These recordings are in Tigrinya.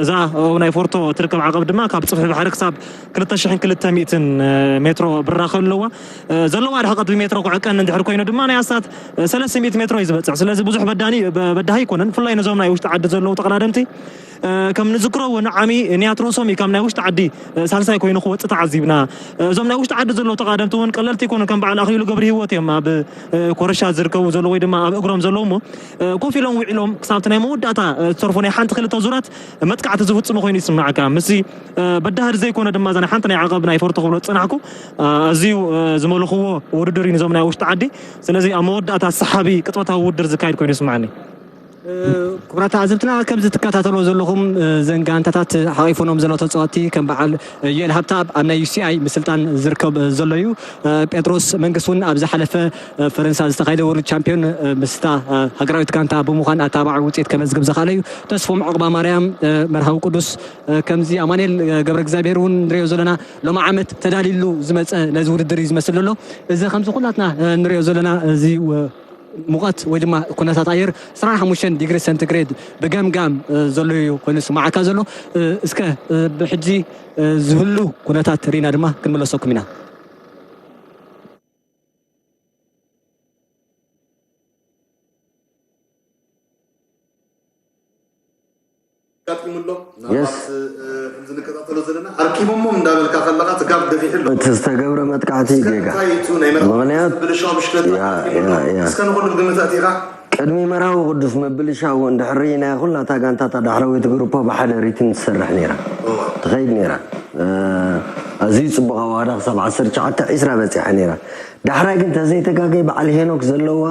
እዛ ኣብ ናይ ፎርቶ እትርከብ ዓቐብ ድማ ካብ ጽፍሒ ባሕሪ ክሳብ ክልተ ሽሕን ክልተ ሚእትን ሜትሮ ብራኸ ኣለዋ። ዘለዋ ርሕቀት ብሜትሮ ክዕቀን እንድሕር ኮይኑ ድማ ናይ ኣስታት ሰለስተ ሚእቲ ሜትሮ እዩ ዝበጽሕ። ስለዚ ብዙሕ በዳኒ በዳሂ ኣይኮነን። ብፍላይ ነዞም ናይ ውሽጢ ዓዲ ዘለዉ ተቐዳደምቲ ከም ንዝክሮ እውን ዓሚ ኒያትሮሶም እዩ ካብ ናይ ውሽጢ ዓዲ ሳልሳይ ኮይኑ ክወፅእ ተዓዚብና። እዞም ናይ ውሽጢ ዓዲ ዘለዉ ተቐዳደምቲ እውን ቀለልቲ ኣይኮኑን። ከም በዓል ኣኽሊሉ ገብረ ህይወት እዮም ኣብ ኮረሻ ዝርከቡ ዘለዉ ወይ ድማ ኣብ እግሮም ዘለዉ እሞ ኮፍ ኢሎም ውዒሎም ክሳብቲ ናይ መወዳእታ ዝተርፎ ናይ ሓንቲ ክልተ ዙራት መጥቃዕቲ ዝፍፅሙ ኮይኑ ይስማዓካ። ምስ በዳህድ ዘይኮነ ድማ እዛ ናይ ሓንቲ ናይ ዓቐብ ናይ ፎርቶ ክብሎ ዝፀናሕኩ ኣዝዩ ዝመልኽዎ ውድድር እዩ ንዞም ናይ ውሽጢ ዓዲ። ስለዚ ኣብ መወዳእታ ሰሓቢ ቅጽበታዊ ውድድር ዝካየድ ኮይኑ ይስማዓኒ። ክቡራት ተዓዘብትና፣ ከምዚ ትከታተልዎ ዘለኹም እዘን ጋንታታት ሓቒፎኖም ዘለዉ ተፃወትቲ ከም በዓል ዮኤል ሃብተኣብ ኣብ ናይ ዩ ሲ ኣይ ምስልጣን ዝርከብ ዘሎ እዩ። ጴጥሮስ መንግስት እውን ኣብ ዝሓለፈ ፈረንሳ ዝተኻየደ ወርልድ ቻምፒዮን ምስታ ሃገራዊት ጋንታ ብምዃን ኣተባባዒ ውፅኢት ከመዝግብ ዝኽኣለ እዩ። ተስፎም ዕቕባ ማርያም፣ መርሃዊ ቅዱስ፣ ከምዚ ኣማኑኤል ገብረ እግዚኣብሔር እውን ንሪኦ ዘለና ሎሚ ዓመት ተዳሊሉ ዝመፀ ነዚ ውድድር እዩ ዝመስል ዘሎ። እዚ ከምዚ ኩላትና ንሪኦ ዘለና እዚ ሙቐት ወይ ድማ ኩነታት ኣየር ዕስራን ሓሙሽተን ዲግሪ ሴንቲግሬድ ብገምጋም ዘሎ እዩ ኮይኑ ዝስማዓካ ዘሎ። እስከ ብሕጂ ዝህሉ ኩነታት ርኢና ድማ ክንምለሰኩም ኢና። ኣጋጢሙ ኣሎ። ምናልባት ከምዚ ንከታተሎ ዘለና ኣርኪቦሞም እንዳበልካ ከለኻ እቲ ጋብ ገፊሑ ኣሎ። እቲ ዝተገብረ መጥቃዕቲ ጌጋ። እንታይ እዩ እቲ ናይ መርሃዊ ምኽንያት ብልሻው ብሽክለታ ያ፣ ኣርኪቡ ኣሎ? ያ፣ ያ። እስከ ንኹሉ ብግምት ኣእቲኻ? ቅድሚ መርሃዊ ቅዱስ ምብልሻው እንድሕር ርኢናዮ ኩላ እታ ጋንታ እታ ዳሕረወይቲ ግሩፖ ብሓደ ሪትም ትሰርሕ ነይራ። እዋ። ትኸይድ ነይራ። ኣዝዩ ጽቡቕ ኣዋህዳ ክሳብ ዓሰርተ ትሽዓተ ዒስራ በጺሓ ነይራ። ዳሕራይ ግን ተዘይተጋገየ በዓል ሄኖክ ዘለዋ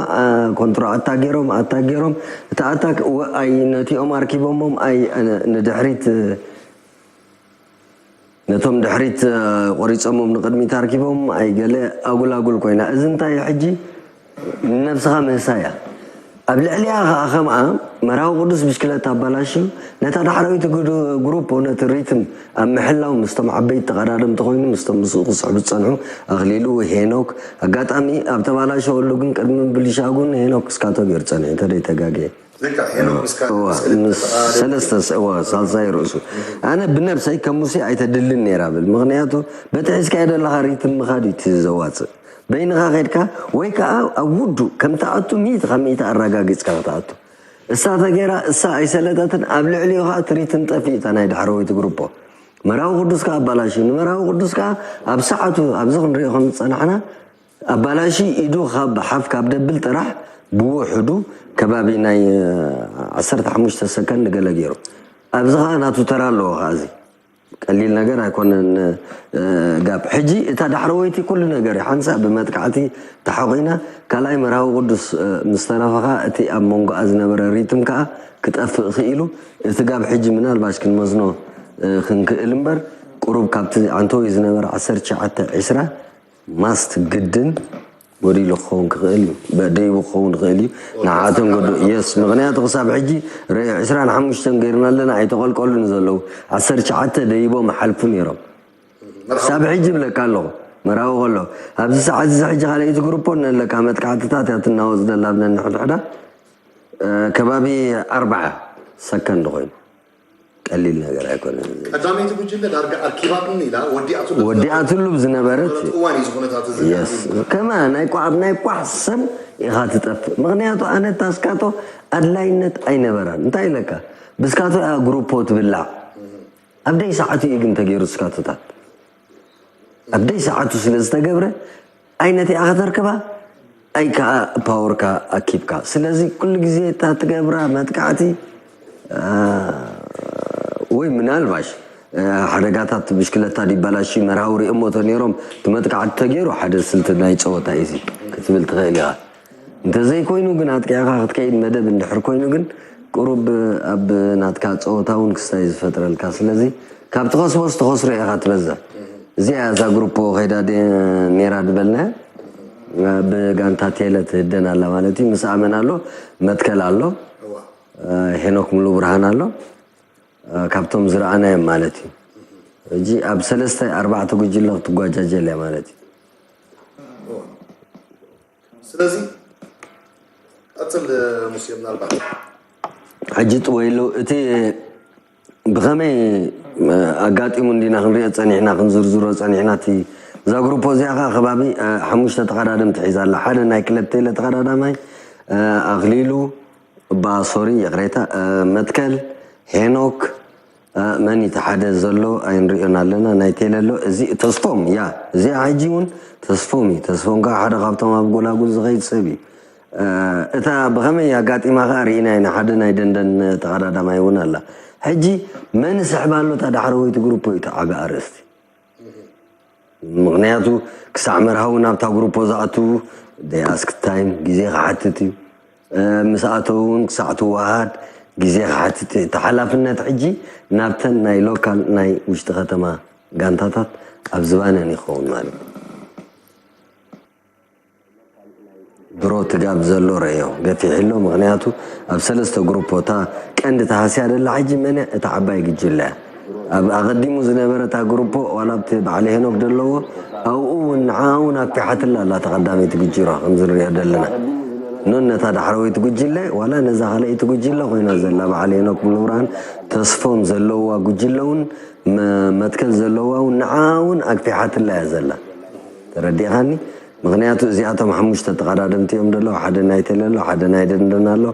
ኮንትሮ ኣታክ ገይሮም ኣታክ ገይሮም እቲ ኣታክ ወ ኣይ ነቲኦም ኣርኪቦሞም ኣይ ንድሕሪት ነቶም ድሕሪት ቆሪጾሞም ንቕድሚት ኣርኪቦም ኣይ ገለ ኣጉል ኣጉል ኮይና እዚ እንታይ እዩ ሕጂ ንነብስኻ ምህሳ እያ ኣብ ልዕሊኣ ኸኣ ከምኣ መርሃዊ ቅዱስ ብሽክለታ ኣባላሽዩ ነታ ዳሕረወይቲ ግሩፖ ነቲ ሪትም ኣብ ምሕላው ምስቶም ዓበይቲ ተቐዳደምቲ ኮይኑ ምስቶም ምስኡ ክስሕቡ ዝጸንሑ ኣኽሊሉ ሄኖክ ኣጋጣሚ ኣብ ተባላሸወሉ ግን ቅድሚ ምብልሻው ግን ሄኖክ እስካቶ ገይሩ ጸኒሑ እንተደይተጋግየ ልክዕ ሄኖክ ምስካ እዋ ምስ ሰለስተ ስ- እዋ ሳልሳይ ርእሱ ኣነ ብነብሰይ ከም ሙሴ ኣይተድልን ነይራ ብል ምኽንያቱ በቲ ሒዝካዮ ዘለኻ ሪትም ምኻድ እዩ እቲ ዘዋፅእ በይንኻ ኸድካ ወይ ከዓ ኣብ ውዱእ ከም ትኣቱ ሚእቲ ካብ ሚእቲ ኣረጋጊፅካ ክትኣቱ እሳ ተገይራ እሳ ኣይሰለጠትን ኣብ ልዕሊኡ ከዓ እቲ ሪትም ጠፊኡ እታ ናይ ዳሕረወይቲ ግሩፖ መራዊ ቅዱስ ከዓ ኣባላሽዩ ንመራዊ ቅዱስ ከዓ ኣብ ሰዓቱ ኣብዚ ክንሪኦ ከም ዝፀናሕና ኣባላሺ ኢዱ ካብ ሓፍ ካብ ደብል ጥራሕ ብውሕዱ ከባቢ ናይ ዓሰርተ ሓሙሽተ ሰከንድ ገለ ገይሩ ኣብዚ ከዓ ናቱ ተራ ኣለዎ ከዓ እዚ ቀሊል ነገር ኣይኮነን ጋብ ሕጂ እታ ዳሕረወይቲ ኩሉ ነገር ሓንሳእ ብመጥቃዕቲ ተሓቂና ካልኣይ መርሃዊ ቅዱስ ምስ ተረፈ ከዓ እቲ ኣብ መንጎኣ ዝነበረ ሪትም ከዓ ክጠፍእ ክኢሉ እቲ ጋብ ሕጂ ምናልባሽ ክንመዝኖ ክንክእል እምበር ቁሩብ ካብቲ ዓንተወይ ዝነበረ ዓሰርተ ትሽዓተ ዒስራ ማስት ግድን ጎዲሉ ክኸውን ክኽእል እዩ ደይቡ ክኸውን ይኽእል እዩ ንዓቶም ጎዱ የስ ምኽንያቱ ክሳብ ሕጂ ርእ ዕስራን ሓሙሽተን ገይርና ኣለና ኣይተቐልቀሉን ዘለዉ ዓሰርተ ትሽዓተ ደይቦም ሓልፉ ነይሮም ክሳብ ሕጂ ይብለካ ኣለኹ መራዊ ከሎ ኣብዚ ሰዓት እዚ ሕጂ ካልኣይቲ ግሩፖ ነለካ መጥቃዕትታት እያ ትናወፅ ዘላ ብነንሕድሕዳ ከባቢ ኣርባዓ ሰከንድ ኮይኑ ቀሊል ነገር ኣይኮነን። ቀዳመይቲ ጉጅለ ዳርጋ ኣርኪባትኒ ኢላ ወዲኣትሉ ወዲኣትሉ ዝነበረት እዋን እዩ ዝኹነታት እዚ የስ ከማ ናይ ቋዕ ናይ ቋዕ ሰብ ኢኻ ትጠፍእ ምክንያቱ ኣነ ታስካቶ ኣድላይነት ኣይነበራን እንታይ ኢለካ ብስካቶ እያ ግሩፖ ትብላዕ ኣብ ደይ ሰዓቱ እዩ ግን ተገይሩ ስካቶታት ኣብ ደይ ሰዓቱ ስለ ዝተገብረ ኣይ ነቲኣ ከተርክባ ኣይ ከዓ ፓወርካ ኣኪብካ ስለዚ ኩሉ ግዜ እታ ትገብራ መጥቃዕቲ ወይ ምናልባሽ ሓደጋታት ብሽክለታ ዲባላሽ መርሃዊ ሪኦሞቶ ነይሮም እቲ መጥቃዕቲ ተገይሩ ሓደ ስልቲ ናይ ፀወታ እዩ ክትብል ትኽእል ኢኻ እንተዘይኮይኑ ግን ኣጥቂዕኻ ክትከይድ መደብ እንድሕር ኮይኑ ግን ቁሩብ ኣብ ናትካ ፀወታ እውን ክስታይ ዝፈጥረልካ ስለዚ ካብ ትኸስቦስ ትኸስሮ ኢኻ ትበዝሕ እዚኣ እዛ ግሩፖ ከይዳ ነይራ ዝበልና ብጋንታ ቴለ ትህደን ኣላ ማለት እዩ ምስ ኣመን ኣሎ መትከል ኣሎ ሄኖክ ሙሉ ብርሃን ኣሎ ካብቶም ዝረኣናዮም ማለት እዩ ሕጂ ኣብ ሰለስተ ኣርባዕተ ጉጅለ ክትጓጃጀል እያ ማለት እዩ ስለዚ ቀፅል ሙሴ ምናልባት ሕጂ ጥወይሉ እቲ ብኸመይ ኣጋጢሙ እንዲና ክንሪኦ ጸኒሕና ክንዝርዝሮ ጸኒሕና። እቲ እዛ ግሩፖ እዚኣ ከዓ ከባቢ ሓሙሽተ ተቐዳደምቲ ሒዛ ኣላ። ሓደ ናይ ክለብ ቴለ ተቐዳዳማይ፣ ኣኽሊሉ፣ እባ ሶሪ፣ ይቕሬታ፣ መትከል፣ ሄኖክ፣ መን እቲ ሓደ ዘሎ ኣይንሪኦን ኣለና። ናይ ቴለ ኣሎ። እዚ ተስፎም እያ። እዚኣ ሕጂ እውን ተስፎም እዩ። ተስፎም ከዓ ሓደ ካብቶም ኣብ ጎላጉል ዝኸይድ ሰብ እዩ። እታ ብኸመይ ኣጋጢማ ከዓ ርኢና ኢና። ሓደ ናይ ደንደን ተቐዳዳማይ እውን ኣላ። ሕጂ መን ስሕባ ኣሎ እታ ዳሕረወይቲ ግሩፖ እዩ እቲ ዓቢ ኣርእስቲ። ምኽንያቱ ክሳዕ መርሃዊ ናብታ ግሩፖ ዝኣትዉ ደይ ኣስክ ታይም ግዜ ክሓትት እዩ። ምስ ኣተዉ እውን ክሳዕ ትወሃድ ግዜ ክሓትት እዩ። እቲ ሓላፍነት ሕጂ ናብተን ናይ ሎካል ናይ ውሽጢ ከተማ ጋንታታት ኣብ ዝባነን ይኸውን ማለት እዩ። ድሮ ትጋብ ዘሎ ረእዮ ገፊሕ ኣሎ። ምኽንያቱ ኣብ ሰለስተ ግሩፖ እታ ቀንዲ ተሃስያ ደላ ሕጂ መን እያ? እታ ዓባይ ግጅለ እያ። ኣብ ኣቐዲሙ ዝነበረ እታ ግሩፖ ዋላ ኣብቲ በዓል ሄኖክ ዘለዎ ኣብኡ እውን ንዓ እውን ኣክፊሓትላ ኣላ ተቐዳመይቲ ግጅሮ ከም ዝንሪኦ ዘለና። ኖን ነታ ዳሕረወይቲ ጉጅለ ዋላ ነዛ ካልኣይቲ ጉጅለ ኮይና ዘላ በዓል ሄኖክ ሙሉብርሃን ተስፎም ዘለዋ ጉጅለ እውን መ- መትከል ዘለዋ እውን ንዓ እውን ኣክፊሓትላ እያ ዘላ። ተረዲእኻኒ? ምኽንያቱ እዚኣቶም ሓሙሽተ ተቐዳደምቲ እዮም ዘለዉ። ሓደ ናይ ቴለ ኣሎ፣ ሓደ ናይ ደንደን ኣሎ።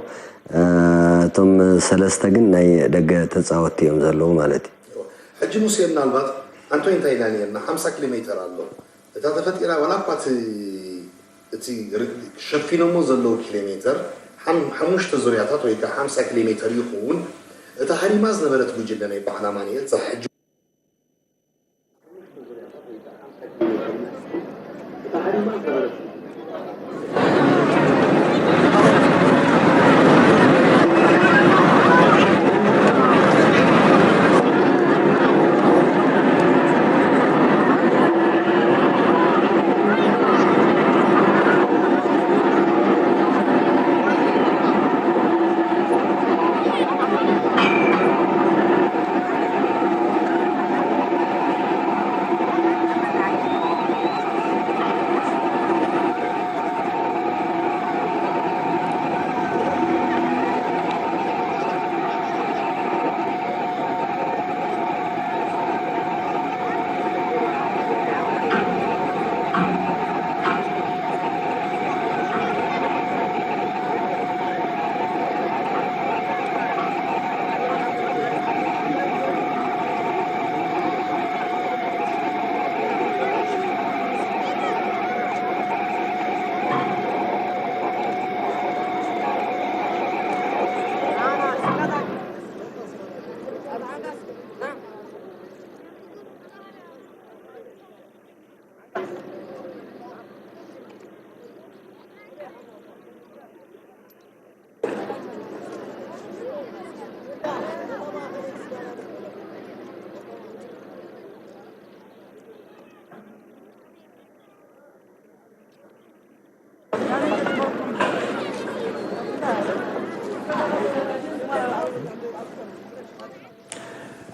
እቶም ሰለስተ ግን ናይ ደገ ተፃወትቲ እዮም ዘለዉ ማለት እዩ። ሕጂ ሙሴ ምናልባት ኣንቶይ እንታይ ኢልና ነርና ሓምሳ ኪሎ ሜትር ኣሎ እታ ተፈጢራ ዋላ እኳ እቲ እቲ ሸፊኖሞ ዘለዉ ኪሎ ሜትር ሓሙሽተ ዙርያታት ወይ ከዓ ሓምሳ ኪሎ ሜትር ይኸውን። እታ ሃሪማ ዝነበረት ጉጅለ ናይ በዓል ኣማኒኤል እዛ ሕጂ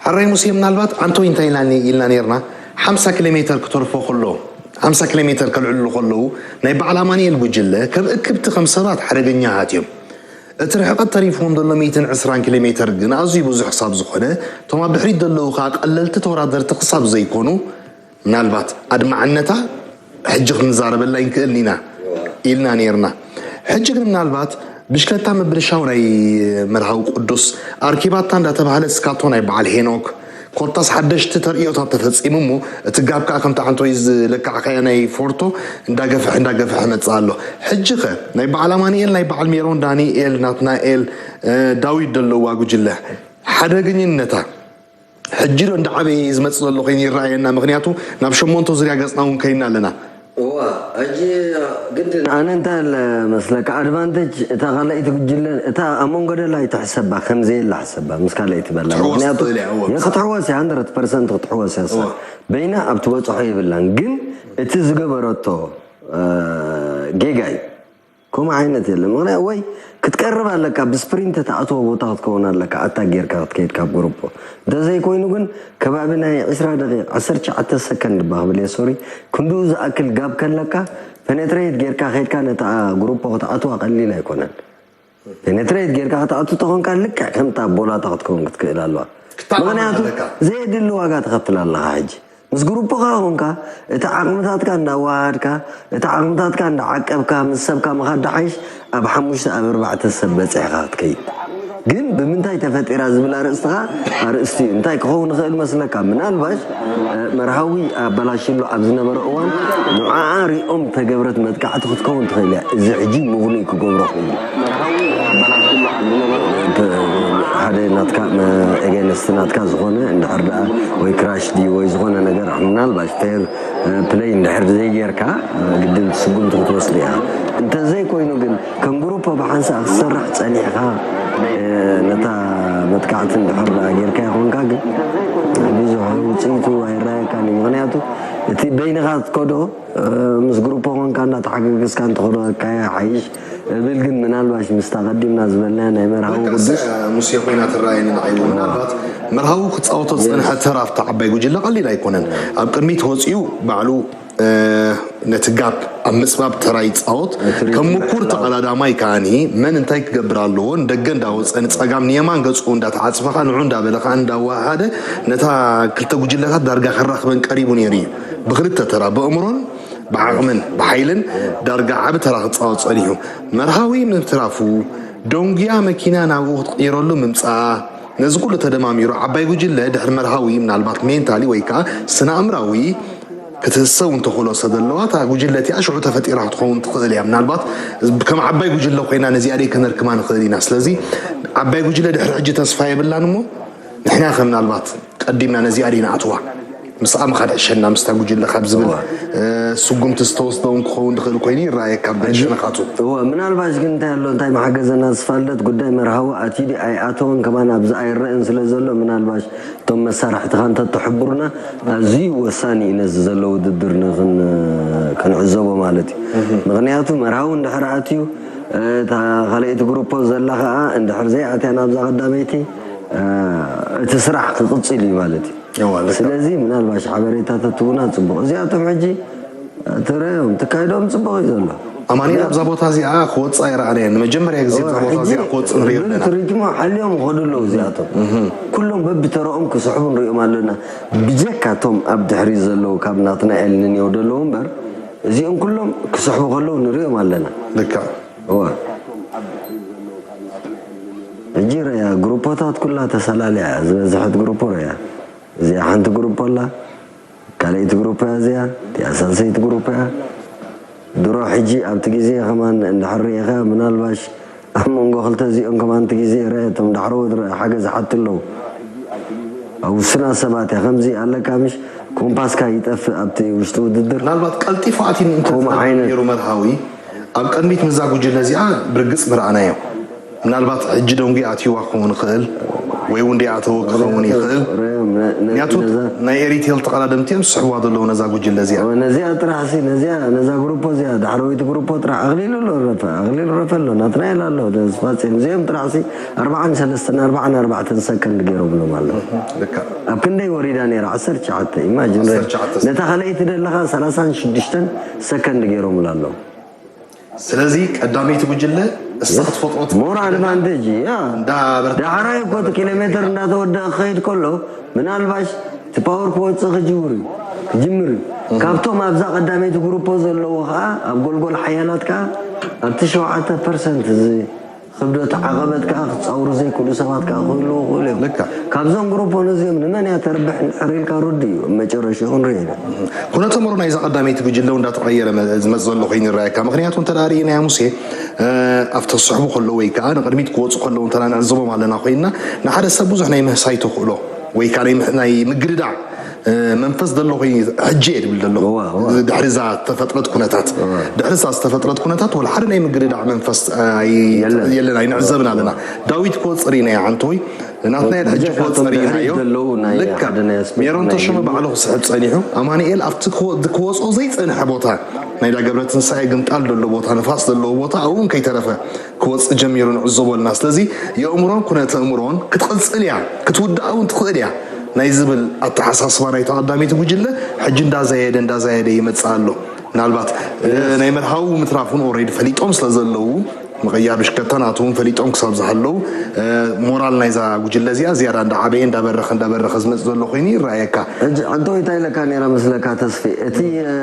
ሕራይ ሙሴ ምናልባት ኣንቶይ እንታይ ኢልና ኢልና ነርና ሓምሳ ኪሎ ሜተር ክተርፎ ከሎ ሓምሳ ኪሎ ሜተር ከልዕሉ ከለዉ ናይ በዓል ኣማኒኤል ጉጅለ ከም እክብቲ ከም ሰባት ሓደገኛታት እዮም። እቲ ርሕቀት ተሪፍዎም ዘሎ ሚእትን ዕስራን ኪሎ ሜተር ግን ኣዝዩ ብዙሕ ክሳብ ዝኾነ እቶም ኣብ ድሕሪት ዘለዉ ከዓ ቀለልቲ ተወዳደርቲ ክሳብ ዘይኮኑ ምናልባት ኣድማዕነታ ሕጂ ክንዛረበላ ይንክእልን ኢና ኢልና ነይርና። ሕጂ ግን ምናልባት ብሽክለታ ምብልሻው ናይ መርሃዊ ቅዱስ ኣርኪባታ እንዳተባህለ እስካቶ ናይ በዓል ሄኖክ ኮታስ ሓደሽቲ ተርእዮታት ተፈጺሙ እሞ እቲ ጋብ ከዓ ከምቲ ሓንቶይ ዝለካዕካዮ ናይ ፎርቶ እንዳገፍሐ እንዳገፍሐ መጽእ ኣሎ። ሕጂ ኸ ናይ በዓል ኣማንኤል ናይ በዓል ሜሮን ዳንኤል ናትናኤል ዳዊት ዘለዋ ጉጅለ ሓደገኝነታ ሕጂ ዶ እንዳዓበየ እዩ ዝመፅእ ዘሎ ኮይኑ ይረኣየና። ምክንያቱ ናብ ሸሞንተ ዙርያ ገፅና እውን ከይና ኣለና። እዋ ሕጂ ግድን ኣነ እንታይ ኣለ መስለካ ኣድቫንቴጅ እታ ካልኣይቲ ጉጅለ እታ ኣብ መንጎ ደላ ኣይትሕሰባ ከምዘየላ ሕሰባ ምስ ካልኣይቲ በላ ትሕወስ ምክንያቱ ትኽእል እያ፣ እወ። ክትሕወስ እያ ሃንድረድ ፐርሰንት ክትሕወስ እያ እሳ እወ። በይና ኣብ ትበፅሖ የብላን ግን እቲ ዝገበረቶ ጌጋ እዩ ከምኡ ዓይነት የለን ምክንያት ወይ ክትቀርብ ኣለካ ብስፕሪንት ተኣትዎ ቦታ ክትከውን ኣለካ ኣታ ጌርካ ክትከይድ ካብ ግሩፖ እንተዘይኮይኑ ግን ከባቢ ናይ ዕስራ ደቂቕ ዓሰርተ ትሽዓተ ሰከንድ ባ ክብል እየ ሶሪ ክንድኡ ዝኣክል ጋብ ከለካ ፔኔትሬት ጌርካ ከይድካ ነታ ግሩፖ ክትኣትዋ ቀሊል ኣይኮነን ፔኔትሬት ጌርካ ክትኣቱ ተኾንካ ልክዕ ከምታ ቦላታ ክትከውን ክትክእል ኣለዋ ክተኣማመን ምክንያቱ ኣለካ። ዘየድሊ ዋጋ ትኸፍል ኣለኻ። ሕጂ ምስ ግሩፕኻ ኾንካ እቲ ዓቕምታትካ እንዳዋሃድካ፣ እቲ ዓቕምታትካ እንዳዓቀብካ፣ ምስ ሰብካ ምኻድ ደሓይሽ። ኣብ ሓሙሽተ ኣብ ኣርባዕተ ሰብ በፂሕካ ክትከይድ። ግን ብምንታይ ተፈጢራ ዝብል ኣርእስትኻ ኣርእስቲ እዩ። እንታይ ክኸውን ይኽእል መስለካ? ምናልባሽ መርሃዊ ኣበላሽሉ ኣብ ዝነበረ እዋን ንዓኣ ሪኦም ተገብረት መጥቃዕቲ ክትከውን ትኽእል እያ። እዚ ሕጂ ምኽኑይ ክገብሮ ክእል። ሓደ ናትካ ኤገንስት ናትካ ዝኾነ እንድሕር ደኣ ወይ ክራሽ ድዩ ወይ ዝኾነ ነገር ምናልባሽ ፌር ፕለይ እንድሕር ዘይጌርካ ግድን ስጉምቲ ክትወስድ እያ። እንተዘይኮይኑ ግን ከም ግሩፕ ብሓንሳእ ክትሰርሕ ጸኒሕካ ነታ መጥቃዕቲ እንድሕር ደኣ ጌርካ ይኾንካ ግን ብዙሕ ውፅኢቱ ኣይረኣየካን እዩ። ምክንያቱ እቲ በይንኻ ትከዶ ምስ ግሩፖ ኮንካ እንዳተሓገገዝካ እንተኸዶ ኣካያ ሓይሽ እብል ግን ምናልባሽ ምስታ ቀዲምና ዝበልናያ ናይ መርሃዊ ቅዱስ ሙሴ ኮይና ትረኣየኒ ንዓይ እውን ምናልባት መርሃዊ ክፃወቶ ዝፀንሐ ተራ ኣብታ ዓባይ ጉጅለ ቀሊል ኣይኮነን። ኣብ ቅድሚት ወፂኡ ባዕሉ ነቲ ጋፕ ኣብ ምፅባብ ተራ ይፃወት። ከም ምኩር ተቐዳዳማይ ከዓኒ መን እንታይ ክገብር ኣለዎ ንደገ እንዳወፀ ንፀጋም ንየማን ገፅኡ እንዳተዓፅፈ ከዓ ንዑ እንዳበለ ከዓ እንዳወሃደ ነታ ክልተ ጉጅለታት ዳርጋ ከራኽበን ቀሪቡ ነይሩ እዩ። ብክልተ ተራ ብእምሮን ብዓቕምን ብሓይልን ዳርጋ ዓቢ ተራ ክፃወት ፀኒሑ። መርሃዊ ምትራፉ፣ ደንጉያ መኪና ናብኡ ክትቕይረሉ ምምፅኣ፣ ነዚ ኩሉ ተደማሚሩ ዓባይ ጉጅለ ድሕሪ መርሃዊ ምናልባት ሜንታሊ ወይ ከዓ ስነ ኣእምራዊ ክትህሰው እንተኽእሎ ሰደለዋ እታ ጉጅለ እቲኣ ሽዑ ተፈጢራ ክትኸውን ትኽእል እያ። ምናልባት ከም ዓባይ ጉጅለ ኮይና ነዚኣ ደይ ከነርክማ ንኽእል ኢና። ስለዚ ዓባይ ጉጅለ ድሕሪ ሕጂ ተስፋ የብላን እሞ ንሕና ከ ምናልባት ቀዲምና ነዚኣ ደይ ንኣትዋ ምስኣ ምኻድ ሕሸና ምስታ ጉጅለ ካብ ዝብል ስጉምቲ ዝተወስደ እውን ክኸውን ዝኽእል ኮይኑ ይረኣየካ ብሸነኻቱ። እወ ምናልባሽ ግን እንታይ ኣሎ እንታይ መሓገዘና ዝፋለጥ ጉዳይ መርሃዊ ኣትዩ ድዩ ኣይኣተወን ከማን ኣብዚ ኣይረእን ስለ ዘሎ ምናልባሽ እቶም መሳርሕትኻ እንተትሕብሩና ኣዝዩ ወሳኒ እዩ ነዚ ዘሎ ውድድር ንኽን- ክንዕዘቦ ማለት እዩ። ምክንያቱ መርሃዊ እንድሕር ኣትዩ እታ ካልኣይቲ ግሩፖ ዘላ ከዓ እንድሕር ዘይኣትያ ናብዛ ቀዳመይቲ እቲ ስራሕ ክቕፅል እዩ ማለት እዩ። ስለዚ ምናልባሽ ሓበሬታ ተትቡና ፅቡቕ። እዚኣቶም ሕጂ ትረዮም ትካይዶም ፅቡቕ እዩ ዘሎ። ኣማኒኤል ኣብዛ ቦታ እዚኣ ክወፅእ ኣይረኣናዮ። ንመጀመርያ ግዜ ኣብዛ ቦታ እዚኣ ክወፅእ ንሪኦ ኣለና። ትርጅሞ ሓልዮም ይኸዱ ኣለዉ እዚኣቶም ኩሎም በብተረኦም ክስሕቡ ንሪኦም ኣለና። ብጀካ እቶም ኣብ ድሕሪ ዘለዉ ካብ ናትናኤል ንንየው ዘለዉ እምበር እዚኦም ኩሎም ክስሕቡ ከለዉ ንሪኦም ኣለና። ልክዕ። እወ ሕጂ ረያ ግሩፖታት ኩላ ተሰላልያ እያ። ዝበዝሐት ግሩፖ ረያ እዚኣ ሓንቲ ግሩፖ ኣላ። ካልኣይቲ ግሩፕ እያ እዚኣ፣ እቲኣ ሳልሰይቲ ግሩፕ እያ። ድሮ ሕጂ ኣብቲ ግዜ ከማን እንድሕር ርኢኻ ምናልባሽ ኣብ መንጎ ክልተ እዚኦም ከማን እቲ ግዜ ርአ እቶም ዳሕረዎት ርአ ሓገዝ ሓቱ ኣለዉ። ኣብ ውሱናት ሰባት እያ ከምዚ ኣለካ ምሽ ኮምፓስካ ይጠፍእ ኣብቲ ውሽጢ ውድድር ምናልባት ቀልጢፉ ኣትዩ ከምኡ ዓይነት እንተተነሩ መርሃዊ ኣብ ቅድሚት ምዛ ጉጅለ እዚኣ ብርግፅ ምረኣናዮ። ምናልባት ሕጂ ደንጉ ኣትይዋ ክኸውን ይኽእል ወይ እውን ደይኣተወ ክኸውን ይኽእል። ምክንያቱ ናይ ኤሪቴል ተቐዳደምቲ እዮም ዝስሕብዋ ዘለዉ ነዛ ጉጅለ እዚኣ። ነዚኣ ጥራሕ ሲ ነዚኣ ነዛ ግሩፖ እዚኣ ዳሕረወይቲ ግሩፖ ጥራሕ ኣኽሊሉ ኣሎ ረፈ ኣኽሊሉ ረፈ ኣሎ ናትናኤል ኣሎ ስፋጼን እዚኦም ጥራሕ ሲ ኣርባዓን ሰለስተን ኣርባዓን ኣርባዕተን ሰከንድ ገይሮምሎም ኣለዉ። ኣብ ክንደይ ወሪዳ ነይራ ዓሰርተ ትሽዓተ ኢማጂን ነታ ካልኣይቲ ደለኻ ሰላሳን ሽዱሽተን ሰከንድ ገይሮምላ ኣለዉ። ስለዚ ቀዳመይቲ ጉጅለ እሳ ክትፈጥሮ more advantage እያ። ዳሕራይ እኮ እቲ ኪሎ ሜትር እንዳተወደአ ክኸይድ ከሎ ምናልባሽ እቲ ፓወር ክወፅእ ክጅምር እዩ ክጅምር እዩ። ካብቶም ኣብዛ ቀዳመይቲ ግሩፖ ዘለዎ ከዓ ኣብ ጎልጎል ሓያላት ከዓ ኣብቲ ሸውዓተ ፐርሰንት እዚ ክብደት ዓቐበት ከዓ ክፃውሩ ዘይክእሉ ሰባት ከዓ ክህልዉ ክእሉ እዮም። ካብዞም ግሩፖ ነዚኦም ንመን እያ ተርብሕ እንድሕር ኢልካ ርዱ እዩ መጨረሽኡ ክንርኢ ኢና። ኩነተ ምሮ ናይዛ ቀዳመይቲ ጉጅለ እውን እንዳተቐየረ ዝመፅ ዘሎ ኮይኑ ይረኣየካ። ምክንያቱ እንተ ርኢናያ ሙሴ ኣብቲ ክስሕቡ ከለዉ ወይ ከዓ ንቅድሚት ክወፁ ከለዉ እንተ ንዕዘቦም ኣለና ኮይንና ንሓደ ሰብ ብዙሕ ናይ ምህሳይ ተኽእሎ ወይ ከዓ ናይ ምግድዳዕ መንፈስ ዘሎ ኮይኑ ሕጂ እየ ድብል ዘለኹ። ድሕሪ እዛ ዝተፈጥረት ኩነታት ድሕሪ እዛ ዝተፈጥረት ኩነታት ወላ ሓደ ናይ ምግድዳዕ መንፈስ የለን ኣይንዕዘብን ኣለና። ዳዊት ክወፅእ ርኢናዮ ዓንተወይ ናትናኤል ሕጂ ክወፅእ ርኢናዮ። ልክዕ ሜሮን ተሾመ ባዕሉ ክስሕብ ፀኒሑ ኣማኒኤል ኣብቲ ክወፅኦ ዘይፀንሐ ቦታ ናይ ዳገብረ ትንሳኤ ግምጣል ዘሎ ቦታ ንፋስ ዘለዎ ቦታ ኣብኡ እውን ከይተረፈ ክወፅእ ጀሚሩ ንዕዘቦ ኣለና። ስለዚ የእምሮን ኩነተ እምሮን ክትቕፅል እያ ክትውዳእ እውን ትኽእል እያ ናይ ዝብል ኣተሓሳስባ ናይታ ቀዳመይቲ ጉጅለ ሕጂ እንዳዛየደ እንዳዛየደ ይመፅእ ኣሎ። ምናልባት ናይ መርሃዊ ምትራፉን ኦሬዲ ፈሊጦም ስለ ዘለዉ መቐያ ብሽከታ ናቱ እውን ፈሊጦም ክሳብ ዝሃለዉ፣ እ፣ ሞራል ናይዛ ጉጅለ እዚኣ ዝያዳ እንዳዓበየ እንዳበረኸ እንዳበረኸ ዝመጽእ ዘሎ ኮይኑ ይረኣየካ። ሕጂ ሕቶ እንታይ ኢለካ ነይራ መስለካ ተስፌ? እቲ፣ እ፣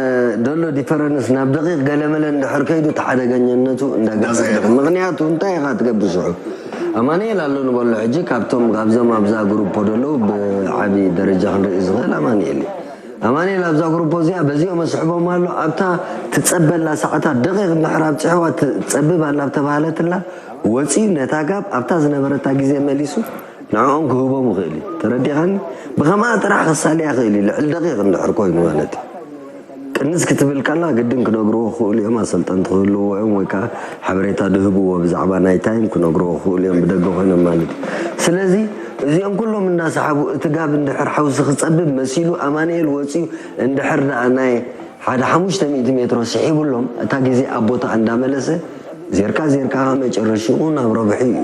ደሎ ዲፈረንስ ናብ ደቂቕ ገለመለ እንድሕር ከይዱ እቲ ሓደገኛነቱ እንዳገሰ እንዳዝያደ። ምኽንያቱ እንታይ ኢኻ ትገብር ሽዑ? ኣማኑኤል ኣሎ ንበሎ ሕጂ ካብቶም ካብዞም ኣብዛ ግሩፖ ደለዉ ብዓቢ ደረጃ ክንርኢ ዝኽእል ኣማኑኤል እዩ። ኣማኑኤል ኣብዛ ግሩፖ እዚኣ በዚኦም ኣስሕቦም ኣሎ። ኣብታ ትጸበላ ሰዓታት ደቂቕ እንድሕር ኣብጽሕዋ ትጸብብ ኣላ ኣብ ተባህለትላ ወጺኡ ነታ ጋብ ኣብታ ዝነበረታ ግዜ መሊሱ ንዕኦም ክህቦም ይኽእል እዩ። ተረዲኻኒ? ብኸምኣ ጥራሕ ከሳልያ ይኽእል እዩ። ልዕሊ ደቂቕ እንድሕር ኮይኑ ማለት እዩ። ቅንስ ክትብል ከላ ግድን ክነግርዎ ክኽእሉ እዮም። ኣሰልጠንቲ ክህልዎ እዮም ወይ ከዓ ሓበሬታ ድህብዎ ብዛዕባ ናይ ታይም ክነግርዎ ክኽእሉ እዮም ብደገ ኮይኖም ማለት እዩ። ስለዚ እዚኦም ኩሎም እንዳሰሓቡ እቲ ጋብ እንድሕር ሓውሲ ክጸብብ መሲሉ ኣማኑኤል ወጺኡ እንድሕር ደኣ ናይ ሓደ ሓሙሽተ ሚእቲ ሜትሮ ስሒቡሎም እታ ግዜ ኣብ ቦታ እንዳመለሰ ዜርካ ዜርካ መጨረሽኡ ናብ ረብሑ እዩ።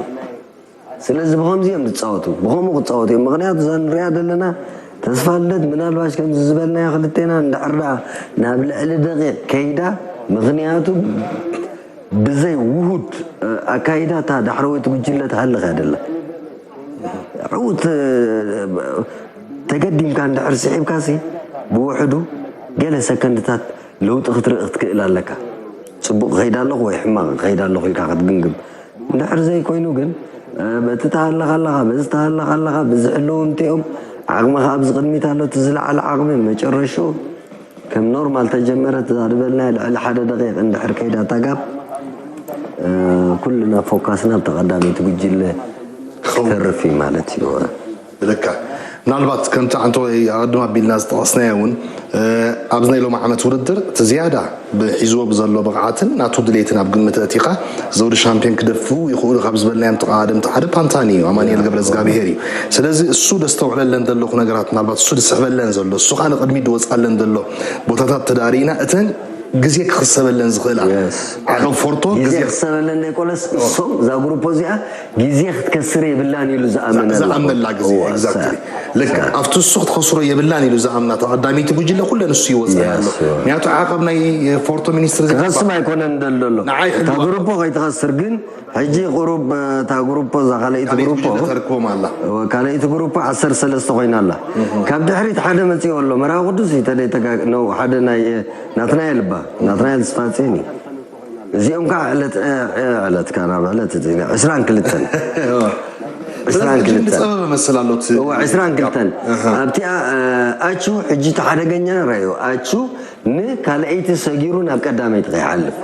ስለዚ ብኸምዚ እዮም ዝጻወቱ፣ ብኸምኡ ክጻወቱ እዮም። ምኽንያቱ እዛ ንሪኣ ዘለና ተስፋ ልደት ምናልባሽ ከምዚ ዝበልናዮ ክልቴና እንድሕር ደኣ ናብ ልዕሊ ደቂቕ ከይዳ፣ ምኽንያቱ ብዘይ ውሁድ፣ እ፣ ኣካይዳ እታ ዳሕረወይቲ ጉጅለ ትሃልኽ እያ ደላ። ዕዉት፣ እ፣ ተገዲምካ እንድሕር ስሒብካሲ ብውሕዱ ገለ ሰከንድታት ለውጢ ክትርኢ ክትክእል ኣለካ። ጽቡቕ ክኸይድ ኣለኹ ወይ ሕማቕ ክኸይድ ኣለኹ ኢልካ ክትግምግም። እንድሕር ዘይኮይኑ ግን፣ እ፣ በቲ ተሃለኻ ኣለኻ፣ በዚ ተሃለኻ ኣለኻ፣ ብዝሕለዉ እንቲኦም ዓቕምኻ ኣብዚ ቅድሚት ኣሎ፣ እቲ ዝለዓለ ዓቕሚ መጨረሽኡ ከም ኖርማል ተጀመረት እዛ ዝበልናዮ ልዕሊ ሓደ ደቂቕ እንድሕር ከይዳ እታ ጋብ፣ እ፣ ኩልና ፎካስና ኣብ ተቐዳመይቲ ጉጅለ ክኸውን። ክተርፍ እዩ ማለት እዩ። ልካ። ምናልባት ከምቲ ዓንተወይ ኣቐድም ኣቢልና ዝጠቐስናዮ እውን፣ እ፣ ኣብዚ ናይ ሎም ዓመት ውድድር እቲ ዝያዳ ብሒዝዎ ብዘሎ ብቕዓትን ናቱ ድሌትን ኣብ ግምት ኣእቲኻ ዘውዲ ሻምፒዮን ክደፍኡ ይኽእሉ ካብ ዝበልናዮም ተቐዳደምቲ ሓደ ፓንታኒ እዩ፣ ኣማኑኤል ገብረ እግዚኣብሄር እዩ። ስለዚ እሱ ደስተውዕለለን ዘለኹ ነገራት፣ ምናልባት እሱ ዝስሕበለን ዘሎ፣ እሱ ከዓ ንቕድሚት ዝወፅኣለን ዘሎ ቦታታት ተዳሪእና እተን ግዜ ክኽሰበለን ዝኽእላ የስ። ዓቕብ ፎርቶ ግዜ ግዜ ክሰበለን ዘይኮነስ እሶም እዛ ግሩፖ እዚኣ ግዜ ክትከስር የብላን ኢሉ ዝኣመነላ ዝኣመነላ ግዜ እዋ፣ exactly። ልክ እሳ- ኣብቲ እሱ ክትኸስሮ የብላን ኢሉ ዝኣምና ተቐዳሚቲ ጉጅለ ኩለን እሱ ይወፅኣን ኣሎ። የስ፣ እዋ። ምክንያቱ ዓቐብ ናይ ፎርቶ ሚኒስትር ክኸስም ኣይኮነን ደል ደሎ ንዓይ እታ ሕልዋ ግሩፖ ከይትኸስር ግን ሕጂ ቁሩብ እታ ግሩፖ እዛ ካልኣይቲ ካልኣይቲ ግሩፖ ጉጅለ ተርክቦም ኣላ። ካልኣይቲ ግሩፖ ዓሰርተ ሰለስተ ኮይና ኣላ። ካብ ድሕሪት ሓደ መፂኡ ኣሎ መርሃዊ ቅዱስ እዩ ተደይተጋ ነው ሓደ ናይ ናትናኤል እባ ናትናኤል ስፋፅን እዩ። እዚኦም ከዓ ዕለት ዕለት ከዓ ናብ ዕለት እቲ ዕስራን ክልተን ዕስራን ክልተን ዝፀበበ መሰል ኣሎት። እዋ ዕስራን ክልተን ኣብቲኣ ኣቹ ሕጂ እቲ ሓደገኛ ረዮ ኣቹ ንካልኣይቲ ሰጊሩ ናብ ቀዳመይቲ ከይሓልፍ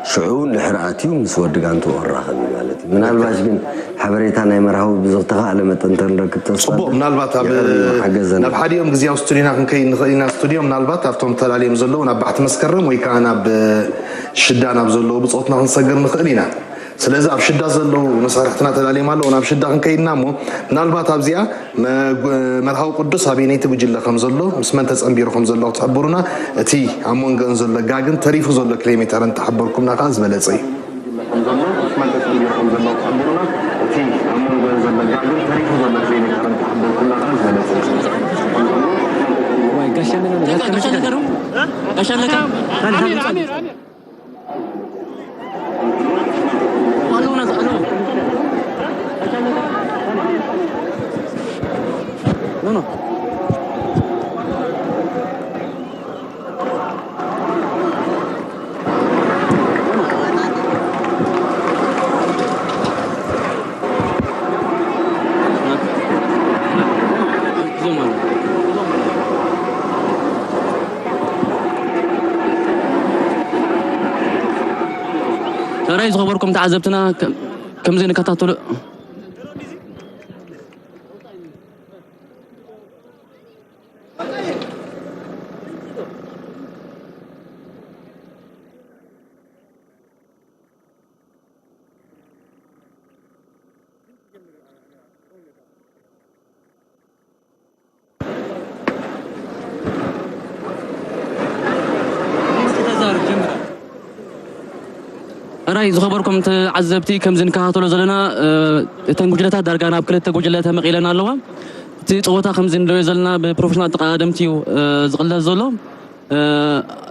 ሽዑ እንድሕር ኣትዩ ምስ ወዲ ጋንትኡ ክራኸብ እዩ ማለት እዩ። ምናልባሽ ግን ሓበሬታ ናይ መርሃዊ ብዝተኻእለ መጠን ተንረክብ ተስፋ ጽቡቕ። ምናልባት ኣብ ሓገዘና ናብ ሓዲኦም ግዜያዊ ስቱዲዮና ክንከይድ ንኽእል ኢና። ስቱዲዮ ምናልባት ኣብቶም ተላልዮም ዘለዉ ናብ ባሕቲ መስከረም ወይ ከዓ ናብ ሽዳ ናብ ዘለዉ ብጾትና ክንሰግር ንኽእል ኢና። ስለዚ ኣብ ሽዳ ዘለዉ መሳርሕትና ተላልዮም ኣለዉ ናብ ሽዳ ክንከይድና እሞ ምናልባት ኣብዚኣ መርሃዊ ቅዱስ ኣበየነይቲ ጉጅለ ከም ዘሎ ምስ መን ተጸንቢሩ ከም ዘሎ ክትሕብሩና እቲ ኣብ መንጎአን ዘሎ ጋግን ተሪፉ ዘሎ ኪሎሜተርን ተሓበርኩምና ከዓ ዝበለጸ እዩ። ሕራይ ዝኸበርኩም ተዓዘብትና ከምዚ ንከታተሉ ሕራይ ዝኸበርኩም ተዓዘብቲ ከምዚ ንከታተሎ ዘለና እተን ጉጅለታት ዳርጋ ናብ ክልተ ጉጅለ ተመቒለን ኣለዋ። እቲ ፀወታ ከምዚ ንሪኦ ዘለና ብፕሮፌሽናል ተቐዳደምቲ እዩ ዝቕለስ ዘሎ።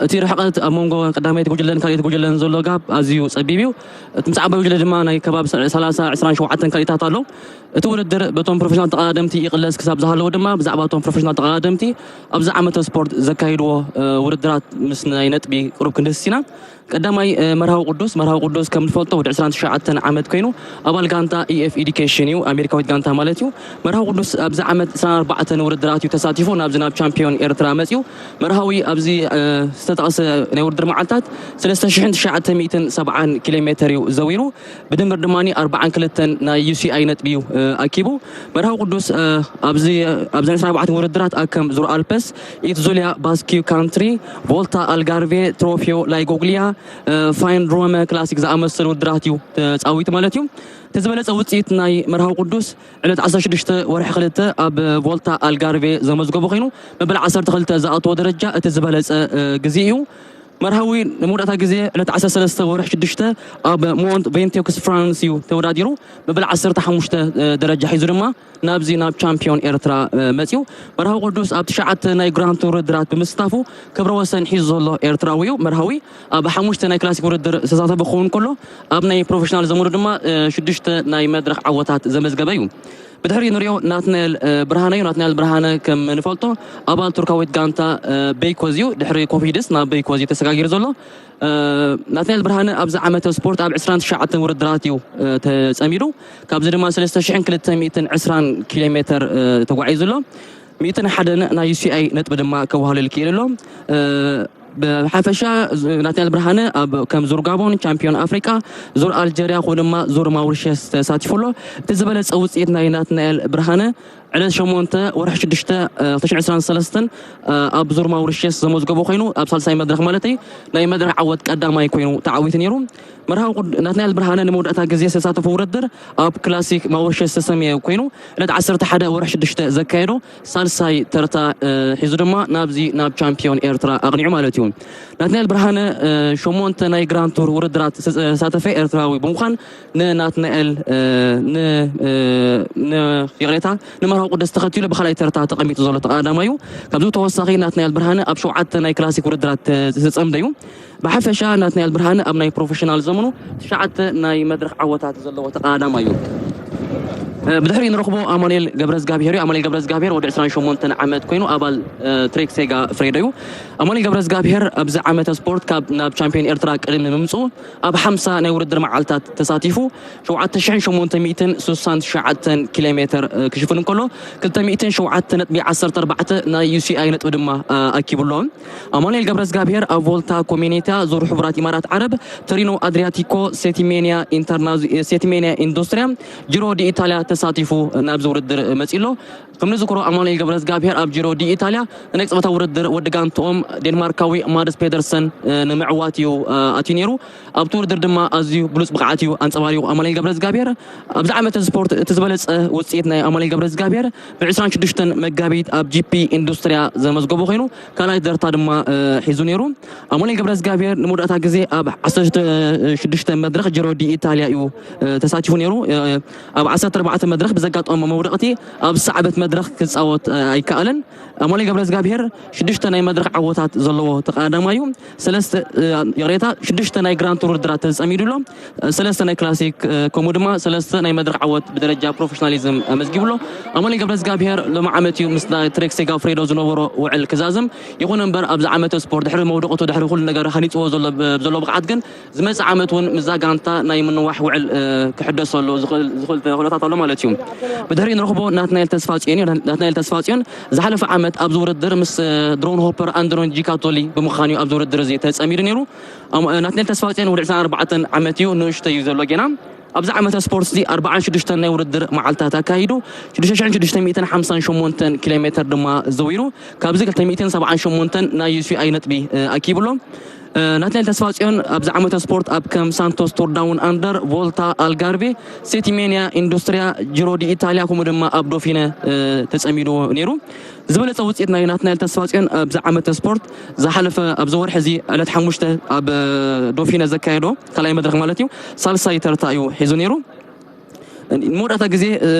እቲ ርሕቐት ኣብ መንጎ ቀዳመይቲ ጉጅለን ካልኣይቲ ጉጅለን ዘሎ ጋብ ኣዝዩ ጸቢብ እዩ። እቲ ምስ ዓባይ ጉጅለ ድማ ናይ ከባቢ ሰላሳ ዕስራን ሸውዓተን ካልኢታት ኣሎ። እቲ ውድድር በቶም ፕሮፌሽናል ተቐዳደምቲ ይቕለስ ክሳብ ዝሃለወ ድማ ብዛዕባ እቶም ፕሮፌሽናል ተቐዳደምቲ ኣብዚ ዓመተ ስፖርት ዘካይድዎ ውድድራት ምስ ናይ ነጥቢ ቅሩብ ክንድህስስ ኢና። ቀዳማይ መርሃዊ ቅዱስ። መርሃዊ ቅዱስ ከም ንፈልጦ ወዲ ዕስራን ትሽዓተን ዓመት ኮይኑ ኣባል ጋንታ ኢኤፍ ኢዲኬሽን እዩ፣ ኣሜሪካዊት ጋንታ ማለት እዩ። መርሃዊ ቅዱስ ኣብዚ ዓመት ዕስራን ኣርባዕተን ውድድራት እዩ ተሳቲፉ ናብዚ ናብ ቻምፒዮን ኤርትራ መፅዩ። መርሃዊ ኣብዚ ዝተጠቕሰ ናይ ውድድር መዓልታት ሰለስተ ሽሕን ትሽዓተ ሚእትን ሰብዓን ኪሎ ሜተር እዩ ዘዊሩ። ብድምር ድማ ኣርባዓን ክልተን ናይ ዩሲኣይ ነጥቢ እዩ ኣኪቡ። መርሃዊ ቅዱስ ኣብዚ ኣብዘን ዕስራን ኣርባዕተን ውድድራት ኣከም ዙር ኣልፐስ፣ ኢት ዙሊያ ባስኪው ካንትሪ፣ ቮልታ ኣልጋርቬ፣ ትሮፊዮ ላይጎግሊያ፣ ፋይን ሮመ ክላሲክ ዝኣመሰሉ ውድድራት እዩ ተፃዊቱ ማለት እዩ። እቲ ዝበለፀ ውፅኢት ናይ መርሃዊ ቅዱስ ዕለት ዓሰርተ ሽዱሽተ ወርሒ ክልተ ኣብ ቮልታ ኣልጋርቬ ዘመዝገቡ ኮይኑ፣ መበል ዓሰርተ ክልተ ዝኣተዎ ደረጃ እቲ ዝበለፀ ግዜ እዩ። መርሃዊ ንመወዳእታ ግዜ ዕለት ዓሰርተ ሰለስተ ወርሒ ሽዱሽተ ኣብ ሞንት ቬንቴክስ ፍራንስ እዩ ተወዳዲሩ። መበል ዓሰርተ ሓሙሽተ ደረጃ ሒዙ ድማ ናብዚ ናብ ቻምፒዮን ኤርትራ መፅዩ። መርሃዊ ቅዱስ ኣብ ትሽዓተ ናይ ግራንድ ቱር ውድድራት ብምስታፉ ክብረ ወሰን ሒዙ ዘሎ ኤርትራዊ እዩ። መርሃዊ ኣብ ሓሙሽተ ናይ ክላሲክ ውድድር ዝተሳተፈ ክኸውን ከሎ፣ ኣብ ናይ ፕሮፌሽናል ዘመኑ ድማ ሽዱሽተ ናይ መድረኽ ዓወታት ዘመዝገበ እዩ። ብድሕሪ ንሪኦ ናትናኤል ብርሃነ እዩ። ናትናኤል ብርሃነ ከም ንፈልጦ ኣባል ቱርካዊት ጋንታ በይኮዝ እዩ። ድሕሪ ኮቪድስ ናብ በይኮዝ እዩ ተሰጋጊሩ ዘሎ። ናትናኤል ብርሃነ ኣብዚ ዓመተ ስፖርት ኣብ ዕስራን ትሽዓተን ውድድራት እዩ ተጸሚዱ። ካብዚ ድማ ሰለስተ ሽሕን ክልተ ሚእትን ዕስራን ኪሎ ሜተር ተጓዒዙ ኣሎ። ሚእትን ሓደን ናይ ዩሲኣይ ነጥቢ ድማ ከዋህልል ክኢሉ ኣሎ። ብሓፈሻ ናትናኤል ብርሃነ ኣብ ከም ዙር ጋቦን፣ ቻምፒዮን ኣፍሪቃ፣ ዙር ኣልጀርያ፣ ከምኡ ድማ ዙር ማውሪሸስ ተሳቲፉ ኣሎ። እቲ ዝበለጸ ውፅኢት ናይ ናትናኤል ብርሃነ ዕለት ሸሞንተ ወርሒ ሽዱሽተ ክልተ ሽሕን ዕስራን ሰለስተን ኣብ ዙር ማውሪሸስ ዘመዝገቦ ኮይኑ፣ ኣብ ሳልሳይ መድረኽ ማለተይ ናይ መድረኽ ዓወት ቀዳማይ ኮይኑ ተዓዊቱ ነይሩ። መርሃዊ ናትናኤል ብርሃነ ንመወዳእታ ግዜ ዝተሳተፎ ውድድር ኣብ ክላሲክ ማውሪሸስ ዝተሰምየ ኮይኑ፣ ዕለት ዓሰርተ ሓደ ወርሒ ሽዱሽተ ዘካየዶ ሳልሳይ ተርታ ሒዙ ድማ ናብዚ ናብ ቻምፒዮን ኤርትራ ኣቕኒዑ ማለት እዩ። ናትናኤል ብርሃነ ሸሞንተ ናይ ግራንድ ቱር ውድድራት ዝተሳተፈ ኤርትራዊ ብምዃን ንናትናኤል ይቕሬታ፣ ንመርሃዊ ቅዱስ ተኸቲሉ ብኻልኣይ ተርታ ተቐሚጡ ዘሎ ተቐዳዳማይ እዩ። ካብዚ ተወሳኺ ናትናኤል ብርሃነ ኣብ ሸውዓተ ናይ ክላሲክ ውድድራት ዝተጸምደ እዩ። ብሓፈሻ ናትናኤል ብርሃነ ኣብ ናይ ፕሮፌሽናል ዘመኑ ትሽዓተ ናይ መድረኽ ዓወታት ዘለዎ ተቐዳዳማይ እዩ። ብድሕሪ ንረኽቦ ኣማኑኤል ገብረዝጋብሄር እዩ። ኣማኑኤል ገብረዝጋብሄር ወዲ ዕስራን ሸሞንተን ዓመት ኮይኑ ኣባል ትሬክ ሴጋ ፍሬዶ እዩ። ኣማኑኤል ገብረዝጋብሄር ኣብዚ ዓመተ ስፖርት ካብ ናብ ቻምፒዮን ኤርትራ ቅድሚ ምምፅኡ ኣብ ሓምሳ ናይ ውድድር መዓልታት ተሳቲፉ ሸውዓተ ሽሕን ሸሞንተ ሚእትን ስሳን ትሽዓተን ኪሎ ሜተር ክሽፍን እንከሎ ክልተ ሚእትን ሸውዓተ ነጥቢ ዓሰርተ ኣርባዕተ ናይ ዩሲኣይ ነጥቢ ድማ ኣኪቡ ኣሎ። ኣማኑኤል ገብረዝጋብሄር ኣብ ቮልታ ኮሚኒታ ዙር ሕቡራት ኢማራት ዓረብ፣ ቶሪኖ ኣድሪያቲኮ፣ ሴቲሜንያ ኢንዱስትሪያ፣ ጂሮ ዲ ኢታልያ ተሳቲፉ ናብዚ ውድድር መፂኡ ኣሎ። ከም ንዝክሮ ኣማኑኤል ገብረዝጋብሄር ኣብ ጂሮ ዲ ኢታልያ ናይ ቅጽበታዊ ውድድር ወዲ ጋንትኦም ዴንማርካዊ ማድስ ፔደርሰን ንምዕዋት እዩ ኣትዩ ነይሩ። ኣብቲ ውድድር ድማ ኣዝዩ ብሉጽ ብቕዓት እዩ ኣንጸባሪቑ ኣማኑኤል ገብረዝጋብሄር። ኣብዚ ዓመተ ስፖርት እቲ ዝበለጸ ውጽኢት ናይ ኣማኑኤል ገብረዝጋብሄር ብ ዕስራን ሽዱሽተን መጋቢት ኣብ ጂፒ ኢንዱስትሪያ ዘመዝገቦ ኮይኑ፣ ካልኣይ ደርታ ድማ ሒዙ ነይሩ። ኣማኑኤል ገብረዝጋብሄር ንመወዳእታ ግዜ ኣብ ዓሰርተ ሽዱሽተ መድረኽ ጂሮ ዲ ኢታልያ እዩ ተሳቲፉ ነይሩ። ኣብ ዓሰርተ ኣርባዕተ መድረኽ ብዘጋጠሞ መውደቕቲ ኣብ ዝሰዓበት መድረኽ ክጻወት ኣይከኣለን። ኣማኑኤል ገብረዝጋብሄር ሽዱሽተ ናይ መድረኽ ዓወታት ዘለዎ ተቐዳዳማይ እዩ። ሰለስተ ይቕሬታ፣ ሽዱሽተ ናይ ግራንድ ቱር ውድድራት ተጸሚዱ ኣሎ። ሰለስተ ናይ ክላሲክ ከምኡ ድማ ሰለስተ ናይ መድረኽ ዓወት ብደረጃ ፕሮፌሽናሊዝም ኣመዝጊቡ ኣሎ። ኣማኑኤል ገብረዝጋብሄር ሎሚ ዓመት እዩ ምስ ትሬክ ሴጋፍሬዶ ዝነበሮ ውዕል ክዛዝም። ይኹን እምበር ኣብዚ ዓመተ ስፖርት ድሕሪ መውደቕቱ ድሕሪ ኩሉ ነገር ሃኒፅዎ ዘሎ ዘሎ ብቕዓት ግን ዝመጽእ ዓመት እውን ምስዛ ጋንታ ናይ ምንዋሕ ውዕል ክሕደሰሉ ዝኽእል ተኽእሎታት ኣሎ ማለት እዩ። ብድሕሪኡ ንረኽቦ ናትናኤል ተስፋጽዮን እዩ። ናትናኤል ተስፋጽዮን ዝሓለፈ ዓመት ኣብዚ ውድድር ምስ ድሮን ሆፐር ኣንድሮን ጂካቶሊ ብምዃን እዩ ኣብዚ ውድድር እዚ ተጸሚዱ ነይሩ። ናትናኤል ተስፋጽዮን ወዲ ዕስራን ኣርባዕተን ዓመት እዩ፣ ንእሽቶ እዩ ዘሎ ጌና። ኣብዚ ዓመተ ስፖርት እዚ ኣርባዓን ሽዱሽተን ናይ ውድድር መዓልታት ኣካይዱ ሽዱሽተ ሽሕን ሽዱሽተ ሚእትን ሓምሳን ሸሞንተን ኪሎ ሜተር ድማ ዘዊሩ ካብዚ ክልተ ሚእትን ሰብዓን ሸሞንተን ናይ ዩሲኣይ ነጥቢ ኣኪቡ ኣሎ። ናትናኤል ተስፋጽዮን ኣብዚ ዓመተ ስፖርት ኣብ ከም ሳንቶስ ቱር ዳውን ኣንደር፣ ቮልታ ኣልጋርቬ፣ ሴቲሜንያ ኢንዱስትሪያ፣ ጂሮ ዲ ኢታልያ ከምኡ ድማ ኣብ ዶፊነ ተጸሚዱ ነይሩ። ዝበለጸ ውጽኢት ናይ ናትናኤል ተስፋጽዮን ኣብዚ ዓመተ ስፖርት ዝሓለፈ ኣብዚ ወርሒ እዚ ዕለት ሓሙሽተ ኣብ ዶፊነ ዘካየዶ ካልኣይ መድረኽ ማለት እዩ ሳልሳይ ተርታ እዩ ሒዙ ነይሩ። ንመወዳእታ ግዜ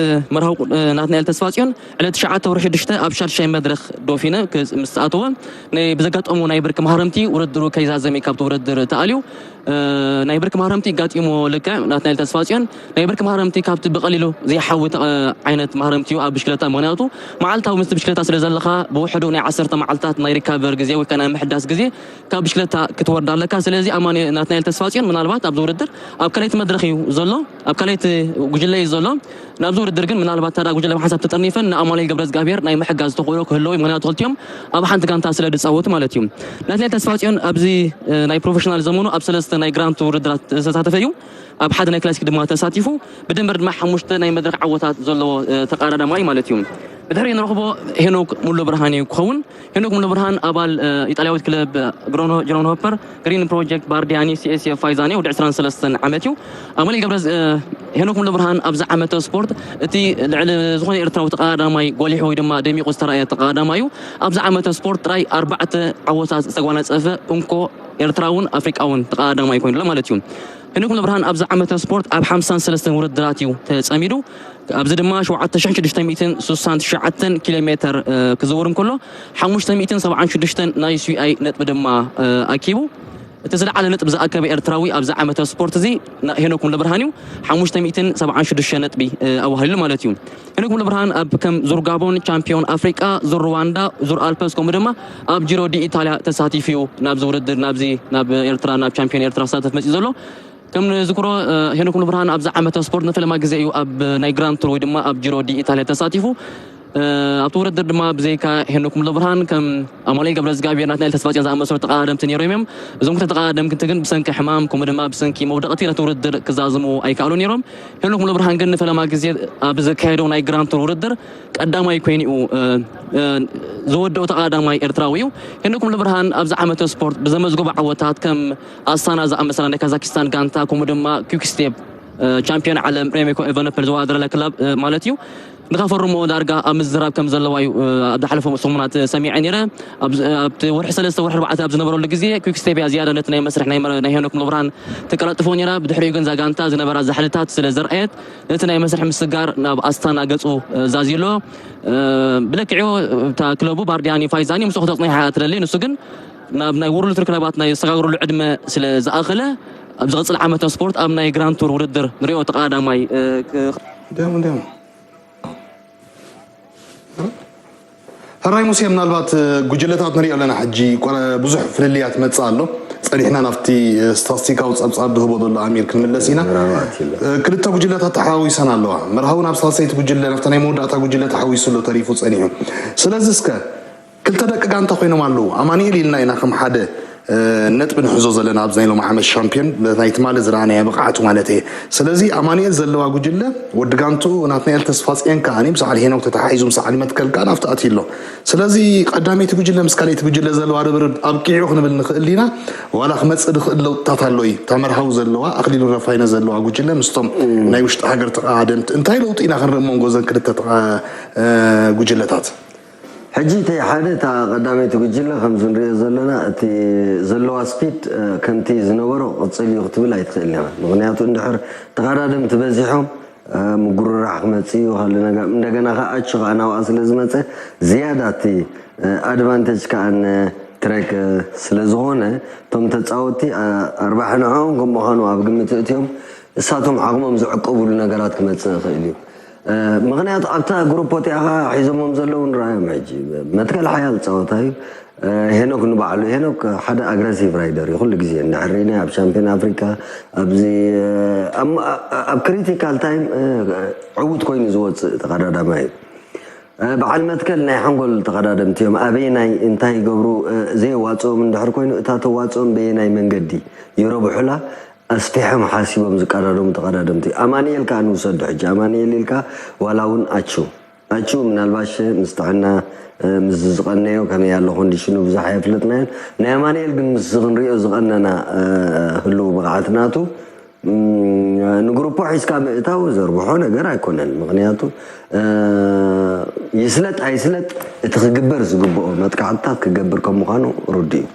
መርሃዊ ናትናኤል ተስፋፅዮን ዕለት ትሽዓተ ወርሒ ሽዱሽተ ኣብ ሻድሻይ መድረኽ ዶፊነ ምስ ኣተወ ብዘጋጠሙ ናይ ብርኪ ማህረምቲ ውድድሩ ከይዛዘም እዩ ካብቲ ውድድር ተኣልዩ። ናይ ብርኪ ማህረምቲ ጋጢሞ ልክዕ ናትናኤል ተስፋፅዮን ናይ ብርኪ ማህረምቲ ካብቲ ብቐሊሉ ዘይሓዊ ዓይነት ማህረምቲ እዩ ኣብ ብሽክለታ። ምክንያቱ መዓልታዊ ምስ ብሽክለታ ስለ ዘለኻ ብውሕዱ ናይ ዓሰርተ መዓልታት ናይ ሪካቨር ግዜ ወይ ከዓ ናይ ምሕዳስ ግዜ ካብ ብሽክለታ ክትወርድ ኣለካ። ስለዚ ኣማኒ ናትናኤል ተስፋፅዮን ምናልባት ኣብዚ ውድድር ኣብ ካልኣይቲ መድረኽ እዩ ዘሎ፣ ኣብ ካልኣይቲ ጉጅለ እዩ ዘሎ። ናብዚ ውድድር ግን ምናልባት ታዳ ጉጅለ ብሓንሳብ ተጠርኒፈን ንኣማኑኤል ገብረዝጋብሔር ናይ ምሕጋዝ ተኽእሎ ክህልዎ እዩ። ምክንያቱ ክልቲኦም ኣብ ሓንቲ ጋንታ ስለ ዝፃወቱ ማለት እዩ። ናትናኤል ተስፋፅዮን ኣብዚ ናይ ፕሮፌሽናል ዘመኑ ኣብ ሰለስተ ናይ ግራንት ውድድራት ዝተሳተፈ እዩ። ኣብ ሓደ ናይ ክላሲክ ድማ ተሳቲፉ ብድምር ድማ ሓሙሽተ ናይ መድረክ ዓወታት ዘለዎ ተቃዳዳማይ ማለት እዩ። ብድሕሪ ንረኽቦ ሄኖክ ሙሉ ብርሃን እዩ ክኸውን። ሄኖክ ሙሉ ብርሃን ኣባል ኢጣልያዊት ክለብ ግሮንሆፐር ግሪን ፕሮጀክት ባርዲያኒ ሲኤስኤፍ ፋይዛኒ ወዲ ዕስራን ሰለስተን ዓመት እዩ። ኣማኑኤል ገብረ ሄኖክ ሙሉ ብርሃን ኣብዚ ዓመተ ስፖርት እቲ ልዕሊ ዝኾነ ኤርትራዊ ተቃዳማይ ጎሊሑ ወይ ድማ ደሚቑ ዝተረኣየ ተቃዳማይ እዩ። ኣብዚ ዓመተ ስፖርት ጥራይ ኣርባዕተ ዓወታት ዝተጓናጸፈ እንኮ ኤርትራውን ኣፍሪቃውን ተቃዳማይ ኮይኑ ኣሎ ማለት እዩ። ሄኖክ ሙሉ ብርሃን ኣብዚ ዓመተ ስፖርት ኣብ ሓምሳን ሰለስተን ውድድራት እዩ ተጸሚዱ። ኣብዚ ድማ ሸውዓተ ሽሕን ሽዱሽተ ሚእትን ስሳን ትሽዓተን ኪሎ ሜተር ክዝውር እንከሎ ሓሙሽተ ሚእትን ሰብዓን ሽዱሽተን ናይ ዩሲኣይ ነጥቢ ድማ ኣኪቡ። እቲ ዝለዓለ ነጥቢ ዝኣከበ ኤርትራዊ ኣብዚ ዓመተ ስፖርት እዚ ሄኖክ ሙሉ ብርሃን እዩ። ሓሙሽተ ሚእትን ሰብዓን ሽዱሽተ ነጥቢ ኣዋህሊሉ ማለት እዩ። ሄኖክ ሙሉ ብርሃን ኣብ ከም ዙር ጋቦን ቻምፒዮን ኣፍሪቃ፣ ዙር ሩዋንዳ፣ ዙር ኣልፐስ ከምኡ ድማ ኣብ ጂሮ ዲ ኢታልያ ተሳቲፉ እዩ። ናብዚ ውድድር ናብዚ ናብ ኤርትራ ናብ ቻምፒዮን ኤርትራ ክሳተፍ መፂኡ ዘሎ። ከም ንዝክሮ ሄኖክ ሙሉ ብርሃን ኣብዚ ዓመተ ስፖርት ንፈለማ ግዜ እዩ ኣብ ናይ ግራንድ ቱር ወይ ድማ ኣብ ጂሮ ዲ ኢታልያ ተሳቲፉ። ኣብቲ ውድድር ድማ ብዘይካ ሄኖክ ሙሉ ብርሃን ከም ኣማኑኤል ገብረዝጋብሔር ናትናኤል ተስፋጽዮን ዝኣመሰሉ ተቐዳደምቲ ነይሮም እዮም። እዞም ክልተ ተቐዳደምቲ ግን ብሰንኪ ሕማም ከምኡ ድማ ብሰንኪ መውደቕቲ ነቲ ውድድር ክዛዝሙ ኣይከኣሉ ነይሮም። ሄኖክ ሙሉ ብርሃን ግን ንፈለማ ግዜ ኣብ ዘካየደው ናይ ግራንድ ቱር ውድድር ቀዳማይ ኮይኑ እዩ ዝወደኦ ተቐዳዳማይ ኤርትራዊ እዩ። ሄኖክ ሙሉ ብርሃን ኣብዚ ዓመተ ስፖርት ብዘመዝገቦ ዓወታት ከም ኣስታና ዝኣመሰላ ናይ ካዛኪስታን ጋንታ ከምኡ ድማ ኪክስቴፕ ቻምፒዮን ዓለም ሬሜኮ ኤቨነፐል ዝወዳደረላ ክለብ ማለት እዩ። ንኸፈርሞ ዳርጋ ኣብ ምዝራብ ከም ዘለዋ እዩ ኣብ ዝሓለፈ ሰሙናት ሰሚዐ ነይረ። ኣብቲ ወርሒ ሰለስተ ወርሒ ኣርባዕተ ኣብ ዝነበረሉ ግዜ ኪክስቴፕ እያ ዝያዳ ነቲ ናይ መስርሕ ናይ ሄኖክ ሙሉ ብርሃን ተቀላጥፎ ነይራ። ብድሕሪኡ ግን እዛ ጋንታ ዝነበራ ዛሕልታት ስለ ዘርኣየት ነቲ ናይ መስርሕ ምስጋር ናብ ኣስታና ገጹ ዛዝዩ ኣሎ። ብለክዕዮ እታ ክለቡ ባርዲያኒ ፋይዛኒ ምስኡ ክተጽንሓ እያ ትደሊ። ንሱ ግን ናብ ናይ ወርልድ ቱር ክለባት ናይ ዝሰጋግረሉ ዕድመ ስለ ዝኣኸለ ኣብ ዝቕጽል ዓመተ ስፖርት ኣብ ናይ ግራንድ ቱር ውድድር ንሪኦ ተቐዳዳማይ ደም ደም ሕራይ ሙሴ፣ ምናልባት ጉጅለታት ንሪኦ ኣለና። ሕጂ ብዙሕ ፍልልያት መፅእ ኣሎ። ፀኒሕና ናብቲ ስታስቲካዊ ፀብፃብ ዝህቦ ዘሎ ኣሚር ክንምለስ ኢና። ክልተ ጉጅለታት ተሓዋዊሰን ኣለዋ። መርሃዊ ናብ ሳልሰይቲ ጉጅለ ናብታ ናይ መወዳእታ ጉጅለ ተሓዊሱ ኣሎ ተሪፉ ፀኒሑ። ስለዚ እስከ ክልተ ደቂ ጋንታ ኮይኖም ኣለዉ። ኣማኒኤል ኢልና ኢና ከም ሓደ ነጥቢ ንሕዞ ዘለና ኣብዚ ናይ ሎሚ ዓመት ሻምፒዮን ናይ ትማሊ ዝረኣናዮ ብቕዓቱ ማለት እየ። ስለዚ ኣማኒኤል ዘለዋ ጉጅለ ወዲ ጋንትኡ ናትናኤል ተስፋጽዮን ከኣ ምስ በዓል ሄኖክ ተተሓሒዙ ምስ በዓል መትከል ከኣ ናብቲ ኣትዩ ኣሎ። ስለዚ ቀዳመይቲ ጉጅለ ምስ ካልኣይቲ ጉጅለ ዘለዋ ርብርብ ኣብቂዑ ክንብል ንኽእል ዲና? ዋላ ክመጽእ ዝኽእል ለውጥታት ኣሎ እዩ። እታ መርሃዊ ዘለዋ ኣኽሊሉ ረፋይነ ዘለዋ ጉጅለ ምስቶም ናይ ውሽጢ ሃገር ተቐዳደምቲ እንታይ ለውጢ ኢና ክንርኢ መንጎ እዘን ክልተ ጉጅለታት? ሕጂ እቲ ሓደ እታ ቀዳመይቲ ጉጅለ ከምዚ ንሪኦ ዘለና እቲ ዘለዋ ስፒድ ከምቲ ዝነበሮ ክቕፅል እዩ ክትብል ኣይትኽእል ኢኻ። ምኽንያቱ እንድሕር ተቐዳደምቲ በዚሖም ምጉርራሕ ክመፅእ እዩ። ካልእ ነገር እንደገና ከዓ ኣቹ ከዓ ናብኣ ስለ ዝመፀ ዝያዳ እቲ ኣድቫንቴጅ ከዓ ንትሬክ ስለ ዝኾነ እቶም ተፃወትቲ ኣርባሒ ንዕኦም ከም ምዃኑ ኣብ ግምት እትዮም እሳቶም ዓቕሞም ዝዕቀብሉ ነገራት ክመፅእ ይኽእል እዩ። ምኽንያቱ ኣብታ ግሩፕ እቲኣ ከዓ ሒዞሞም ዘለዉ ንረኣዮም። ሕጂ መትከል ሓያል ፀወታ እዩ። ሄኖክ ንባዕሉ ሄኖክ ሓደ ኣግረሲቭ ራይደር እዩ። ኩሉ ግዜ እንድሕር ርኢናዮ ኣብ ሻምፒዮን ኣፍሪካ ኣብዚ ኣብ ክሪቲካል ታይም ዕዉት ኮይኑ ዝወፅእ ተቐዳዳማይ እዩ። በዓል መትከል ናይ ሓንጎል ተቐዳደምቲ እዮም። ኣበየናይ እንታይ ይገብሩ ዘየዋፅኦም እንድሕር ኮይኑ እታ ተዋፅኦም በየናይ መንገዲ ይረብሑላ ኣስፊሖም ሓሲቦም ዝቀዳደሙ ተቐዳደምቲ። ኣማኒኤል ከዓ ንውሰዶ ሕጂ ኣማኒኤል ኢልካ ዋላ እውን ኣቹ ኣቹ ምናልባሽ ምስ ጥዕና ምስ ዝቐነዮ ከመይ ኣሎ ኮንዲሽኑ ብዙሕ ኣየፍለጥናዮን። ናይ ኣማኒኤል ግን ምስ ክንሪኦ ዝቐነና ህልው ብቕዓት ናቱ ንግሩፖ ሒዝካ ምእታው ዘርብሖ ነገር ኣይኮነን። ምኽንያቱ ይስለጥ ኣይስለጥ እቲ ክግበር ዝግብኦ መጥቃዕትታት ክገብር ከም ምዃኑ ርዱእ እዩ።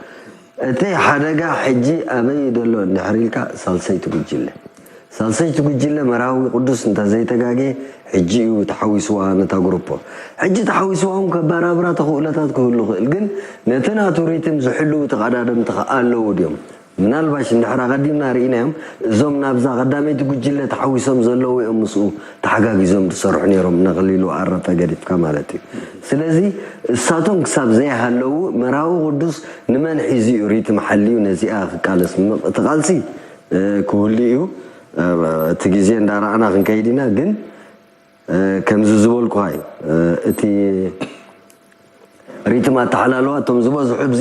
እቲ ሓደጋ ሕጂ ኣበይ ዘሎ እንድሕር ኢልካ ሳልሰይቲ ጉጅለ ሳልሰይቲ ጉጅለ መርሃዊ ቅዱስ እንተዘይተጋጌ ሕጂ እዩ ተሓዊስዋ ነታ ግሩፖ። ሕጂ ተሓዊስዋ እውን ከባራብራ ተኽእሎታት ክህሉ ይኽእል፣ ግን ነቲ ናቱ ሪትም ዝሕልዉ ተቐዳደምቲ ከኣ ኣለዉ ድዮም? ምናልባሽ እንድሕር ኣቐዲምና ርኢናዮም፣ እዞም ናብዛ ቀዳመይቲ ጉጅለ ተሓዊሶም ዘለዉ እዮም ምስኡ ተሓጋጊዞም ዝሰርሑ ነይሮም፣ ነቐሊሉ ኣረፈ ገዲፍካ ማለት እዩ። ስለዚ እሳቶም ክሳብ ዘይሃለዉ መርሃዊ ቅዱስ ንመን ሒዙ እዩ ሪትም ሓልዩ ነዚኣ ክቃለስ? ምቕ-፣ እቲ ቃልሲ እ፣ ክህሉ እዩ። እ፣ እቲ ግዜ እንዳረኣና ክንከይድ ኢና። ግን እ፣ ከምዚ ዝበልኩኻ እዩ። እ፣ እቲ ሪትም ኣተሓላልዋ እቶም ዝበዝሑ ኣብዚ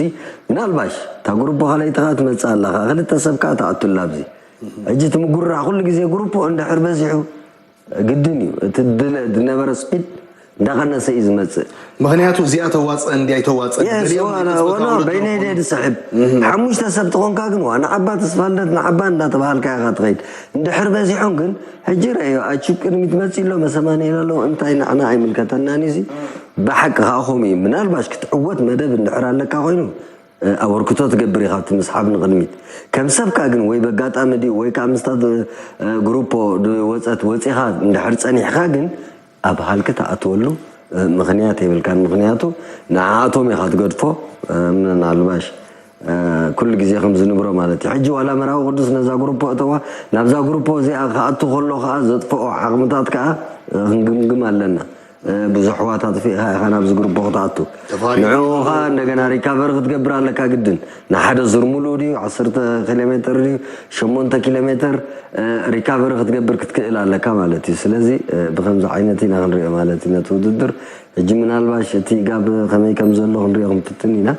ምናልባሽ እታ ግሩፖ ካልኣይቲ ኸዓ ትመጽእ ኣላ ኸዓ ክልተ ሰብ ከኣ ትኣቱላ ኣብዚ። ሕጂ እቲ ምጉርራሕ ኩሉ ግዜ ግሩፖ እንድሕር በዚሑ ግድን እዩ። እቲ ድለ-፣ ዝነበረ ስፒድ እንዳቐነሰ እዩ ዝመጽእ። ምኽንያቱ እዚኣ ተዋጽእ እንዲያ ኣይተዋጽእ የስ፣ ገሊኦም ዋላ፣ ይጽበቱ ዋላ፣ ኣለዉ በይነይ ኣለዉ። ድየ ዝስሕብ። ሓሙሽተ ሰብ ተኾንካ ግን፣ ዋ፣ ንዓባ ተስፋልደት፣ ንዓባ እንዳተባሃልካ ኢኻ ትኸይድ። እንድሕር በዚሖም ግን፣ ሕጂ ረኣዮ፣ ኣቹብ ቅድሚት መጺእ ኣሎ፣ መሰማንኤል ኣሎ፣ እንታይ ንዓና ኣይምልከተናን እዩ እዚ። ብሓቂ ከኣ ከምኡ እዩ። ምናልባሽ ክትዕወት መደብ እንድሕር ኣለካ ኮይኑ፣ እ፣ ኣበርክቶ ትገብር ኢኻ ኣብቲ ምስሓብ ንቕድሚት። ከም ሰብካ ግን ወይ በጋጣሚ ድዩ ወይ ከኣ ምስታ እ፣ ግሩፖ ዝወጸት ወጺኻ እንድሕር ጸኒሕካ ግን ኣብ ሃልኪ ትኣትወሉ እ፣ ምኽንያት የብልካን። ምኽንያቱ ንዓኣቶም ኢኻ ትገድፎ። እ፣ ምናልባሽ እ፣ ኩሉ ግዜ ከም ዝንብሮ ማለት እዩ። ሕጂ ዋላ መርሃዊ ቅዱስ ነዛ ግሩፖ እተዋ፣ ናብዛ ግሩፖ እዚኣ ክኣቱ ከሎ ከኣ ዘጥፍኦ ዓቕምታት ከኣ እ፣ ክንግምግም ኣለና። እ፣ ብዙሕ ዋታ ኣጥፊእካ ኢኻ ናብዚ ግሩፖ ክትኣቱ። ተፋሪቑ ንዕኡ ኢኻ። ኸኣ እንደገና ሪካቨሪ ክትገብር ኣለካ ግድን። ንሓደ ዙር ሙሉእ ድዩ፣ ዓሰርተ ኪሎ ሜትር ድዩ፣ ሸሞንተ ኪሎ ሜትር፣ እ፣ ሪካቨሪ ክትገብር ክትክእል ኣለካ ማለት እዩ። ስለዚ፣ እ፣ ብኸምዚ ዓይነት ኢና ክንሪኦ ማለት እዩ ነቲ ውድድር። ሕጂ ምናልባሽ እቲ ጋብ ከመይ ከም ዘሎ ክንሪኦ ክንፍትን ኢና።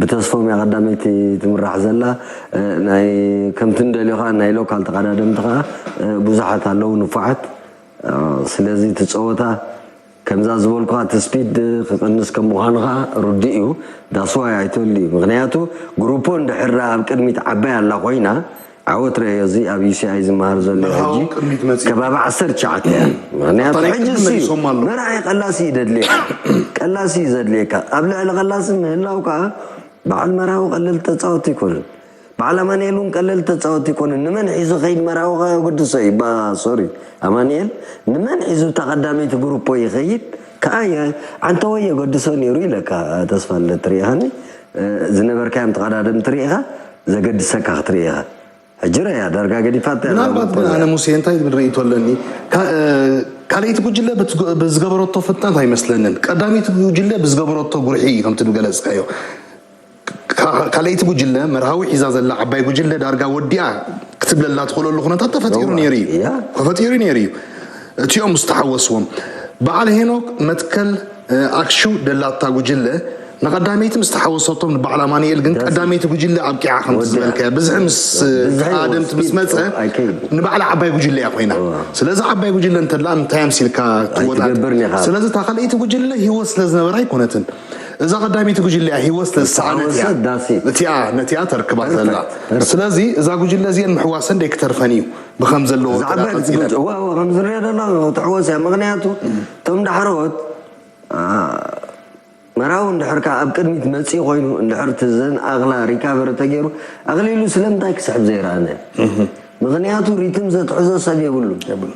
ብተስፎም እያ ቀዳመይቲ ትምራሕ ዘላ። እ፣ ናይ ከምቲ ንደልዮ ኸኣ ናይ ሎካል ተቐዳደምቲ ኸኣ፣ እ፣ ብዙሓት ኣለዉ ንፉዓት። እ፣ ስለዚ እቲ ጸወታ ከምዛ ዝበልኩኻ እቲ ስፒድ ክቕንስ ከም ምዃኑ ኸዓ ርዱእ እዩ። ዳስዋይ ኣይተልዩ። ምኽንያቱ ግሩፖ እንድሕር ኣብ ቅድሚት ዓባይ ኣላ ኮይና፣ ዓወት ረእዮ እዚ ኣብ ዩ ሲ ኣይ ዝመሃር ዘሎ መርሃዊ ሕጂ ቅድሚት መጺኡ። ከባቢ ዓሰርተ ትሽዓተ እያ። ምኽንያቱ ኣታ ናይ ሕጂ ቅድሚ እሱ እዩ። መሊሶም ኣለዉ። መራሒ ቀላሲ እዩ ዘድልየካ። ቀላሲ እዩ ዘድልየካ። ኣብ ልዕሊ ቀላሲ ምህላው ከኣ በዓል መርሃዊ ቀለል ተጻወት ኣይኮነን። በዓል ኣማኑኤል እውን ቀለል ተጻወት ኣይኮነን። ንመን ሒዙ ከይድ መርሃዊ ከኣ የገድሶ እዩ። ባ-፣ ሶሪ፣ ኣማኑኤል ንመን ሒዙ እታ ቀዳመይቲ ግሩፖ ይኸይድ ከኣ የ-፣ ዓንተወይ የገድሶ ነይሩ ኢለካ ተስፋ ልደት ትርኢኻኒ። እ፣ ዝነበርካዮም ተቐዳደምቲ ርኢኻ ዘገድሰካ ክትርኢ ኢኻ። ሕጂ ረያ ዳርጋ ገዲፋት እያ ምናልባት ግን ኣነ ሙሴ እንታይ ዝብል ርእይቶ ኣለኒ፣ ካ-፣ እ፣ ካልኣይቲ ጉጅለ ብትግ-፣ ብዝገበረቶ ፍጥነት ኣይመስለንን። ቀዳመይቲ ጉጅለ ብዝገበረቶ ጉርሒ እዩ ከምቲ ዝገለጽካዮ። ካ-፣ ካልኣይቲ ጉጅለ መርሃዊ ሒዛ ዘላ ዓባይ ጉጅለ ዳርጋ ወዲኣ ክትብለላ ትኽእለሉ ኩነታት ተፈጢሩ እዋ፣ ነይሩ እዩ። እያ። ተፈጢሩ ነይሩ እዩ። እቲኦም ምስ ተሓወስዎም በዓል ሄኖክ መትከል፣ እ፣ ኣክሹ ደላታ ጉጅለ ንቐዳመይቲ ምስ ተሓወሰቶም ንበዓል ኣማኑኤል ግን ዳስ ቀዳመይቲ ጉጅለ ኣብቂዓ ከምቲ ወዲኣ። ዝበልካዮ ብዝሒ ምስ ብዝሒ ተቓደምቲ ምስ ስፒድ መጸ ኣይከይድ። ንባዕላ ዓባይ ጉጅለ እያ ኮይና። እዋ። ስለዚ ዓባይ ጉጅለ እንተላ እንታይ ኣምሲልካ ትወጣ? ኣይትገብርን ኢኻ። ስለዚ እታ ካልኣይቲ ጉጅለ ህይወት ስለ ዝነበራ ኣይኮነትን። እዛ ቀዳመይቲ ጉጅለ እያ ህይወት ስለ ዝሰኣነት እያ። ዝተሓወሰት ዳስ ኢት። እቲኣ ነቲኣ ተርክባ ዘላ። ፐርፌክት፣ ፐርፌክት። ስለዚ እዛ ጉጅለ እዚአን ምሕዋሰን ደይክተርፈን እዩ። ብኸም ዘለዎ ዝዓባይ ተዳቐጽ ኢለን። ክትግልጽ፣ እዋ፣ እዋ፣ ከም ዝሪኦ ዘሎ ትሕወስ እያ። ምኽንያቱ እቶም ዳሕረዎት፣ ኣ፣ መራዊ እንድሕር ከኣ ኣብ ቅድሚት መጺኡ ኮይኑ፣ እንድሕር እቲ ዘንኣኽላ ሪካቨሪ ተገይሩ፣ ኣኽሊሉ ስለምንታይ ክስሕብ ዘይረኣነ? ምኽንያቱ ሪትም ዘትሕዞ ሰብ የብሉን። የብሉን።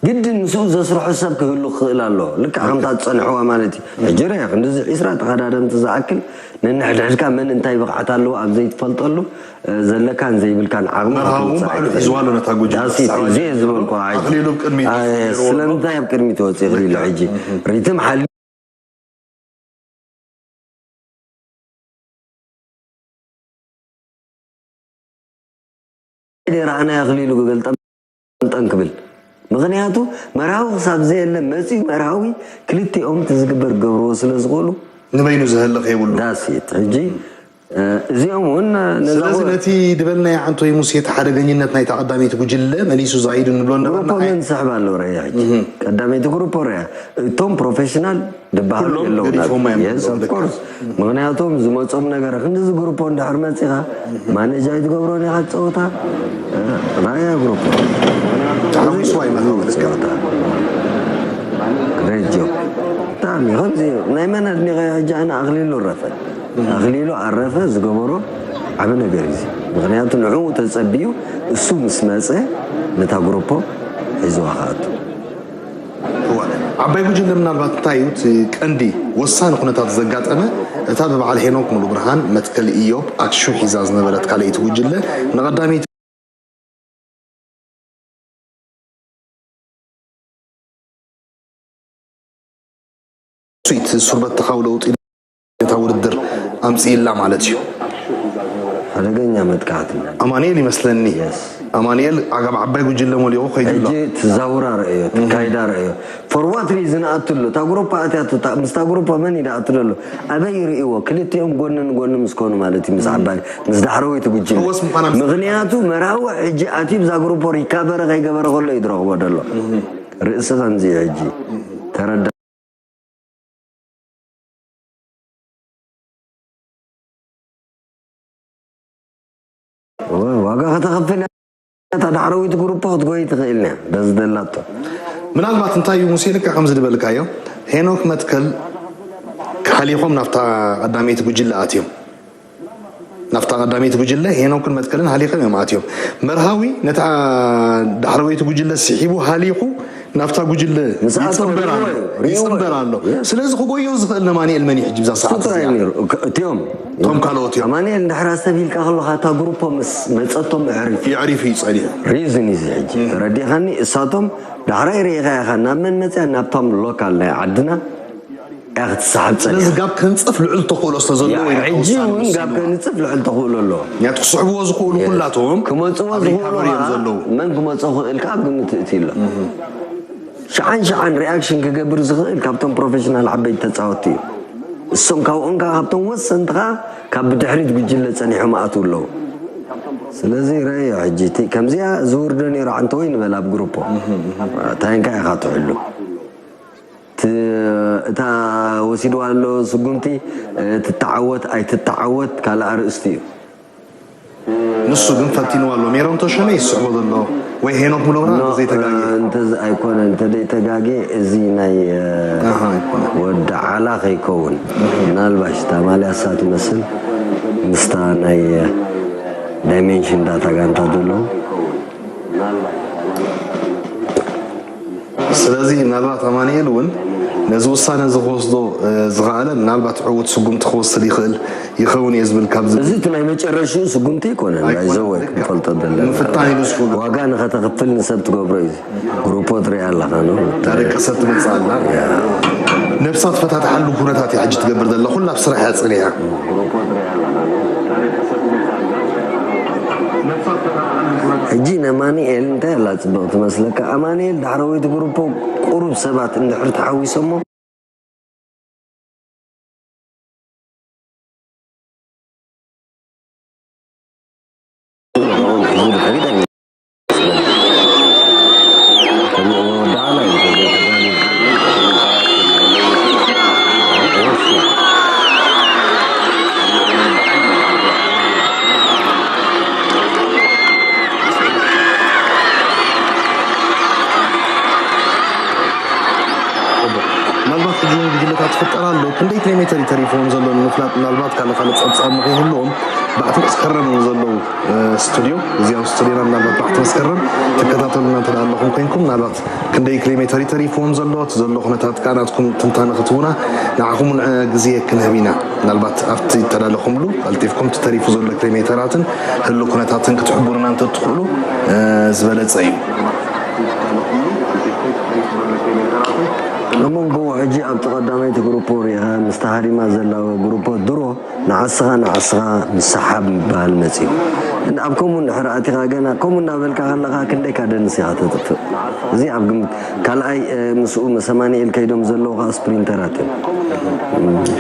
ግድን ምስኡ ዘስርሖ ሰብ ክህሉ ክኽእል ኣለዎ። ልክዕ ከምታ ዝጸንሕዋ ማለት እዩ። ሕጂ ርኣ፣ ክንድዚ ዒስራ ተቐዳደምቲ ዝኣክል ነንሕድሕድካ መን እንታይ ብቕዓት ኣለዎ ኣብ ዘይትፈልጠሉ፣ እ፣ ዘለካን ዘይብልካን ዓቕሚ መርሃዊ ክትውጽእ ባዕሉ ኣይትኽእልን። ሒዝዋ ኣሎ ነታ ጉጅለ ዳስ ኢት፣ ክሳዕ እዚ እየ ዝበልኩ፣ ኣይ፣ ኣኽሊሉ ቅድሚት ኣይ፣ ነይርዎ ኣሎ። ስለምንታይ ኣብ ቅድሚት ወጺእ ክብል ኢሉ ሕጂ? ሪትም ሓልዩ ደይረኣናዮ ኣኽሊሉ ገልጠምጠም ክብል። ምኽንያቱ መርሃዊ ክሳብ ዘየለ መጺኡ መርሃዊ ክልቲኦም እቲ ዝግበር ክገብርዎ ስለ ዝኽእሉ ንበይኑ ዝህልኽ የብሉ። ዳስ ኢት። ሕጂ፣ እ፣ እዚኦም እውን ነዛ ስለዚ ጎ- ነቲ ዝበልናዮ ዓንቶይ ሙሴ እቲ ሓደገኝነት ናይታ ቀዳመይቲ ጉጅለ መሊሱ ዛኢዱ ንብሎ ነበርና። ግሩፖ ኣይ- መን ዝስሕብ ኣሎ ርኣ ሕጂ? ቀዳመይቲ ግሩፖ ርኣ። እቶም ፕሮፌሽናል ዝበሃሉ ኩሎም የለውን። ገዲፎም እዮም የስ፣ ዘለዉ። ኦፍ ኮርስ። ምኽንያቱም ዝመጾም ነገር ክንድዚ ግሩፖ እንድሕር መጺኻ ማኔጅ ኣይትገብሮን ኢኻ ጸወታ። እ፣ ራያ ግሩፖ። ተሓዊስዋ እዩ መርሃዊ። ጸወታ። ግሬት ጆብ። ብጣዕሚ ከምዚ እዩ። ናይ መን ኣድኒቐ ሕጂ ኣነ ኣኽሊሉ ረፈ። ኣኽሊሉ ኣረፈ ዝገበሮ ዓቢ ነገር እዩ እዚ። ምኽንያቱ ንዕኡ ተጸቢዩ እሱ ምስ መጸ ነታ ግሩፖ ሒዝዋ ክኣቱ። እዋ፣ ዓባይ ጉጅለ ምናልባት እንታይ እዩ እቲ ቀንዲ ወሳኒ ኩነታት ዘጋጠመ? እታ ብበዓል ሄኖክ ሙሉብርሃን፣ መትከል ኢዮብ፣ ኣክሹ ሒዛ ዝነበረት ካልኣይቲ ጉጅለ ንቐዳመይቲ ስዊት ሱርበተኻዊ ለውጢ ነታ ውድድር ኣምፅኢላ ማለት እዩ። ሓደገኛ መጥቃዕቲ። ኣማኑኤል ይመስለኒ። ኣማኑኤል ዓጋብ ዓባይ ጉጅለ መሊቑ ከይዱ ኣሎ። ሕጂ ትዛውራ ረእዮ ትካይዳ ረእዮ። ፎርዋት ሪዝን ኣትሎ እታ ጉሮፓ ኣትያቶ ምስታ ጉሮፓ መን ኢዳ ኣትሎ ኣሎ? ኣበይ ይርእዎ? ክልቲኦም ጎኒ ንጎኒ ምስ ኮኑ ማለት እዩ ምስ ዓባይ ምስ ዳሕረወይቲ ጉጅለ። ፈወስ ምዃና ምስ- ምኽንያቱ መራዊ ሕጂ ኣትዩ ብዛ ጉሮፖ ሪካቨረ ከይገበረ ከሎ እዩ ዝረኽቦ ዘሎ። ርእሲ ከምዚ እዩ ሕጂ ተረዳ። ዋጋ ከተኸፍል እታ ዳሕረዊት ግሩፖ ክትጎይ ትኽእል እያ በዚ ደላቶ። ምናልባት እንታይ እዩ ሙሴ ልክዕ ከምዚ ዝበልካዮ ሄኖክ መትከል ሓሊኾም ናብታ ቀዳመይቲ ጉጅለ ኣትዮም ናብታ ቀዳመይቲ ጉጅለ ሄኖክን መትከልን ሃሊኾም እዮም ኣትዮም። መርሃዊ ነታ ዳሕረወይቲ ጉጅለ ስሒቡ ሃሊኹ ናብታ ጉጅለ ምስ ኣቶም ይጽንበር ኣሎ ሪእዎ እዩ፣ ሪእዎ ይጽንበር እዩ። ኣሎ። ስለዚ ክጎዮ ዝኽእል ነማንኤል መን እዩ ሕጂ ብዛ እሱ ሰዓት ጥራይ እዚኣ? ነይሩ። እክ- እቲኦም እቶም ካልኦት እዮም። ኣማንኤል እንድሕር ኣሰብ ኢልካ ከለኻ እታ ግሩፖ ምስ መጸቶም ኣዕሪፍ የዕሪፍ እዩ ጸኒሑ። ሪዝን እዩ እዚ ሕጂ ተረዲኻኒ። እሳቶም ዳሕራይ ርኢኻ ኢኻ ናብ መን መፅያ ናብቶም ሎካል ናይ ዓድና እያ ክትሰሓብ ስለዚ ፀኒሓ። ጋብ ከንፅፍ ልዑል ተኽእሎ ስለ ዘለዎ ኢና ሕጂ ተወሳኒ እውን ወሲድዎ። ጋብ ከንፅፍ ልዕል ተኽእሎ ኣለዎ። ምክንያቱ ክስሕብዎ ዝኽእሉ ኩላቶም ክመፅዎ ኣብ ዝኽእሉ ሪካቨሪ እዮም ከዓ ዘለዉ። መን ክመፅኦ ክእል ከዓ ግምት እቲ ኣሎ። ሸዓን ሸዓን ሪኣክሽን ክገብር ዝኽእል ካብቶም ፕሮፌሽናል ዓበይቲ ተፃወትቲ እዩ። እሶም ካብኦም ከዓ ካብቶም ወሰንቲ ከዓ ካብ ብድሕሪት ጉጅለ ፀኒሖም ኣትው ኣለዉ። ስለዚ ረእዮ ሕጂ እቲ ከምዚኣ ዝውርዶ ነይሩ ዓንተወይ ንበል ኣብ ግሩፖ ታይንካ ኢኻ ትሕሉ። ት- እታ ወሲድዋ ኣሎ ስጉምቲ ትተዓወት ኣይትተዓወት ካልእ ኣርእስቲ እዩ። ንሱ ግን ፈቲንዋ ኣሎ። ሜሮን ተሾመ ይስዕቦ ዘሎ ወይ ሄኖክ ሙሉብርሃን ኖ፣ ዘይተጋግየ እንተዝ ኣይኮነ እንተደይተጋግየ እዚ ናይ ኣሃ፣ ኣይኮነ። ወዲ ዓላ ከይከውን ምናልባሽ እታ ማልያ እሳ ትመስል ምስታ ናይ ዳይሜንሽን ዳታ ጋንታ ዘለዉ ስለዚ ምናልባት ኣማንኤል እውን ነዚ ውሳነ እዚ ክወስዶ ዝኸኣለ ምናልባት ዕዉት ስጉምቲ ክወስድ ይኽእል ይኸውን እየ ዝብል ካብ ዝብል እዚ እቲ ናይ መጨረሽኡ ስጉምቲ ኣይኮነን። ኣይኮነን፣ ባይዘወይ ልክዕ። ክንፈልጦ ዘለና ምፍታን ኢሉ ዝፍሉ። ዋጋ ንኸተኽፍል ንሰብ ትገብሮ እዩ። ግሩፖ ትሪኣ ኣለኻ ነው ዳደቀሰት ትመፅእ ኣላ። ነብሳ ትፈታትሓሉ ኩነታት እያ ሕጂ ትገብር ዘላ። ኩላ ኣብ ስራሕ እያ ፀኒሓ። ሕጂ ነማንኤል እንታይ ኣላ ፅብቕ ትመስለካ? ኣማንኤል ዳሕረወይቲ ግሩፖ ቁሩብ ሰባት እንድሕር ተሓዊሶሞ ምናልባት ሕጂ እውን ጉጅለታት ይፍጠር ኣሎ። ክንደይ ኪሎ ሜተር እዩ ተሪፍዎም ዘሎ ንምፍላጥ ምናልባት ካልእ ካልእ ፀብፃብ ንኸይህልዎም ባዕቲ መስከረም እውን ዘለዉ ስቱድዮ እዚኣ ስቱድዮና ምናልባት ባዕቲ መስከረም ትከታተሉና እንተ ኣለኹም ኮይንኩም ምናልባት ክንደይ ኪሎ ሜተር እዩ ተሪፍዎም ዘሎ እቲ ዘሎ ኩነታት ከዓ ናትኩም ትንታነ ክትህቡና ንዓኹም እውን ግዜ ክንህብ ኢና። ምናልባት ኣብቲ እተዳለኹምሉ ቀልጢፍኩም እቲ ተሪፉ ዘሎ ኪሎ ሜተራትን ህሉ ኩነታትን ክትሕቡሩና እንተትኽእሉ ዝበለፀ እዩ። እሞ ንጎቦ ሕጂ ኣብቲ ቀዳመይቲ ግሩፖ ሪኢኻ ምስታ ሃዲማ ዘላ ግሩፖ ድሮ ንዓስኻ ንዓስኻ ምስሓብ ምባል መፅዩ። ኣብ ከምኡ እንድሕር ኣቲኻ ገና ከምኡ እናበልካ ከለኻ ክንደይካ ደንስ ኢኻ ተጥፍእ። እዚ ኣብ ግምት ካልኣይ ምስኡ ምስ ኣማኒኤል ከይዶም ዘለዉ ከዓ ስፕሪንተራት እዮም።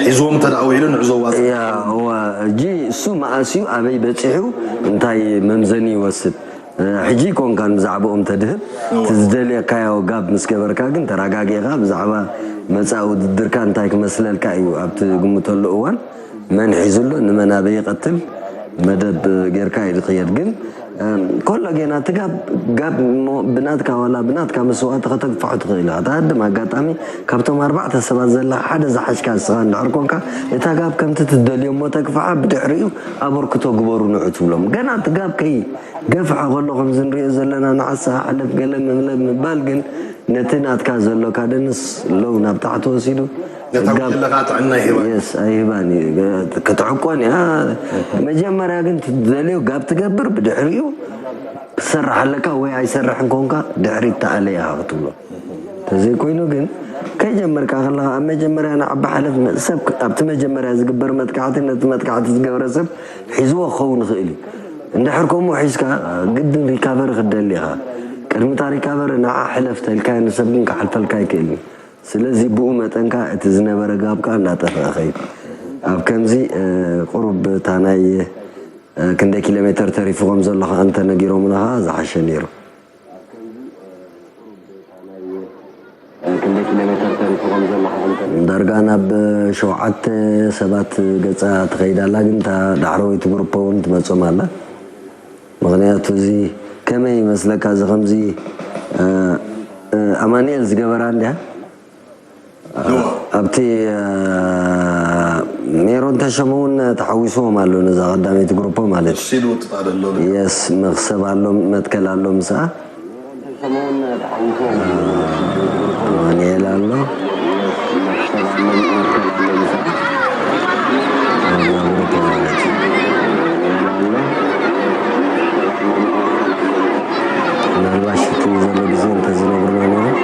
ሒዝዎም እንተ ደኣ ውዒሉ ንዕዞ ዋፃ ያ እዋ ሕጂ እሱ መኣስዩ ኣበይ በፂሑ እንታይ መምዘኒ ይወስድ። ሕጂ ይኮንካን ብዛዕባኦም ተድህብ እቲ ዝደልየካዮ ጋብ ምስ ገበርካ ግን ተረጋጊእካ ብዛዕባ መፃኢ ውድድርካ እንታይ ክመስለልካ እዩ ኣብ ትግምተሉ እዋን መን ሒዙ ኣሎ ንመን ኣበይ ይቐትል መደብ ጌርካ እዩ ዝኽየድ ግን ኮሎ ጌና እቲ ጋብ ጋብ እሞ ብናትካ ዋላ ብናትካ መስዋእቲ ከተግፍሖ ትኽእል ኢኻ። ትሃድም ኣጋጣሚ ካብቶም ኣርባዕተ ሰባት ዘለኻ ሓደ ዝሓሽካ ንስኻ እንድሕር ኮንካ፣ እታ ጋብ ከምቲ ትደልዮ እሞ ተግፍሓ፣ ብድሕሪኡ ኣበርክቶ ግበሩ ንዑ ትብሎም። ገና እቲ ጋብ ከይገፍሐ ከሎ ከምዚ ንሪኦ ዘለና ንዓሳ ሕለፍ ገለ ምምለብ ምባል ግን ነቲ ናትካ ዘሎ ካደንስ ሎው ናብ ታሕቲ ወሲዱ ነታ ጋብ ጉጅለኻ ጥዕና ይህባ። የስ ኣይህባን እዩ። ክትዕቆን እያ። መጀመርያ ግን ትደልዮ ጋብ ትገብር፣ ብድሕሪኡ ክትሰርሕ ኣለካ ወይ ኣይሰርሕን ኮንካ ድሕሪት ተኣለ ኢኻ ክትብሎ። ተዘይኮይኑ ግን ከይጀመርካ ከለኻ ኣብ መጀመርያ ንዓቢ ሓለፍ ሰብ ኣብቲ መጀመርያ ዝግበር መጥቃዕቲ ነቲ መጥቃዕቲ ዝገብረ ሰብ ሒዝዎ ክኸውን ይኽእል እዩ። እንድሕር ከምኡ ሒዝካ ግድን ሪካቨሪ ክትደሊ ኢኻ። ቅድሚ እታ ሪካቨሪ ንዓ ሕለፍ ተልካዮ ንሰብ ግን ክሓልፈልካ ኣይክእልን እዩ። ስለዚ ብኡ መጠን ከኣ እቲ ዝነበረ ጋብ ከኣ እንዳጠፍአ ኸይድ። ኣብ ከምዚ ቁሩብ እታ ናይ ክንደይ ኪሎ ሜተር ተሪፉ ከም ዘሎ ከኣ እንተነጊሮምና ከኣ ዝሓሸ ነይሩ። ዳርጋ ናብ ሸውዓተ ሰባት ገጻ ትኸይድ ኣላ፣ ግን እታ ዳሕረወይቲ ግሩፕ እውን ትመጾም ኣላ። ምኽንያቱ እዚ ከመይ ይመስለካ? እዚ ከምዚ ኣማኒኤል ዝገበራ እንድያ ኣብቲ ሜሮን ተሸሙ እውን ተሓዊስዎም ኣሎ፣ ነዛ ቀዳመይቲ ግሩፖ ማለት እዩ። የስ፣ መኽሰብ ኣሎ፣ መትከል ኣሎ፣ ምስኣ ኣማኒኤል ኣሎ። ምናልባሽ እቲ ዘሎ ግዜ እንተዝነግሩና ነይሩ።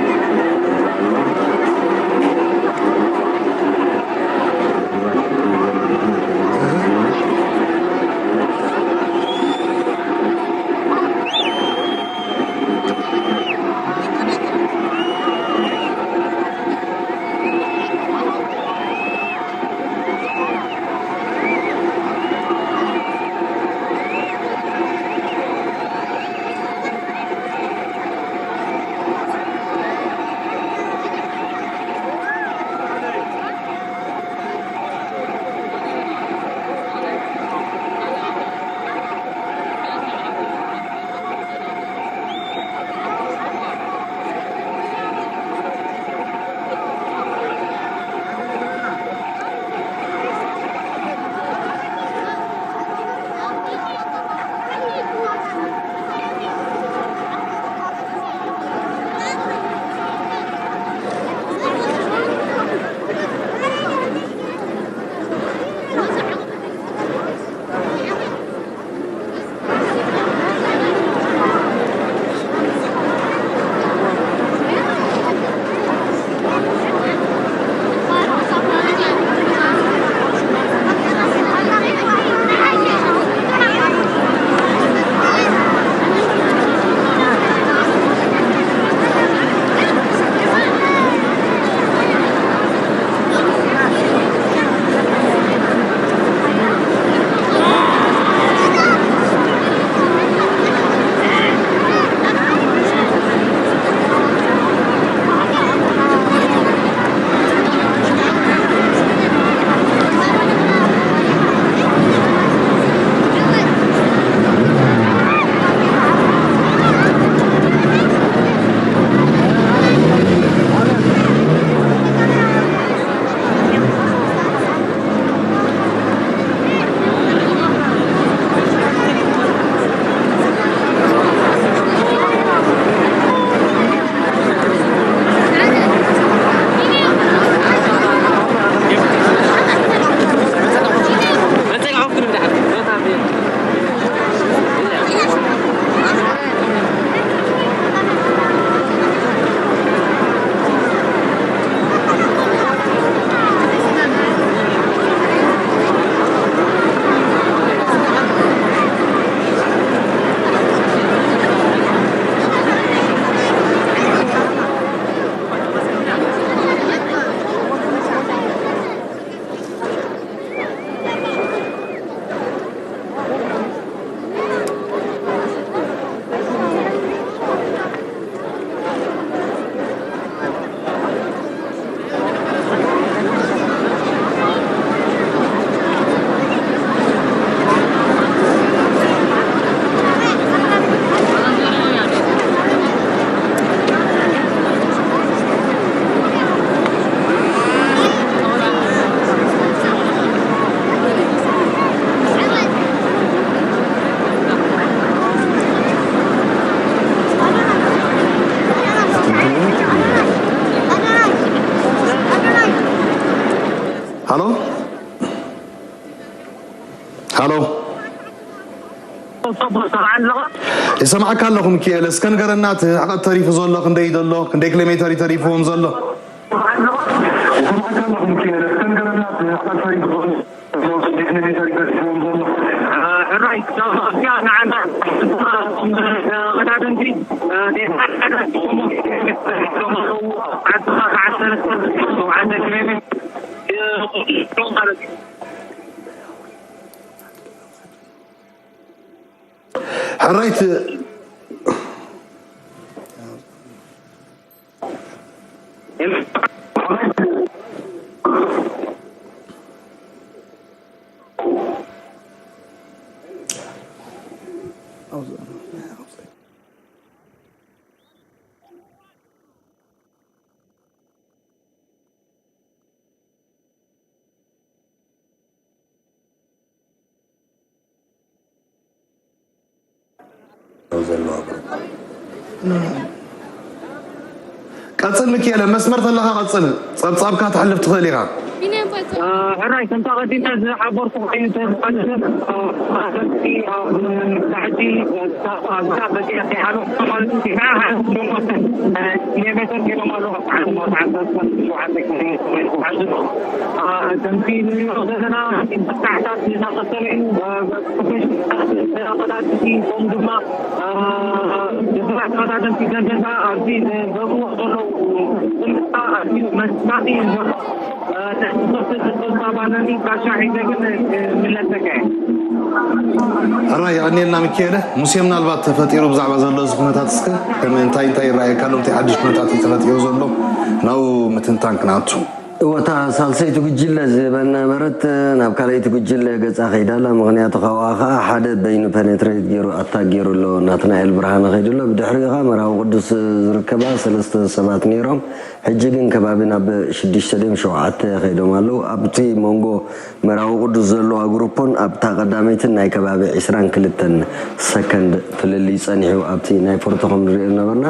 ኣሎ። ይሰማዕካ ኣለኹ ሚኪኤል፣ እስከ ንገረና፣ እቲ ሕቐት ተሪፉ ዘሎ ክንደይ እዩ ዘሎ? ክንደይ ኪሎ ሜተር እዩ ተሪፍዎም ዘሎ? ሕራይ ክሳብ ኣብዚኣ ንዓና ቀዳድምቲ ዓድኻ ከዓሰርተ ሸውዓተ ኪሎ ሜትር ማለት እዩ። ሕራይት ቀጽል ሚኪኤለ፣ መስመር ተለኻ ቀጽል፣ ጸብጻብካ ተሕልፍ ትኽእል ኢኻ። ሕራይ፣ ከምታ ቀዲመ ዝሓበርኩኻ እዩ። ተዝሓልፍ፣ ኣብ ታሕቲ፣ ኣብ ታሕቲ፣ ኣብ ታሕቲ፣ ኪሎ ሜተር ገይሮም ኣለዉ። ኣብ ታሕቲ፣ ኣብ ታሕቲ፣ ኣብ ታሕቲ፣ ከምቲ ንሪኦ ዘለና፣ ታሕታት እናቐጸለ እዩ። ተቐዳደምቲ፣ ከም ድማ፣ እ፣ ብዙሓት ተቐዳደምቲ ዘንደንዳ ኣብዚ ዘብእዎ ዘለዉ፣ ኣዝዩ መሳጢ እዩ ዘሎ። እ፣ ናይ ስፖርት ጸወታ ባነኒ ጋሻ ሒዘ ግን፣ እ፣ ምለሰካ እየ። ሕራይ፣ የቐንየልና ሚኪኤለ። ሙሴ፣ ምናልባት ተፈጢሩ ብዛዕባ ዘሎ እዚ ኩነታት እስከ ከመይ፣ እንታይ እንታይ ይረኣየካ ኣሎ? እንታይ ሓድሽ ኩነታት እዩ ተፈጢሩ ዘሎ? ናብኡ ምትንታን ክንኣቱ። እወ፣ እታ ሳልሰይቲ ጉጅለ ዝበልና ነበረት፣ ናብ ካልኣይቲ ጉጅለ ገጻ ከይዳ ኣላ። ምኽንያቱ ካብኣ ኸኣ ሓደ በይኑ ፔኔትሬት ገይሩ ኣታክ ገይሩ ኣሎ፣ ናትናኤል ብርሃነ ከይዱ ኣሎ። ብድሕሪኡ ኸኣ መርሃዊ ቅዱስ ዝርከባ ሰለስተ ሰባት ነይሮም። ሕጂ ግን ከባቢ ናብ ሽዱሽተ ድዮም ሸውዓተ ከይዶም ኣለዉ። ኣብቲ መንጎ መርሃዊ ቅዱስ ዘለዋ ግሩፕን ኣብታ ቀዳመይትን ናይ ከባቢ ዕስራን ክልተን ሰከንድ ፍልልይ ጸኒሑ፣ ኣብቲ ናይ ፎርቶ ከም ንሪኦ ነበርና።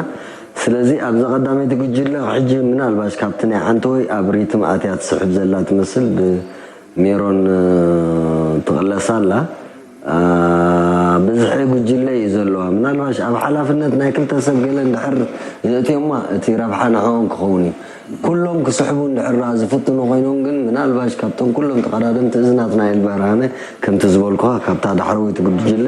ስለዚ ኣብዛ ቀዳመይቲ ጉጅለ ሕጂ ምናልባሽ ካብቲ ናይ ዓንተወይ ኣብ ሪትም ኣትያ ትስሕብ ዘላ ትመስል፣ ብሜሮን፣ እ፣ ትቕለስ ኣላ። እ፣ ብዝሒ ጉጅለ እዩ ዘለዋ። ምናልባሽ ኣብ ሓላፍነት ናይ ክልተ ሰብ ገለ እንድሕር ዘእትዮማ እቲ ረብሓ ንዕኦም ክኸውን እዩ። ኩሎም ክስሕቡ እንድሕር ደኣ ዝፍትኑ ኮይኖም ግን ምናልባሽ ካብቶም ኩሎም ተቐዳደምቲ እዚ ናትናኤል ብርሃነ ከምቲ ዝበልኩኻ ካብታ ዳሕረወይቲ ጉጅለ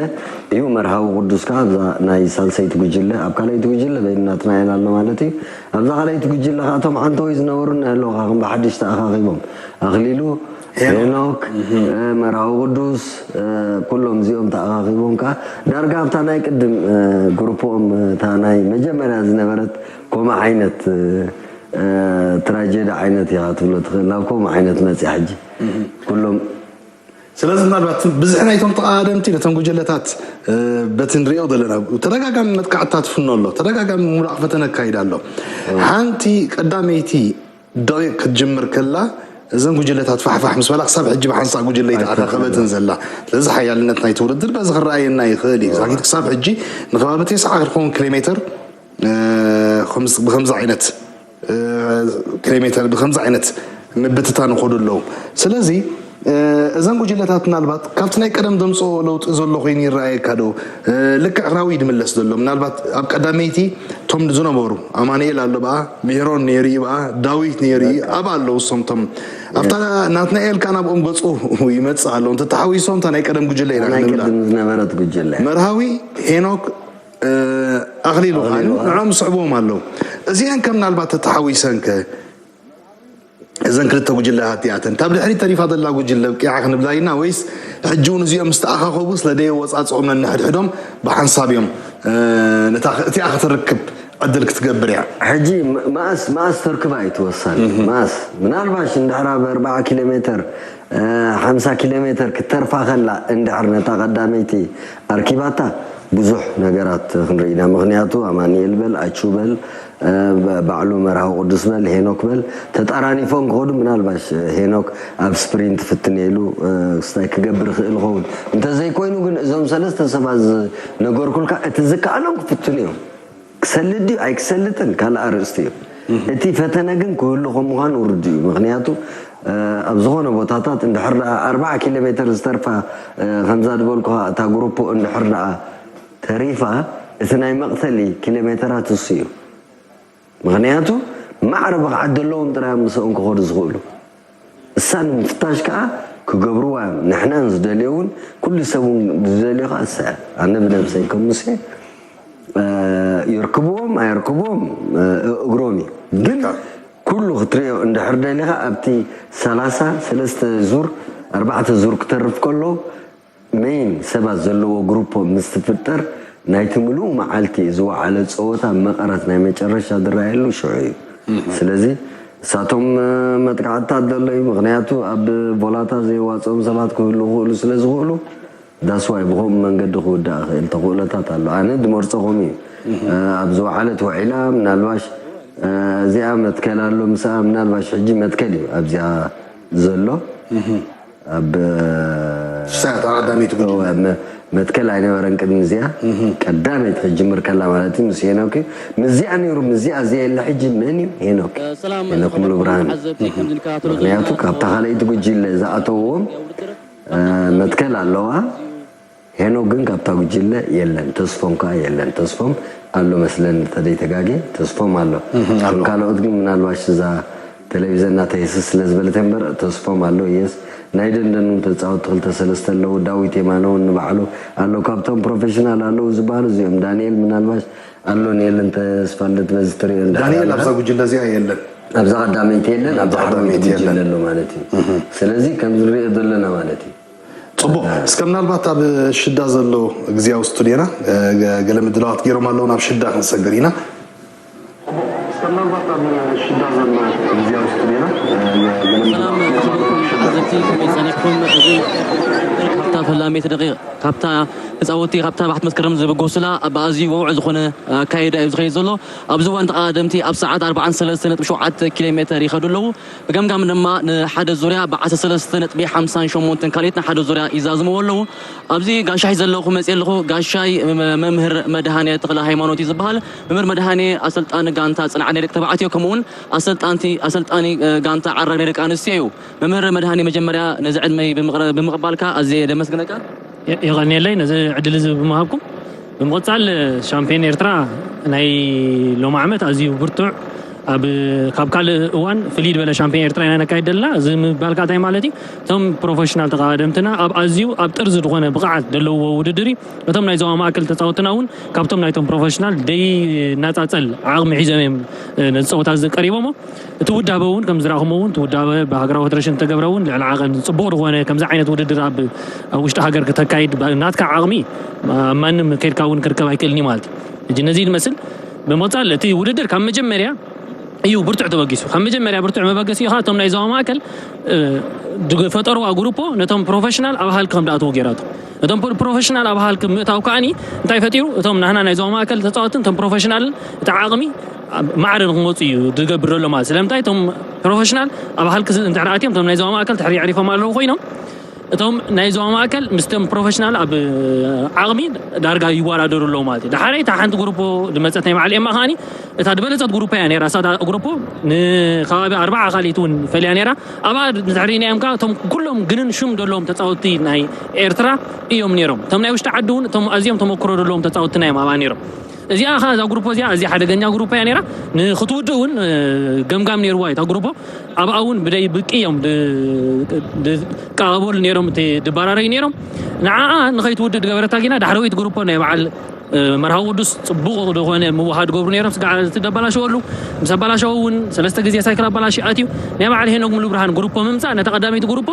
እዩ። መርሃዊ ቅዱስ ከኣ ኣብዛ ናይ ሳልሰይቲ ጉጅለ፣ ኣብ ካልኣይቲ ጉጅለ በይኑ ናትናኤል ኣሎ ማለት እዩ። ኣብዛ ካልኣይቲ ጉጅለ ከኣ እቶም ዓንተወይ ዝነበሩ እናሃለዉ ከኣ ከም ብሓድሽ ተኣኻኺቦም፣ ኣኽሊሉ፣ ሄኖክ፣ ሄኖክ፣ እህ። እ፣ መርሃዊ ቅዱስ፣ እ፣ ኩሎም እዚኦም ተኣኻኺቦም ከኣ ዳርጋ ኣብታ ናይ ቅድም፣ እ፣ ግሩፖም፣ እታ ናይ መጀመርያ ዝነበረት ኮማ ዓይነት፣ እ፣ እ፣ ትራጀዲ ዓይነት ኢኻ ክትብሎ ትኽእል። ናብ ከምኡ ዓይነት መጽያ ሕጂ። እህ። ኩሎም ስለዚ ምናልባት ብዝሒ ናይቶም ተቐዳደምቲ ነቶም ጉጅለታት፣ እ፣ በቲ ንሪኦ ዘለና ተደጋጋሚ መጥቃዕትታት ትፍኖ ኣሎ፣ ተደጋጋሚ ምውዳቕ ፈተነ ኣካይዳ ኣሎ። እዎ። ሓንቲ ቀዳመይቲ ደቂቕ ክትጅምር ከላ እዘን ጉጅለታት ፋሕፋሕ ምስ በላ ክሳብ ሕጂ ብሓንሳእ ጉጅለ ኣይተኣኻኸበትን ኣይተኣኻኸበትን። ዘላ። ስለዚ ሓያልነት ናይቲ ውድድር በዚ ክረኣየና ይኽእል እዩ። እዎ። ዛጊት ክሳብ ሕጂ ንከባቢ ተስዓ ክኸውን ኪሎ ሜትር፣ እ፣ ከምዚ፣ ብከምዚ ዓይነት እ፣ ኪሎ ሜተር ብከምዚ ዓይነት ምብትታን ይኸዱ ኣለዉ። ስለዚ፣ እ፣ እዘን ጉጅለታት ምናልባት ካብቲ ናይ ቀደም ዘምጽኦ ለውጢ ዘሎ ኮይኑ ይረኣየካ ዶ? እ፣ ልክዕ ራዊ ድምለስ ዘሎ ምናልባት ኣብ ቀዳመይቲ እቶም ዝነበሩ ኣማኑኤል ኣሎ ብኣ፣ ሜሮን ነይሩ እዩ ብኣ፣ ዳዊት ነይሩ እዩ፣ በቃ። ኣብኣ ኣለዉ እሶም እቶም። ኣብታ የስ። ናትናኤል ከኣ ናብኦም ገጹ ይመጽእ ኣሎ። እንተተሓዊሶም እታ ናይ ቀደም ጉጅለ ኢና ናይ ክንብላ። ቅድም ዝነበረት ጉጅለ። መርሃዊ፣ ሄኖክ፣ እ፣ ኣኽሊሉ ኣኽሊሉ ኻን ኻን። ንዕኦም ዝስዕብዎም ኣለዉ። እዚአን ከም ምናልባት ተተሓዊሰን ከ እዘን ክልተ ጉጅለታት እቲኣተን ካብ ድሕሪት ተሪፋ ዘላ ጉጅለ ኣብቂዓ ክንብላ ኢና ወይስ ሕጂ እውን እዚኦም ምስ ተኣኻኸቡ ስለ ደየወጻጽኦም ነንሕድሕዶም ብሓንሳብ እዮም፣ እ፣ ነታ ኸ-፣ እቲኣ ክትርክብ ዕድል ክትገብር እያ? ሕጂ ም-፣ መኣስ፣ መኣስ ተርክባ እዩ እቲ ወሳኒ። እህ። መኣስ ምናልባሽ እንድሕር ኣብ ኣርብዓ ኪሎ ሜተር፣ እ፣ ሓምሳ ኪሎ ሜተር ክትተርፋ ከላ እንድሕር ነታ ቀዳመይቲ ኣርኪባታ ብዙሕ ነገራት ክንርኢ ኢና። ምኽንያቱ ኣማኑኤል በል፣ ኣቹ በል፣ እ፣ ብ-፣ ባዕሉ መርሃዊ ቅዱስ በል፣ ሄኖክ በል፣ ተጣራኒፎም ክኸዱ ምናልባሽ ሄኖክ ኣብ ስፕሪንት ፍትን ኢሉ፣ እ፣ ክስታይ ክገብር ይኽእል ይኸውን። እንተዘይኮይኑ ግን እዞም ሰለስተ ሰባት ዝነገርኩልካ እቲ ዝከኣሎም ክፍትኑ እዮም። ክሰልጥ ድዩ ኣይክሰልጥን ካልእ ኣርእስቲ እዩ። እህ። እቲ ፈተነ ግን ክህሉ ከም ምዃኑ ርዱእ እዩ። ምኽንያቱ ኣብ ዝኾነ ቦታታት እንድሕር ደኣ ኣርባዓ ኪሎ ሜተር ዝተርፋ፣ ከምዛ ዝበልኩኻ እታ ግሩፕ እንድሕር ደኣ ተሪፋ፣ እቲ ናይ መቕተሊ ኪሎ ሜተራት እሱ እዩ። ምኽንያቱ ማዕረ ብቕዓት ዘለዎም ጥራይ እዮም ምስኦም ክኸዱ ዝኽእሉ። እሳ ንምፍታሽ ከዓ ክገብርዋ እዮም። ንሕናን ዝደልዮ እውን ኩሉ ሰብ እውን ዝደልዮ ከዓ እሳ እያ። ኣነ ብነብሰይ ከም ሙሴ የርክብዎም ኣየርክብዎም እግሮም እዩ። ግን ኩሉ ክትሪኦ እንድሕር ደሊኻ ኣብቲ ሰላሳ ሰለስተ ዙር ኣርባዕተ ዙር ክተርፍ ከሎ መይን ሰባት ዘለዎ ግሩፖ ምስ ትፍጠር ናይቲ ምሉእ መዓልቲ ዝወዓለ ፀወታ መቐረት ናይ መጨረሻ ዝረኣየሉ ሽዑ እዩ። ስለዚ እሳቶም መጥቃዕትታት ዘሎ እዩ። ምክንያቱ ኣብ ቦላታ ዘይዋፅኦም ሰባት ክህሉ ክእሉ ስለ ዝኽእሉ ዳስዋይ ብኸምኡ መንገዲ ክውዳእ ክእል ተኽእሎታት ኣሎ። ኣነ ዝመርፆ ከምኡ እዩ። ኣብ ዝወዓለት ውዒላ ምናልባሽ እዚኣ መትከል ኣሎ ምስኣ ምናልባሽ ሕጂ መትከል እዩ ኣብዚኣ ዘሎ። ኣብ ሳያት ኣቐዳመይቲ ጉጅለ መትከል ኣይነበረን ቅድሚ እዚኣ ቀዳመይቲ ክትጅምር ከላ ማለት እዩ ምስ ሄኖክ እዩ። ምስዚኣ ነይሩ ምስዚኣ እዚኣ የለ ሕጂ መን እዩ ሄኖክ? ሄኖክ ሙሉ ብርሃን። ምክንያቱ ካብታ ካልኣይቲ ጉጅለ ዝኣተውዎም መትከል ኣለዋ። ሄኖክ ግን ካብታ ጉጅለ የለን። ተስፎም ከዓ የለን። ተስፎም ኣሎ መስለኒ ተደይ ተጋጌ ተስፎም ኣሎ። ከም ካልኦት ግን ምናልባሽ እዛ ቴሌቪዘን ናተይ ህስስ ስለ ዝበለት እምበር ተስፎም ኣሎ። የስ ናይ ደንደን እውን ተፃወትቲ ክልተ ሰለስተ ኣለዉ። ዳዊት የማነ እውን ንባዕሉ ኣሎ። ካብቶም ፕሮፌሽናል ኣለዉ ዝበሃሉ እዚኦም ዳንኤል ምናልባሽ ኣሎ ንኤለን ተስፋልደት በዚ ትሪኦ እንዳ ዳንኤል ኣለኻ። ኣብዛ ጉጅለ እዚኣ የለን። ኣብዛ ቀዳመይቲ የለን፣ ኣብዛ ቀዳመይቲ ቀዳመይቲ የለን። ጉጅለ ኣሎ ማለት እዩ። ስለዚ ከም ዝንሪኦ ዘለና ማለት እዩ። ጽቡቕ። እስከ ምናልባት ኣብ ሽዳ ዘሎ ግዜያዊ ስቱድዮና፣ እ፣ ገ-፣ ገለ ምድላዋት ገይሮም ኣለዉ፣ ናብ ሽዳ ክንሰግር ኢና። እስከ ምናልባት ኣብ ሽዳ ዘሎ ግዜያዊ ስቱድዮና፣ እ፣ ገ-፣ ገለ ሰላም ምድላዋት ገይሮም ኣለዉ፣ ክቡርኩም ናብ ሽዳ ተዓዘብቲ፣ ክንሰግር ኢና። ከመይ ሰነበትኩም? እዚ ካብታ ፈላመይቲ ደቂቕ፣ ካብታ ተጻወትቲ፣ ካብታ ባሕቲ መስከረም ዝብጎስላ፣ ብኣዝዩ ውዑይ ዝኾነ ኣካይዳ እዩ ዝኸይድ ዘሎ። ኣብዚ እዋን ተቐዳደምቲ ኣብ ሰዓት ኣርብዓን ሰለስተን ነጥቢ ሸውዓተ ኪሎ ሜተር ይኸዱ ኣለዉ። ብገምጋም ድማ ንሓደ ዙርያ ብዓሰርተ ሰለስተ ነጥቢ ሓምሳን ሸሞንተን ካልኢት ንሓደ ዙርያ ይዛዝምዎ ኣለዉ። ኣብዚ ጋሻይ ዘለኹ መፅእ ኣለኹ። ጋሻይ መ-፣ መምህር መድሃኔ ተኽለ ሃይማኖት እዩ ዝበሃል። መምህር መድሃኔ ኣሰልጣኒ ጋንታ ፅንዓት ናይ ደቂ ተባዕትዮ ከምኡ እውን ኣሰልጣንቲ-፣ ኣሰልጣኒ፣ እ፣ ጋንታ ዓራግ ናይ ደቂ ኣንስትዮ እዩ። መምህር መድሃኔ መጀመርያ ነዚ ዕድመይ ብምቕረ-፣ ብምቕባልካ ኣዝየ ደመስግነካ። የ-፣ የቐንየለይ ነዚ ዕድል እዚ ብምሃብኩም። ብምቕጻል ሻምፒዮን ኤርትራ ናይ ሎም ዓመት ኣዝዩ ብርቱዕ፣ ኣብ፣ ካብ ካልእ እዋን ፍልይ ዝበለ ሻምፒዮን ኤርትራ ኢና ነካይድ ዘለና። እዚ ምባል ከኣ እንታይ ማለት እዩ? እቶም ፕሮፌሽናል ተቐዳደምትና ኣብ ኣዝዩ ኣብ ጥርዚ ዝኾነ ብቕዓት ዘለዎ ውድድር እዩ። እቶም ናይ ዞባ ማእከል ተጻወትና እውን ካብቶም ናይቶም ፕሮፌሽናል ደይናጻጸል ዓቕሚ ሒዞም እዮም፣ እ፣ ነዚ ጸወታ እዚ ቀሪቦሞ። እቲ ውዳበ እውን ከም ዝረኣኹሞ እውን እቲ ውዳበ ብሃገራዊ ፌደሬሽን ዝተገብረ እውን ልዕሊ ዓቐን ጽቡቕ ዝኾነ ከምዚ ዓይነት ውድድር ኣብ፣ ኣብ ውሽጢ ሃገር ክተካይድ ብ-፣ ናትካ ዓቕሚ ኣብ ማንም ከይድካ እውን ክርከብ ኣይክእልን እዩ ማለት እዩ። ሕጂ ነዚ ዝመስል ብምቕጻል እቲ ውድድር ካብ መጀመርያ እዩ ብርቱዕ ተበጊሱ። ካብ መጀመርያ ብርቱዕ መበገሲኡ ኸዓ እቶም ናይ ዞባ ማእከል፣ እ፣ ዝፈጠርዋ ግሩፖ ነቶም ፕሮፌሽናል ኣብ ሃልኪ ከም ዝኣትዉ ገይራቶ። እቶም ፕሮ-፣ ፕሮፌሽናል ኣብ ሃልኪ ምእታው ከዓኒ እንታይ ፈጢሩ? እቶም ናህና ናይ ዞባ ማእከል ተጻወትን እቶም ፕሮፌሽናልን እቲ ዓቕሚ ኣብ ማዕረ ንክመፁ እዩ ዝገብር ዘሎ ማለት። ስለምንታይ? እቶም ፕሮፌሽናል ኣብ ሃልኪ ዝ-፣ እንድሕር ኣትዮም እቶም ናይ ዞባ ማእከል ትሕሪ ኣዕሪፎም ኣለዉ ኮይኖም እቶም ናይ ዞባ ማእከል ምስቶም ፕሮፌሽናል ኣብ ዓቕሚ ዳርጋ ይወዳደሩ ኣለዉ ማለት እዩ። ዳሓረይ እታ ሓንቲ ግሩፖ ዝመፀት ናይ በዓል ኤማ ከዓኒ እታ ዝበለፀት ግሩፖ እያ ነይራ። እሳ እታ ግሩፖ ንከባቢ ኣርባዓ ካልኢት እውን ፈልያ ነይራ። ኣብኣ ንድሕሪ ናዮም ከኣ እቶም ኩሎም ግንን ሹም ዘለዎም ተፃወትቲ ናይ ኤርትራ እዮም ነይሮም። እቶም ናይ ውሽጢ ዓዲ እውን እቶም ኣዝዮም ተመክሮ ዘለዎም ተፃወትቲ ናዮም ኣብኣ ነይሮም። እዚኣ ከኣ እዛ ግሩፖ እዚኣ ኣዝያ ሓደገኛ ግሩፖ እያ ነይራ። ንክትውድእ እውን፣ እ፣ ገምጋም ነይርዋ እዩ እታ ግሩፖ። ኣብኣ እውን ብደይ ብቂ እዮም ድ-፣ ድ-፣ ድቀባበሉ ነይሮም፣ እቲ ድባራረዩ ነይሮም። ንዓኣ ንኸይትውድእ ዝገበረታ ጊና ዳሕረወይቲ ግሩፖ ናይ በዓል፣ እ፣ መርሃዊ ቅዱስ ጽቡቕ ዝኾነ ምውሃድ ገብሩ ነይሮም። ስጋዕ እቲ ደባላሸወሉ፣ ምስ ኣባላሸወ እውን ሰለስተ ግዜ ሳይክል ኣባላሽዩ ኣትዩ። ናይ በዓል ሄኖክ ሙሉብርሃን ግሩፖ ምምጻእ ነታ ቀዳመይቲ ግሩፖ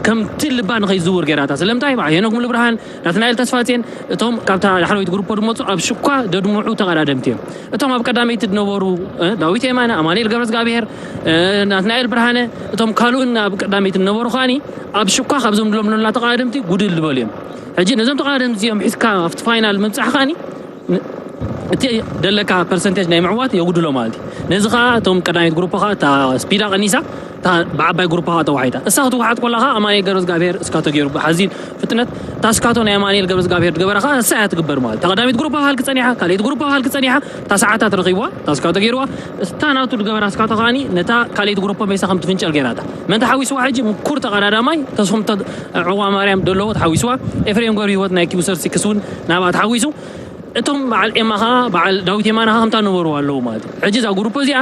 ከምቲ ልባ ንኸይዝውር ገይራታ። ስለምንታይ? በዓል ሄኖክ ሙሉብርሃን፣ ናትናኤል ተስፋጼን፣ እቶም ካብታ ዳሕረወይቲ ግሩፖ ዝመጹ ኣብ ሽኳ ደድምዑ ተቐዳደምቲ እዮም። እቶም ኣብ ቀዳመይቲ ዝነበሩ፣ እ፣ ዳዊት የማነ፣ ኣማኑኤል ገብረዝጋብሄር፣ እ፣ ናትናኤል ብርሃነ፣ እቶም ካልኡን ኣብ ቀዳመይቲ ዝነበሩ ከኣኒ ኣብ ሽኳ ካብዞም ድሎም ነላ ተቐዳደምቲ ጉድል ዝበሉ እዮም። ሕጂ ነዞም ተቐዳደምቲ እዚኦም ሒዝካ ኣብቲ ፋይናል ምብጻሕ ከኣኒ ን-፣ እቲ ደለካ ፐርሰንቴጅ ናይ ምዕዋት የጉድሎ ማለት እዩ። ነዚ ኸኣ እቶም ቀዳመይቲ ግሩፖ ኸኣ እታ ስፒዳ ቀኒሳ፣ እታ ብዓባይ ግሩፓ ተዋሒጣ። እሳ ክትወሓጥ ከላ ኸዓ ኣማኑኤል ገብረዝጋብሄር እስካቶ ገይሩ ብሓዚን ፍጥነት እታ እስካቶ ናይ ኣማኑኤል ገብረዝጋብሄር ዝገበራ ኸዓ እሳ እያ ትግበር ማለት እዩ። እታ ቀዳሚት ግሩፓ ብሃልኪ ጸኒሓ፣ ካልኣይቲ ግሩፓ ብሃልኪ ጸኒሓ፣ እታ ሰዓታት ረኺብዋ፣ እታ እስካቶ ገይርዋ። እታ ናቱ ዝገበራ እስካቶ ኸዓኒ ነታ ካልኣይቲ ግሩፓ መይሳ ከም ትፍንጨል ገይራታ። መን ተሓዊስዋ ሕጂ? ምኩር ተቐዳዳማይ ተስፎም ተ-፣ ዕቑባ ማርያም ደለዎ ተሓዊስዋ። ኤፍሬም ገብረ ህይወት ናይ ኪውሰር ሲክስ እውን ናብኣ ተሓዊሱ። እቶም በዓል ኤማ ኸዓ፣ በዓል ዳዊት የማነ ኸዓ ከምታ ነበሩ ኣለዉ ማለት እዩ። ሕጂ እዛ ግሩፕ እዚኣ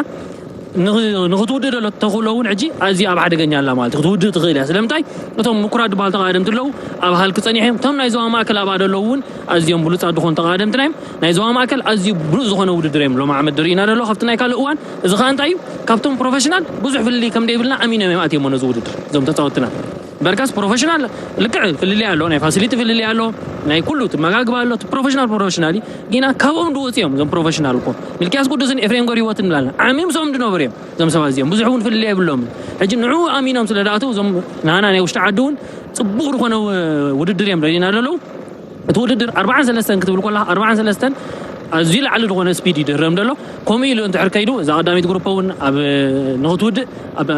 ንኽ-፣ ንኽትውድእ ደሎ ተኽእሎ እውን ሕጂ ኣዝዩ ኣብ ሓደገኛ ኣላ ማለት እዩ። ክትውድእ ትኽእል እያ። ስለምንታይ? እቶም ምኩራት ዝበሃሉ ተቓደምቲ ኣለዉ፣ ኣብ ሃልኪ ጸኒሖም። እቶም ናይ ዞባ ማእከል ኣብኣ ደለዉ እውን ኣዝዮም ብሉጻት ዝኾኑ ተቓደምትና እዮም። ናይ ዞባ ማእከል ኣዝዩ ብሉጽ ዝኾነ ውድድር እዮም ሎም ዓመት ደርእዩና ደሎ ካብቲ ናይ ካልእ እዋን። እዚ ኸዓ እንታይ እዩ? ካብቶም ፕሮፌሽናል ብዙሕ ፍልልይ ከም ደይብልና ኣሚኖም እዮም ኣትዮም ነዚ ውድድር፣ እዞም ተጻወትና። በርካስ ፕሮፌሽናል ልክዕ ፍልልይ ኣሎ፣ ናይ ፋሲሊቲ ፍልልይ ኣሎ፣ ናይ ኩሉ እቲ መጋግባ ኣሎ፣ እቲ ፕሮፌሽናል ፕሮፌሽናል እዩ። ጊና ካብኦም ድወፅ እዮም እዞም ፕሮፌሽናል እኮ። ሚልክያስ ቅዱስን ኤፍሬም ገብረ ህይወትን ንላልና ዓሚም ሰኦም ድነብሩ እዮም እዞም ሰባት እዚኦም። ብዙሕ እውን ፍልልይ የብሎምን። ሕጂ ንዑ ኣሚኖም ስለ ደኣተው እዞም ናና ናይ ውሽጢ ዓዲ እውን ፅቡቕ ዝኾነ ው-፣ ውድድር እዮም ረዲና ዘለዉ። እቲ ውድድር ኣርባዓን ሰለስተን ክትብል ከላ ኣርባዓን ሰለስተን ኣዝዩ ላዕሊ ዝኾነ ስፒድ እዩ ድህረም ዘሎ። ከምኡ ኢሉ እንድሕር ከይዱ እዛ ቀዳሚት ግሩፕ እውን ኣብ ንኽትውድእ ኣብ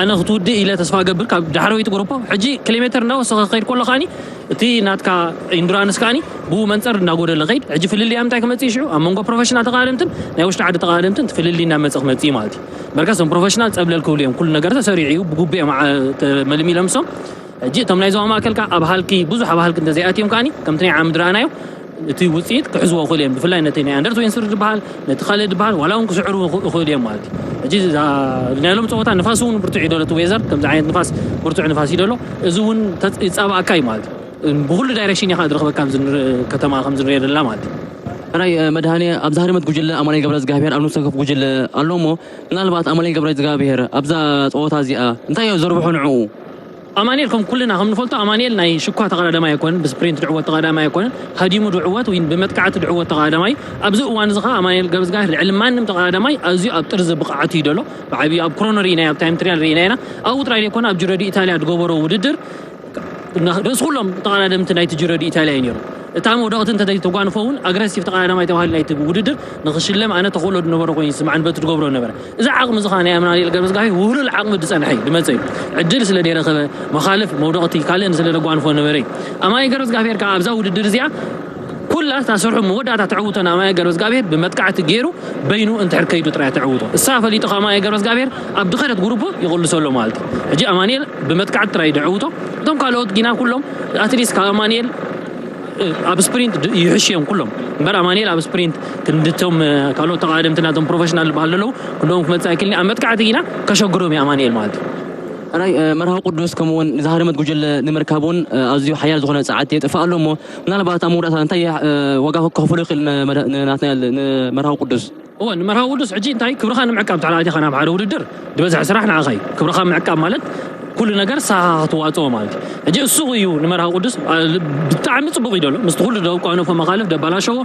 ኣነ ክትውድእ ኢለ ተስፋ ገብር ካብ ዳሕረወይቲ ግሩፕ ሕጂ ኪሎ ሜትር እንዳወሰኸ ክኸይድ ከሎ ከዓኒ እቲ ናትካ ኢንዱራንስ ከዓኒ ብኡ መንፀር እንዳጎደለ ከይድ። ሕጂ ፍልልያ ምንታይ ክመፅእ እዩ ሽዑ ኣብ መንጎ ፕሮፌሽናል ተቃደምትን ናይ ውሽጢ ዓዲ ተቃደምትን እቲ ፍልልይ እንዳመፀ ክመፅእ እዩ ማለት እዩ። በርካስ ፕሮፌሽናል ፀብለል ክብሉ እዮም። ኩሉ ነገር ተሰሪዑ እዩ ብጉቡእ እዮም ዓ-፣ ተመልሚሎም ሶም ሕጂ እቶም ናይ ዞባ ማእከል ከኣ ኣብ ሃልኪ ብዙሕ ኣብ ሃልኪ እንተዘይኣትዮም ከዓኒ ከምቲ ናይ ዓምዲ ረኣናዮ እቲ ውፅኢት ክሕዝዎ ክኽእሉ እዮም። ብፍላይ ነቲ ናይ ኣንደር ትዌንቲ ስሪ ዝበሃል ነቲ ካልእ ዝበሃል ዋላ እውን ክስዕሩ ይኽእሉ እዮም ማለት እዩ። ሕጂ እዛ ናይ ሎም ፀወታ ንፋስ እውን ብርቱዕ እዩ ደሎ እቲ ዌዘር ከምዚ ዓይነት ንፋስ ብርቱዕ ንፋስ እዩ ደሎ። እዚ እውን ተፅ-፣ ይፃባእካ እዩ ማለት እዩ። ብኩሉ ዳይሬክሽን ኢኻ ዝረኽበካ ኣብዚ ንር-፣ ከተማ ከም ዝንሪኦ ዘለና ማለት እዩ። ሕራይ መድሃኔ ኣብዚ ሃሪመት ጉጅለ ኣማኑኤል ገብረ እግዚኣብሔር ኣብ ንሰከፍ ጉጅለ ኣሎ እሞ ምናልባት ኣማኑኤል ገብረ እግዚኣብሔር ኣብዛ ፀወታ እዚኣ እንታይ እዩ ዘርብሖ ንዕኡ? ኣማኑኤል ከም ኩልና ከም ንፈልጦ ኣማኑኤል ናይ ሽኳ ተቐዳዳማይ ኣይኮነን፣ ብስፕሪንት ድዕወት ተቐዳዳማይ ኣይኮነን፣ ሃዲሙ ድዕወት ወይ ብመጥቃዕቲ ድዕወት ተቐዳዳማይ። ኣብዚ እዋን እዚ ኸዓ ኣማኑኤል ገብረዝጋብሔር ልዕሊ ማንም ተቐዳዳማይ ኣዝዩ ኣብ ጥርዚ ብቕዓት እዩ ደሎ። ብዓብዩ ኣብ ክሮኖ ርኢናዮ፣ ኣብ ታይም ትሪያል ርኢና ኢና። ኣብኡ ጥራይ ዘይኮነ ኣብ ጅረዲ ኢታልያ ዝገበሮ ውድድር ርእሲ ኩሎም ተቐዳደምቲ ናይቲ ጅረዲ ኢታልያ እዩ ነይሩ። እታ መውደቕቲ እንተ ተጓንፎ እውን ኣግረሲቭ ተቐዳዳማይ ተባሂሉ ናይቲ ውድድር ንኽሽለም ኣነ ተኽእሎ ዝነበሮ ኮይኑ ይስምዓኒ በቲ ዝገብሮ ነበረ። እዚ ዓቕሚ እዚ ኸዓ ናይ ኣማኑኤል ገብረዝጋብሔር ውህሉል ዓቕሚ ዝጸንሐ እዩ፣ ዝመጸ እዩ። ዕድል ስለ ዘይረኸበ፣ መኻልፍ፣ መውደቕቲ፣ ካልእን ስለ ዘጓንፎ ነበረ እዩ። ኣማኑኤል ገብረዝጋብሔር ከኣ ኣብዛ ውድድር እዚኣ ኩላ እታ ስርሑ መወዳእታ ተዕውቶ ንኣማኑኤል ገብረዝጋብሔር ብመጥቃዕቲ ገይሩ በይኑ እንድሕር ከይዱ ጥራይ ተዕውቶ። እሳ ፈሊጡ ከኣ ኣማኑኤል ገብረዝጋብሔር ኣብ ድኸረት ግሩፕ ይቕልሶ ኣሎ ማለት እዩ። ሕጂ ኣማኑኤል ብመጥቃዕቲ ጥራይ ደዕውቶ። እቶም ካልኦት ጊና ኩሎም ኣትሊስት ካብ ኣማኑኤል ኣብ ስፕሪንት ድ-፣ ይሕሽዮም ኩሎም። እምበር ኣማኑኤል ኣብ ስፕሪንት ክንድቶም ካልኦት ተቓደምትና እቶም ፕሮፌሽናል ዝበሃል ዘለዉ ክንዶም ክመጽእ ኣይክእልን። ኣብ መጥቃዕቲ ጊና ከሸግሮም እዩ ኣማኑኤል ማለት እዩ። ሕራይ መርሃዊ ቅዱስ ከምኡ እውን ንዛሃርመት ጉጅለ ንምርካብ እውን ኣዝዩ ሓያል ዝኾነ ጸዓት የጥፍእ ኣሎ እሞ ምናልባት ኣብ መወዳእታ እንታይ ዋጋ ከኽፍሎ ይኽእል ንመዳ-፣ ንናትናኤል ንመርሃዊ ቅዱስ? እወ፣ ንመርሃዊ ቅዱስ ሕጂ እንታይ ክብርኻ ንምዕቃብ ተሓላኣቲኻ ናብ ሓደ ውድድር ዝበዝሐ ስራሕ ንዓኻ እዩ። ክብርኻ ምዕቃብ ማለት ኩሉ ነገር ሳኻ ክትዋፅኦ ማለት እዩ። ሕጂ እሱ እዩ ንመርሃዊ ቅዱስ፣ አ፣ ብጣዕሚ ፅቡቕ እዩ ደሎ። ምስቲ ኩሉ ደቋኖፎ መኻልፍ ደባላሸዎ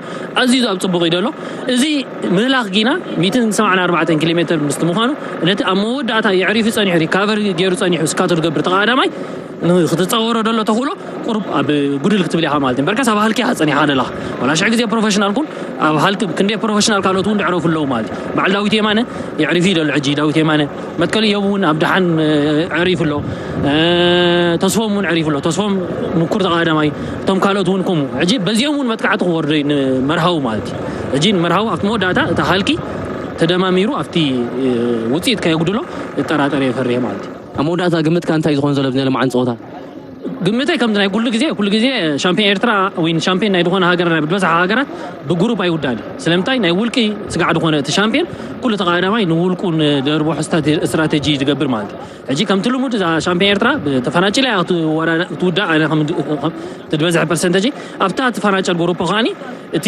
ኣዝዩ ኣብ ፅቡቕ እዩ ደሎ። እዚ ምህላኽ ጊና ሚእትን ሰብዓን ኣርባዕተን ኪሎ ሜትር ምስቲ ምዃኑ ነቲ ኣብ መወዳእታ የዕሪፉ ፀኒሑ ሪካቨሪ ገይሩ ፀኒሑ እስካቶ ዝገብር ተቐዳዳማይ ንክትፃወሮ ደሎ ተኽእሎ ቁሩብ ኣብ ጉድል ክትብል ኢኻ ማለት እዩ። በርካስ ኣብ ሃልኪ ኢኻ ጸኒሕካ ዘለኻ። ዋላ ሽሕ ግዜ ፕሮፌሽናል ኩን፣ ኣብ ሃልኪ ክንደይ ፕሮፌሽናል ካልኦት እውን ድዕረፉ ኣለዉ ማለት እዩ። በዓል ዳዊት የማነ የዕሪፉ እዩ ዘሎ ሕጂ። ዳዊት የማነ መትከል እዮብ እውን ኣብ ደሓን፣ እ፣ ዕሪፉ ኣሎ። እ፣ ተስፎም እውን ዕሪፉ ኣሎ። ተስፎም ምኩር ተቓዳማይ፣ እቶም ካልኦት እውን ከምኡ። ሕጂ በዚኦም እውን መጥቃዕቲ ክወርዶ እዩ ንመርሃዊ ማለት እዩ። ሕጂ ንመርሃዊ ኣብቲ መወዳእታ እታ ሃልኪ ተደማሚሩ ኣብቲ፣ እ፣ ውጽኢት ከየጉድሎ እጠራጠር እየ፣ ፈርየ ማለት እዩ። ኣብ መወዳእታ ግምትካ እንታይ እዩ ዝኾን ዘሎ ኣብዚ ናይ ሎማዓንቲ ጸወታ? ግምተይ ከምቲ ናይ ኩሉ ግዜ፣ ኩሉ ግዜ ሻምፒዮን ኤርትራ ወይ ሻምፒዮን ናይ ዝኾነ ሃገር ናይ ዝበዝሓ ሃገራት ብግሩፕ ኣይውዳእን እዩ። ስለምንታይ ናይ ውልቂ ስጋዕ ዝኾነ እቲ ሻምፒዮን ኩሉ ተቐዳዳማይ ንውልቁ ንደርቦ ስትራቴ-፣ ስትራቴጂ ዝገብር ማለት እዩ። ሕጂ ከምቲ ልሙድ እዛ ሻምፒዮን ኤርትራ ብተፈናጭላ እያ ክትወዳ-፣ ክትውዳእ፣ ኣነ ከም፣ ከም እቲ ዝበዝሐ ፐርሰንተጅ ኣብታ ትፈናጨል ግሩፕ ከዓኒ እቲ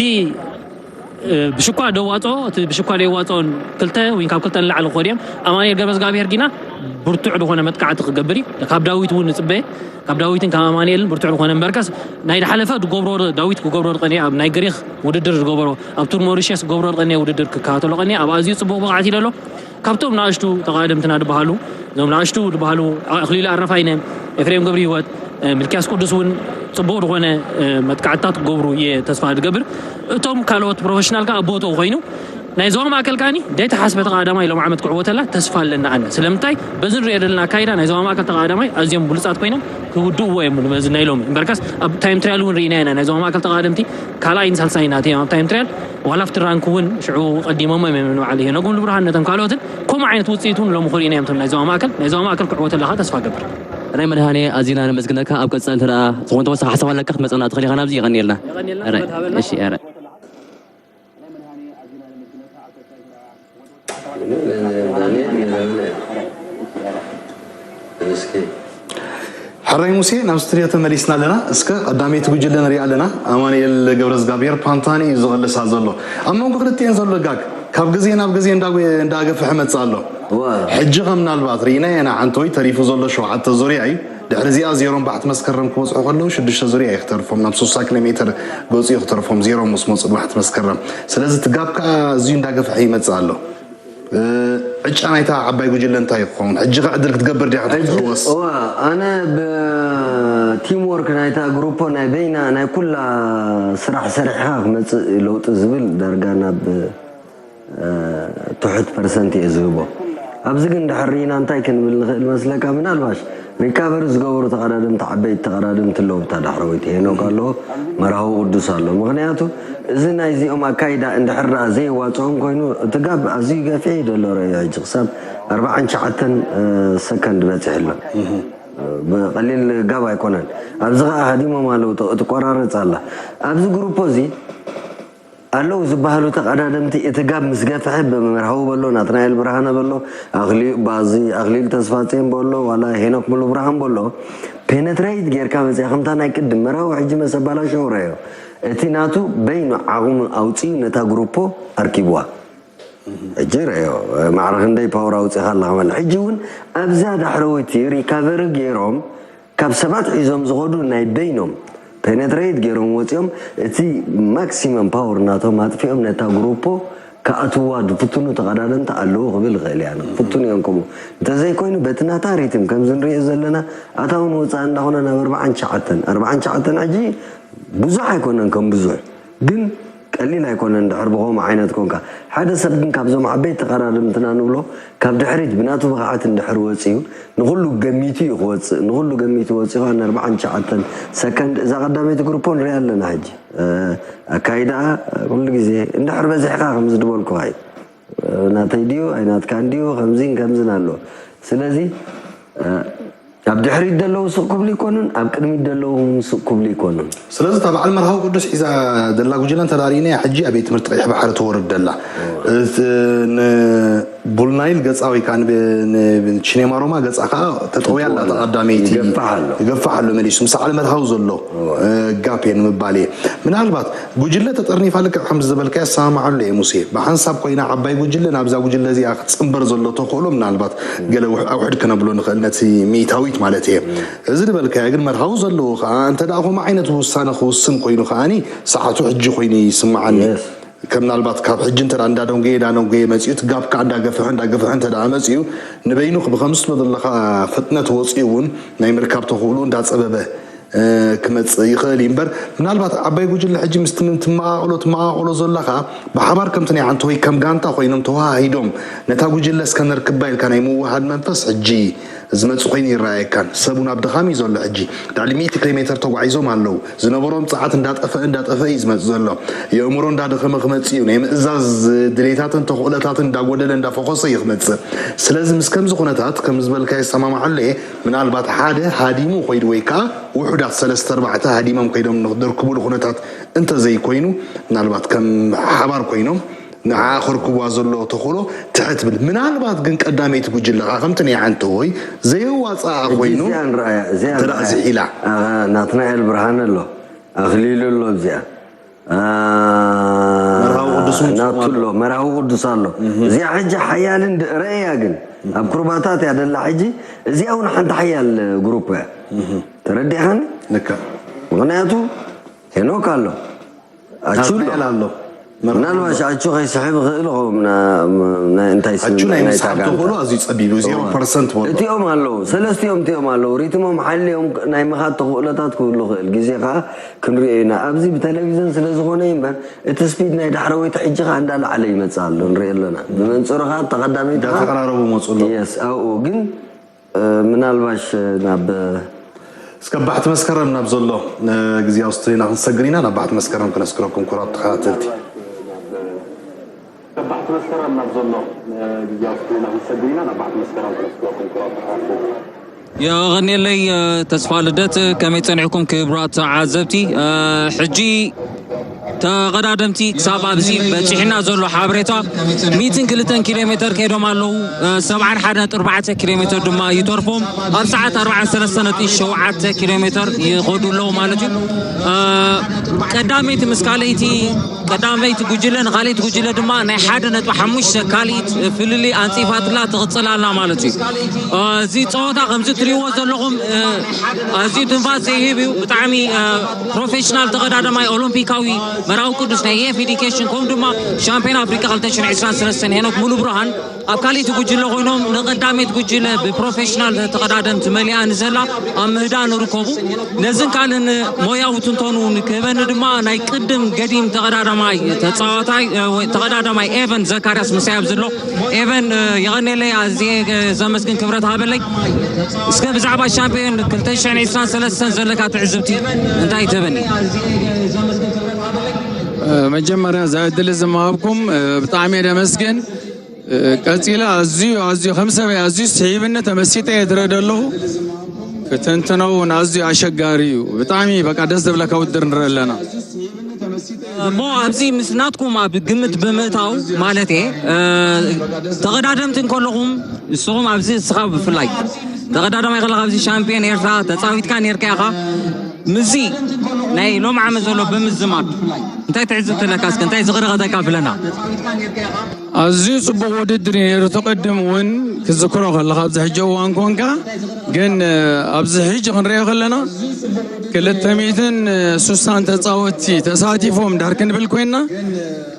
እ፣ ብሽኳ ደዋፅኦ፣ እቲ ብሽኳ ደዋፅኦን ክልተ ወይ ካብ ክልተ ንላዕሊ ክኾኑ እዮም። ኣማኑኤል ገብረዝጋብሔር ጊና ብርቱዕ ዝኾነ መጥቃዕቲ ክገብር እዩ። ካብ ዳዊት እውን ንፅበየ። ካብ ዳዊትን ካብ ኣማኑኤልን ብርቱዕ ዝኾነ እምበርከስ ናይ ዝሓለፈ ዝገብሮ ዳዊት ክገብሮ ዝቐንየ ኣብ ናይ ግሪክ ውድድር ዝገበሮ፣ ኣብ ቱር ሞሪሸስ ክገብሮ ዝቐንየ ውድድር ክከታተሎ ቀንየ። ኣብ ኣዝዩ ፅቡቕ ብቕዓት እዩ ዘሎ። ካብቶም ንኣሽቱ ተቓደምትና ዝበሃሉ፣ እዞም ንኣሽቱ ዝበሃሉ ኣኽሊሉ ኣረፋይነ፣ ኤፍሬም ገብረህይወት፣ እ፣ ሚልክያስ ቅዱስ እውን ጽቡቕ ዝኾነ፣ እ፣ መጥቃዕትታት ክገብሩ እየ ተስፋ ዝገብር። እቶም ካልኦት ፕሮፌሽናል ከኣ ቦትኡ ኮይኑ ናይ ዞባ ማእከል ከዓኒ ዘይተሓስበ ተቐዳዳማይ ሎም ዓመት ክዕወተላ ተስፋ ኣለና ኣነ። ስለምንታይ በዚ ንሪኦ ዘለና ኣካይዳ ናይ ዞባ ማእከል ተቐዳዳማይ ኣዝዮም ብሉጻት ኮይኖም ክውድእዎ እዮም በዚ ናይ ሎሚ። እምበርካስ ኣብ ታይም ትሪያል እውን ርኢና ኢና ናይ ዞባ ማእከል ተቐዳደምቲ ካልኣይን ሳልሳይን ኣትዮም ኣብ ታይም ትሪያል ዋላ ኣብቲ ራንክ እውን ሽዑ ቀዲሞም እዮም ንበዓል ሄኖግ ሙሉብርሃን ነቶም ካልኦትን ከምኡ ዓይነት ውፅኢት እውን ሎም ክሪእና እዮም እቶም ናይ ዞባ ማእከል ናይ ዞባ ማእከል ክዕወተላ ከዓ ተስፋ ገብር። ራይ መድሃኔ ኣዚና ነመስግነካ። ኣብ ቀጻሊ እንተ ዝኾነ ተወሳኺ ሓሳብ ኣለካ ክትመጸና ትኽእል ኢኻ ናብዚ። የቐንየልና። የቐንየልና። ራይ። ክብረት ሃበልና። እሺ፣ ራይ። ሕራይ ሙሴ፣ ናብ ስቱድዮ ተመሊስና ኣለና። እስከ ቀዳመይቲ ጉጅለ ንሪኣ ኣለና። ኣማኑኤል ገብረዝጋብሔር ፓንታኒ እዩ ዝቕልሳ ዘሎ። ኣብ መንጎ ክልቲኤን ዘሎ ጋግ ካብ ግዜ ናብ ግዜ እንዳገፈሐ መጽእ ኣሎ። ሕጂ ከም ምናልባት ርኢና ኢና፣ ሓንተወይ ተሪፉ ዘሎ ሸውዓተ ዙርያ እዩ። ድሕሪ እዚኣ ዜሮን ባሕቲ መስከረም ክበጽሑ ከለዉ ሽዱሽተ ዙርያ እዩ ክተርፎም፣ ናብ ስሳ ኪሎ ሜትር ገጹ እዩ ክተርፎም፣ ዜሮ ምስ መጹ ባሕቲ መስከረም። ስለዚ እቲ ጋብ ከኣ ኣዝዩ እንዳገፍሐ ይመጽእ ኣሎ። ዕጫ ናይታ ዓባይ ጉጅለ እንታይ ክኸውን? ሕጂ ከ ዕድል ክትገብር ዲያ ክትሕወስ? እዋ፣ ኣነ ብቲም ወርክ ናይታ ግሩፖ ናይ በይና ናይ ኩላ ስራሕ ሰሪሕኻ ክመጽእ ለውጢ ዝብል ዳርጋ ናብ ትሑት ፐርሰንት እየ ዝህቦ። ኣብዚ ግን ድሕር ርኢና እንታይ ክንብል ንኽእል መስለካ? ምናልባሽ ሪካቨሪ ዝገበሩ ተቐዳደምቲ ዓበይቲ ተቐዳደምቲ ኣለዉ። ብታ ዳሕረወይቲ ሄኖክ ኣሎ፣ መርሃዊ ቅዱስ ኣሎ። ምኽንያቱ እዚ ናይዚኦም ኣካይዳ እንድሕር ደኣ ዘይዋፅኦም ኮይኑ እቲ ጋብ ኣዝዩ ገፊሕ እዩ ዘሎ። ረዮ ሕጂ ክሳብ ኣርባዓን ትሽዓተን ሰከንድ በፂሑ ኣሎ። ብቐሊል ጋብ ኣይኮነን። ኣብዚ ከዓ ሃዲሞም ኣለዉ። ትቆራረፅ ኣላ ኣብዚ ግሩፖ እዚ ኣለዉ ዝበሃሉ ተቐዳደምቲ እቲ ጋብ ምስ ገፍሐ ብመርሃዊ በሎ፣ ናትናኤል ብርሃነ በሎ፣ ኣኽሊ- ባዚ ኣኽሊሉ ተስፋጽዮን በሎ ዋላ ሄኖክ ሙሉብርሃን በሎ ፔነትሬት ጌርካ መጽያ ከምታ ናይ ቅድም መርሃዊ ሕጂ መሰባላ ሸውረዮ እቲ ናቱ በይኑ ዓቕሙ ኣውፅዩ ነታ ግሩፖ ኣርኪብዋ። ሕጂ ረዮ ማዕረ ክንደይ ፓወር ኣውፂኻ ኣለኻ ማለት ሕጂ እውን ኣብዛ ዳሕረወይቲ ሪካቨሪ ገይሮም ካብ ሰባት ሒዞም ዝኸዱ ናይ በይኖም ፔነትሬት ገይሮም ወፂኦም እቲ ማክሲመም ፓወር ናቶም ኣጥፊኦም ነታ ግሩፖ ክኣትዋ ዝፍትኑ ተቐዳደምቲ ኣለዉ ክብል ይኽእል እያ። ክፍትኑ እዮም ከምኡ እንተዘይኮይኑ በቲ ናታ ሪትም ከምዚ ንሪኦ ዘለና ኣታውን ወፃእ እንዳኾነ ናብ ኣርባዓን ትሽዓተን ኣርባዓን ትሽዓተን ሕጂ ብዙሕ ኣይኮነን ከም ብዙሕ ግን ቀሊል ኣይኮነን። ድሕር ብኸምኡ ዓይነት ኮንካ ሓደ ሰብ ግን ካብዞም ዓበይቲ ተቐዳደምትና ንብሎ ካብ ድሕሪት ብናቱ ብቕዓት እንድሕር ወፂኡ ንኹሉ ገሚቱ እዩ ክወፅእ። ንኹሉ ገሚቱ ወፂኡ ከዓ ንኣርባዓን ትሽዓተን ሰከንድ እዛ ቀዳመይቲ ግሩፖ ንሪኣ ኣለና። ሕጂ ኣካይዳኣ ኩሉ ግዜ እንድሕር በዚሕካ ከምዚ ድበልኩኻ እዩ ናተይ ድዩ ኣይናትካን ድዩ ከምዚን ከምዝን ኣሎ። ስለዚ ኣብ ድሕሪት ዘለዉ ስቕ ክብሉ ይኮኑን ኣብ ቅድሚት ዘለዉ ስቕ ክብሉ ይኮኑን። ስለዚ እታ በዓል መርሃዊ ቅዱስ ሒዛ ዘላ ጉጅለ እንተ ርኢናያ ሕጂ ኣብ ቤት ትምህርቲ ቀይሕ ባሕሪ ትወርድ ዘላ ቡልናይል ገፃ ወይ ከዓ ንቺኔማ ሮማ ገፃ ከዓ ተጠውያ ኣላ ተቐዳመይቲ ይገፋሕ ኣሎ መሊሱ ምስ ዓለ መርሃዊ ዘሎ ጋፕ እየ ንምባል እየ ምናልባት ጉጅለ ተጠርኒፋ ልክዕ ከም ዝበልካዮ ኣሰማምዓሉ እየ ሙሴ። ብሓንሳብ ኮይና ዓባይ ጉጅለ ናብዛ ጉጅለ እዚኣ ክትፅንበር ዘሎ ተኽእሎ ምናልባት ገለ ኣውሕድ ክነብሎ ንኽእል ነቲ ሚእታዊት ማለት እየ። እዚ ዝበልካዮ ግን መርሃዊ ዘለዎ ከዓ እንተ ደኣ ከምኡ ዓይነት ውሳነ ክውስን ኮይኑ ከዓኒ ሰዓቱ ሕጂ ኮይኑ ይስምዓኒ። ከም ምናልባት ካብ ሕጂ እንተ እንዳደንጎየ እንዳደንጎየ መፂኡ እቲ ጋፕ ከዓ እንዳገፍሐ እንዳገፍሐ እንተ ደኣ መፂኡ ንበይኑ ብከምዚ ትብሎ ዘለኻ ፍጥነት ወፂኡ እውን ናይ ምርካብ ተኽእሎ እንዳፀበበ ክመፅእ ይኽእል እዩ እምበር ምናልባት ዓባይ ጉጅለ ሕጂ ምስቲ ትመቓቕሎ ትመቓቕሎ ዘለኻ ብሓባር ከምቲ ናይ ዓንተወይ ከም ጋንታ ኮይኖም ተወሃሂዶም ነታ ጉጅለ እስከ ነርክባ ኢልካ ናይ ምውሃድ መንፈስ ሕጂ ዝመፅእ ኮይኑ ይረኣየካን ሰቡ ናብ ድኻም እዩ ዘሎ ሕጂ ልዕሊ ሚእቲ ኪሎ ሜትር ተጓዒዞም ኣለዉ ዝነበሮም ፀዓት እንዳጠፈአ እንዳጠፈአ እዩ ዝመፅእ ዘሎ የእምሮ እንዳደኸመ ክመፅእ እዩ ናይ ምእዛዝ ድሌታትን ተኽእሎታትን እንዳጎደለ እንዳፈኾሰ እዩ ክመፅእ ስለዚ ምስ ከምዚ ኩነታት ከም ዝበልካ ይሰማማዓሉ እየ ምናልባት ሓደ ሃዲሙ ኮይዱ ወይ ከዓ ውሑዳት ሰለስተ ኣርባዕተ ሃዲሞም ከይዶም ንክደርክቡሉ ኩነታት እንተዘይኮይኑ ምናልባት ከም ሓባር ኮይኖም ንዓ ከርክብዋ ዘሎ ተኽእሎ ትሕት ትብል ምናልባት ግን ቀዳመይቲ ጉጅለ ከዓ ከምቲ ናይ ዓንተወይ ዘየዋፅኣ ኮይኑ እንተ ዝሒላ ናትናኤል ብርሃነ ኣሎ ኣኽሊሉ ኣሎ ኣብዚኣ መርሃዊ ቅዱስ እውን ናቱ ኣሎ መርሃዊ ቅዱስ ኣሎ እዚኣ ሕጂ ሓያልን ረእያ ግን ኣብ ኩርባታት እያ ደላ ሕጂ እዚኣ እውን ሓንቲ ሓያል ግሩፕ እያ ተረዲእኻኒ ልክዕ ምክንያቱ ሄኖክ ኣሎ ኣቹሎ ናትናኤል ኣሎ ምናልባሽ ኣቹ ከይስሕብ ይኽእል ይኸውን፣ ና-፣ ም-፣ ናይ እንታይ ስም ኣቹ ናይ ናይ ምስሓብ ታጋንታ። ተኽእሎ ኣዝዩ ጸቢብ እዩ፣ ዜሮ ፐርሰንት እወ። በሎ። እቲኦም ኣለዉ፣ ሰለስቲኦም እቲኦም ኣለዉ። ሪትሞም ሓልዮም ናይ ምኻድ ተኽእሎታት ክህሉ ይኽእል። ግዜ ከኣ ክንሪኦ ኢና። ኣብዚ ብቴሌቪዝን ስለ ዝኾነ እዩ እምበር፣ እቲ ስፒድ ናይ ዳሕረወይቲ ሕጂ ከኣ እንዳለዓለ ይመጽእ ኣሎ፣ ንሪኦ ኣለና። ብመንጽሩ ከኣ ተቐዳመይቲ ከኣ እንዳተቐራረቡ ይመጹ ኣለዉ። የስ፣ ኣብኡ ግን፣ እ፣ ምናልባሽ ናብ እስከ ባሕቲ መስከረም ናብ ዘሎ፣ እ፣ ግዜያዊ ስቱዲዮና ክንሰግር ኢና። ናብ ባሕቲ መስከረም ክነስግረኩም ክቡራት ተኸታተልቲ። የቐንየለይ፣ እ፣ ተስፋ ልደት፣ ከመይ ጸኒሕኩም ክቡራት ተዓዘብቲ? እ፣ ሕጂ ተቐዳደምቲ ክሳብ ኣብዚ በጺሕና ዘሎ ሓበሬታ፣ ሚእትን ክልተን ኪሎ ሜተር ከይዶም ኣለዉ። እ፣ ሰብዓን ሓደን ነጥቢ ኣርባዕተ ኪሎ ሜተር ድማ ይተርፎም። ኣብ ሰዓት ኣርባዓን ሰለስተን ነጥቢ ሸውዓተ ኪሎ ሜተር ይኸዱ ኣለዉ ማለት እዩ። እ፣ ቀዳመይቲ ምስ ካልኣይቲ፣ ቀዳመይቲ ጉጅለ ንኻልኣይቲ ጉጅለ ድማ ናይ ሓደ ነጥቢ ሓሙሽተ ካልኣይቲ ፍልልይ ኣንጺፋትላ ትቕጽል ኣላ ማለት እዩ። እ፣ እዚ ጸወታ ከምዚ ትሪእዎ ዘለኹም፣ እ፣ ኣዝዩ ትንፋስ ዘይህብ እዩ። ብጣዕሚ፣ እ፣ ፕሮፌሽናል ተቐዳዳማይ ኦሎምፒካዊ መርሃዊ ቅዱስ ናይ ኤፍ ኤዲኬሽን ከምኡ ድማ ሻምፒዮን ኣፍሪቃ ክልተ ሽሕን ዕስራን ሰለስተን ሄኖክ ሙሉ ብርሃን ኣብ ካልኣይቲ ጉጅለ ኮይኖም ንቐዳመይቲ ጉጅለ ብፕሮፌሽናል ተቐዳደምቲ መሊኣ ንዘላ ኣብ ምህዳእ ንርከቡ። ነዝን ካልእን ሞያዊ ትንተኑ ንክህበኒ ድማ ናይ ቅድም ገዲም ተቐዳዳማይ ተጻዋታይ፣ እ፣ ወይ ተቐዳዳማይ ኤቨን ዘካርያስ ምሳይ ኣብዚ ኣሎ። ኤቨን፣ እ፣ የቐኔለይ ኣዝየ፣ እ፣ ዘመስግን ክብረት ሃበለይ። እስከ ብዛዕባ ሻምፒዮን ክልተ ሽሕን ዕስራን ሰለስተን ዘለካ ትዕዝብቲ እንታይ ትህበኒ? እ፣ መጀመርያ እዚ ዕድል እዚ ምሃብኩም፣ እ፣ ብጣዕሚ እየ ደመስግን። እ፣ ቀጺለ ኣዝዩ፣ ኣዝዩ ከም ሰበይ ኣዝዩ ስሒብኒ ተመሲጠ እየ ዝርኢ ዘለኹ። ክትንትኖ እውን ኣዝዩ ኣሸጋሪ እዩ። ብጣዕሚ በቃ ደስ ዝብለካ ውድድር ንርኢ ኣለና። እሞ ኣብዚ ምስ ናትኩም ኣብ ግምት ብምእታው ማለት እየ፣ እ፣ ተቐዳደምቲ እንከለኹም ንስኹም ኣብዚ ንስኻ ብፍላይ ተቐዳዳማይ ከለኻ ኣብዚ ሻምፒዮን ኤርትራ ተጻዊትካ ነይርካ ኢኻ። ምስዚ ናይ ሎም ዓመት ዘሎ ብምዝማድ እንታይ ትዕዝብቲ ኣለካ? እስከ እንታይ ዝኽሪ ከተካፍለና? ኣዝዩ ጽቡቕ ውድድር እዩ ነይሩ። እቲ ቅድም እውን ክዝክሮ ከለኻ ኣብዚ ሕጂ እዋን ኮንካ፣ ግን፣ እ፣ ኣብዚ ሕጂ ክንሪኦ ከለና ክልተ ሚእትን ስሳን ተጻወትቲ ተሳቲፎም ድሕር ክንብል ኮይንና፣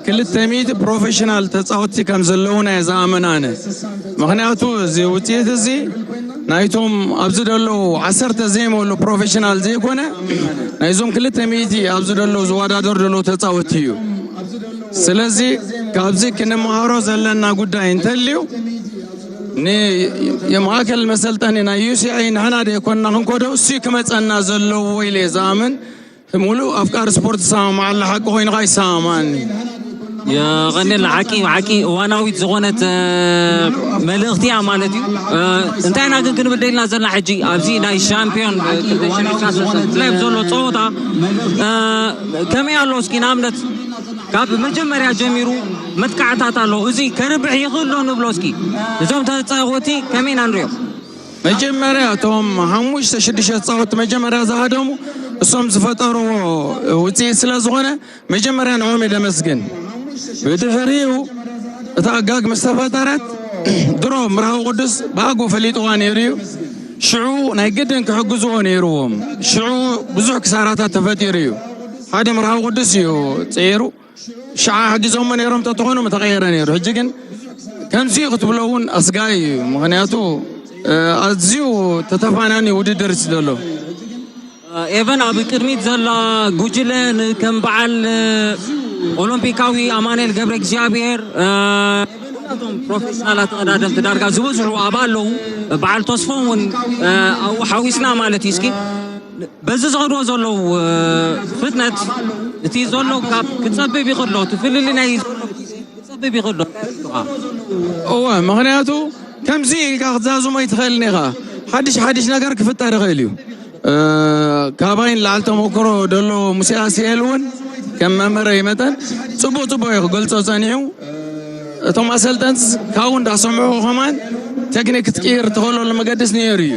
ክልተ ሚእቲ ፕሮፌሽናል ተጻወትቲ ከም ዘለዉና እየ ዝኣምን ኣነ። ምኽንያቱ እዚ ውጽኢት እዚ ናይቶም ኣብዚ ዘለዉ ዓሰርተ ዘይመሉ ፕሮፌሽናል ዘይኮነ፣ ናይዞም ክልተ ሚእቲ ኣብዚ ዘለዉ ዝወዳደሩ ዘለዉ ተጻወትቲ እዩ። ስለዚ ካብዚ ክንመሃሮ ዘለና ጉዳይ እንተልዩ፣ ን-፣ የማእከል መሰልጠኒ ናይ ዩ ሲ ኣይ ንሕና ደይኮንና ክንከዶ እሱ ክመጸና ዘለዎ ኢለ እየ ዝኣምን። ሙሉእ ኣፍቃሪ ስፖርት ዝሰማማዓሉ ሓቂ ኮይኑ ከዓ ይሰማማዓኒ። የቐንየልና። ሓቂ፣ ሓቂ እዋናዊት ዝኾነት፣ እ፣ መልእኽቲ እያ ማለት እዩ። እ፣ እንታይ ኢና ግን ክንብል ደሊና ዘለና ሕጂ ኣብዚ ናይ ሻምፒዮን፣ እ፣ ክልተ ሽሕን ዕስራን ሰለስተን ብፍላይ ኣብ ዘሎ ጸወታ፣ እ፣ ከመይ ኣሎ እስኪ ንኣብነት ካብ መጀመርያ ጀሚሩ መጥቃዕታት ኣሎ። እዚ ከርብሕ ይኽእል ዶ ንብሎ እስኪ። እዞም ተጻወቲ ከመይ ኢና ንሪኦም? መጀመርያ እቶም ሓሙሽተ ሽዱሽተ ተጻወቲ መጀመርያ ዝሃደሙ እሶም ዝፈጠርዎ ውጽኢት ስለ ዝኾነ መጀመርያ ንዕኦም እየ ደመስግን። ብድሕሪኡ እታ ኣጋግ ምስ ተፈጠረት ድሮ ምርሃዊ ቅዱስ ብኣግኡ ፈሊጥዋ ነይሩ እዩ። ሽዑ ናይ ግድን ክሕግዝዎ ነይርዎም። ሽዑ ብዙሕ ክሳራታት ተፈጢሩ እዩ። ሓደ ምርሃዊ ቅዱስ እዩ ጸይሩ። ሽዓ ሓጊዞሞ ነይሮም ተተኾኑ ምተቐየረ ነይሩ። ሕጂ ግን ከምዚ ክትብሎ እውን ኣስጋኢ እዩ። ምኽንያቱ፣ እ፣ ኣዝዩ ተተፋናኒ ውድድር እዩ ዘሎ። ኤቨን ኣብ ቅድሚት ዘላ ጉጅለ ንከም በዓል፣ እ፣ ኦሎምፒካዊ ኣማኑኤል ገብረ እግዚኣብሔር፣ እ፣ ኩላቶም ፕሮፌሽናላት ተቐዳደምቲ ዳርጋ ዝበዝሑ ኣብኣ ኣለዉ። በዓል ተስፎም እውን፣ እ፣ ኣብኡ ሓዊስና ማለት እዩ። እስኪ በዚ ዝኸድዎ ዘለዉ፣ እ፣ ፍጥነት እቲ ዘሎ ካብ ክጸብብ ይኽእሎ፣ እቲ ፍልልይ ናይ ዘሎ ግዜ ክጸብብ ይኽእሎ። እወ፣ ምኽንያቱ ከምዚ ኢልካ ክትዛዝሞ ኣይትኽእልን ኢኻ። ሓድሽ ሓድሽ ነገር ክፍጠር ይኽእል እዩ። እ፣ ካባይ ንላዕሊ ተመክሮ ደሎ ሙሴ ኣስኤል እውን ከም መምህረይ መጠን ጽቡቕ ጽቡቕ እዩ ክገልጾ ጸኒሑ። እቶም ኣሰልጠንትስ ካብኡ እንዳሰምዑ ከማን ቴክኒክ ክትቅይር ትኽእለሉ መገድስ ነይሩ እዩ።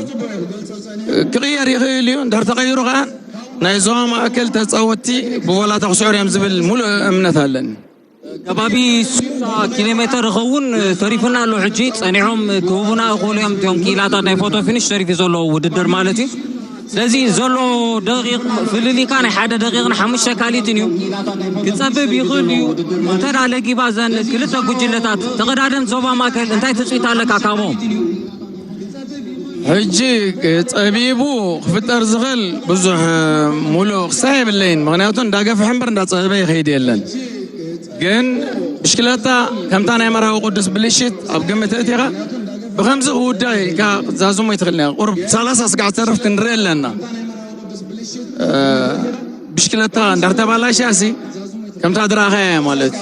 ክቕየር ይኽእል እዩ። እንድሕር ተቐይሩ ከኣ ናይ ዞባ ማእከል ተጻወትቲ ብቮላታ ክስዕሩ እዮም ዝብል ሙሉእ እምነት ኣለኒ። ከባቢ ስሳ ኪሎ ሜተር ይኸውን ተሪፉና ኣሎ። ሕጂ ጸኒሖም ክህቡና ይኽእሉ እዮም። እቶም ክኢላታት ናይ ፎቶ ፊኒሽ ተሪፉ ዘሎ ውድድር ማለት እዩ። ስለዚ ዘሎ ደቂቕ ፍልልይካ ናይ ሓደ ደቂቕን ሓሙሽተ ካልኢትን እዩ። ክጸብብ ይኽእል እዩ። እንተ ደኣ ለጊባ እዘን ክልተ ጉጅለታት ተቐዳደምቲ ዞባ ማእከል እንታይ ትጽቢት ኣለካ ካብኦም? ሕጂ ጸቢቡ ክፍጠር ዝኽእል ብዙሕ ሙሉእ ክሳዕ የብለይን። ምኽንያቱ እንዳገፍሐ እምበር እንዳጸበበ ይኸይድ የለን። ግን ብሽክለታ ከምታ ናይ መርሃዊ ቅዱስ ብልሽት ኣብ ግምት እቲኻ ብኸምዚ ክውዳእ ኢልካ ክትዛዝሞ ይትኽእል። ቁሩብ ሰላሳ ስጋዕ ተርፍ ክንርኢ ኣለና። ብሽክለታ እንዳተባላሻ ሲ ከምታ ድራኻያ ማለት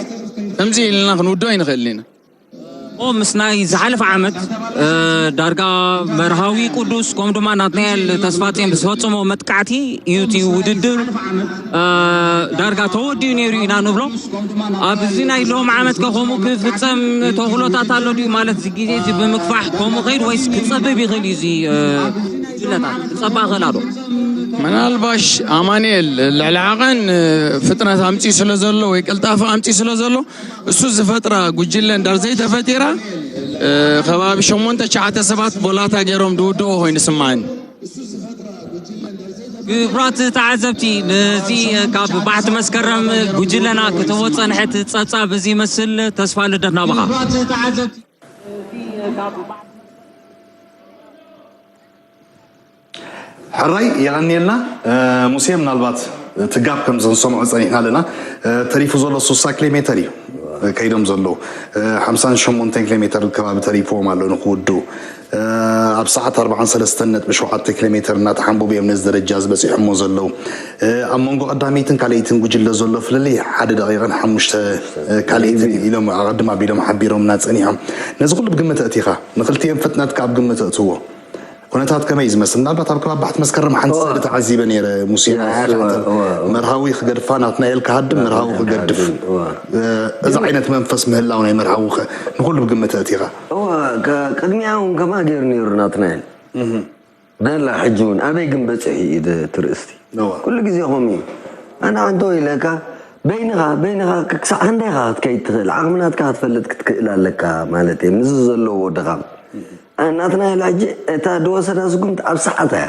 ከምዚ ኢልና ክንውዶ ይንኽእል ኢና። ኦ ምስ ናይ ዝሓለፈ ዓመት ዳርጋ መርሃዊ ቅዱስ ከምኡ ድማ ናትናኤል ተስፋጼን ብዝፈጸሞ መጥቃዕቲ እዩ እቲ ውድድር ዳርጋ ተወዲኡ ነይሩ ኢና ንብሎ። ኣብዚ ናይ ሎም ዓመት ከ ከምኡ ክፍጸም ተኽእሎታት ኣሎ ድዩ? ማለት እዚ ግዜ እዚ ብምግፋሕ ከምኡ ከይድ ወይስ ክጸብብ ይኽእል እዩ? እዚ ሽለታት ክጸባ ክኽእል ኣሎ። ምናልባሽ ኣማንኤል ልዕሊ ዓቐን ፍጥነት ኣምፂ ስለ ዘሎ ወይ ቅልጣፈ ኣምፂ ስለ ዘሎ እሱ ዝፈጥራ ጉጅለ እንዳር ዘይተፈጢራ ከባቢ ሸሞንተ ትሽዓተ ሰባት ቦላታ ገይሮም ድውድኦ ኮይኑ ስማዓኒ። ክቡራት ተዓዘብቲ፣ ነዚ ካብ ባሕቲ መስከረም ጉጅለና ክትወ ጸንሐት ጸብጻብ እዚ ይመስል። ተስፋ ልደት ናባኻ። ሕራይ የቐንየልና። ሙሴ፣ ምናልባት እቲ ጋፕ ከም ዘንሰምዖ ጸኒሕና ኣለና። ተሪፉ ዘሎ ስሳ ኪሎ ሜተር እዩ ከይዶም ዘለዉ። ሓምሳን ሸሞንተን ኪሎ ሜተር ከባቢ ተሪፍዎም ኣሎ ንክውድኡ። ኣብ ሰዓት ኣርባዓን ሰለስተን ነጥቢ ሸውዓተ ኪሎ ሜተር እናተሓንበቡ እዮም ነዚ ደረጃ ዝበፂሖሞ ዘለዉ። ኣብ መንጎ ቀዳመይትን ካልኣይትን ጉጅለ ዘሎ ፍልልይ ሓደ ደቂቕን ሓሙሽተ ካልኣይትን ኢሎም ኣቐድም ኣቢሎም ሓቢሮምና ፀኒሖም። ነዚ ኩሉ ብግምት ኣእቲኻ ንክልቲኦም ፍጥነትካ ኣብ ግምት ኣእትዎ። ኩነታት ከመይ እዩ ዝመስል? ምናልባት ኣብ ከባቢ ባሕቲ መስከረም ሓንቲ ስእሊ ተዓዚበ ነይረ። ሙሴ መርሃዊ ክገድፋ ናትናኤል ክሃድም መርሃዊ ክገድፍ። እዚ ዓይነት መንፈስ ምህላው ናይ መርሃዊ ንኩሉ ብግምት ኣእቲኻ። እዋ፣ ቅድሚያ እውን ከማ ገይሩ ነይሩ ናትናኤል። ደላ ሕጂ እውን ኣበይ ግን በፂሑ እዩ ትርእስቲ? ኩሉ ግዜ ከምኡ እዩ። ኣነ ኣንተ ኢለካ በይንኻ በይንኻ ክሳዕ ክንደይኻ ክትከይድ ትኽእል? ዓቕሚ ናትካ ክትፈልጥ ክትክእል ኣለካ ማለት እየ። ምስዚ ዘለዎ ድኻም ናትና ኢላ ሕጂ እታ ድወሰዳ ስጉምቲ ኣብ ሰዓታ እያ፣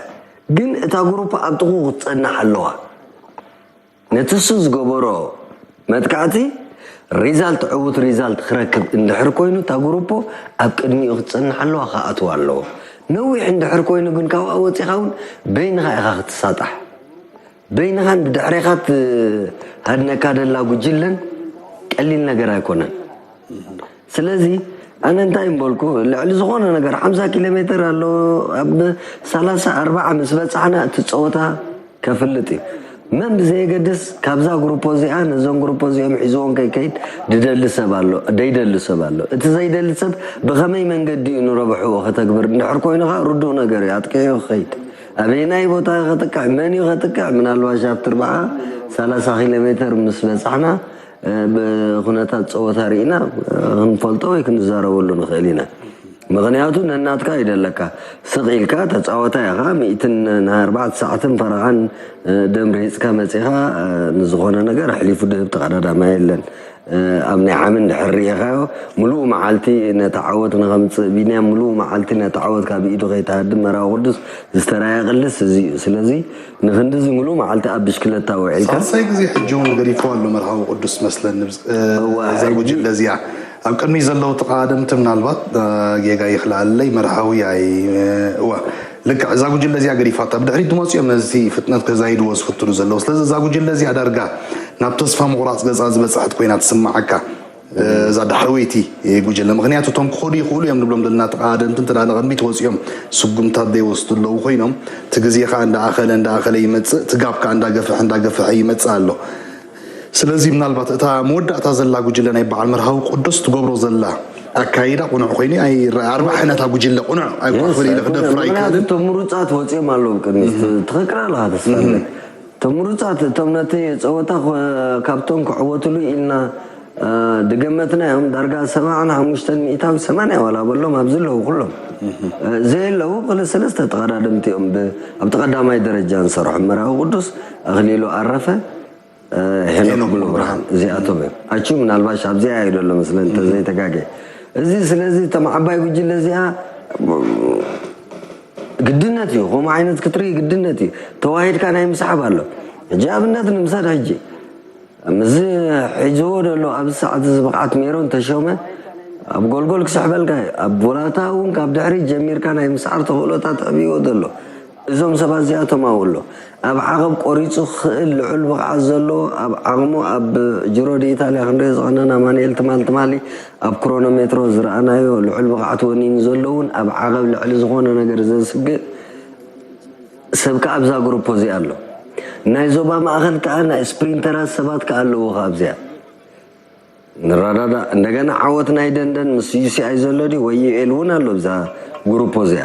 ግን እታ ግሩፕ ኣብ ጥቕኡ ክትጸንሕ ኣለዋ። ነቲ እሱ ዝገበሮ መጥቃዕቲ ሪዛልት ዕዉት ሪዛልት ክረክብ እንድሕር ኮይኑ እታ ግሩፖ ኣብ ቅድሚኡ ክትጸንሕ ኣለዋ፣ ክኣትዋ ኣለዎ። ነዊሕ እንድሕር ኮይኑ ግን ካብኣ ወጺኻ እውን በይንኻ ኢኻ ክትሳጣሕ። በይንኻን ብድሕሬኻ ትሃድነካ ደላ ጉጅለን ቀሊል ነገር ኣይኮነን። ስለዚ ኣነ እንታይ እምበልኩ ልዕሊ ዝኾነ ነገር ሓምሳ ኪሎ ሜትር ኣሎ ኣብ ሰላሳ ኣርባዓ ምስ በጻሕና እቲ ጸወታ ከፍልጥ እዩ። መን ብዘየገድስ ካብዛ ግሩፖ እዚኣ ነዞም ግሩፖ እዚኦም ሒዝዎም ከይከይድ ድደሊ ሰብ ኣሎ ደይደሊ ሰብ ኣሎ። እቲ ዘይደሊ ሰብ ብኸመይ መንገዲ እዩ ንረብሕኡ ከተግብር እንድሕር ኮይኑ ኸዓ ርዱእ ነገር እዩ ኣጥቂዑ ክኸይድ። ኣበየናይ ቦታ እዩ ከጥቅዕ መን እዩ ከጥቅዕ ምናልባሽ ኣብቲ ኣርባዓ ሰላሳ ኪሎ ሜትር ምስ በጻሕና ብኩነታት ጸወታ ርኢና ክንፈልጦ ወይ ክንዛረበሉ ንኽእል ኢና። ምኽንያቱ ነናትካ እዩ ደለካ። ስቕ ኢልካ ተጻወታይ ኢኻ፣ ሚእትን ናይ ኣርባዕተ ሰዓትን ፈረቓን ደም ርሂጽካ መጺኻ ንዝኾነ ነገር ኣሕሊፉ ድህብ ተቐዳዳማይ የለን። ኣብ ናይ ዓሚ እንድሕር ርኢኻዮ ምሉእ መዓልቲ ነቲ ዓወት ንኸምጽእ ቢንያም ምሉእ መዓልቲ ነቲ ዓወት ካብ ኢዱ ከይትሃድም መራዊ ቅዱስ ዝተራየ ቅልስ እዚ እዩ። ስለዚ ንኽንድዚ ምሉእ መዓልቲ ኣብ ብሽክለታ ውዒልካ ሳልሳይ ግዜ ሕጂ እውን ገዲፎ ኣሎ መርሃዊ ቅዱስ መስለኒ። እዛ ጉጅለ እዚኣ ኣብ ቅድሚ ዘለዉ ተቓደምቲ ምናልባት ጌጋ ይኽልኣለይ መርሃዊ ኣይ እዋ ልክዕ እዛ ጉጅለ እዚኣ ገዲፋታ ብድሕሪት ድመፅኦም ነዚ ፍጥነት ከዛይድዎ ዝፍትኑ ዘለዉ ስለዚ እዛ ጉጅለ እዚኣ ዳርጋ ናብ ተስፋ ምቑራፅ ገፃ ዝበፅሐት ኮይና ትስምዓካ። እዛ ዳሕረወይቲ ጉጅለ ምኽንያቱ እቶም ክኸዱ ይኽእሉ እዮም ንብሎም ዘለና ተቓደምቲ እንተ ንቕድሚት ወፂኦም ስጉምታት ዘይወስዱ ኣለዉ ኮይኖም እቲ ግዜ ከዓ እንዳኣኸለ እንዳኣኸለ ይመፅእ እቲ ጋብ ከዓ እንዳገፍሐ እንዳገፍሐ ይመፅእ ኣሎ። ስለዚ ምናልባት እታ መወዳእታ ዘላ ጉጅለ ናይ በዓል መርሃዊ ቅዱስ ትገብሮ ዘላ ኣካይዳ ቁኑዕ ኮይኑ ኣይረኣ ኣርባዕተ ነታ ጉጅለ ቁኑዕ ኣይኮነ ኢለ ክደፍር ኣይክእልን። እቶም ምሩፃት ወፂኦም ኣለዉ ቅድሚ ትኽክል ኣለኻ ተስፋለ እቶም ምሩፃት እቶም ነቲ ፀወታ ካብቶም ክዕወትሉ ኢልና ድገመትናዮም ዳርጋ ሰብዓን ሓሙሽተን ሚእታዊ ሰማንያ ዋላ በሎም ኣብዚ ኣለዉ ኩሎም ዘየለዉ ክልተ ሰለስተ ተቐዳደምቲ እዮም ኣብቲ ቀዳማይ ደረጃ ንሰርሖም መርሃዊ ቅዱስ ኣኽሊሉ ኣረፈ ሄኖክ ሙሉብርሃን እዚኣቶም እዮም ኣቹ ምናልባሽ ኣብዚኣ እዩ ዘሎ መስለኒ ተዘይተጋገ እዚ ስለዚ እቶም ዓባይ ጉጅለ እዚኣ ግድነት እዩ። ከምኡ ዓይነት ክትርኢ ግድነት እዩ። ተዋሂድካ ናይ ምስሓብ ኣሎ። ሕጂ ኣብነት ንምሳድ ሕጂ ምስዚ ሒዝዎ ዘሎ ኣብዚ ሰዓት እዚ ብቕዓት ሜሮን ተሾመ ኣብ ጎልጎል ክስሕበልካ እዩ። ኣብ ቦላታ እውን ካብ ድሕሪት ጀሚርካ ናይ ምስዓር ተኽእሎታት ኣዕብይዎ ዘሎ። እዞም ሰባት እዚኣቶም ኣብኡ ኣሎ። ኣብ ዓቐብ ቆሪጹ ክኽእል ልዑል ብቕዓት ዘለዎ ኣብ ዓቕሙ ኣብ ጅሮ ዲ ኢታልያ ክንሪኦ ዝቐነና ማኑኤል ትማል ትማሊ ኣብ ክሮኖሜትሮ ዝረኣናዮ ልዑል ብቕዓት ወኒኑ ዘሎ እውን ኣብ ዓቐብ ልዕሊ ዝኾነ ነገር ዘስግእ ሰብ ከኣ ኣብዛ ግሩፕ እዚኣ ኣሎ። ናይ ዞባ ማእኸል ከኣ ናይ ስፕሪንተራት ሰባት ከኣ ኣለዉ ከኣ ኣብዚኣ። ንረዳዳእ። እንደገና ዓወት ናይ ደንደን ምስ ዩ ሲ ኣይ ዘሎ ድዩ ወይ ዩ ኤል እውን ኣሎ ኣብዛ ግሩፕ እዚኣ።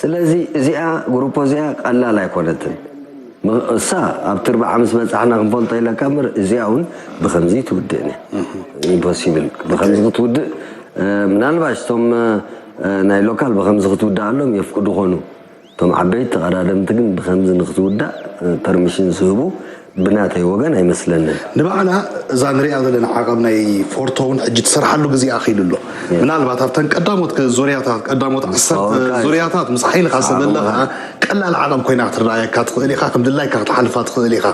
ስለዚ እዚኣ ግሩፕ እዚኣ ቀላል ኣይኮነትን። ም-፣ እሳ ኣብቲ ኣርብዓ ምስ በጻሕና ክንፈልጦ ኢለካ እምበር እዚኣ እውን ብኸምዚ ትውድእን እያ። ኢምፖሲብል ብኸምዚ ክትውድእ፣ እ፣ ምናልባሽ እቶም፣ እ፣ ናይ ሎካል ብኸምዚ ክትውድኣሎም የፍቅዱ ኾኑ። እቶም ዓበይቲ ተቐዳደምቲ ግን ብኸምዚ ንክትውዳእ፣ እ፣ ፐርሚሽን ዝህቡ ብናተይ ወገን ኣይመስለንን። ንባዕላ እዛ ንሪኣ ዘለና ዓቐብ ናይ ፎርቶ እውን ሕጂ ትሰርሓሉ ግዜ ኣኺሉ ኣሎ። ምናልባት ኣብተን ቀዳሞት ከ-፣ ዙርያታት፣ ቀዳሞት ዓሰርተ ዙርያታት ምስ ሓይልኻ ሰበለኻ ቀላል ዓቐብ ኮይና ክትረኣየካ ትኽእል ኢኻ፣ ከም ድላይካ ክትሓልፋ ትኽእል ኢኻ።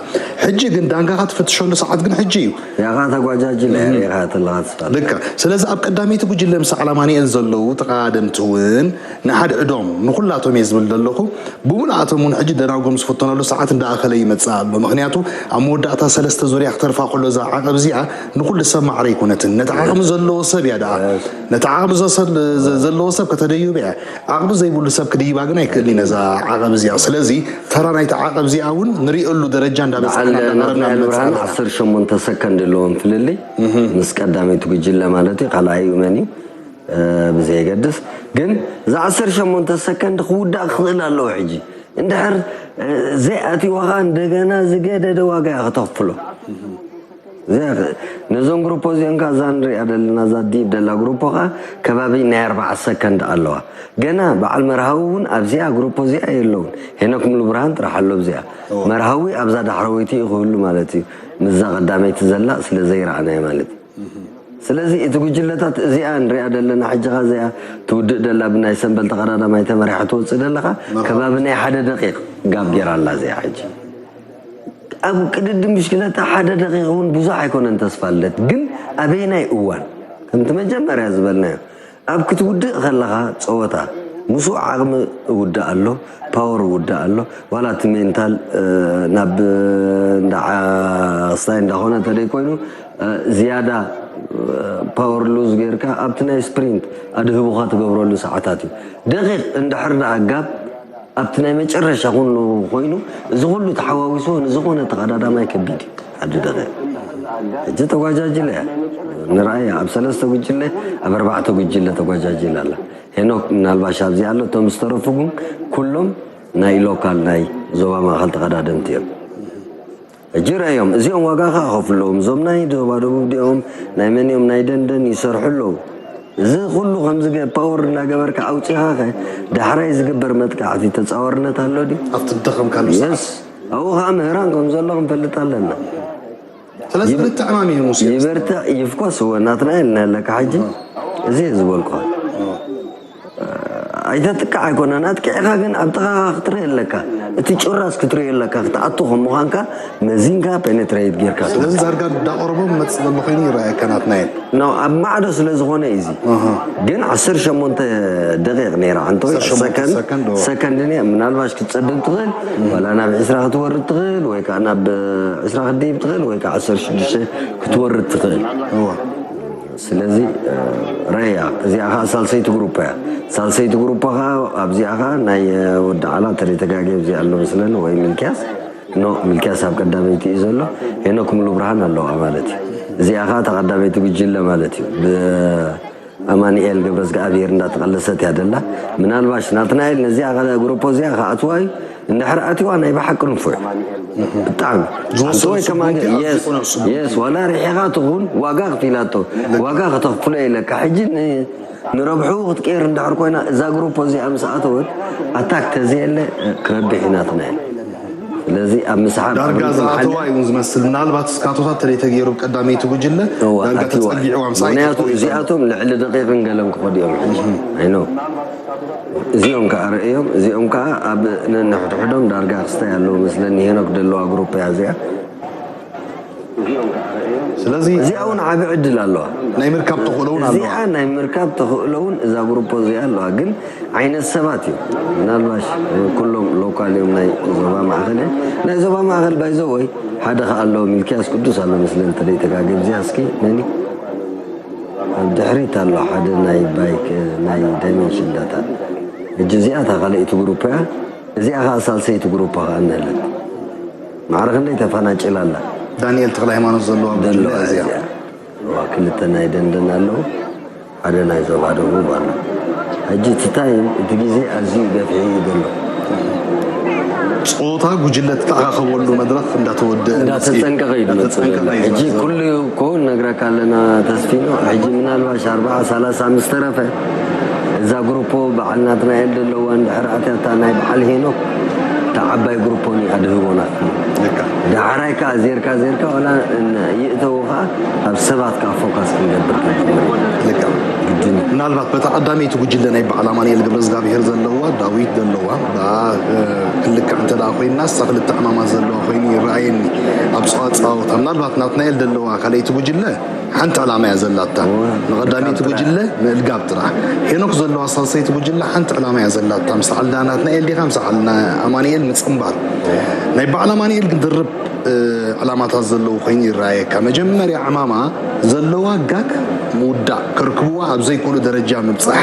ሕጂ ግን ዳንጋኻ ትፈትሸሉ ሰዓት ግን ሕጂ እዩ። ያኻ ተጓጃጅል እያ ሪኢኻ ተለኻ ትስፋል። ልክዕ። ስለዚ ኣብ ቀዳመይቲ ጉጅለ ምስ ኣማኑኤል ዘለዉ ተቐዳደምቲ እውን ንሓድሕዶም ንኹላቶም እየ ዝብል ዘለኹ። ብምልኣቶም እውን ሕጂ ደናጉኦም ዝፍተነሉ ሰዓት እንዳኣኸለ ይመጽእ ኣሎ። ምኽንያቱ ኣብ መወዳእታ ሰለስተ ዙርያ ክተርፋ ከሎ እዛ ዓቐብ እዚኣ ንኹሉ ሰብ ማዕረ ኣይኮነትን። ነቲ ዓቕሚ ዘለዎ ሰብ እያ ደኣ። ነቲ ዓቕሚ ዘሰል-፣ ዘ-፣ ዘለዎ ሰብ ከተደይብ እያ። ዓቕሚ ዘይብሉ ሰብ ክድይባ ግን ኣይክእልን እዩ ነዛ ዓቐብ እዚኣ። ስለዚ ተራ ናይቲ ዓቐብ እዚኣ እውን ንሪእሉ ደረጃ እንዳበጻሕና በዓል እንዳቐረብና ናትናኤል ንመጽእ ብርሃን ኣለና። ዓሰርተ ሸሞንተ ሰከንድ ኣለዎም ፍልልይ ምስ ቀዳመይቲ ጉጅለ ማለት እዩ። ካልኣይ እዩ መን እዩ? እ፣ ብዘየገድስ ግን እዛ ዓሰርተ ሸሞንተ ሰከንድ ክውዳእ ክኽእል ኣለዎ። ሕጂ እንድሕር፣ እ፣ ዘይኣትይዋ ኸኣ እንደገና ዝገደደ ዋጋ እያ ከተኽፍሎ። እዚኣ ኸ-፣ ነዞም ግሩፖ እዚኦም ከኣ እዛ ንሪኣ ዘለና እዛ ዲብ ደላ ግሩፖ ኸኣ ከባቢ ናይ ኣርብዓ ሰከንድ ኣለዋ። ገና በዓል መርሃዊ እውን ኣብዚኣ ግሩፖ እዚኣ የለውን። ሄኖክ ሙሉብርሃን ጥራሕ ኣሎ ኣብዚኣ። እወ። መርሃዊ ኣብዛ ዳሕረወይቲ እዩ ክህሉ ማለት እዩ። ምስዛ ቀዳመይቲ ዘላ ስለ ዘይረኣናዮ ማለት እዩ። ስለዚ እቲ ጉጅለታት እዚኣ ንሪኣ ዘለና ሕጂ ኸኣ እዚኣ ትውድእ ደላ ብናይ ሰምበል ተቐዳዳማይ ተመሪሓ ትወፅእ ደለኻ መርሃዊ። ከባቢ ናይ ሓደ ደቂቕ ጋብ ጌራ ኣላ እዚኣ ሕጂ። ኣብ ቅድድም ብሽክለታ ሓደ ደቂቕ እውን ብዙሕ ኣይኮነን ተስፋ ልደት፣ ግን ኣበየናይ እዋን? ከምቲ መጀመርያ ዝበልናዮ፣ ኣብ ክትውድእ ከለኻ ጸወታ ምስኡ ዓቕሚ እውዳእ ኣሎ፣ ፓወር እውዳእ ኣሎ። ዋላ እቲ ሜንታል፣ እ፣ ናብ፣ እ፣ እንዳ ዓስታይ እንዳኾነ እንተደይ ኮይኑ፣ እ፣ ዝያዳ፣ እ፣ ፓወር ሉዝ ጌርካ ኣብቲ ናይ ስፕሪንት ኣድህቦኻ ትገብረሉ ሰዓታት እዩ። ደቂቕ እንድሕር ደኣ ጋብ ኣብቲ ናይ መጨረሻ ኩሉ ኮይኑ፣ እዚ ኩሉ ተሓዋዊስዎ ንዝኾነ ተቐዳዳማይ ከቢድ እዩ። ዓዲ ደቐ ሕጂ ተጓጃጅለ እያ። ንርኣያ ኣብ ሰለስተ ጉጅለ፣ ኣብ ኣርባዕተ ጉጅለ ተጓጃጅለ ኣላ። ሄኖክ ምናልባሽ ኣብዚ ኣሎ፣ እቶም ዝተረፉ ግን ኩሎም ናይ ሎካል ናይ ዞባ ማእኸል ተቐዳደምቲ እዮም። ሕጂ ረእዮም፣ እዚኦም ዋጋ ከኣ ከፍለዎም፣ እዞም ናይ ዞባ ደቡብ ዲኦም ናይ መን እዮም ናይ ደንደን ይሰርሑ ኣለዉ። እዚ ኩሉ ከምዚ ገ-፣ ፓወር እናገበርካ ኣውጺኻ ኸ ዳሕራይ ዝግበር መጥቃዕቲ ተጻዋርነት ኣሎ ድዩ? ኣብቲ ዝደኸምካሉ ሰዓት። የስ። ኣብኡ ኸኣ ምህራን ከም ዘሎ ክንፈልጥ ኣለና። ስለዚ ይብ-፣ ምትዕማም እዩ ሙሴ። ይበርትዕ ይፍኮስ እወ ናትና ኢልና ኣለካ ሕጂ። እዚ እየ ዝበልኩኻ። ኣይተጥቅዕ ኣይኮነን፣ ኣጥቂዕኻ ግን ኣብ ጥቓኻ ክትርኢ ኣለካ። እቲ ጭራስ ክትርኢ ኣለካ፣ ክትኣቱ ከም ምዃንካ መዚንካ ፔኔትሬት ጌርካ ስለዚ ትመጽእ። ዳርጋ እንዳቐረቦም መጽእ ዘሎ ኮይኑ ይረኣየካ ናትናኤል። ኖ፣ ኣብ ማዕዶ ስለ ዝኾነ እዩ እዚ። ኣሃ። ግን ዓሰርተ ሸሞንተ ደቂቕ ነይራ፣ ዓንቶ ዓሰርተ ሸሞንተ ሰከንድ፣ ሰከንድ፣ ኦ። ሰከንድ እኒኣ፣ ምናልባሽ ክትጸድብ ትኽእል፣ ዋላ ናብ ዕስራ ክትወርድ ትኽእል፣ ወይ ከዓ ናብ ዕስራ ክትድይብ ትኽእል፣ ወይ ከዓ ዓሰርተ ሽዱሽተ ክትወርድ ትኽእል። እዋ። ስለዚ፣ እ፣ ረያ፣ እዚኣ ኸዓ ሳልሰይቲ ግሩፕ እያ። ሳልሰይቲ ግሩፕ ኸዓ፣ ኣብዚኣ ኸዓ ናይ፣ እ፣ ወዲ ዓላ ተደይ ተጋግየ፣ ኣብዚኣ ኣሎ መስለኒ፣ ወይ ሚልክያስ። ኖ፣ ሚልክያስ ኣብ ቀዳመይቲ እዩ ዘሎ። ሄኖክ ሙሉ ብርሃን ኣለዋ ማለት እዩ። እዚኣ ኸዓ እታ ቀዳመይቲ ጉጅለ ማለት እዩ። ብኣማኑኤል ገብረዝግኣብሄር እንዳተቐለሰት እያ ደላ። ምናልባሽ ናትናኤል ነዚኣ ኸዓ ግሩፕ እዚኣ ክኣትዋ እዩ። እንድሕር ኣትዋ ናይ ብሓቂ ንፉዕ። ብጣዕሚ። ዝወሰኑ ኣንተ ወይ ከማን ስጉምቲ ኣዝዩ የስ፣ ቅኑዕ ስጉምቲ። የስ፣ ዋላ ርሒቓ ትኹን ዋጋ ክፊላቶ። ዋጋ ከተኽፍሎ ኢለካ። ሕጂ ን-፣ ንረብሑ ክትቀይር እንድሕር ኮይና እዛ ግሩፕ እዚኣ ምስ ኣተወት ኣታክ ተዘየለ ክረብሕ ኢና ትናይ። ስለዚ ኣብ ምስሓብ ኣብ ዳርጋ ሪትም ዝኣተዋ ሓልያ እዩ ዝመስል። ምናልባት ስካቶታት ተለይተገይሩ ቀዳመይቲ ጉጅለ እዋ ዳርጋ ኣትይዋ ተጸጊዕዋ ምሳይ ምክንያቱ ተጠዊቖም። እዚኣቶም ልዕሊ ደቂቕን ገለን ክኸዱ እዮም። ሕጂ ኣይኖ እዚኦም ከዓ ርእዮም እዚኦም ከዓ ኣብ ነንሕድሕዶም ዳርጋ ክስታይ ኣለዉ መስለኒ። ሄኖክ ደለዋ ግሩፕ እያ እዚኣ። ስለዚ እዚኣ እውን ዓቢ ዕድል ኣለዋ። ናይ ምርካብ ተኽእሎ እውን ኣለዋ። እዚኣ ናይ ምርካብ ተኽእሎ እውን እዛ ግሩፖ እዚኣ ኣለዋ። ግን ዓይነት ሰባት እዩ ምናልባሽ ኩሎም ሎካል እዮም ናይ ዞባ ማእኸል እዮም። ናይ ዞባ ማእኸል ባይዘወይ ሓደ ከ ኣሎ ሚልኪያስ ቅዱስ ኣሎ መስለ እንተደይ ተጋገብ እዚኣ እስኪ ነኒ ኣብ ድሕሪት ኣሎ ሓደ ናይ ባይክ ናይ ዳይመንሽን ዳታ። እጅ እዚኣ እታ ካልኣይቲ ግሩፕ እያ። እዚኣ ከዓ ሳልሰይቲ ግሩፕ ከዓ እንህለት ማዕረ ክንደይ ተፈናጭላ ኣላ። ዳንኤል ተክለ ሃይማኖት ዘለዋ ዘለዋ ጉጅለ እዚኣ እዚኣ እዋ ክልተ ናይ ደንደን ኣለዉ ሓደ ናይ ዞባ ደቡብ ኣሎ። ሕጂ እቲ ታይም እቲ ግዜ ኣዝዩ ገፊሑ እዩ ዘሎ። ፆታ ጉጅለ ተተኣኻኸበሉ መድረክ እንዳተወደአ እንዳተፀንቀቐ እዩ ዝመፅእ ዘሎ። ሕጂ ኩሉ እኮ ነግረካ ኣለና ተስፊኖ። ሕጂ ምናልባሽ ኣርባዓ ሰላሳ ምስ ተረፈ እዛ ግሩፖ በዓል ናትናኤል ዘለዋ እንድሕር ኣትያታ ናይ በዓል ሄኖክ እታ ዓባይ ግሩፖ እኒኣ ድህቦና። ዳሕራይ ከዓ ዜርካ ዜርካ ዋላ ይእተዉ ከዓ ኣብ ሰባት ከዓ ፎካስ ክንገብር ክንጅምር ኢና። ልክዕ። ግድን እዩ። ምናልባት በታ ቀዳመይቲ ጉጅለ ናይ በዓል ኣማንኤል ገብረዝጋብሄር ዘለዋ ዳዊት ዘለዋ ብኣ ክልክዕ እንተ ደኣ ኮይና እሳ ክልተ ዕማማት ዘለዋ ኮይኑ ይረኣየኒ ኣብ ፃወታ ምናልባት ናትናኤል ዘለዋ ካልኣይቲ ጉጅለ ሓንቲ ዕላማ እያ ዘላታ ንቐዳመይቲ ጉጅለ ምእልጋብ ጥራሕ ሄኖክ ዘለዋ ሳልሰይቲ ጉጅለ ሓንቲ ዕላማ እያ ዘላታ ምስ ዓልዳ ናትናኤል ዲኻ ምስ ዓልና ኣማንኤል ምፅምባር ናይ በዓል ኣማንኤል ግን ድርብ ዕላማታት ዘለዉ ኮይኑ ይረኣየካ። መጀመርያ ዕማማ ዘለዋ ጋግ ምውዳእ፣ ከርክብዋ ኣብ ዘይክእሉ ደረጃ ምብጻሕ።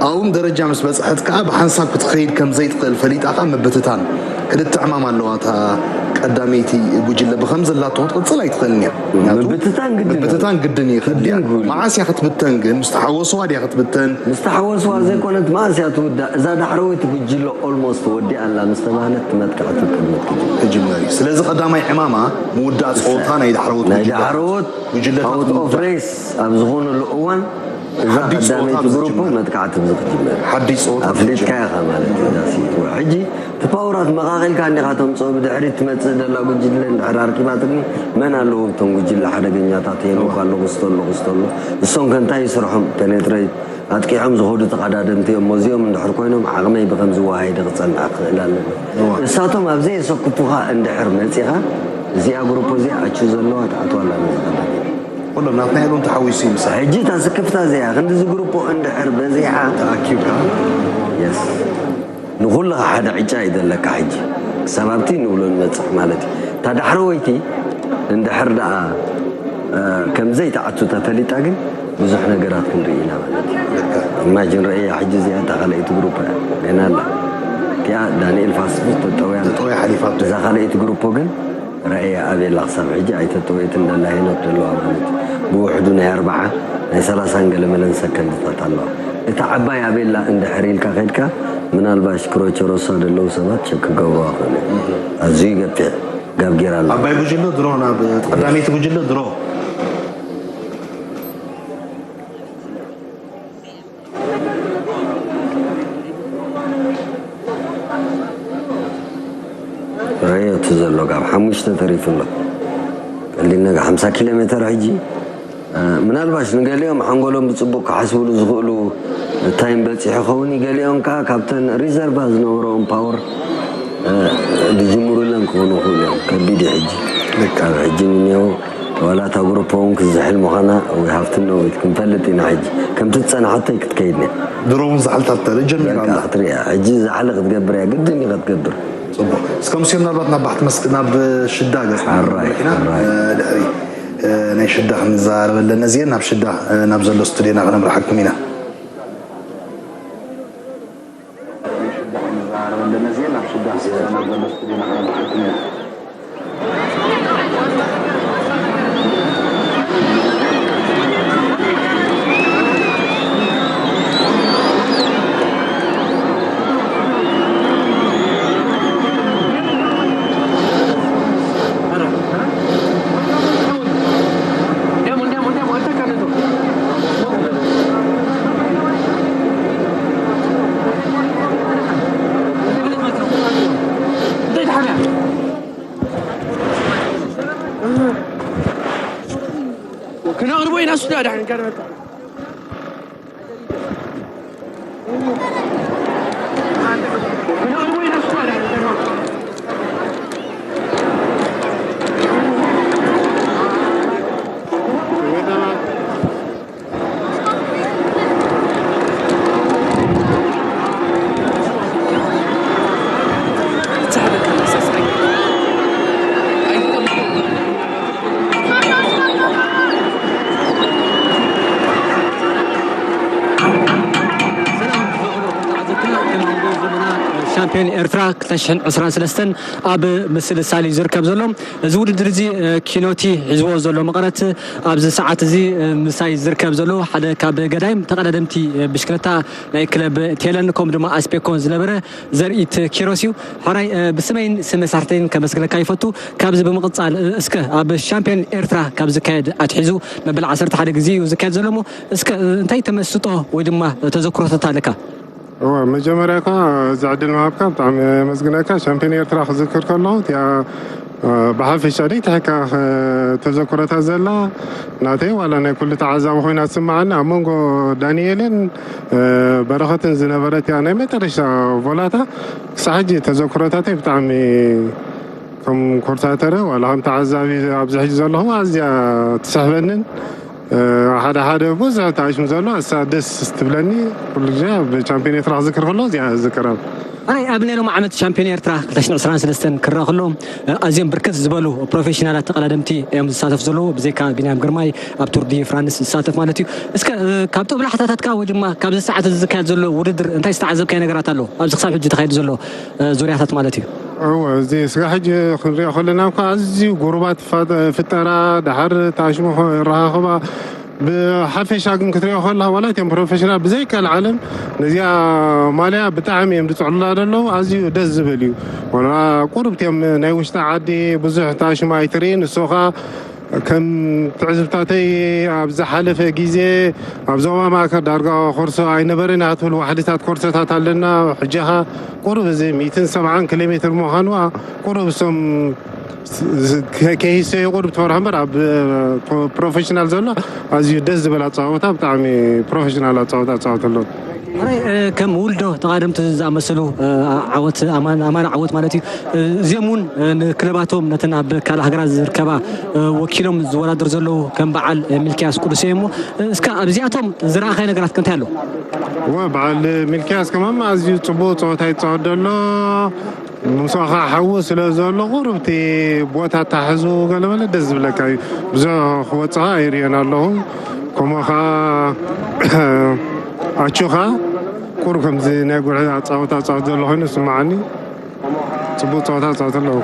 ኣብኡም ደረጃ ምስ በጽሐት ከኣ ብሓንሳብ ክትኸይድ ከም ዘይትኽእል ፈሊጣ ከኣ ምብትታን። ክልተ ዕማም ኣለዋ እታ ቀዳመይቲ ጉጅለ። ብኸም ዘላቶ ክትቕጽል ኣይትኽእልን እያ። ምኽንያቱ ምብትታን ግድን እዩ። ምብትታን ግድን እዩ። ከድልያ። ግድን እዩ። መዓስ እያ ክትብተን ግን? ምስ ተሓወስዋ ድያ ክትብተን? ምስ ተሓወስዋ ዘይኮነት መዓስ እያ ትውዳእ? እዛ ዳሕረወይቲ ጉጅለ ኦልሞስት ወዲኣ ኣላ ምስ ተባህለት እቲ መጥቃዕቲ ቅድሚት ክጅምር። ክጅመር እዩ። ስለዚ ቀዳማይ ዕማማ ምውዳእ ጸወታ ናይ ዳሕረወት ናይ ጉጅለ ዳሕረወት ጉጅለታት ኣውት ኦፍ ምውዳእ። ሬስ ኣብ ዝኾነሉ እዋን እዛ ሓድሽ ጸወታ ቀዳመይቲ ኣብ ግሩፕ ዝጅመር። መጥቃዕቲ ኣብዚ ክጅመር። ሓድሽ ጸወታ ኣብ ኣፍሊጥካ ዝጅመር። ኢኻ ማለት እዩ እዛ ሲትዋ። ሕጂ እቲ ፓወራት መቓቒልካ እንዲኻ ተምጽኦ ብድሕሪት ትመጽእ ዘላ ጉጅለ እንድሕር ኣርኪባትኒ መን ኣለዎ እቶም ጉጅለ ሓደገኛታት ሄኖክ ኣሎ ክስቶ ኣሎ ክስቶ ኣሎ እሶም ከ እንታይ ይስርሖም ፔኔትሬት ኣጥቂዖም ዝኸዱ ተቐዳደምቲ እዮም። እዚኦም እንድሕር ኮይኖም ዓቕመይ ብኸምዚ ወሃይደ ክጸንዕ ክኽእል ኣለኒ። እዋ። እሳቶም ኣብ ዘየሰክፉኻ እንድሕር መጺኻ፣ እዚኣ ግሩፕ እዚኣ ኣቹ ዘለዋ ትኣትዋ ኣላ ነዚ ቀዳመይቲ። ኩሎም ናትና ኢሎም ተሓዊሱ እዩ ምሳሌ። ሕጂ እታ ስክፍታ እዚኣ ክንድዚ ግሩፖ እንድሕር በዚሓ ተኣኪብካ የስ ንኹልኻ ሓደ ዕጫ እዩ ዘለካ። ሕጂ ክሳብ ኣብቲ ንብሎ ንመጽሕ ማለት እዩ። እታ ዳሕረወይቲ እንድሕር ደኣ ከምዘይትኣቱ ተፈሊጣ ግን ብዙሕ ነገራት ክንርኢ ኢና ማለት እዩ። ኢማጂን ረእያ ሕጂ እዚኣ እታ ካልኣይቲ ግሩፕ እያ ገና ኣላ እቲኣ ዳንኤል ፋስፍስ ተጠውያ ኣላ። ተጠውያ ሓሊፋቶ እያ። እዛ ካልኣይቲ ግሩፖ ግን ረእያ ኣቤላ ክሳብ ሕጂ ኣይተጠወየትን ደላ ሄኖክ ደለዋ ማለት እዩ። ብውሕዱ ናይ ኣርባዓ ናይ ሰላሳን ገለ መለን ሰከንድታት ኣለዋ። እታ ዓባይ ኣቤላ እንድሕር ኢልካ ከድካ ምናልባሽ ክሮቸሮሳ ደለዉ ሰባት ሸክ ክገብርዋ ክእሉ እዮም። ኣዝዩ ገፊሕ ጋብ ጌራ ኣሎ። ዓባይ ጉጅለ ድሮ ናብ ቀዳመይቲ ጉጅለ ድሮ ረዮ እቲ ዘሎ ካብ ሓሙሽተ ተሪፉ ኣሎ ቀሊል ነገር ሓምሳ ኪሎ ሜተር ሕጂ ምናልባሽ ንገሊኦም ሓንጎሎም ብፅቡቅ ክሓስብሉ ዝኽእሉ ታይም በፂሑ ኸውን ገሊኦም ከዓ ካብተን ሪዘርቫ ዝነበረኦም ፓወር ድጅምሩለን ክኾኑ ይኽእሉ እዮም ከቢድ እዩ ሕጂ ካብ ሕጂ ንኔው ዋላ እታ ግሩፕ እውን ክዝሕል ምዃና ወይ ሃፍትኖ ወይ ክንፈልጥ ኢና ሕጂ ከምቲ ዝፀናሓተይ ክትከይድ ነያ ድሮ እውን ዛሕልታት ተረ ጀሚራ በቃ ኣላ ክትሪኣ ሕጂ ዛሕሊ ክትገብር እያ ግድን እዩ ክትገብር ፅቡቅ እስከ ሙሴ ምናልባት ናብ ባሕቲ መስክ ናብ ሽዳ ገጽ ሓራይ፣ ኢና ሓራይ። ድሕሪ ናይ ሽዳ ክንዘራረብ ኣለና እዚኤን ናብ ሽዳ ናብ ዘሎ ስቱድዮና ክነምርሓኩም ኢና ክነቕርቦ ኢና፣ እሱ ዳሕን ቀርበልካ። ሻምፒዮን ኤርትራ ክልተ ሽሕን ዕስራን ሰለስተን ኣብ ምስልሳል እዩ ዝርከብ ዘሎ። እዚ ውድድር እዚ፣ እ፣ ኪኖቲ ሒዝዎ ዘሎ መቐረት ኣብዚ ሰዓት እዚ፣ እ፣ ምሳይ ዝርከብ ዘሎ ሓደ ካብ ገዳይም ተቐዳደምቲ፣ እ፣ ብሽክለታ ናይ ክለብ ቴለን ከምኡ ድማ ኣስፔኮን ዝነበረ ዘርኢት ኪሮስ እዩ። ሕራይ፣ እ፣ ብስመይን ስም መሳርሕተይን ከመስግነካ ይፈቱ። ካብዚ ብምቕጻል፣ እ፣ እስከ ኣብ ሻምፒዮን ኤርትራ ካብ ዝካየድ ኣትሒዙ መበል ዓሰርተ ሓደ ግዜ እዩ ዝካየድ ዘሎ እሞ፣ እስከ፣ እ፣ እንታይ ተመስጦ ወይ ድማ ተዘክሮታት ኣለካ? እወ፣ መጀመርያ እኳ እዚ ዕድል ምሃብካ ብጣዕሚ የመስግነካ። ሻምፒዮን ኤርትራ ክዝክር ከለኹ፣ እቲኣ፣ እ፣ ብሓፈሻ ደይትሕካ፣ እ፣ ተዘክሮታት ዘላ ናተይ ዋላ ናይ ኩሉ ተዓዛቢ ኮይና ትስምዓኒ። ኣብ መንጎ ዳንኤልን፣ እ፣ በረኸትን ዝነበረት እያ ናይ መጨረሻ ቮላታ። ክሳዕ ሕጂ ተዘክሮታተይ ብጣዕሚ ከም ኮርታተረ ዋላ ከም ተዓዛቢ ኣብዚ ሕጂ ዘለኹ ኣዝያ ትስሕበንን፣ እ፣ ሓደ ሓደ ብዙሕ ተኣሽሙ ዘሎ እሳ ደስ ትብለኒ። ኩሉ ግዜ ኣብ ቻምፒዮን ኤርትራ ክዝክር ከሎ እዚኣ ዝዝክራ። ኣይ፣ ኣብ ናይ ሎም ዓመት ሻምፒዮን ኤርትራ ክልተ ሽሕን ዕስራን ሰለስተን ክረኣ ከሎ፣ እ፣ ኣዝዮም ብርክት ዝበሉ ፕሮፌሽናላት ተቐዳደምቲ እዮም ዝሳተፉ ዘለዉ። ብዘይካ ቢንያም ግርማይ ኣብ ቱር ዲ ፍራንስ ዝሳተፍ ማለት እዩ። እስከ፣ እ፣ ካብ ጦብላሕታታትካ ወይ ድማ ካብዚ ሰዓት እዚ ዝካየድ ዘሎ ውድድር እንታይ ዝተዓዘብካዮ ነገራት ኣሎ? ኣብዚ ክሳብ ሕጂ ተኻይዱ ዘሎ፣ እ፣ ዙርያታት ማለት እዩ። እወ፣ እዚ ስጋ ሕጂ ክንሪኦ ከለና እኳ ኣዝዩ ጉሩባት ፋ-፣ ፍጠራ፣ ደሓር ታሽሙ ይረኻኸባ። ብሓፈሻ ግን ክትሪኦ ከለኻ ዋላ እቲኦም ፕሮፌሽናል ብዘይካል ዓለም ነዚኣ ማልያ ብጣዕሚ እዮም ዝፅዕሉላ ዘለዉ። ኣዝዩ ደስ ዝብል እዩ። ዋላ ቁሩብ እቲኦም ናይ ውሽጢ ዓዲ ብዙሕ ታሽሙ ኣይትርእን። ንሱ ኸዓ ከም ትዕዝብታተይ ኣብ ዝሓለፈ ግዜ ኣብ ዞባ ማእከል ዳርጋ ኮርሶ ኣይነበረን እያ ክትብል ዋሕድታት ኮርሶታት ኣለና። ሕጂ ኸዓ ቁሩብ እዚ ሚእትን ሰብዓን ኪሎ ሜትር ምዃኑ ቁሩብ እሶም ስ-፣ ስ-፣ ከ-፣ ከይሰዩ ቁሩብ ትፈርሖ እምበር ኣብ ፕሮ-፣ ፕሮፌሽናል ዘሎ ኣዝዩ ደስ ዝብል ኣጻወታ፣ ብጣዕሚ ፕሮፌሽናል ኣጻወታ ኣጻወት ኣሎ። ሕራይ፣ እ፣ ከም ውልዶ ተቓደምቲ ዝኣመሰሉ፣ እ፣ ዓወት ኣማን፣ ኣማን ዓወት ማለት እዩ። እ፣ እዚኦም እውን፣ እ፣ ንክለባቶም ነተን ኣብ ካልእ ሃገራት ዝርከባ፣ እ፣ ወኪሎም ዝወዳደሩ ዘለዉ ከም በዓል፣ እ፣ ሚልክያስ ቅዱስ እዮም እሞ፣ እ፣ እስከ ኣብዚኣቶም ዝረኣኻዮ ነገራት ከ እንታይ ኣሎ? እወ፣ በዓል ሚልክያስ ከማን ኣዝዩ ጽቡቕ ጸወታ ይጻወት ዘሎ። ምሳኻ ሓዊ ስለ ዘሎ ቁሩብ እቲ ቦታ ታሕዙ ገለመለ ደስ ዝብለካ እዩ። ብዙሕ ክወጽኻ ኣይርእዮን ኣለኹ። ከምኡ ኸዓ ኣቹኻ ቁሩብ ከምዚ ናይ ጉዕዞ ጸወታ ጸወት ዘሎ ኮይኑ ይስምዓኒ። ጽቡቕ ጸወታ ጸወት ኣለኹ።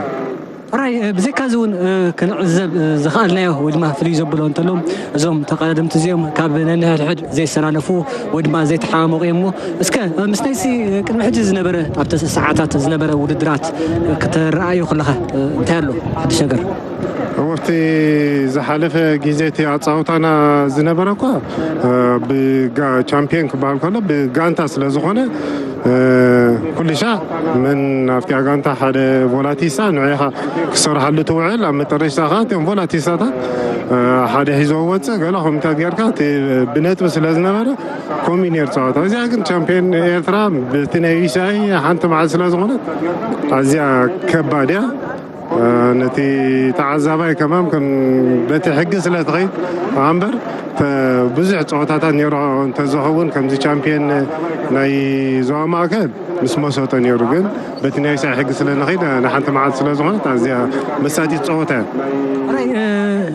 ሕራይ፣ እ፣ ብዘይካ እዚ እውን፣ እ፣ ክንዕዘብ፣ እ፣ ዝኸኣልናዮ ወይ ድማ ፍልይ ዘብሎ እንተሎ፣ እዞም ተቐዳደምቲ እዚኦም ካብ ነንሕድሕድ ዘይሰናነፉ ወይ ድማ ዘይተሓማመቑ እዮም እሞ፣ እስከ፣ እ፣ ምስ ናይሲ፣ እ፣ ቅድሚ ሕጂ ዝነበረ፣ ኣብቲ ሰዓታት ዝነበረ ውድድራት፣ እ፣ ክትረኣዮ ከለኻ፣ እ፣ እንታይ ኣሎ ሓድሽ ነገር? ኣብቲ ዝሓለፈ ግዜ እቲ ኣጻውታና ዝነበረ እኳ፣ እ፣ ብጋ-፣ ቻምፒየን ክበሃል ከሎ ብጋንታ ስለ ዝኾነ፣ እ፣ ኩሉ ሻዕ መን ኣብቲኣ ጋንታ ሓደ ቮላቲሳ ንዑ ኢኻ ክሰርሓሉ ትውዕል። ኣብ መጠረሽታ ኸዓ እቲኦም ቮላቲሳታት፣ እ፣ ሓደ ሒዞ ወፅእ ገለ ከምታት ጌርካ እቲ ብነጥቢ ስለ ዝነበረ ከምኡ ነይሩ ፀዋታ። እዚኣ ግን ቻምፒዮን ኤርትራ በቲ ናይ ዩኤስኤኣይ ሓንቲ መዓልቲ ስለ ዝኾነት ኣዝያ ከባድ እያ። እ፣ ነቲ ተዓዛባይ ከማን ከም በቲ ሕጊ ስለ ትኸይድ እምበር ተ-፣ ብዙሕ ፀወታታት ነይሩ እንተዝኸውን ከምዚ ቻምፒዮን ናይ ዞባ ማእከል ምስ መሰጦ ነይሩ፣ ግን በቲ ናይ ሳይ ሕጊ ስለ ንኸይድ ንሓንቲ መዓልቲ ስለ ዝኾነት ኣዝያ መሳጢት ፀወታ እያ። ሕራይ፣ እ፣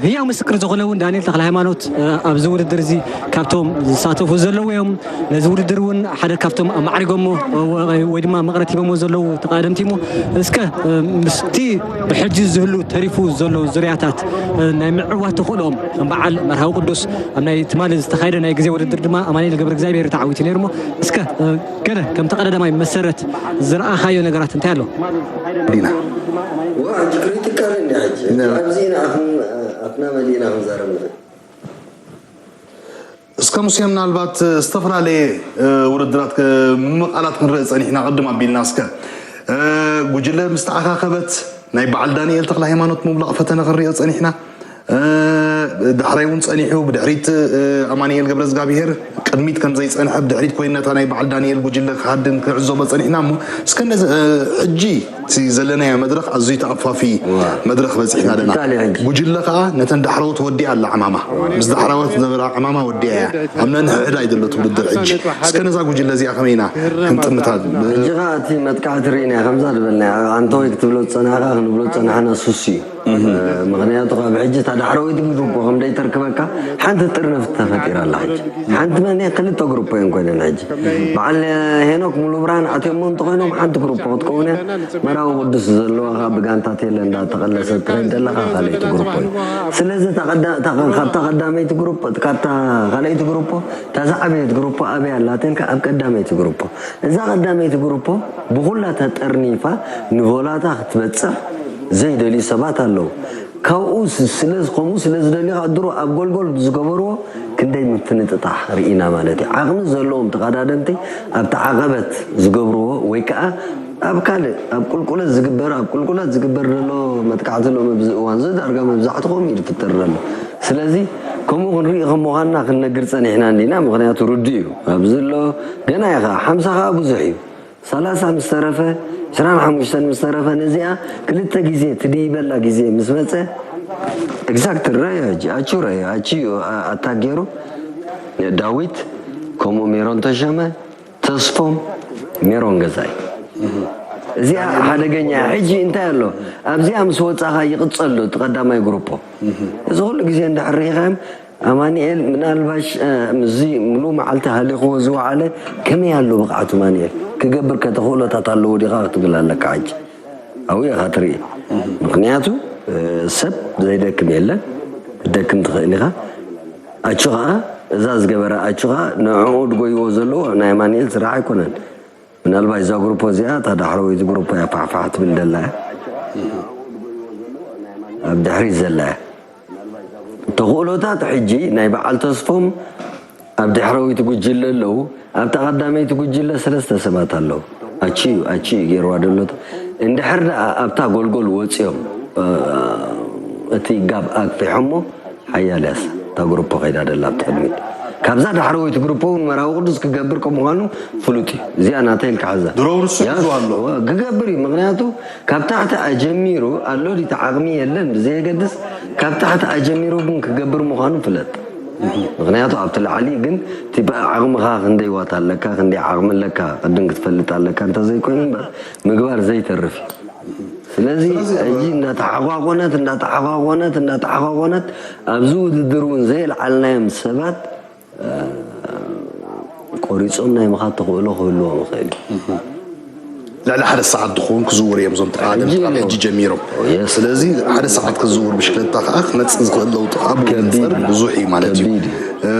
ህያው ምስክር ዝኾነ እውን ዳንኤል ተኽለ ሃይማኖት፣ እ፣ ኣብዚ ውድድር እዚ ካብቶም ዝሳተፉ ዘለዉ እዮም። ነዚ ውድድር እውን ሓደ ካብቶም ኣማዕሪጎሞ፣ እ፣ ወ-፣ ወይ ድማ መቕረት ሂቦሞ ዘለዉ ተቐዳደምቲ እሞ፣ እስከ፣ እ፣ ምስቲ ብሕጂ ዝህሉ ተሪፉ ዘሎ ዙርያታት፣ እ፣ ናይ ምዕዋት ተኽእሎኦም ከም በዓል መርሃዊ ቅዱስ ኣብ ናይ ትማሊ ዝተኻየደ ናይ ግዜ ውድድር ድማ ኣማኑኤል ገብረ እግዚኣብሔር ተዓዊቱ ነይሩ እሞ፣ እስከ፣ እ፣ ገለ ከም ተቐዳዳማይ መሰረት ዝረኣኻዮ ነገራት እንታይ ኣሎ? ዲና። ዋ፣ ሕጂ ክሪቲካል እንዲ ሕጂ። ነ። ኣብዚ ኢና ኣፍን-፣ ኣፍና መሊእና ክንዛረብ ንኽእል። እስከ ሙሴ፣ ምናልባት ዝተፈላለየ፣ እ፣ ውድድራት ከ-፣ ምምቓላት ክንርኢ ጸኒሕና፣ ቅድም ኣቢልና እስከ፣ እ፣ ጉጅለ ምስ ተኣኻኸበት ናይ በዓል ዳንኤል ተኽለ ሃይማኖት ምውላቕ ፈተነ ክንሪኦ ጸኒሕና። እ፣ ዳሕራይ እውን ጸኒሑ፣ ብድሕሪት ኣማንኤል ገብረዝጋብሄር ቅድሚት ከም ዘይጸንሐ፣ ብድሕሪት ኮይኑ ነታ ናይ በዓል ዳንኤል ጉጅለ ክሃድም ክንዕዘቦ ጸኒሕና። እሞ እስከ ነዚ ሕጂ እቲ ዘለናዮ መድረኽ ኣዝዩ ተኣፋፊ መድረኽ በጺሕና ኣለና። ጉጅለ ከኣ ነተን ዳሕረዎት ወዲኣ ኣላ ዕማማ፣ ምስ ዳሕረዎት ዝነበራ ዕማማ ወዲኣ እያ። ኣብ ነንሕድሕዳ እዩ ዘሎ እቲ ውድድር። ሕጂ እስከ ነዛ ጉጅለ እዚኣ ከመይ ኢና ክንጥምታ? ሕጂ ከኣ እቲ መጥቃዕቲ ርኢና፣ ከምዛ ዝበልና ኣንተ ወይ ክትብሎ ዝጸናሕካ ክንብሎ ዝጸናሕና ሱስ እዩ። ምኽንያቱ ካብ ሕጂ እታ ዳሕረወይቲ ግሩፖ ከም ደይተርክበካ ሓንቲ ጥርንፍ ተፈጢራ ኣላ። ሕጂ ሓንቲ መን እየ? ክልተ ግሩፖ እየን ኮይነን። ሕጂ በዓል ሄኖክ ሙሉ ብርሃን ኣትዮሞ እንተኮይኖም ሓንቲ ግሩፖ ክትከውን እያ። መራዊ ቅዱስ ዘለዋ ከዓ ብጋንታት የለ እንዳተቐለሰት ትኸይድ ዘለካ ካልኣይቲ ግሩፖ እዩ። ስለዚ እታ ቀዳ- እታ- ካብታ ቀዳመይቲ ግሩፖ፣ ካብታ ካልኣይቲ ግሩፖ እታ ዝዓበየት ግሩፖ ኣበይ ኣላ ተልካ ኣብ ቀዳመይቲ ግሩፖ። እዛ ቀዳመይቲ ግሩፖ ብኹላ ተጠርኒፋ ንቮላታ ክትበጽሕ ዘይደልዩ ሰባት ኣለዉ። ካብኡ ስ- ስለ ከምኡ ስለ ዝደልዩ ከዓ ድሮ ኣብ ጎልጎል ዝገበርዎ ክንደይ ምፍንጥጣሕ ርኢና ማለት እዩ። ዓቕሚ ዘለዎም ተቐዳደምቲ ኣብቲ ዓቐበት ዝገብርዎ ወይ ከዓ ኣብ ካልእ ኣብ ቁልቁለት ዝግበር ኣብ ቁልቁለት ዝግበር ዘሎ መጥቃዕቲ ሎሚ ኣብዚ እዋን እዚ ዳርጋ መብዛሕትኦም እዩ ዝፍጠር ዘሎ። ስለዚ ከምኡ ክንርኢ ከም ምዃንና ክንነግር ጸኒሕና እንዲና። ምኽንያቱ ርዱእ እዩ። ኣብዚ ዘሎ ገና እዩ ከዓ ሓምሳ ከዓ ብዙሕ እዩ። ሰላሳ ምስ ተረፈ፣ ዕስራን ሓሙሽተን ምስ ተረፈ፣ ነዚኣ ክልተ ግዜ ትድይበላ ግዜ ምስ መጸ፣ ኤግዛክት ረዮ ሕጂ ኣቹ ረዮ ኣቺ ኣታክ ገይሩ ዳዊት ከምኡ ሜሮን ተሸመ ተስፎም ሜሮን ገዛይ። እዚኣ ሓደገኛ። ሕጂ እንታይ ኣሎ ኣብዚኣ ምስ ወጻኻ ይቕጸል ዶ እቲ ቀዳማይ ግሩፖ? እዚ ኩሉ ግዜ እንድሕር ርኢኻዮም ኣማኒኤል ምናልባሽ ምስዚ ሙሉ መዓልቲ ሃሊኽዎ ዝወዓለ ከመይ ኣሎ ብቕዓቱ? ማንኤል ክገብር ከተኽእሎታት ኣለዎ ዲኻ ክትብል ኣለካ። ሕጂ ኣብኡ ኢኻ ትርኢ። ምኽንያቱ ሰብ ዘይደክም የለን። ክትደክም ትኽእል ኢኻ። ኣቹ ኸዓ እዛ ዝገበረ ኣቹ ኸዓ ንዕኡ ድጎይዎ ዘለዉ ናይ ኣማኒኤል ስራሕ ኣይኮነን። ምናልባት እዛ ግሩፖ እዚኣ እታ ዳሕረወይቲ ግሩፖ እያ ፋሕፋሕ ትብል ዘላ እያ። ኣብ ድሕሪት ዘላ እያ። ተኽእሎታት ሕጂ ናይ በዓል ተስፎም ኣብ ድሕረወይቲ ጉጅለ ኣለዉ። ኣብታ ቀዳመይቲ ጉጅለ ሰለስተ ሰባት ኣለዉ። ኣቺ እዩ፣ ኣቺ እዩ ገይርዋ ደሎ። እንድሕር ደኣ ኣብታ ጎልጎል ወፂኦም እቲ ጋብ ኣግፊሖሞ ሓያል ያስ እታ ግሩፖ ከይዳ ደላ ኣብቲ ቅድሚት። ካብዛ ዳሕረወይቲ ግሩፖ እውን መራዊ ቅዱስ ክገብር ከም ምዃኑ ፍሉጥ እዩ። እዚኣ ናተይ ኢልካ ሓዛ። ድሮ ውርሱ ያስ፣ ሒዙ ኣሎ። እወ፣ ክገብር እዩ። ምኽንያቱ ካብ ታሕቲ ኣጀሚሩ ኣሎ ድዩ፣ እቲ ዓቕሚ የለን ብዘየገድስ፣ ካብ ታሕቲ ኣጀሚሩ ግን ክገብር ምዃኑ ፍለጥ። ምኽንያቱ ኣብቲ ላዕሊ ግን እቲ ዓቕምኻ ክንደይ ዋት ኣለካ፣ ክንደይ ዓቕሚ ኣለካ ቅድም ክትፈልጥ ኣለካ። እንተዘይኮይኑ እምበር ምግባር ዘይተርፍ እዩ። ስለዚ ስለዚ ሕጂ እንዳተሓቋቆነት እንዳተሓቋቆነት እንዳተሓቋቆነት ኣብዚ ውድድር እውን ዘየልዓልናዮም ሰባት ቆሪጾም ናይ ምኻድ ተኽእሎ ክህልዎም ይኽእል እዩ። ልዕሊ ሓደ ሰዓት ዝኸውን ክዝውሩ እዮም እዞም ተቐዳደምቲ ሕጂ ካብ ሕጂ ጀሚሮም። ኦ፣ የስ። ስለዚ ሓደ ሰዓት ክዝውር ብሽክለታ ከዓ ክመጽእ ዝኽእል ለውጢ ከዓ ከቢድ ብመንጽር እዩ። ብዙሕ እዩ ማለት እዩ። ከቢድ እዩ። እ፣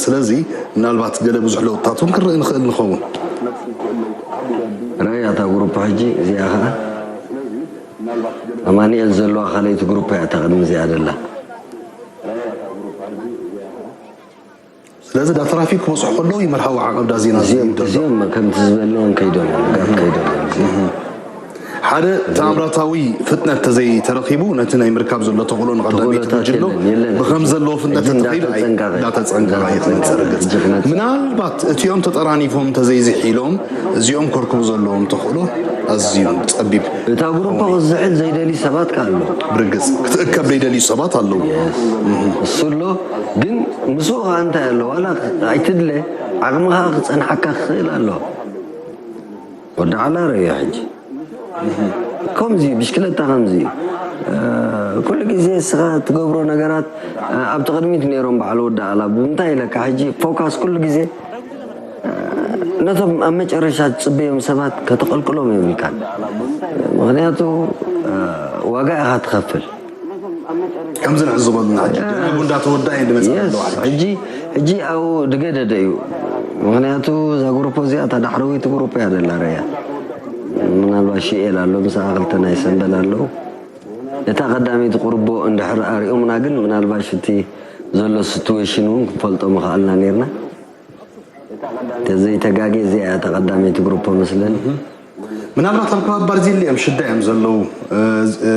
ስለዚ ምናልባት ገለ ብዙሕ ለውጥታት እውን ክንርኢ ንኽእል ንኸውን። ራእያ እታ ግሩፕ ሕጂ እዚኣ ከዓ ኣማኒኤል ዘለዋ ካልኣይቲ ግሩፕ እያ እታ ቅድሚ እዚኣ ዘላ። ስለዚ ዳ ትራፊክ ክበፅሑ ከለዉ ይመርሃዊ ዓቐብ ዳ ዜና እዚኦም ዝህብ ዘሎ። እዚኦም ከምቲ ዝበልናዮም ከይዶም እዮም፣ ጋብ ከይዶም እዮም እዚኦም። ሓደ ተኣምራታዊ ፍጥነት ተዘይተረኺቡ ነቲ ናይ ምርካብ ዘሎ ተኽእሎ ንቐዳመይቲ ተኽእሎታት ጉጅሎ የለን፣ የለን። ብኸም ዘለዎ ፍጥነት ሕጂ ተተኺሉ ኣይ-፣ እንዳተጸንቀቐ፣ እንዳተጸንቀቐ እዩ እንዳተጸንቀቐ ክመጽእ ርግጽ። ሕጂ ክመጽእ። ምናልባት እቲኦም ተጠራኒፎም ተዘይዝሒሎም እዚኦም ከርክቡ ዘለዎም ተኽእሎ ኣዝዩ ጸቢብ። እታ ግሩፕ ክዝሕል ዘይደልዩ ሰባት ከ ኣለዉ። ብርግጽ ክትእከብ ዘይደልዩ ሰባት ኣለዉ። የስ። እሱ ኣሎ፣ ግን ምስኡ ኸኣ እንታይ ኣሎ? ዋላ ኣይትድለ፣ ዓቕምኻ ክጸንሓካ ክኽእል ኣሎ። ወዲ ዓላ ርእዮ ሕጂ። ከምዚ ብሽክለታ ከምዚ እዩ። እ፣ ኩሉ ግዜ እስኻ ትገብሮ ነገራት፣ እ፣ ኣብቲ ቅድሚት ነይሮም በዓል ወዲ ዓላ። ብምንታይ ኢለካ ሕጂ ፎካስ ኩሉ ግዜ፣ እ፣ ነቶም ኣብ መጨረሻ ትጽበዮም ሰባት ከተቐልቅሎም የብልካን። ምኽንያቱ፣ እ፣ ዋጋ ኢኻ ትኸፍል። ከምዚ ንዕዘቦ ዘለና ሕጂ ጀናቡ እንዳተወድኣ እየን ዝመጻ የስ፣ ዘለዋ ሕጂ። ሕጂ፣ ሕጂ ኣብኡ ዝገደደ እዩ። ምኽንያቱ እዛ ግሩፕ እዚኣ እታ ዳሕረወይቲ ግሩፕ እያ ዘላ ርእያ። ምናልባት ሽኤል ኣሎ፣ ምስኣ ክልተ ናይ ሰምበል ኣለዉ። እታ ቀዳመይቲ ቁርቦ እንድሕር ኣሪኦምና ግን ምናልባሽ እቲ ዘሎ ሲትዌሽን እውን ክንፈልጦ ምኽኣልና ነይርና። ተዘይተጋጌ እዚኣ እያ እታ ቀዳመይቲ ግሩፕ መስለኒ። ምናልባት ኣብ ከባቢ ባርዚሊ እዮም ሽዳ እዮም ዘለዉ። እ፣ እ፣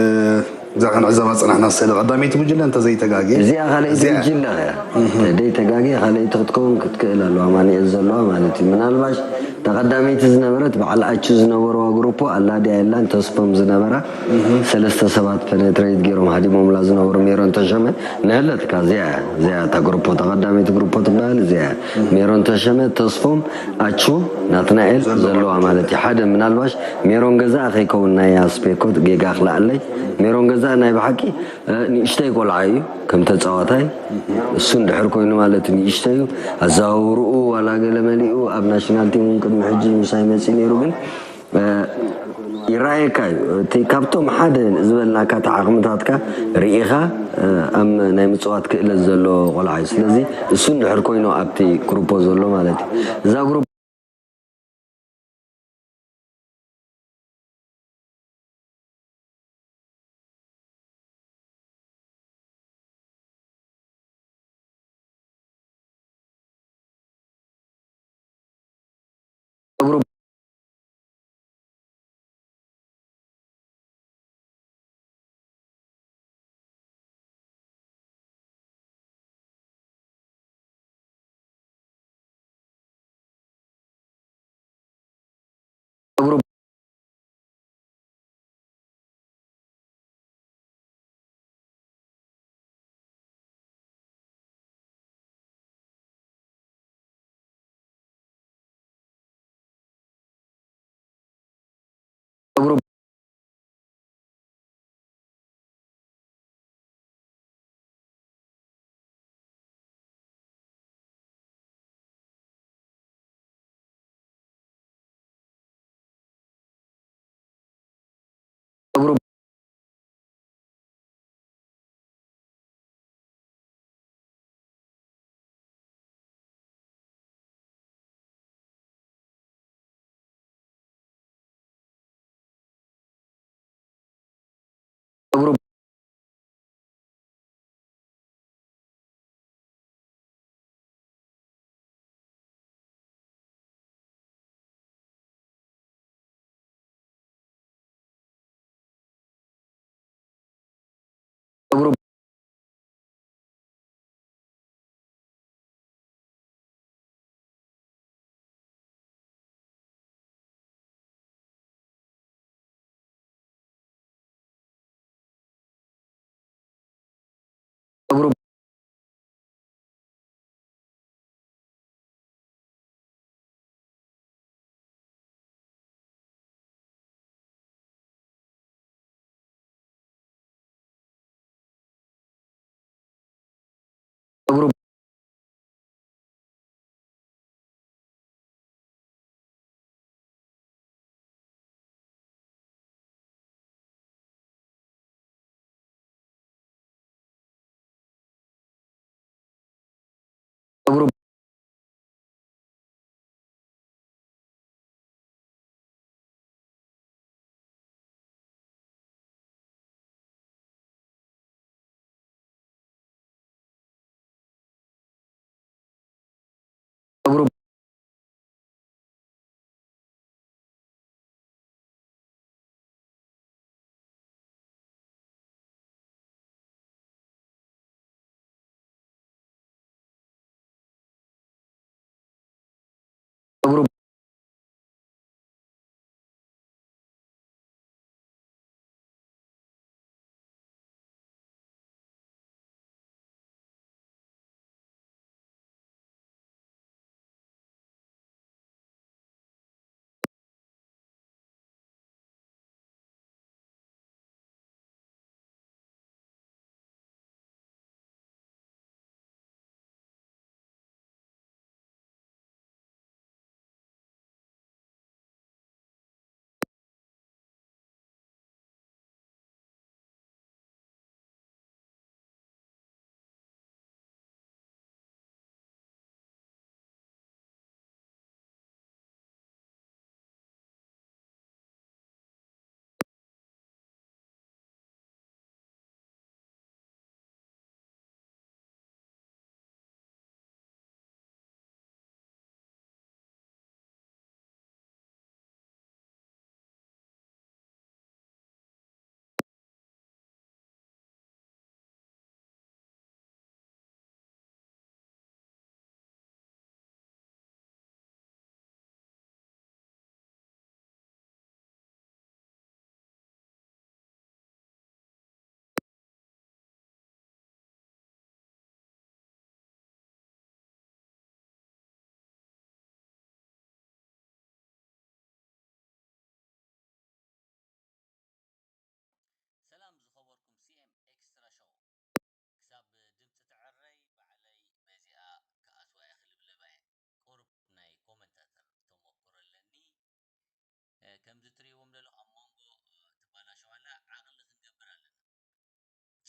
እዛ ክንዕዘባ ዝጸናሕና ስእሊ ቀዳመይቲ ጉጅለ እንተዘይተጋግየ፣ እዚኣ ካልኣይቲ እዚኣ ጉጅለ እያ። እንተዘይተጋግየ ካልኣይቲ ክትከውን ክትክእል ኣለዋ፣ ኣማኑኤል ዘለዋ ማለት እዩ። ምናልባሽ እታ ቀዳመይቲ ዝነበረት በዓል ኣቹ ዝነበርዋ ግሩፖ ኣላ ድያ የላን፣ ተስፎም ዝነበራ ሰለስተ ሰባት ፔኔትሬት ገይሮም ሃዲሞምላ ዝነበሩ ሜሮን ተሸመ ንህለትካ እዚኣ እያ። እዚኣ እታ ግሩፖ፣ እታ ቀዳመይቲ ግሩፖ ትበሃል እዚኣ እያ። ሜሮን ተሸመ፣ ተስፎም፣ ኣቹ፣ ናትናኤል ዘለዋ ማለት እዩ። ሓደ ምናልባሽ ሜሮን ገዛ ከይከውን ናይ ኣስፔኮት ጌጋ ክልኣለይ። ሜሮን ገዛ ናይ ብሓቂ፣ እ፣ ንእሽተይ ቆልዓ እዩ ከም ተጻዋታይ። እሱ እንድሕር ኮይኑ ማለት ንእሽተይ እዩ። ኣዘዋውርኡ ዋላ ገለ መሊኡ ኣብ ናሽናል ቲም እውን ቅድሚ ሕጂ ምሳይ መጺኡ ነይሩ፣ ግን፣ እ፣ ይረኣየካ እዩ። እቲ ካብቶም ሓደ ዝበልናካ እቲ ዓቕምታትካ ርኢኻ፣ እ፣ ኣብ ናይ ምጽዋት ክእለት ዘለዎ ቆልዓ እዩ። ስለዚ እሱ እንድሕር ኮይኑ ኣብቲ ግሩፖ ዘሎ ማለት እዩ። እዛ ግሩፕ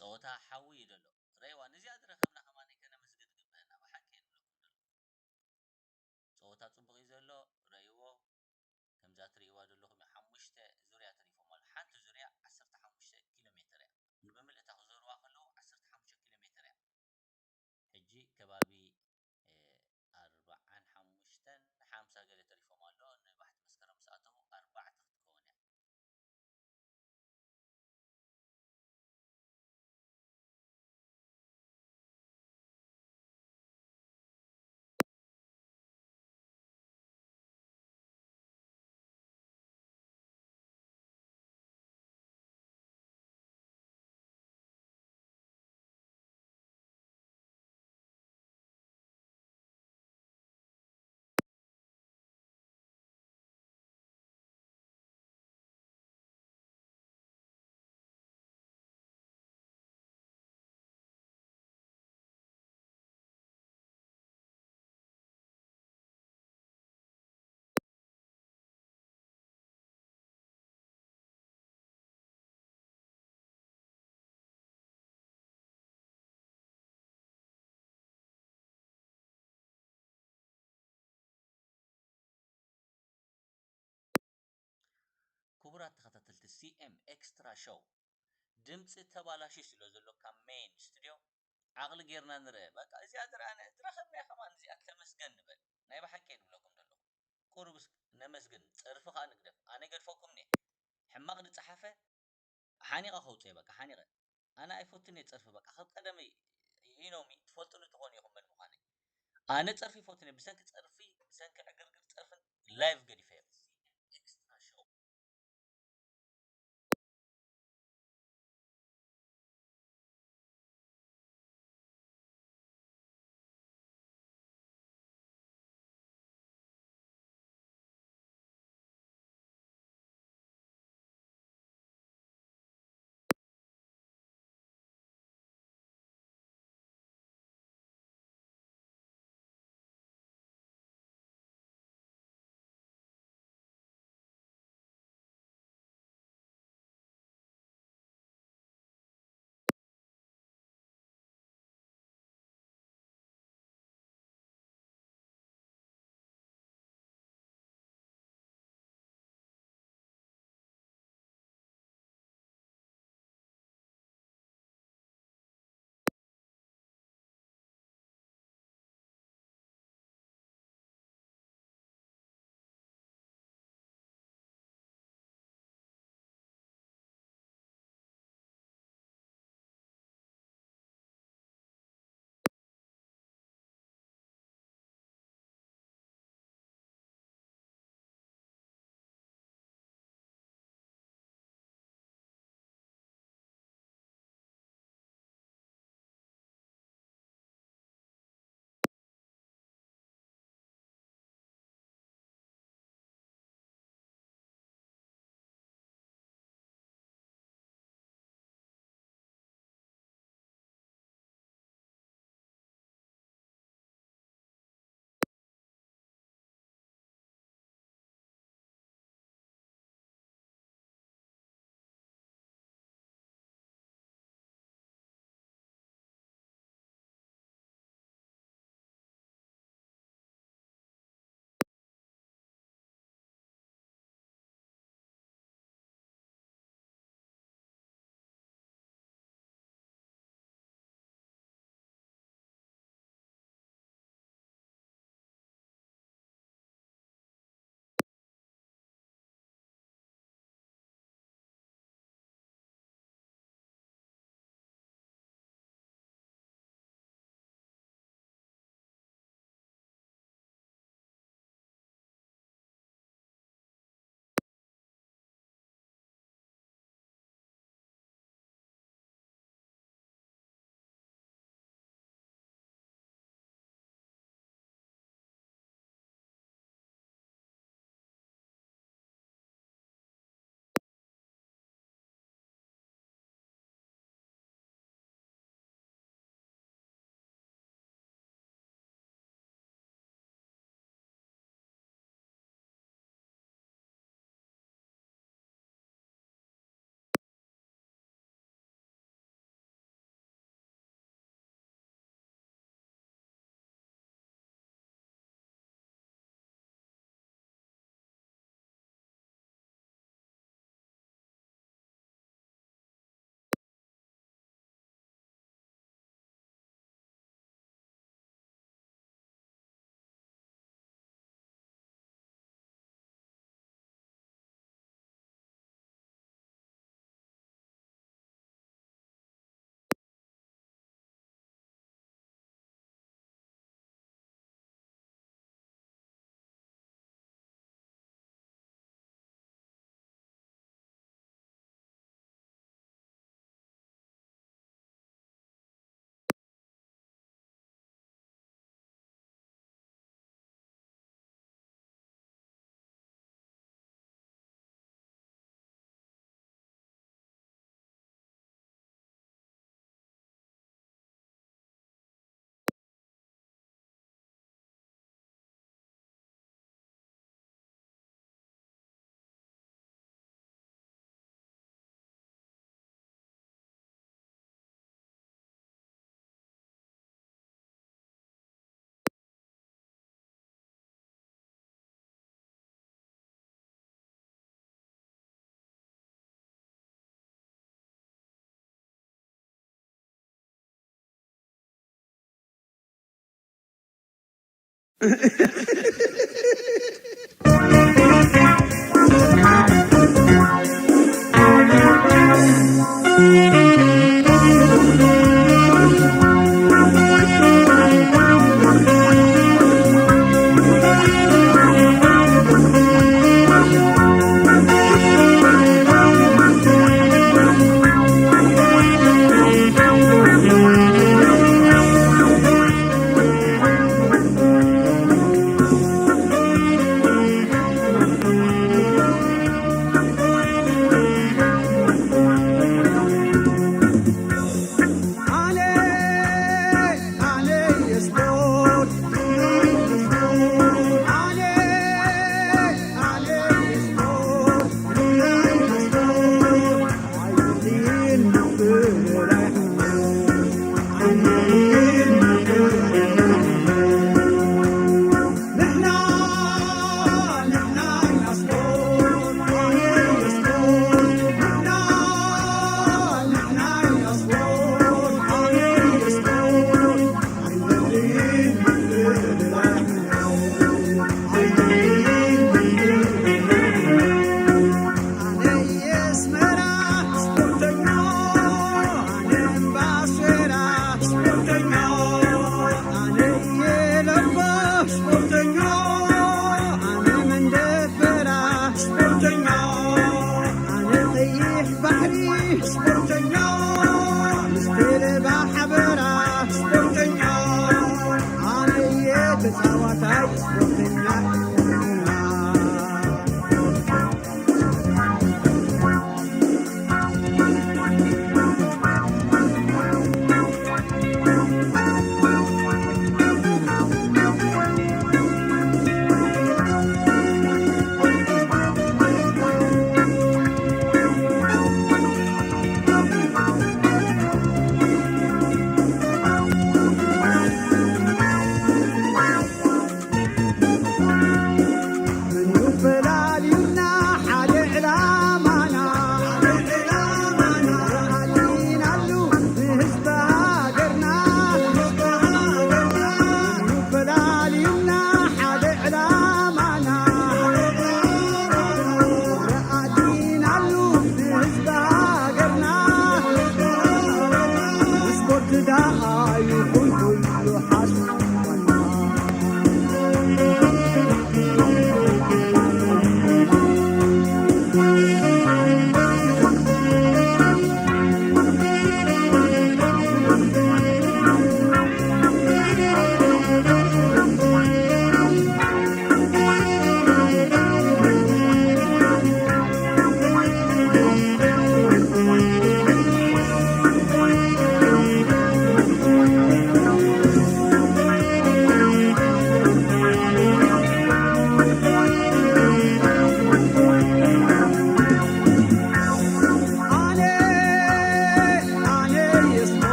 ጸወታ ሓዊ እዩ ዘሎ። ረይዋ፣ ነዚኣ ዝረኸብና ከማን ከነመስግን ይግበአና። ብሓቂ እየ ዝብለኩም ዘሎ። ጸወታ ጽቡቕ እዩ ዘሎ፣ ረይዎ። ከምዛ ትርእይዋ ዘለኹም እዩ፣ ሓሙሽተ ዙርያ ተሪፎም ኣሎ። ሓንቲ ዙርያ ዓሰርተ ሓሙሽተ ኪሎ ሜተር እያ። ንብምልእታ ክዞርዋ ከለዉ ዓሰርተ ሓሙሽተ ኪሎ ሜተር እያ። ሕጂ ከባቢ፣ እ፣ ኣርብዓን ሓሙሽተን ሓምሳ ገለ ተሪፎም ኣሎ። ንባሕቲ መስከረም ምስ ኣተዉ ኣርባዕተ ክትከውን እያ። ክቡራት ተኸታተልቲ ሲ ኤም ኤክስትራ ሾው፣ ድምፂ ተባላሽዩ ስለ ዘሎ ካብ ሜይን ስቱድዮ ዓቕሊ ጌርና ንርአ። በቃ እዚኣ ዝረኣነ ዝረኸብናያ ከማን እዚኣ ተመስገን ንበል። ናይ ብሓቂ እየ ዝብለኩም ዘለኹ። ቁሩብ እስኪ ነመስግን፣ ፀርፊ ኸዓ ንግደፍ። ኣነ ገድፈኩም እየ። ሕማቕ ዝፀሓፈ ሓኒቐ ከውፅእ እየ፣ በቃ ሓኒቐ። ኣነ ኣይፈቱን እየ ፀርፊ፣ በቃ ካብ ቀደመይ you know me፣ ትፈልጡኒ ትኾኑ ኢኹም መን ምዃነይ። ኣነ ፀርፊ ይፈቱን እየ፣ ብሰንኪ ፀርፊ፣ ብሰንኪ ዕግርግር ፀርፍን ላይቭ ገዲፈዮ። ኤክስትራ ሾው።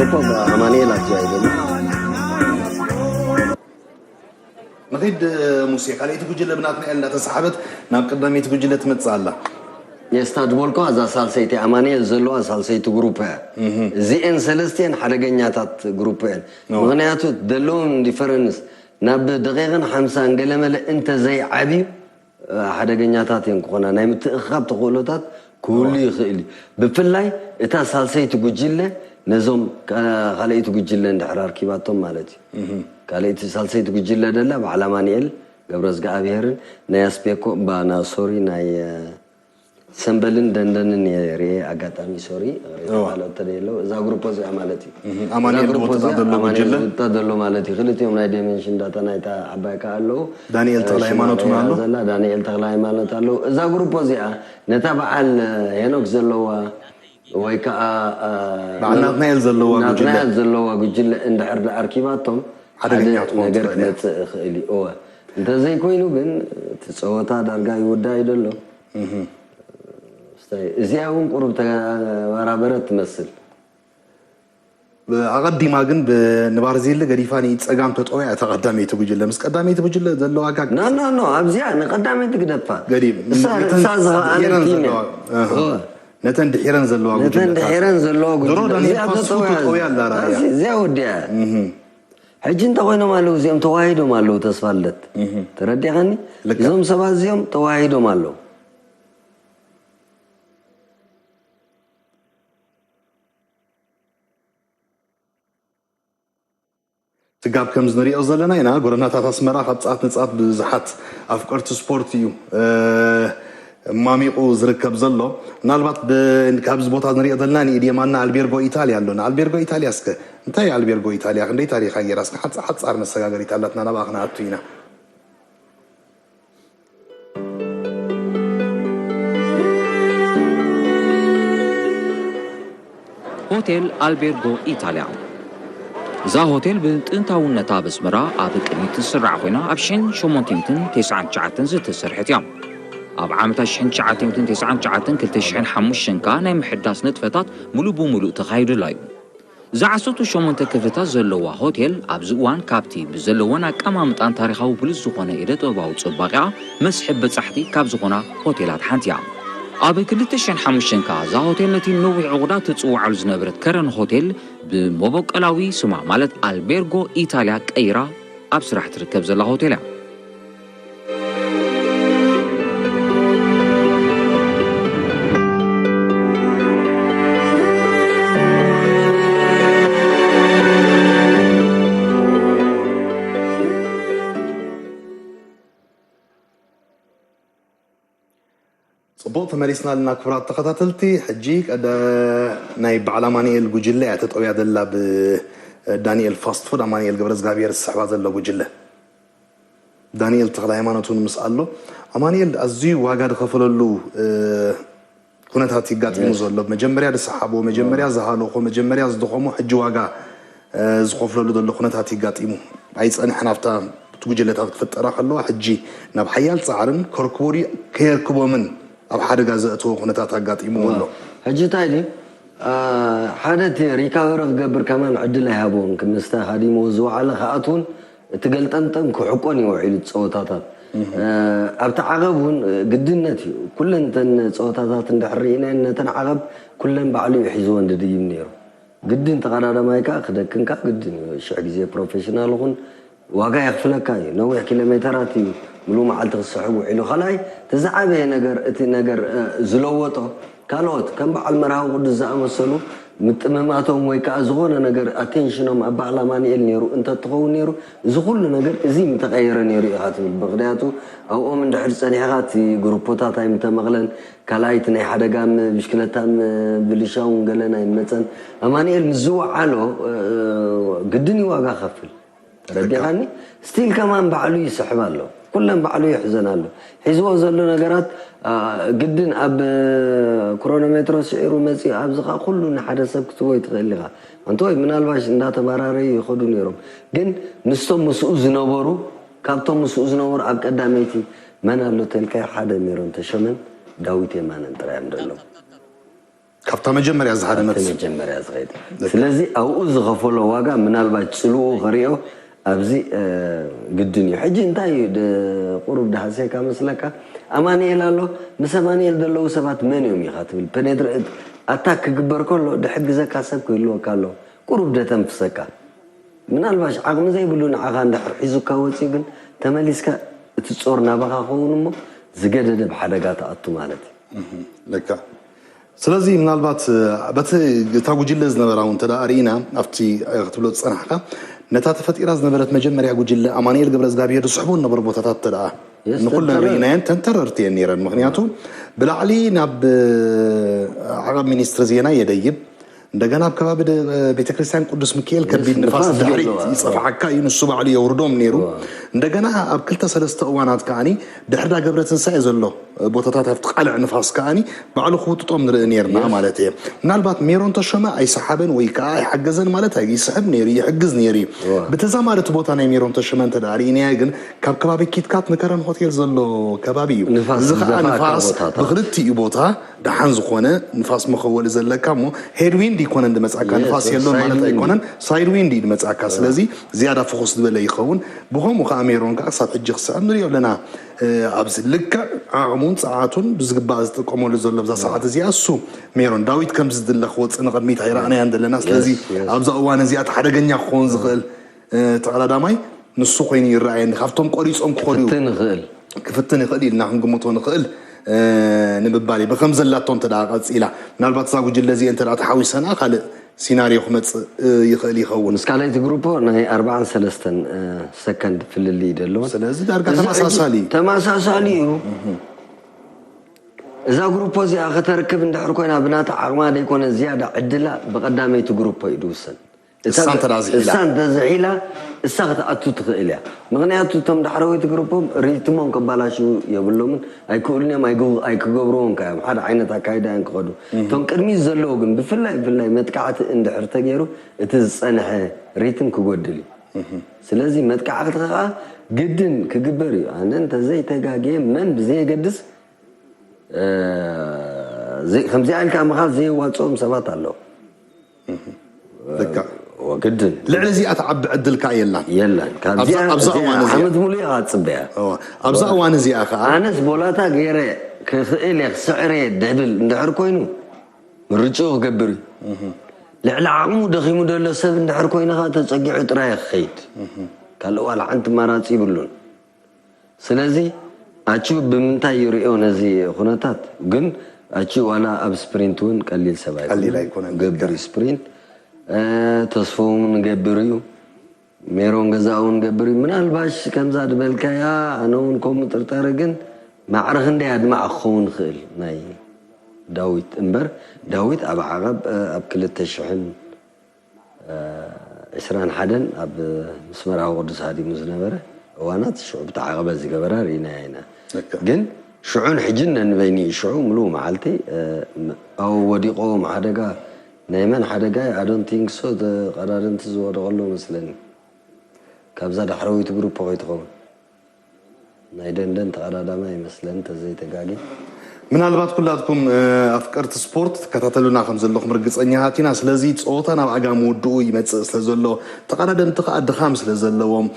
ርኮብ ኣማኑኤል ኣብዚኣ እዩ ዘሎ። ንኺድ ሙሴ፣ ካልኣይቲ ጉጅለ ብናትናኤል እንዳተሳሓበት ናብ ቀዳመይቲ ጉጅለ ትመጽእ ኣላ። የስታ ዝበልኩ እዛ ሳልሰይቲ ኣማኑኤል ዘለዋ ሳልሰይቲ ግሩፕ እያ። እዚኤን ሰለስቲኤን ሓደገኛታት ግሩፕ እየን። ምኽንያቱ ዘለዎም ዲፈረንስ ናብ ደቂቕን ሓምሳን ገለመለ እንተ ዘይዓብዩ ሓደገኛታት እየን ክኾና። ናይ ምትእኽኻብ ተኽእሎታት ክህሉ ይኽእል እዩ። ብፍላይ እታ ሳልሰይቲ ጉጅለ ነዞም ካ-፣ ካልኣይቲ ጉጅለ እንድሕር ኣርኪባቶም ማለት እዩ። ካልኣይቲ ሳልሰይቲ ጉጅለ ደላ በዓል ኣማኑኤል ገብረዝግኣብሄርን ናይ ኣስፔኮ፣ ባ-፣ ና-፣ ሶሪ፣ ናይ፣ እ፣ ሰምበልን ደንደንን እየ ርኤ ኣጋጣሚ፣ ሶሪ፣ ይቕሬታ፣ እዋ። ካልኦት ተደየለው። እዛ ግሩፖ እዚኣ ማለት እዩ። እህ፣ ኣማኑኤል እዛ ግሩፖ ዝወጥጣ እዚኣ ዘሎ ኣማኑኤል ጉጅለ? ዝወጥጣ ዘሎ ማለት እዩ። ክልቲኦም ናይ ዳይመንሽን ዳታ ናይታ ዓባይ ከኣ ኣለዉ። ዳንኤል እ፣ ተኽለ ሽማ ሃይማኖት እውን ቀይራ ኣሎ? ዘላ ዳንኤል ተኽለ ሃይማኖት ኣለዉ። እዛ ግሩፖ እዚኣ ነታ በዓል፣ እ፣ ሄኖክ ዘለዋ ወይ ከኣ፣ እ፣ በዓል ናትናኤል ዘለዋ ናትናኤል ጉጅለ? ዘለዋ ጉጅለ እንድሕር ደኣ ኣርኪባቶም ሓደገኛ ሓደ ክትኸውን ነገር ትኽእል እያ። ክመጽእ ይኽእል እዩ። እወ። እንተዘይኮይኑ ግን እቲ ጸወታ ዳርጋ ይውዳእ እዩ ዘሎ። እህ። እስታይ፣ እዚኣ እውን ቁሩብ ተበራበረት ትመስል። ኣቐዲማ ግን ብንባርዜሊ ገዲፋ ንጸጋም ተጠውያ እታ ቀዳመይቲ ጉጅለ። ምስ ቀዳመይቲ ጉጅለ ዘሎ ዋጋ ኖ ኖ ኖ ኣብዚኣ ንቀዳመይቲ ግደፋ። ገዲም እሳ ነተን እሳ ዝኸኣለት ድሒረን ቲም ዘለዋ እያ። እህ፣ ነተን ድሒረን ዘለዋ ነተን ጉጅለታት ድሒረን ዘለዋ ድሮ ጉጅለ ዳንኤል እዚኣ ፋስት ፉድ ተጠውያ ጠውያ ኣላ ራእያ። እዚኣ ወዲኣ። ሕጂ እንተኾይኖም ኣለዉ እዚኦም ተዋሂዶም ኣለዉ ተስፋለት። ተረዲኻኒ? ልክዕ። እዞም ሰባት እዚኦም ተዋሂዶም ኣለዉ። ትጋብ ከም ዝንሪኦ ዘለና ኢና። ጎደናታት ኣስመራ ካብ ጻት ንጻት ብዙሓት ኣፍቀርቲ ስፖርት እዩ እ፣ ማሚቑ ዝርከብ ዘሎ። ምናልባት ብ- ካብዚ ቦታ ንሪኦ ዘለና ንኢድየማና ኣልቤርጎ ኢታልያ ኣሎ። ንኣልቤርጎ ኢታልያ እስከ እንታይ እዩ ኣልቤርጎ ኢታልያ? ክንደይ ታሪኻ ገይራ? እስከ ሓጻ- ሓጻር መሰጋገሪት ኣላትና ናብኣ ክንኣቱ ኢና። ሆቴል ኣልቤርጎ ኢታልያ። እዛ ሆቴል ብጥንታውነታ ኣብ ኣስመራ ኣብ ቅድሚት ትስራዕ ኮይና ኣብ ሽሕን ሸሞንተ ሚእትን ተስዓን ትሽዓተን ዝተሰርሐት እያ። ኣብ ዓመታት ሽሕን ትሽዓተ ሚእትን ተስዓን ትሽዓተን ክልተ ሽሕን ሓሙሽተን ከኣ ናይ ምሕዳስ ንጥፈታት ሙሉእ ብሙሉእ ተኻይዱላ እዩ። እዛ ዓሰርተ ሸሞንተ ክፍልታት ዘለዋ ሆቴል ኣብዚ እዋን ካብቲ ብዘለወን ኣቀማምጣን ታሪኻዊ ብሉጽ ዝኾነ ኢደ ጥበባዊ ጽባቐኣ መስሕብ በጻሕቲ ካብ ዝኾና ሆቴላት ሓንቲ እያ። ኣብ ክልተ ሽሕን ሓሙሽተን ከኣ እዛ ሆቴል ነቲ ነዊሕ ዕቑዳ ትጽውዓሉ ዝነበረት ከረን ሆቴል ብመበቆላዊ ስማ ማለት ኣልቤርጎ ኢታልያ ቀይራ ኣብ ስራሕ ትርከብ ዘላ ሆቴል እያ። ጽቡቕ ተመሊስና ኣለና ክቡራት ተኸታተልቲ። ሕጂ ቀደ ናይ በዓል ኣማኑኤል ጉጅለ እያ ተጠውያ ዘላ ብዳንኤል ፋስት ፉድ ኣማኑኤል ገብረዝጋብሔር ዝስሕባ ዘሎ ጉጅለ። ዳንኤል ተኽለ ሃይማኖት እውን ምስ ኣሎ። ኣማኑኤል ኣዝዩ ዋጋ ዝኸፈለሉ እ፣ ኩነታት ይጋጢሙ ዘሎ። መጀመርያ ዝሰሓቦ፣ መጀመርያ ዝሃለኾ፣ መጀመርያ ዝደኸሞ ሕጂ ዋጋ እ፣ ዝኸፍለሉ ዘሎ ኩነታት ይጋጢሙ። ኣይጸንሐን ኣብታ እቲ ጉጅለታት ክፍጠራ ከለዋ ሕጂ ናብ ሓያል ጻዕርን ከርክቦ ድዩ ከየርክቦምን ኣብ ሓደጋ ዘእተዎ ኩነታት ኣጋጢምዎ ኣሎ። ሕጂ እንታይ ድዩ ሓደ እቲ ሪካቨሪ ክገብር ከማን ዕድል ኣይሃብዎን ክምስተ ሃዲሞ ዝወዓለ ከኣትውን እቲ ገልጠምጠም ክሕቆን እዩ ውዒሉ ጸወታታት ኣብቲ ዓቐብ እውን ግድነት እዩ ኩለን እተን ጸወታታት እንድሕር ርኢናየን ነተን ዓቐብ ኩለን ባዕሉ እዩ ሒዝወን ድድይብ ነይሩ ግድን ተቐዳዳማይ ከዓ ክደክም ከዓ ግድን እዩ ሽሕ ግዜ ፕሮፌሽናል ኹን ዋጋ የኽፍለካ እዩ ነዊሕ ኪሎ ሜተራት እዩ ምሉእ መዓልቲ ክስሕብ ውዒሉ ካልኣይ እቲ ዝዓበየ ነገር እቲ ነገር ዝለወጦ ካልኦት ከም በዓል መርሃዊ ቅዱስ ዝኣመሰሉ ምጥምማቶም ወይ ከዓ ዝኾነ ነገር ኣቴንሽኖም ኣብ በዓል ኣማንኤል ነይሩ እንተትኸውን ነይሩ እዚ ኩሉ ነገር እዚ ምተቐየረ ነይሩ ኢኻ ትብል ምክንያቱ ኣብኦም እንድሕር ፀኒሕኻ እቲ ግሩፖታት ኣይምተመቕለን ካልኣይቲ ናይ ሓደጋ ብሽክለታ ብልሻውን ገለን ኣይመፀን ኣማንኤል ምስ ዝወዓሎ ግድን እዩ ዋጋ ከፍል ረዲኻኒ ስቲል ከማን ባዕሉ ይስሕብ ኣሎ ኩለን ባዕሉ ይሕዘን ኣሎ ሒዝዎ ዘሎ ነገራት ግድን ኣብ ክሮኖሜትሮ ስዒሩ መፂኡ ኣብዚ ከዓ ኩሉ ንሓደ ሰብ ክትቦ ይትኽእል ኢኻ ኣንተወይ ምናልባሽ እንዳተባራረዩ ይኸዱ ነይሮም ግን ምስቶም ምስኡ ዝነበሩ ካብቶም ምስኡ ዝነበሩ ኣብ ቀዳመይቲ መን ኣሎ ተልካዮ ሓደ ሜሮን ተሸመን ዳዊት የማነን ጥራይ እዮም ዘለዉ ካብታ መጀመርያ ዝሓደመት መጀመርያ ዝኸይድ ስለዚ ኣብኡ ዝኸፈሎ ዋጋ ምናልባት ፅልኡ ከሪኦ ኣብዚ ግድን እዩ ሕጂ እንታይ እዩ ቁሩብ ድሃስየካ መስለካ ኣማንኤል ኣሎ ምስ ኣማንኤል ዘለዉ ሰባት መን እዮም ኢኻ ትብል ፔኔትሬት ኣታክ ክግበር ከሎ ድሕግዘካ ሰብ ክህልወካ ኣሎ ቁሩብ ደተንፍሰካ ምናልባሽ ዓቕሚ ዘይብሉ ንዓኻ እንድሕር ሒዙካ ወፂኡ ግን ተመሊስካ እቲ ጾር ናባኻ ኸውን እሞ ዝገደደ ብሓደጋ ትኣቱ ማለት እዩ ልካ ስለዚ ምናልባት በቲ እታ ጉጅለ ዝነበራ እውን እንተ ርኢና ኣብቲ ክትብሎ ዝፀናሕካ ነታ ተፈጢራ ዝነበረት መጀመርያ ጉጅለ ኣማንኤል ገብረ እግዚኣብሔር ዝስሕቦ ዝነበሩ ቦታታት እንተ ንኩለን ርኢናየን ተንተረርትየን ነይረን ምክንያቱ ብላዕሊ ናብ ዓቐብ ሚኒስትሪ ዜና የደይብ እንደገና ኣብ ከባቢ ቤተክርስትያን ቅዱስ ሚካኤል ከቢድ ንፋስ ድሕሪት ይፀፍዓካ እዩ ንሱ ባዕሉ የውርዶም ነይሩ እንደገና ኣብ ክልተ ሰለስተ እዋናት ከዓኒ ድሕርዳ ገብረ ትንሳኤ ዘሎ ቦታታት ኣብቲ ቃልዕ ንፋስ ከዓኒ ባዕሉ ክውጥጦም ንርኢ ነርና ማለት እየ ምናልባት ሜሮን ተሾመ ኣይሰሓበን ወይ ከዓ ኣይሓገዘን ማለት ኣይ ይስሕብ ነይሩ ይሕግዝ ነይሩ እዩ ብተዛማሪ እቲ ቦታ ናይ ሜሮን ተሾመ እንተ ርኢናዮ ግን ካብ ከባቢ ኪትካት ንከረን ሆቴል ዘሎ ከባቢ እዩ እዚ ከዓ ንፋስ ብክልቲኡ ቦታ ደሓን ዝኾነ ንፋስ መኸወሊ ዘለካ እሞ ሄድዊንድ ኣይኮነን ዝመፅኣካ፣ ንፋስ የሎን ማለት ኣይኮነን፣ ሳይድ ዊንድ እዩ ዝመፅኣካ። ስለዚ ዝያዳ ፍኹስ ዝበለ ይኸውን። ብኸምኡ ከዓ ሜሮን ከዓ ክሳብ ሕጂ ክስዕብ ንሪኦ ኣለና። ኣብዚ ልክዕ ዓቕሙን ፀዓቱን ብዝግባእ ዝጥቀመሉ ዘሎ ኣብዛ ሰዓት እዚኣ እሱ ሜሮን ዳዊት ከምዚ ዝድለ ክወፅእ ንቕድሚት ኣይረኣናያን ዘለና። ስለዚ ኣብዛ እዋን እዚኣ እቲ ሓደገኛ ክኸውን ዝኽእል ተቐዳዳማይ ንሱ ኮይኑ ይረኣየኒ። ካብቶም ቆሪፆም ክኸዱ ክፍትን ይኽእል ኢልና ክንግምቶ ንኽእል ንምባል እዩ። ብከም ዘላቶ እንተ ደኣ ቀፂላ፣ ምናልባት እዛ ጉጅለ እዚአ እንተ ደኣ ተሓዊሰና ካልእ ሲናርዮ ክመፅእ ይኽእል ይኸውን። ምስ ካልኣይቲ ግሩፖ ናይ ኣርባዓን ሰለስተን ሰከንድ ፍልልይ ደለዎ። ስለዚ ዳርጋ ተመሳሳሊ እዩ። ተመሳሳሊ እዩ። እዛ ግሩፖ እዚኣ ከተርክብ እንድሕር ኮይና ብናታ ዓቕማ ደይኮነ ዝያዳ ዕድላ ብቐዳመይቲ ግሩፖ እዩ ድውሰን። እሳ እንተ ደኣ ዝሒላ። እሳ እንተ ዝሒላ እሳ ክትኣቱ ትኽእል እያ። ምኽንያቱ እቶም ዳሕረወይቲ ግሩፖም ሪትሞም ከባላሽው የብሎምን ኣይክእሉን እዮም ኣይክገብርዎን ከ እዮም ሓደ ዓይነት ኣካይዳ እዮም ክኸዱ። እቶም ቅድሚት ዘለዉ ግን ብፍላይ ብፍላይ መጥቃዕቲ እንድሕር ተገይሩ እቲ ዝጸንሐ ሪትም ክጎድል እዩ። ስለዚ መጥቃዕቲ ከዓ ግድን ክግበር እዩ። ኣነ እንተዘይተጋግየ መን ብዘየገድስ ከምዚኣ ኢልካ ምኻድ ዘየዋፅኦም ሰባት ኣለዉ። ግድን ልዕሊ እዚኣ ትዓቢ ዕድል ከዓ የላን። የላን። ኣብዛ እዋን እዚኣ ዓመት ሙሉ እያ ፅበያ። ኣብዛ እዋን እዚኣ ከዓ ኣነስ ቦላታ ገይረ ክኽእል እየ ክስዕር እየ ድብል እንድሕር ኮይኑ ምርጭኡ ክገብር እዩ። ልዕሊ ዓቕሙ ደኺሙ ደሎ ሰብ እንድሕር ኮይኑ ከዓ ተፀጊዑ ጥራይ ክኸይድ ካልእ ዋላ ሓንቲ ማራፂ ይብሉን። ስለዚ ኣቹ ብምንታይ ይርእዮ ነዚ ኩነታት ግን ኣቹ ዋላ ኣብ ስፕሪንት እውን ቀሊል ሰብ ኣይኮነን። ገብር እዩ ስፕሪንት ተስፎ እውን ገብር እዩ ሜሮን ገዛ እውን ገብር እዩ ምናልባሽ ከምዛ ዝበልካያ ኣነ እውን ከምኡ ጥርጠረ ግን ማዕረ ክንደይ ኣድማዕ ክኸውን ይኽእል ናይ ዳዊት እምበር ዳዊት ኣብ ዓቐብ ኣብ ክልተ ሽሕን ዕስራን ሓደን ኣብ ምስመራዊ ቅዱስ ሃዲሙ ዝነበረ እዋናት ሽዑ ብተዓቐበ ዝገበራ ርኢናያ ኢና። ግን ሽዑን ሕጅን ነንበይኒ እዩ። ሽዑ ምሉእ መዓልቲ ኣብ ወዲቖም ሓደጋ ናይ መን ሓደጋ I don't think so ተቐዳደምቲ ዝወደቐሉ መስለኒ። ካብዛ ዳሕረወይቲ ግሩፕ ከይትኸውን። ናይ ደንደን ተቐዳዳማይ ይመስለኒ ተዘይተጋግየ። ምናልባት ኩላትኩም ኣፍቀርቲ ስፖርት ትከታተሉና ከም ዘለኹም ርግፀኛታት ኢና። ስለዚ ፀወታ ናብ ኣጋ ምውድኡ ይመፅእ ስለ ዘሎ ተቐዳደምቲ ከዓ ድኻም ስለ ዘለዎም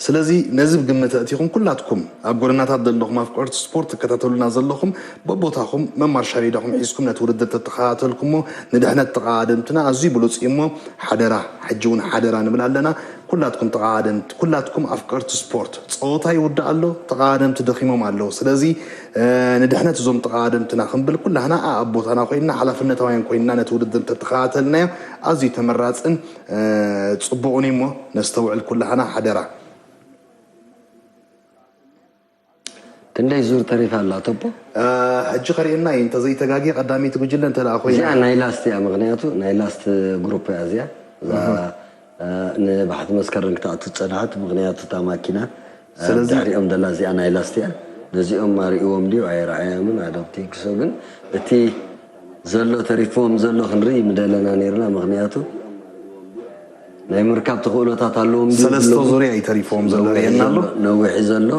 ስለዚ ነዚ ብግምት ኣእቲኹም ኩላትኩም ኣብ ጎደናታት ዘለኹም ኣፍቀርቲ ስፖርት ትከታተሉና ዘለኹም በቦታኹም መማርሻ ሜዳኹም ሒዝኩም ነቲ ውድድር ተተኸታተልኩሞ ንድሕነት ተቐዳደምትና ኣዝዩ ብሉፅ እዩ እሞ ሓደራ ሕጂ እውን ሓደራ ንብል ኣለና። ኩላትኩም ተቓደምቲ ኩላትኩም ኣፍቀርቲ ስፖርት ጸወታ ይውዳእ ኣሎ ተቓደምቲ ደኺሞም ኣለዉ ስለዚ ንድሕነት እዞም ተቓደምትና ክንብል ኩላህና ኣኣብ ቦታና ኮይንና ሓላፍነታውያን ኮይንና ነቲ ውድድር እንተተኸታተልናዮ ኣዝዩ ተመራጽን ጽቡቕን እዩሞ ነስተውዕል ኩላህና ሓደራ። ክንደይ ዙር ተሪፋ ኣላ ቶፖ? ሕጂ ከርእየና እዩ እንተዘይተጋግየ ቀዳመይቲ ጉጅለ እንተ ደኣ ኮይና። እዚኣ ናይ ላስት እያ ምኽንያቱ ናይ ላስት ግሩፕ እያ እዚኣ እዛ ንባሕቲ መስከረም ክትኣቱ ዝጸንሐት ምኽንያቱ እታ ማኪና ስለዚ ድሕሪኦም ዘላ እዚኣ ናይ ላስት እያ ነዚኦም ኣርእዎም ድዩ ኣይረኣዮምን ኣዶፕቲንክሶ ግን እቲ ዘሎ ተሪፍዎም ዘሎ ክንርኢ ምደለና ነርና ምኽንያቱ ናይ ምርካብ ተኽእሎታት ኣለዎም ድዩ ሰለስተ ዝብሎም? ዙርያ እዩ ተሪፍዎም ዘሎ ነዊሕ ርእየና ኣሎ ዘሎ- ነዊሕ እዩ ዘሎ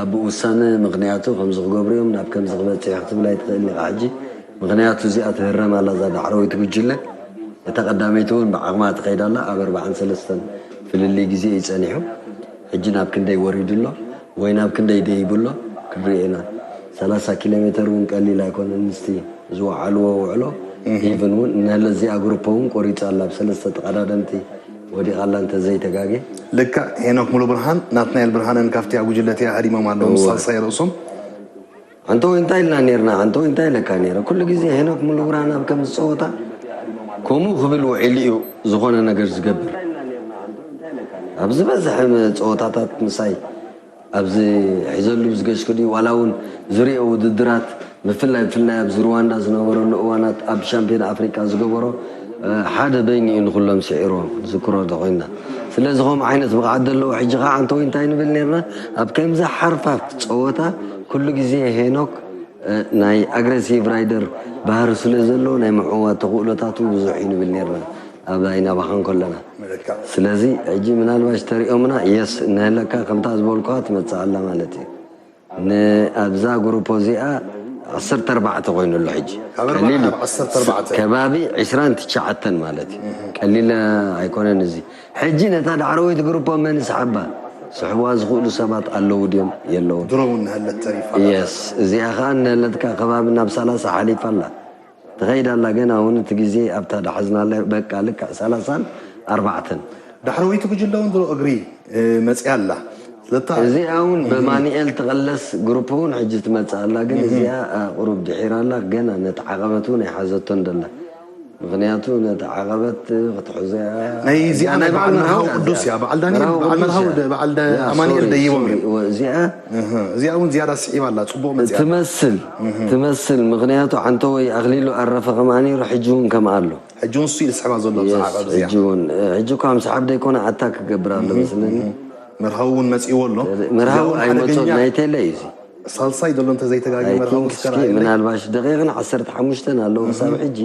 ኣብ ውሳነ ምኽንያቱ ከምዚ ክገብሩ እዮም ናብ ከምዚ ክበፅሕ ክትብል ኣይትኽእል ኢኻ ሕጂ ምኽንያቱ እዚኣ ትህረም ኣላ እዛ ዳሕረወይቲ ጉጅለ እታ ቀዳመይቲ እውን ብዓቕማ ትኸይድ ኣላ ኣብ ኣርባዓን ሰለስተን ፍልልይ ግዜ እዩ ፀኒሑ ሕጂ ናብ ክንደይ ወሪዱ ኣሎ ወይ ናብ ክንደይ ደይቡ ኣሎ ክንሪኦ ኢና ሰላሳ ኪሎ ሜተር እውን ቀሊል ኣይኮነን ምስቲ ዝወዓልዎ ውዕሎ ኢቭን እውን ነለዚኣ ግሩፖ እውን ቆሪፃ ኣላ ብሰለስተ ተቐዳደምቲ ወዲቓ ኣላ እንተዘይተጋጌ ልክዕ ሄኖክ ሙሉብርሃን ናትናኤል ብርሃነን ካብቲኣ ጉጅለ እቲኣ ሃዲሞም ኣለዉ ምስ ሳልሳይ ርእሶም ኣንተወይ እንታይ ኢልና ኔርና ኣንተወይ እንታይ ኢለካ ኔረ ኩሉ ግዜ ሄኖክ ሙሉብርሃን ኣብ ከም ዝፀወታ ከምኡ ክብል ውዒሉ እዩ ዝኾነ ነገር ዝገብር ኣብ ዝበዝሐ ፀወታታት ምሳይ ኣብዚ ሒዘሉ ብዝገሽኩ ድዩ ዋላ እውን ዝሪኦ ውድድራት ብፍላይ ብፍላይ ኣብዚ ሩዋንዳ ዝነበረሉ እዋናት ኣብ ሻምፒዮን ኣፍሪቃ ዝገበሮ ሓደ በይኑ እዩ ንኩሎም ስዒርዎም ዝክሮ ተኮይንና ስለዚ ከምኡ ዓይነት ብቕዓት ዘለዎ ሕጂ ከዓ ኣንተወይ እንታይ ንብል ነርና ኣብ ከምዚ ሓርፋፍ ፀወታ ኩሉ ግዜ ሄኖክ ናይ ኣግረሲቭ ራይደር ባህሪ ስለ ዘለዎ ናይ ምዕዋት ተኽእሎታቱ ብዙሕ እዩ ንብል ነርና ኣብ ኣይናባኻ እንከለና ስለዚ ሕጂ ምናልባሽ ተሪኦምና የስ እንህለካ ከምታ ዝበልኩዋ ትመፅእ ኣላ ማለት እዩ ኣብዛ ግሩፖ እዚኣ ዓሰርተ ኣርባዕተ ኮይኑ ኣሎ ሕጂ። ካብ ኣርባዓ ቀሊል እዩ። ናብ ዓሰርተ ኣርባዕተ። ከባቢ ዕስራን ትሽዓተን ማለት እዩ። ቀሊል ኣይኮነን እዚ። ሕጂ ነታ ዳዕረወይቲ ግሩፖ መን ይስሓባ? ስሕዋ ዝኽእሉ ሰባት ኣለዉ ድዮም? የለዉ። ድሮ እውን ንሃለት ተሪፋ። የስ፣ እዚኣ ኸዓ ንሃለትካ ከባቢ ናብ ሰላሳ ሓሊፋ ኣላ። ትኸይድ ኣላ፣ ገና እውን እቲ ግዜ ኣብታ ዳሕዝናላ በቃ ልክዕ ሰላሳን ኣርባዕተን። ዳሕረወይቲ ጉጅለ እውን ድሮ እግሪ፣ እ፣ መጺኣ ኣላ። ስለታ እዚኣ እውን ብማኑኤል ትቐለስ ግሩፕ እውን ሕጂ ትመጽእ ኣላ፣ ግን እዚኣ፣ እ፣ ቁሩብ ድሒራ ኣላ፣ ገና ነቲ ዓቐበት እውን ኣይሓዘቶን ደላ። ምኽንያቱ ነቲ ዓቐበት ክትሕዞ እያ። ናይ እዚኣ እዚኣ ናይ ናይ በዓል በዓል መርሃዊ መርሃዊ ቅዱስ እያ። እያ። በዓል ዳንኤል፣ መርሃዊ በዓል ቅዱስ መርሃዊ እያ። ደ-፣ በዓል ደ-፣ እዚኣ፣ ኣማኑኤል ሶሪ፣ ደይቦም ሶሪ፣ እዮም። ወ-፣ እዚኣ እህ፣ እዚኣ እውን ዝያዳ ስዒባ ኣላ፣ ጽቡቕ መጺኣ ኣላ። ትመስል፣ ትመስል። ምኽንያቱ ዓንተወይ ኣኽሊሉ ኣረፈ ከማኣ ነይሩ፣ ሕጂ እውን ከምኣ ኣሎ። ሕጂ እውን እሱ እዩ ዝስሕባ ዘሎ ኣብዛ የስ፣ ዓቐብ እዚኣ። ሕጂ እውን፣ እ፣ ሕጂ እኳ ምስሓብ ደይኮነ ኣታክ ክገብር ኣሎ መስለኒ። መርሃዊ እውን መጺእዎ ኣሎ። መርሃዊ እዚኣ እውን ኣይመጾን፣ ሓደገኛ ናይ ቴለ እዩ እዚ። ሳልሳይ ዘሎ እንተዘይተጋግየ I መርሃዊ think እስከ እስኪ ርኣየለይ። ምናልባሽ ደቂቕን ዓሰርተ ሓሙሽተን ኣለዉ ክሳብ ሕጂ።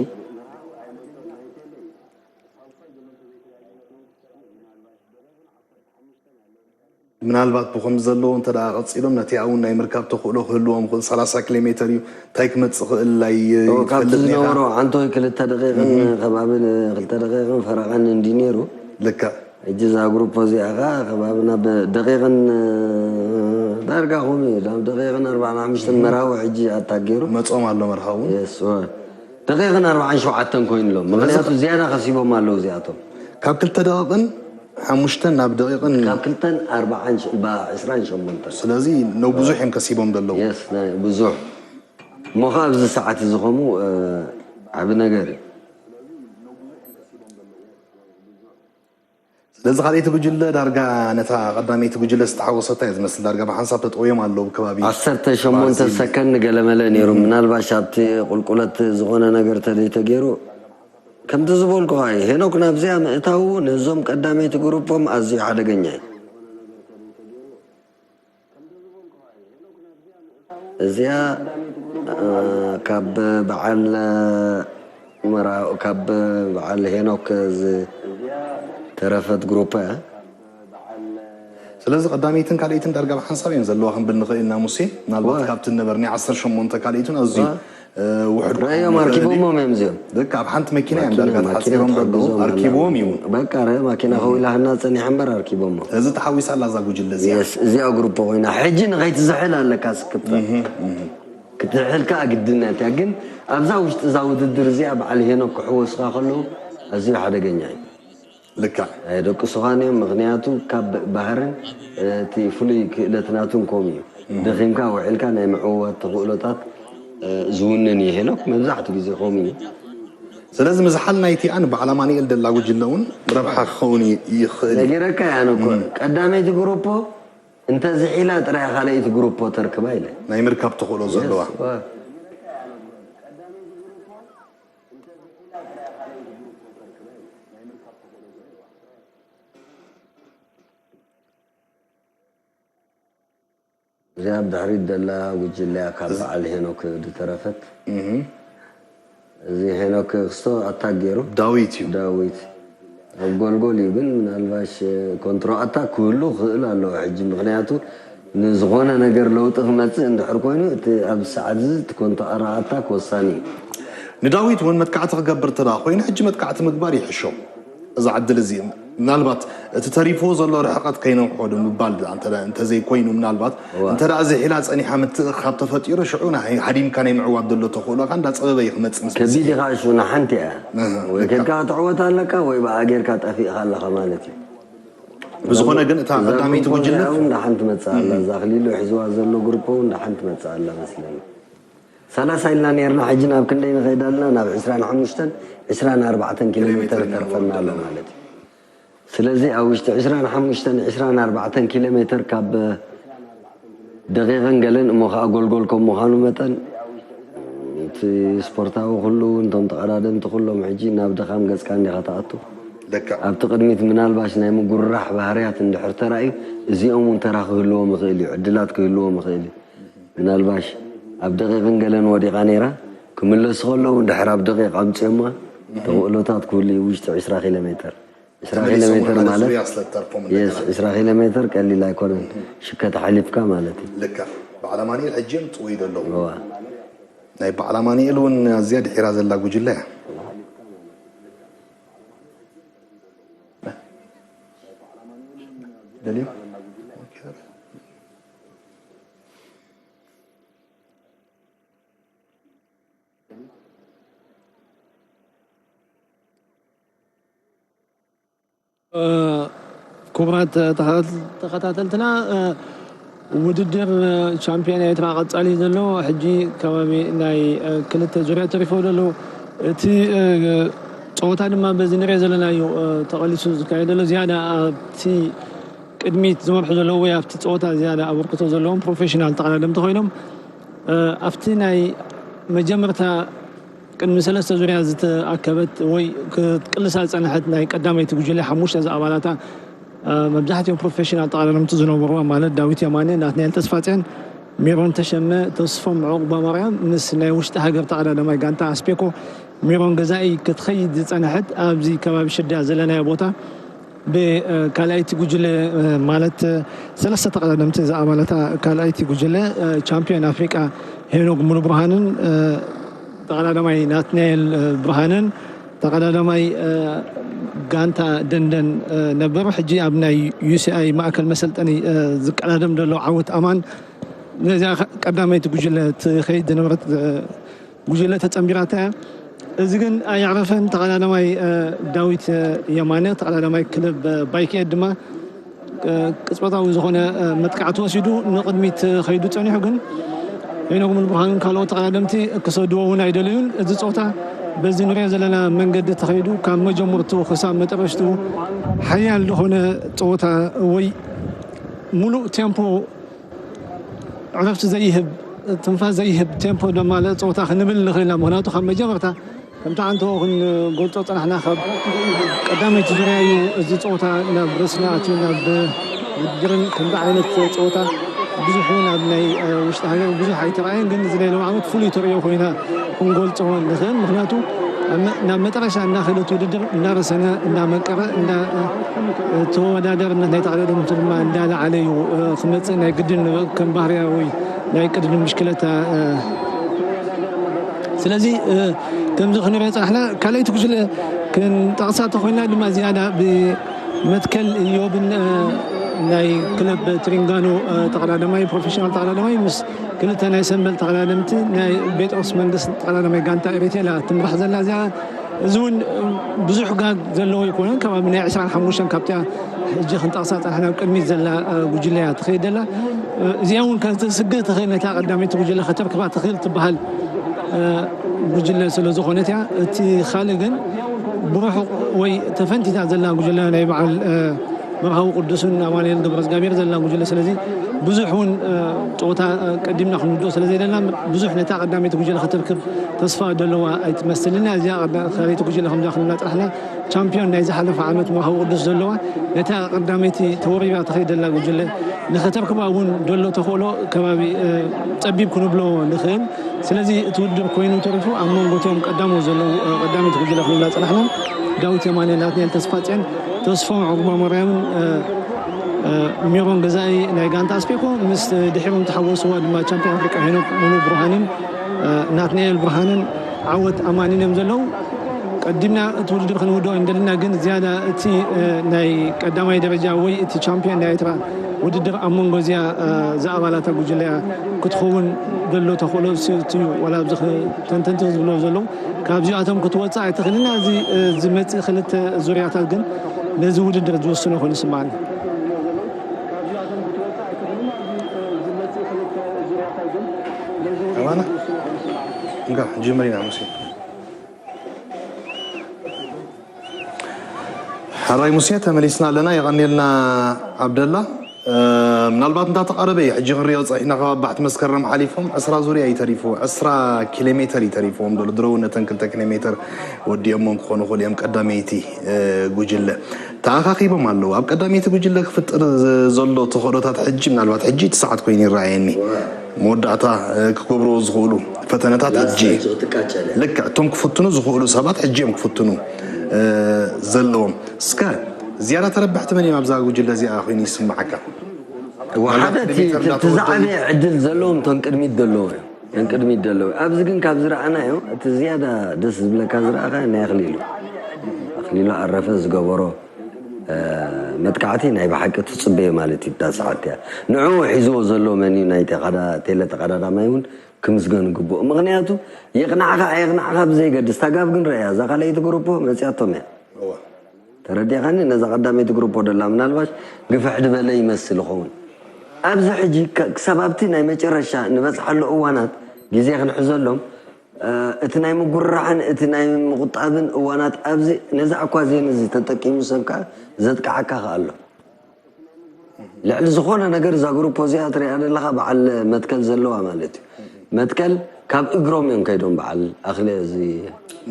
ምናልባት ብኸምዚ ዘለዉ እንተ ደኣ ቀጺሎም፣ ነቲኣ እውን ናይ ምርካብ ተኽእሎ ክህልዎም ይኽእል። ሰላሳ ኪሎ ሜተር እዩ። እንታይ ክመጽእ ክእል ኣይትፈልጥን ኢኻ። ካብቲ ዝነበሮ ዓንቶይ ክልተ ደቂቕን ከባቢ ክልተ ደቂቕን ፈረቓን እንዲ ነይሩ። ልክዕ። ሕጂ እዛ ግሩፕ እዚኣ ኸዓ ከባቢ ናብ ደቂቕን ዳርጋ ከምኡ እዩ። ናብ ደቂቕን ኣርባዓን ሓሙሽተን መርሃዊ ሕጂ ኣታክ ገይሩ። መጾም ኣሎ መርሃዊ እውን። የስ፣ ወ-፣ ደቂቕን ኣርባዓን ሸውዓተን ኮይኑ ኣሎ። ምኽንያቱ ዝያዳ ከሲቦም ኣለዉ እዚኣቶም። ካብ ክልተ ደቂቕን ሓሙሽተን ናብ ደቂቕን ካብ ክልተን ኣርባዓን ሸ-፣ ባ-፣ ዕስራን ሸሞንተን። ስለዚ ነው ብዙሕ እዮም ከሲቦም ዘለዉ። የስ፣ ናይ ብዙሕ። እሞ ኸዓ ኣብዚ ሰዓት እዚ ኸምኡ፣ እ፣ ዓቢ ነገር እዩ። ስለዚ ካልኣይቲ ጉጅለ ዳርጋ ነታ ቀዳመይቲ ጉጅለ ዝተሓወሰታ እያ ዝመስል። ዳርጋ ብሓንሳብ ተጠውዮም ኣለዉ ከባቢ ዓሰርተ ሸሞንተ ባርዚል። ሰከንድ ገለመለ ነይሩ። ምናልባሽ ኣብቲ ቁልቁለት ዝኾነ ነገር ተደይተገይሩ፣ ከምቲ ዝበልኩኻ እዩ፣ ሄኖክ ናብዚኣ ምእታዉ ነዞም ቀዳመይቲ ግሩፖም ኣዝዩ ሓደገኛ እዩ። እዚኣ፣ እ፣ ካብ በዓል፣ እ፣ መራ-፣ ካብ በዓል ሄኖክ ዝተረፈት ግሩፕ እያ። ስለዚ ቀዳመይትን ካልኣይትን ዳርጋ ብሓንሳብ እየን ዘለዋ ክንብል ንኽእል ኢና ሙሴ። ምናልባት ዋ። ካብቲ ነበርኒ ዓሰርተ ሸሞንተ ካልኣይቱን ኣዝዩ፣ ዋ። እ፣ ውሑድ ረእዮም ክኸውን ይኽእል እዩ። ኣርኪቦሞም እዮም እዚኦም። በቃ ኣብ ሓንቲ መኪና እዮም ማኪና፣ ዳርጋ ማኪና ተሓጺሮም ዘለዉ። ተሓግዞም ኣለዉ። ኣርኪቦም እዮም። በቃ ረ-፣ ማኪና ከው ኢላ ህናጸ ይሓምበር ኣርኪቦሞ። እዚ ተሓዊሳ ኣላ እዛ ጉጅለ እዚኣ። የስ፣ እዚኣ ግሩፕ ኮይና። ሕጂ ንኸይትዝሕል ኣለካ ስክፍታ። እህ፣ እህ። ክትዝሕል ከኣ ግድነት እያ። ግን ኣብዛ ውሽጢ እዛ ውድድር እዚኣ በዓል ሄኖክ ክሕወስካ ከለዉ ኣዝዩ ሓደገኛ እዩ። ልክዕ። ኣየደቅሱኻን እዮም። ምኽንያቱ ካብ ባህርን፣ እ፣ እቲ ፍሉይ ክእለት ናቱን ከምኡ እዩ። እህ። ደኺምካ ውዒልካ ናይ ምዕዋት ተኽእሎታት፣ እ፣ ዝውንን እዩ። ሄኖክ መብዛሕትኡ ግዜ ከምኡ እዩ። ስለዚ ምዝሓል ናይቲኣን በዓል ኣማኑኤል ደላ ጉጅለ እውን ረብሓ ክኸውን ይ-፣ ይኽእል እዩ። ነጊረካ እየ ኣነ እኮ። እም። ቀዳመይቲ ግሩፖ እንተዝሒላ ጥራይ ካልኣይቲ ግሩፖ ተርክባ ኢለ። ናይ ምርካብ ተኽእሎ ዘለዋ። የስ፣ ዋ። እዚኣ ብድሕሪት ዘላ ጉጅለያ ካብ በዓል ሄኖክ ዝተረፈት። እህ። እዚ ሄኖክ ክስቶ ኣታክ ገይሩ። ዳዊት እዩ። ዳዊት ኣብ ጎልጎል እዩ፣ ግን ምናልባሽ ኮንትሮ ኣታክ ክህሉ ክኽእል ኣለዎ ሕጂ። ምኽንያቱ ንዝኾነ ነገር ለውጢ ክመጽእ እንድሕር ኮይኑ፣ እቲ ኣብዚ ሰዓት እዚ እቲ ኮንትሮ ኣታክ ወሳኒ እዩ። ንዳዊት እውን መጥቃዕቲ ክገብር እንተ ደኣ ኮይኑ፣ ሕጂ መጥቃዕቲ ምግባር ይሕሾ። እዛ ዕድል እዚ ምናልባት እቲ ተሪፍዎ ዘሎ ርሕቐት ከይነውሖ ዶ ምባል እንተ-፣ እንተዘይኮይኑ፣ ምናልባት እዋ። እንተ ደኣ ዝሒላ ጸኒሓ ምትእኽኻብ ተፈጢሩ፣ ሽዑ ናይ-፣ ሃዲምካ ናይ ምዕዋት ዘሎ ተኽእሎኻ እንዳጸበበ እዩ ክመጽእ ምስ ከቢድ እዩ። ኸዓ ሽዑ ንሓንቲ እያ። እህ፣ ወይ ልካ። ኬድካ ክትዕወት ኣለካ ወይ ብኣ ጌርካ ጠፊእኻ ኣለኻ ማለት እዩ። ብዝኾነ ግን እታ እዛ ቀዳመይቲ ግሩፕ ጉጅለ እዚኣ እውን ደሓን ትመጽእ ኣላ። እህ። እዛ ኣኽሊሉ ሒዝዋ ዘሎ ግሩፕ እውን ደሓን ትመጽእ ኣላ መስለኒ። ሰላሳ ኢልና ኔርና፣ ሕጂ ናብ ክንደይ ንኸይድ ኣለና? ናብ ዕስራን ሓሙሽተን፣ ዕስራን ኣርባዕተን ኪሎ ሜተር ተርፈና ኣሎ ማለት እዩ። ስለዚ ኣብ ውሽጢ ዕስራን ሓሙሽተን፣ ዕስራን ኣርባዕተን ኪሎ ሜተር ካብ ደቂቕን ገለን፣ እሞ ኸዓ ጎልጎል ከም ምዃኑ መጠን፣ እቲ ስፖርታዊ ኩሉ እውን፣ እቶም ተቐዳደምቲ ኩሎም ሕጂ ናብ ድኻም ገጽካ እንዲኻ ትኣቱ። ልክዕ። ኣብቲ ቅድሚት ምናልባሽ ናይ ምጉርራሕ ባህርያት እንድሕር ተራእዩ፣ እዚኦም እውን ተራ ክህልዎም ይኽእል እዩ፣ ዕድላት ክህልዎም ይኽእል እዩ። ምናልባሽ ኣብ ደቂቕን ገለን ወዲቓ ነይራ፣ ክምለሱ ከለዉ እንድሕር ኣብ ደቂቕ ኣምጺኦማ፣ ተኽእሎታት ክህሉ እዩ ውሽጢ ዕስራ ኪሎ ሜተር። ዕስራ ኪሎ ተመሊሶም ሜተር ሓደ ማለት፣ ዙርያ ስለ እተርፎም የስ፣ እንደገና። ዕስራ ኪሎ ሜተር ቀሊል ኣይኮነን። ሽከት ሓሊፍካ ማለት እዩ። ልክዕ። በዓል ኣማኑኤል ሕጂ እዮም ጥውይ ዘለዉ። እዋ። ናይ በዓል ኣማኑኤል እውን ኣዝያ ድሒራ ዘላ ጉጅለ እያ። ደልዩ? ክቡራት ተኸታተልትና፣ ውድድር ቻምፒዮን ኤርትራ ቀጻሊ ዘሎ፣ ሕጂ ከባቢ ናይ ክልተ ዙርያ ተሪፎ ዘሎ። እቲ ጸወታ ድማ በዚ ንሪኦ ዘለናዮ ተቐሊሱ ዝካየድ ዘሎ። ዝያዳ ኣብቲ ቅድሚት ዝመርሑ ዘለዉ ወይ ኣብቲ ጸወታ ዝያዳ ኣበርክቶ ዘለዎም ፕሮፌሽናል ተቐዳደምቲ ኮይኖም፣ ኣብቲ ናይ መጀመርታ ቅድሚ ሰለስተ ዙርያ ዝተኣከበት ወይ ክትቅልሳ ዝጸንሐት ናይ ቀዳመይቲ ጉጅለ ሓሙሽተ ዝኣባላታ፣ መብዛሕትኦም ፕሮፌሽናል ተቐዳደምቲ ዝነበርዋ፣ ማለት ዳዊት የማነ፣ ናትናኤል ተስፋጽዮን፣ ሜሮን ተሸመ፣ ተስፎም ዑቕባማርያም ምስ ናይ ውሽጢ ሃገር ተቐዳዳማይ ጋንታ ኣስፔኮ ሜሮን ገዛኢ ክትኸይድ ዝጸንሐት፣ ኣብዚ ከባቢ ሽዳ ዘለናዮ ቦታ ብካልኣይቲ ጉጅለ፣ ማለት ሰለስተ ተቐዳደምቲ ዝኣባላታ ካልኣይቲ ጉጅለ፣ ቻምፒዮን ኣፍሪቃ ሄኖግ ሙሉ ብርሃንን፣ ተቐዳዳማይ ናትናኤል ብርሃንን፣ ተቐዳዳማይ ጋንታ ደንደን ነበሩ። ሕጂ ኣብ ናይ ዩሲኣይ ማእከል መሰልጠኒ ዝቀዳደም ዘሎ ዓወት ኣማን ነዚኣ ቀዳመይቲ ጉጅለ ትኸይድ ዝነበረት ጉጅለ ተጸንቢራታ እያ። እዚ ግን ኣየዕረፈን። ተቐዳዳማይ ዳዊት የማነ፣ ተቐዳዳማይ ክለብ ባይክኤድ ድማ ቅጽበታዊ ዝኾነ መጥቃዕቲ ወሲዱ ንቕድሚት ከይዱ ጸኒሑ፣ ግን ሄኖክ ሙሉብርሃንን ካልኦት ተቐዳደምቲ ክሰድዎ እውን ኣይደለዩን። እዚ ጸወታ በዚ ንሪኦ ዘለና መንገዲ ተኸይዱ ካብ መጀመርቱ ክሳብ መጠረሽቱ ሓያል ዝኾነ ጸወታ ወይ ሙሉእ ቴምፖ ዕረፍቲ ዘይህብ፣ ትንፋስ ዘይህብ ቴምፖ ደማለ ጸወታ ክንብል ንኽእል ኢና። ምኽንያቱ ካብ መጀመርታ ከምቲ ዓንተቦ ክንገልጾ ጸናሕና፣ ካብ ቀዳመይቲ ዙርያ እዩ እዚ ጸወታ ናብ ረስኒ ኣትዩ፣ ናብ ውድድርን ከምዚ ዓይነት ጸወታ ብዙሕ እውን ኣብ ናይ ውሽጢ ሃገር ብዙሕ ኣይተረኣየን። ግን እዚ ናይ ሎም ዓመት ፍሉይ ተርእዮ ኮይና ክንገልጾ ንኽእል። ምኽንያቱ ናብ መጠረሻ እናኸደት ውድድር እናረሰነ፣ እናመቀረ፣ ተወዳዳርነት ናይ ተቐዳደምቲ ድማ እንዳለዓለ እዩ ክመፅእ ናይ ግድን ከም ባህርያዊ ናይ ቅድድም ብሽክለታ። ስለዚ ከምዚ ክንሪኦ ፀናሕና። ካልኣይቲ ጉጅለ ክንጠቕሳ ተኮይና ድማ ዝያዳ ብመትከል ኢዮብን ናይ ክለብ ትሪንጋኖ ተቐዳዳማይ፣ ፕሮፌሽናል ተቐዳዳማይ ምስ ክልተ ናይ ሰንበል ተቐዳደምቲ ናይ ቤጥሮስ መንግስት ተቐዳዳማይ ጋንታ ኤሪቴላ ትምራሕ ዘላ እዚኣ። እዚ እውን ብዙሕ ጋግ ዘለዎ ኣይኮነን። ከባቢ ናይ ዕስራን ሓሙሽተን ካብቲኣ ሕጂ ክንጠቕሳ ጸናሕና ኣብ ቅድሚት ዘላ ጉጅለ እያ ትኸይድ ዘላ። እዚኣ እውን ከተስግእ ትኽእል፣ ነታ ቀዳመይቲ ጉጅለ ከተርክባ ትኽእል ትበሃል ጉጅለ ስለ ዝኾነት እያ። እቲ ካልእ ግን ብርሑቕ ወይ ተፈንቲታ ዘላ ጉጅለ ናይ በዓል መርሃዊ ቅዱስን ኣማኑኤል ገብረዝጋብሔር ዘላ ጉጅለ። ስለዚ ብዙሕ እውን ጸወታ ቀዲምና ክንውድኦ ስለ ዘይደልና ብዙሕ ነታ ቀዳመይቲ ጉጅለ ከተርክብ ተስፋ ዘለዋ ኣይትመስልን እያ። እዚኣ ካልኣይቲ ጉጅለ ከምዛ ክንብላ ጥራሕና ቻምፒዮን ናይ ዝሓለፈ ዓመት መርሃዊ ቅዱስ ዘለዋ ነታ ቀዳመይቲ ተወሪራ ትኸይድ ዘላ ጉጅለ ንኸተርክባ እውን ደሎ ተኽእሎ ከባቢ ጸቢብ ክንብሎ ንኽእል። ስለዚ እቲ ውድድር ኮይኑ ተሪፉ ኣብ መንጎ እቶም ቀዳሞት ዘለዉ ቀዳመይቲ ጉጅለ ክንብላ ጸናሕና ዳዊት የማነ፣ ናትናኤል ተስፋጽዮን፣ ተስፎም ዑቕባማርያምን ሜሮን ገዛኢ ናይ ጋንታ ኣስፔኮ ምስ ድሒሮም ተሓወስዋ ድማ ቻምፒዮን ኣፍሪቃ ሄኖክ ሙሉ ብርሃንን ናትናኤል ብርሃንን ዓወት ኣማንን እዮም ዘለዉ። ቀዲምና እቲ ውድድር ክንውድኦ እንደልና ግን ዝያዳ እቲ ናይ ቀዳማይ ደረጃ ወይ እቲ ቻምፒዮን ናይ ኤርትራ ውድድር ኣብ መንጎ እዚኣ ዝኣባላታ ጉጅለያ ክትኸውን ዘሎ ተኽእሎ ስእቲ እዩ። ዋላ ኣብዚ ተንተንቲ ዝብሎ ዘለዉ ካብዚኣቶም ክትወፅእ ኣይትኽእልን። እዚ ዝመፅእ ክልተ ዙርያታት ግን ነዚ ውድድር ዝወስኖ ኮይኑ ይስማዓኒ። ኣማና እንካ ጅምር ኢና ሙሴ። ሕራይ ሙሴ ተመሊስና ኣለና። የቐንየልና ዓብደላ። ምናልባት እንዳተቓረበ እዩ ሕጂ ክንሪኦ ፀኒሕና። ካብ ኣባሕቲ መስከረም ሓሊፎም ዕስራ ዙርያ እዩ ተሪፉ። ዕስራ ኪሎ ሜተር እዩ ተሪፍዎም ዘሎ። ድሮ እውን ነተን ክልተ ኪሎ ሜተር ወዲኦሞ ክኾኑ ይኽእሉ እዮም ቀዳመይቲ ጉጅለ። ተኣኻኺቦም ኣለዉ። ኣብ ቀዳመይቲ ጉጅለ ክፍጥር ዘሎ ተኽእሎታት ሕጂ ምናልባት ሕጂ እቲ ሰዓት ኮይኑ ይረኣየኒ። መወዳእታ ክገብርዎ ዝኽእሉ ፈተነታት ሕጂ ልክዕ እቶም ክፍትኑ ዝኽእሉ ሰባት ሕጂ እዮም ክፍትኑ ዘለዎም። እስከ ዝያዳ ተረባሕቲ መን እዮም ኣብዛ ጉጅለ እዚኣ ኮይኑ ይስምዓካ? ሓደ እቲ ዝዓበየ ዕድል ዘለዎም እቶም ቅድሚት ዘለዉ እዮም። እንቅድሚት ደለዉ። ኣብዚ ግን ካብ ዝረኣናዮ እቲ ዝያዳ ደስ ዝብለካ ዝረኣኻ ናይ ኣኽሊሉ ኣኽሊሉ ኣረፈ ዝገበሮ መጥቃዕቲ ናይ ብሓቂ ትፅበዮ ማለት እዩ። እታ ሰዓት እያ ንዕኡ ሒዝዎ ዘሎ መን እዩ ናይ ቴለ ተቐዳዳማይ እውን ክምስገን ግቡእ። ምኽንያቱ የቕናዕኻ ኣየቕናዕኻ ብዘይገድስ ታጋብ ግን ረእያ እዛ ካልኣይቲ ግሩፖ መፅያቶም እያ። ተረዲኻኒ? ነዛ ቀዳመይቲ ግሩፖ ደላ ምናልባሽ ግፍሕ ድበለ ይመስል ይኸውን። ኣብዚ ሕጂ ክሳብ ኣብቲ ናይ መጨረሻ ንበፅሓሉ እዋናት ግዜ ክንሕዘሎም እቲ ናይ ምጉርራዕን እቲ ናይ ምቁጣብን እዋናት ኣብዚ ነዚ ኣኳዜን እዚ ተጠቂሙ ሰብ ከዓ ዘጥቅዓካ ከኣሎ ልዕሊ ዝኾነ ነገር እዛ ግሩፖ እዚኣ ትሪኣ ዘለኻ በዓል መትከል ዘለዋ ማለት እዩ። መትከል ካብ እግሮም እዮም ከይዶም በዓል ኣኽሊ እዚ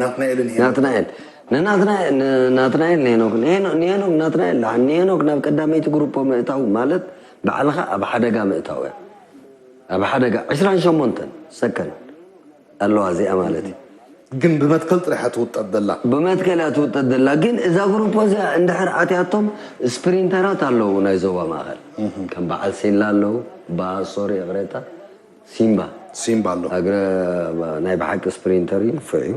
ናትናኤልን ሄኖክ። ናትናኤል ንናትናኤል ንናትናኤል ንሄኖክ ንሄኖ- ንሄኖክ ናትናኤል ደሓን ንሄኖክ ናብ ቀዳመይቲ ግሩፖ ምእታው ማለት ባዕልኻ ኣብ ሓደጋ ምእታው እያ። ኣብ ሓደጋ ዕስራን ሸሞንተን ሰከንድ ኣለዋ እዚኣ ማለት እዩ። ግን ብመትከል ጥራሕ ትውጠጥ ዘላ። ብመትከል እያ ትውጠጥ ዘላ። ግን እዛ ግሩፖ እዚኣ እንድሕር ኣትያቶም ስፕሪንተራት ኣለዉ ናይ ዞባ ማእኸል ከም በዓል ሴላ ኣለዉ ባ ሶሪ እቕሬታ ሲምባ ሲምባ ኣሎ። ኣግረ ናይ ብሓቂ ስፕሪንተር እዩ ንፉዕ እዩ።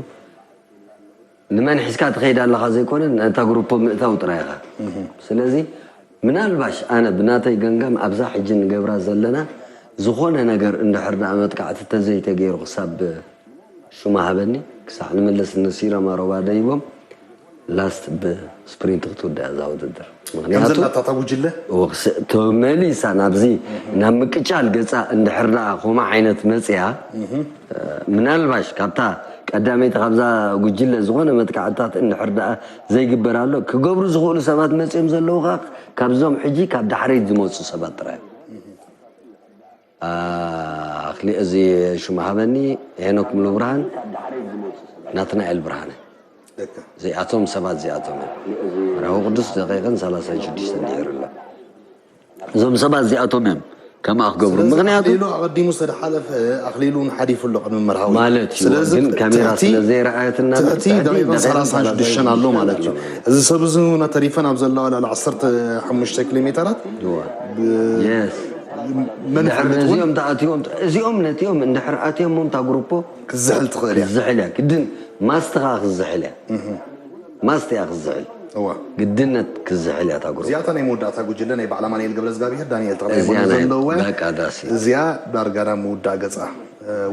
ንመን ሒዝካ ትኸይድ ኣለኻ ዘይኮነ ነታ ግሩፖ ምእታው ጥራይ ኢኻ። ስለዚ ምናልባሽ ኣነ ብናተይ ገምጋም ኣብዛ ሕጂ ንገብራ ዘለና ዝኾነ ነገር እንድሕር ደኣ መጥቃዕቲ ተዘይተገይሩ ክሳብ ሹማ ሃበኒ ክሳዕ ንምልስ ንሲረማ ሮባ ደይቦም ላስት ብስፕሪንት ክትውዳእ እዛ ውድድር። ምክንያቱ ከምዘላ እታ ጉጅለ ተመሊሳ ናብዚ ናብ ምቅጫል ገፃ እንድሕር ደኣ ከምኡ ዓይነት መፅያ ምናልባሽ ካብታ ቀዳመይቲ ካብዛ ጉጅለ ዝኾነ መጥቃዕትታት እንድሕር ደኣ ዘይግበር ኣሎ ክገብሩ ዝኽእሉ ሰባት መፅዮም ዘለዉ ከዓ ካብዞም ሕጂ ካብ ዳሕረይት ዝመፁ ሰባት ጥራይ እዮም። ኣኽሊ እዚ ሽሙ ሃበኒ ሄኖክ ሙሉብርሃን ናትናኤል ብርሃነ እዚኣቶም ሰባት እዚኣቶም እዮም። መርሃዊ ቅዱስ ደቂቕን ሰላሳን ሽዱሽተን ድሒሩ ኣሎ። እዞም ሰባት እዚኣቶም እዮም ከምኣ ክገብሩ ምክንያቱ ኢሉ ኣቐዲሙ ዝተሓለፈ ኣኽሊሉ እውን ሓሊፉ ኣሎ ቅድሚ መርሃዊ ማለት እዩ። ስለዚ ግን ካሜራ ትሕቲ- ስለ ዘይረኣየትና ትሕቲ ትሕቲ ደቂቕን ደቂቕን ሰላሳን ሽዱሽተን ኣሎ ማለት እዩ። እዚ ሰብ እዚ እውን ተሪፈን ኣብ ዘለዋ ልዕሊ ዓሰርተ ሓሙሽተ ኪሎ ሜተራት Yes። መን ድሕር ይፈልጥ እውን ነዚኦም ተኣትዮም እዚኦም ነቲኦም እንድሕር ኣትዮሞም እታ ግሩፖ ክዝሕል ትኽእል እያ። ክዝሕል እያ ግድን ማስት ከዓ ክዝሕል እያ ማስት እያ ክዝሕል እዋ ግድነት ክዝሕል እያ እታ ግሩፖ እዚኣታ ናይ መወዳእታ ጉጅለ ናይ በዓል ኣማኑኤል ገብረዝጋብሄር ዳንኤል ተኽለ እዚኣ ሃይማኖት ናይ ዘለወ በቃ ዳሲ እዚኣ ዳርጋ ናብ ምውዳእ ገፃ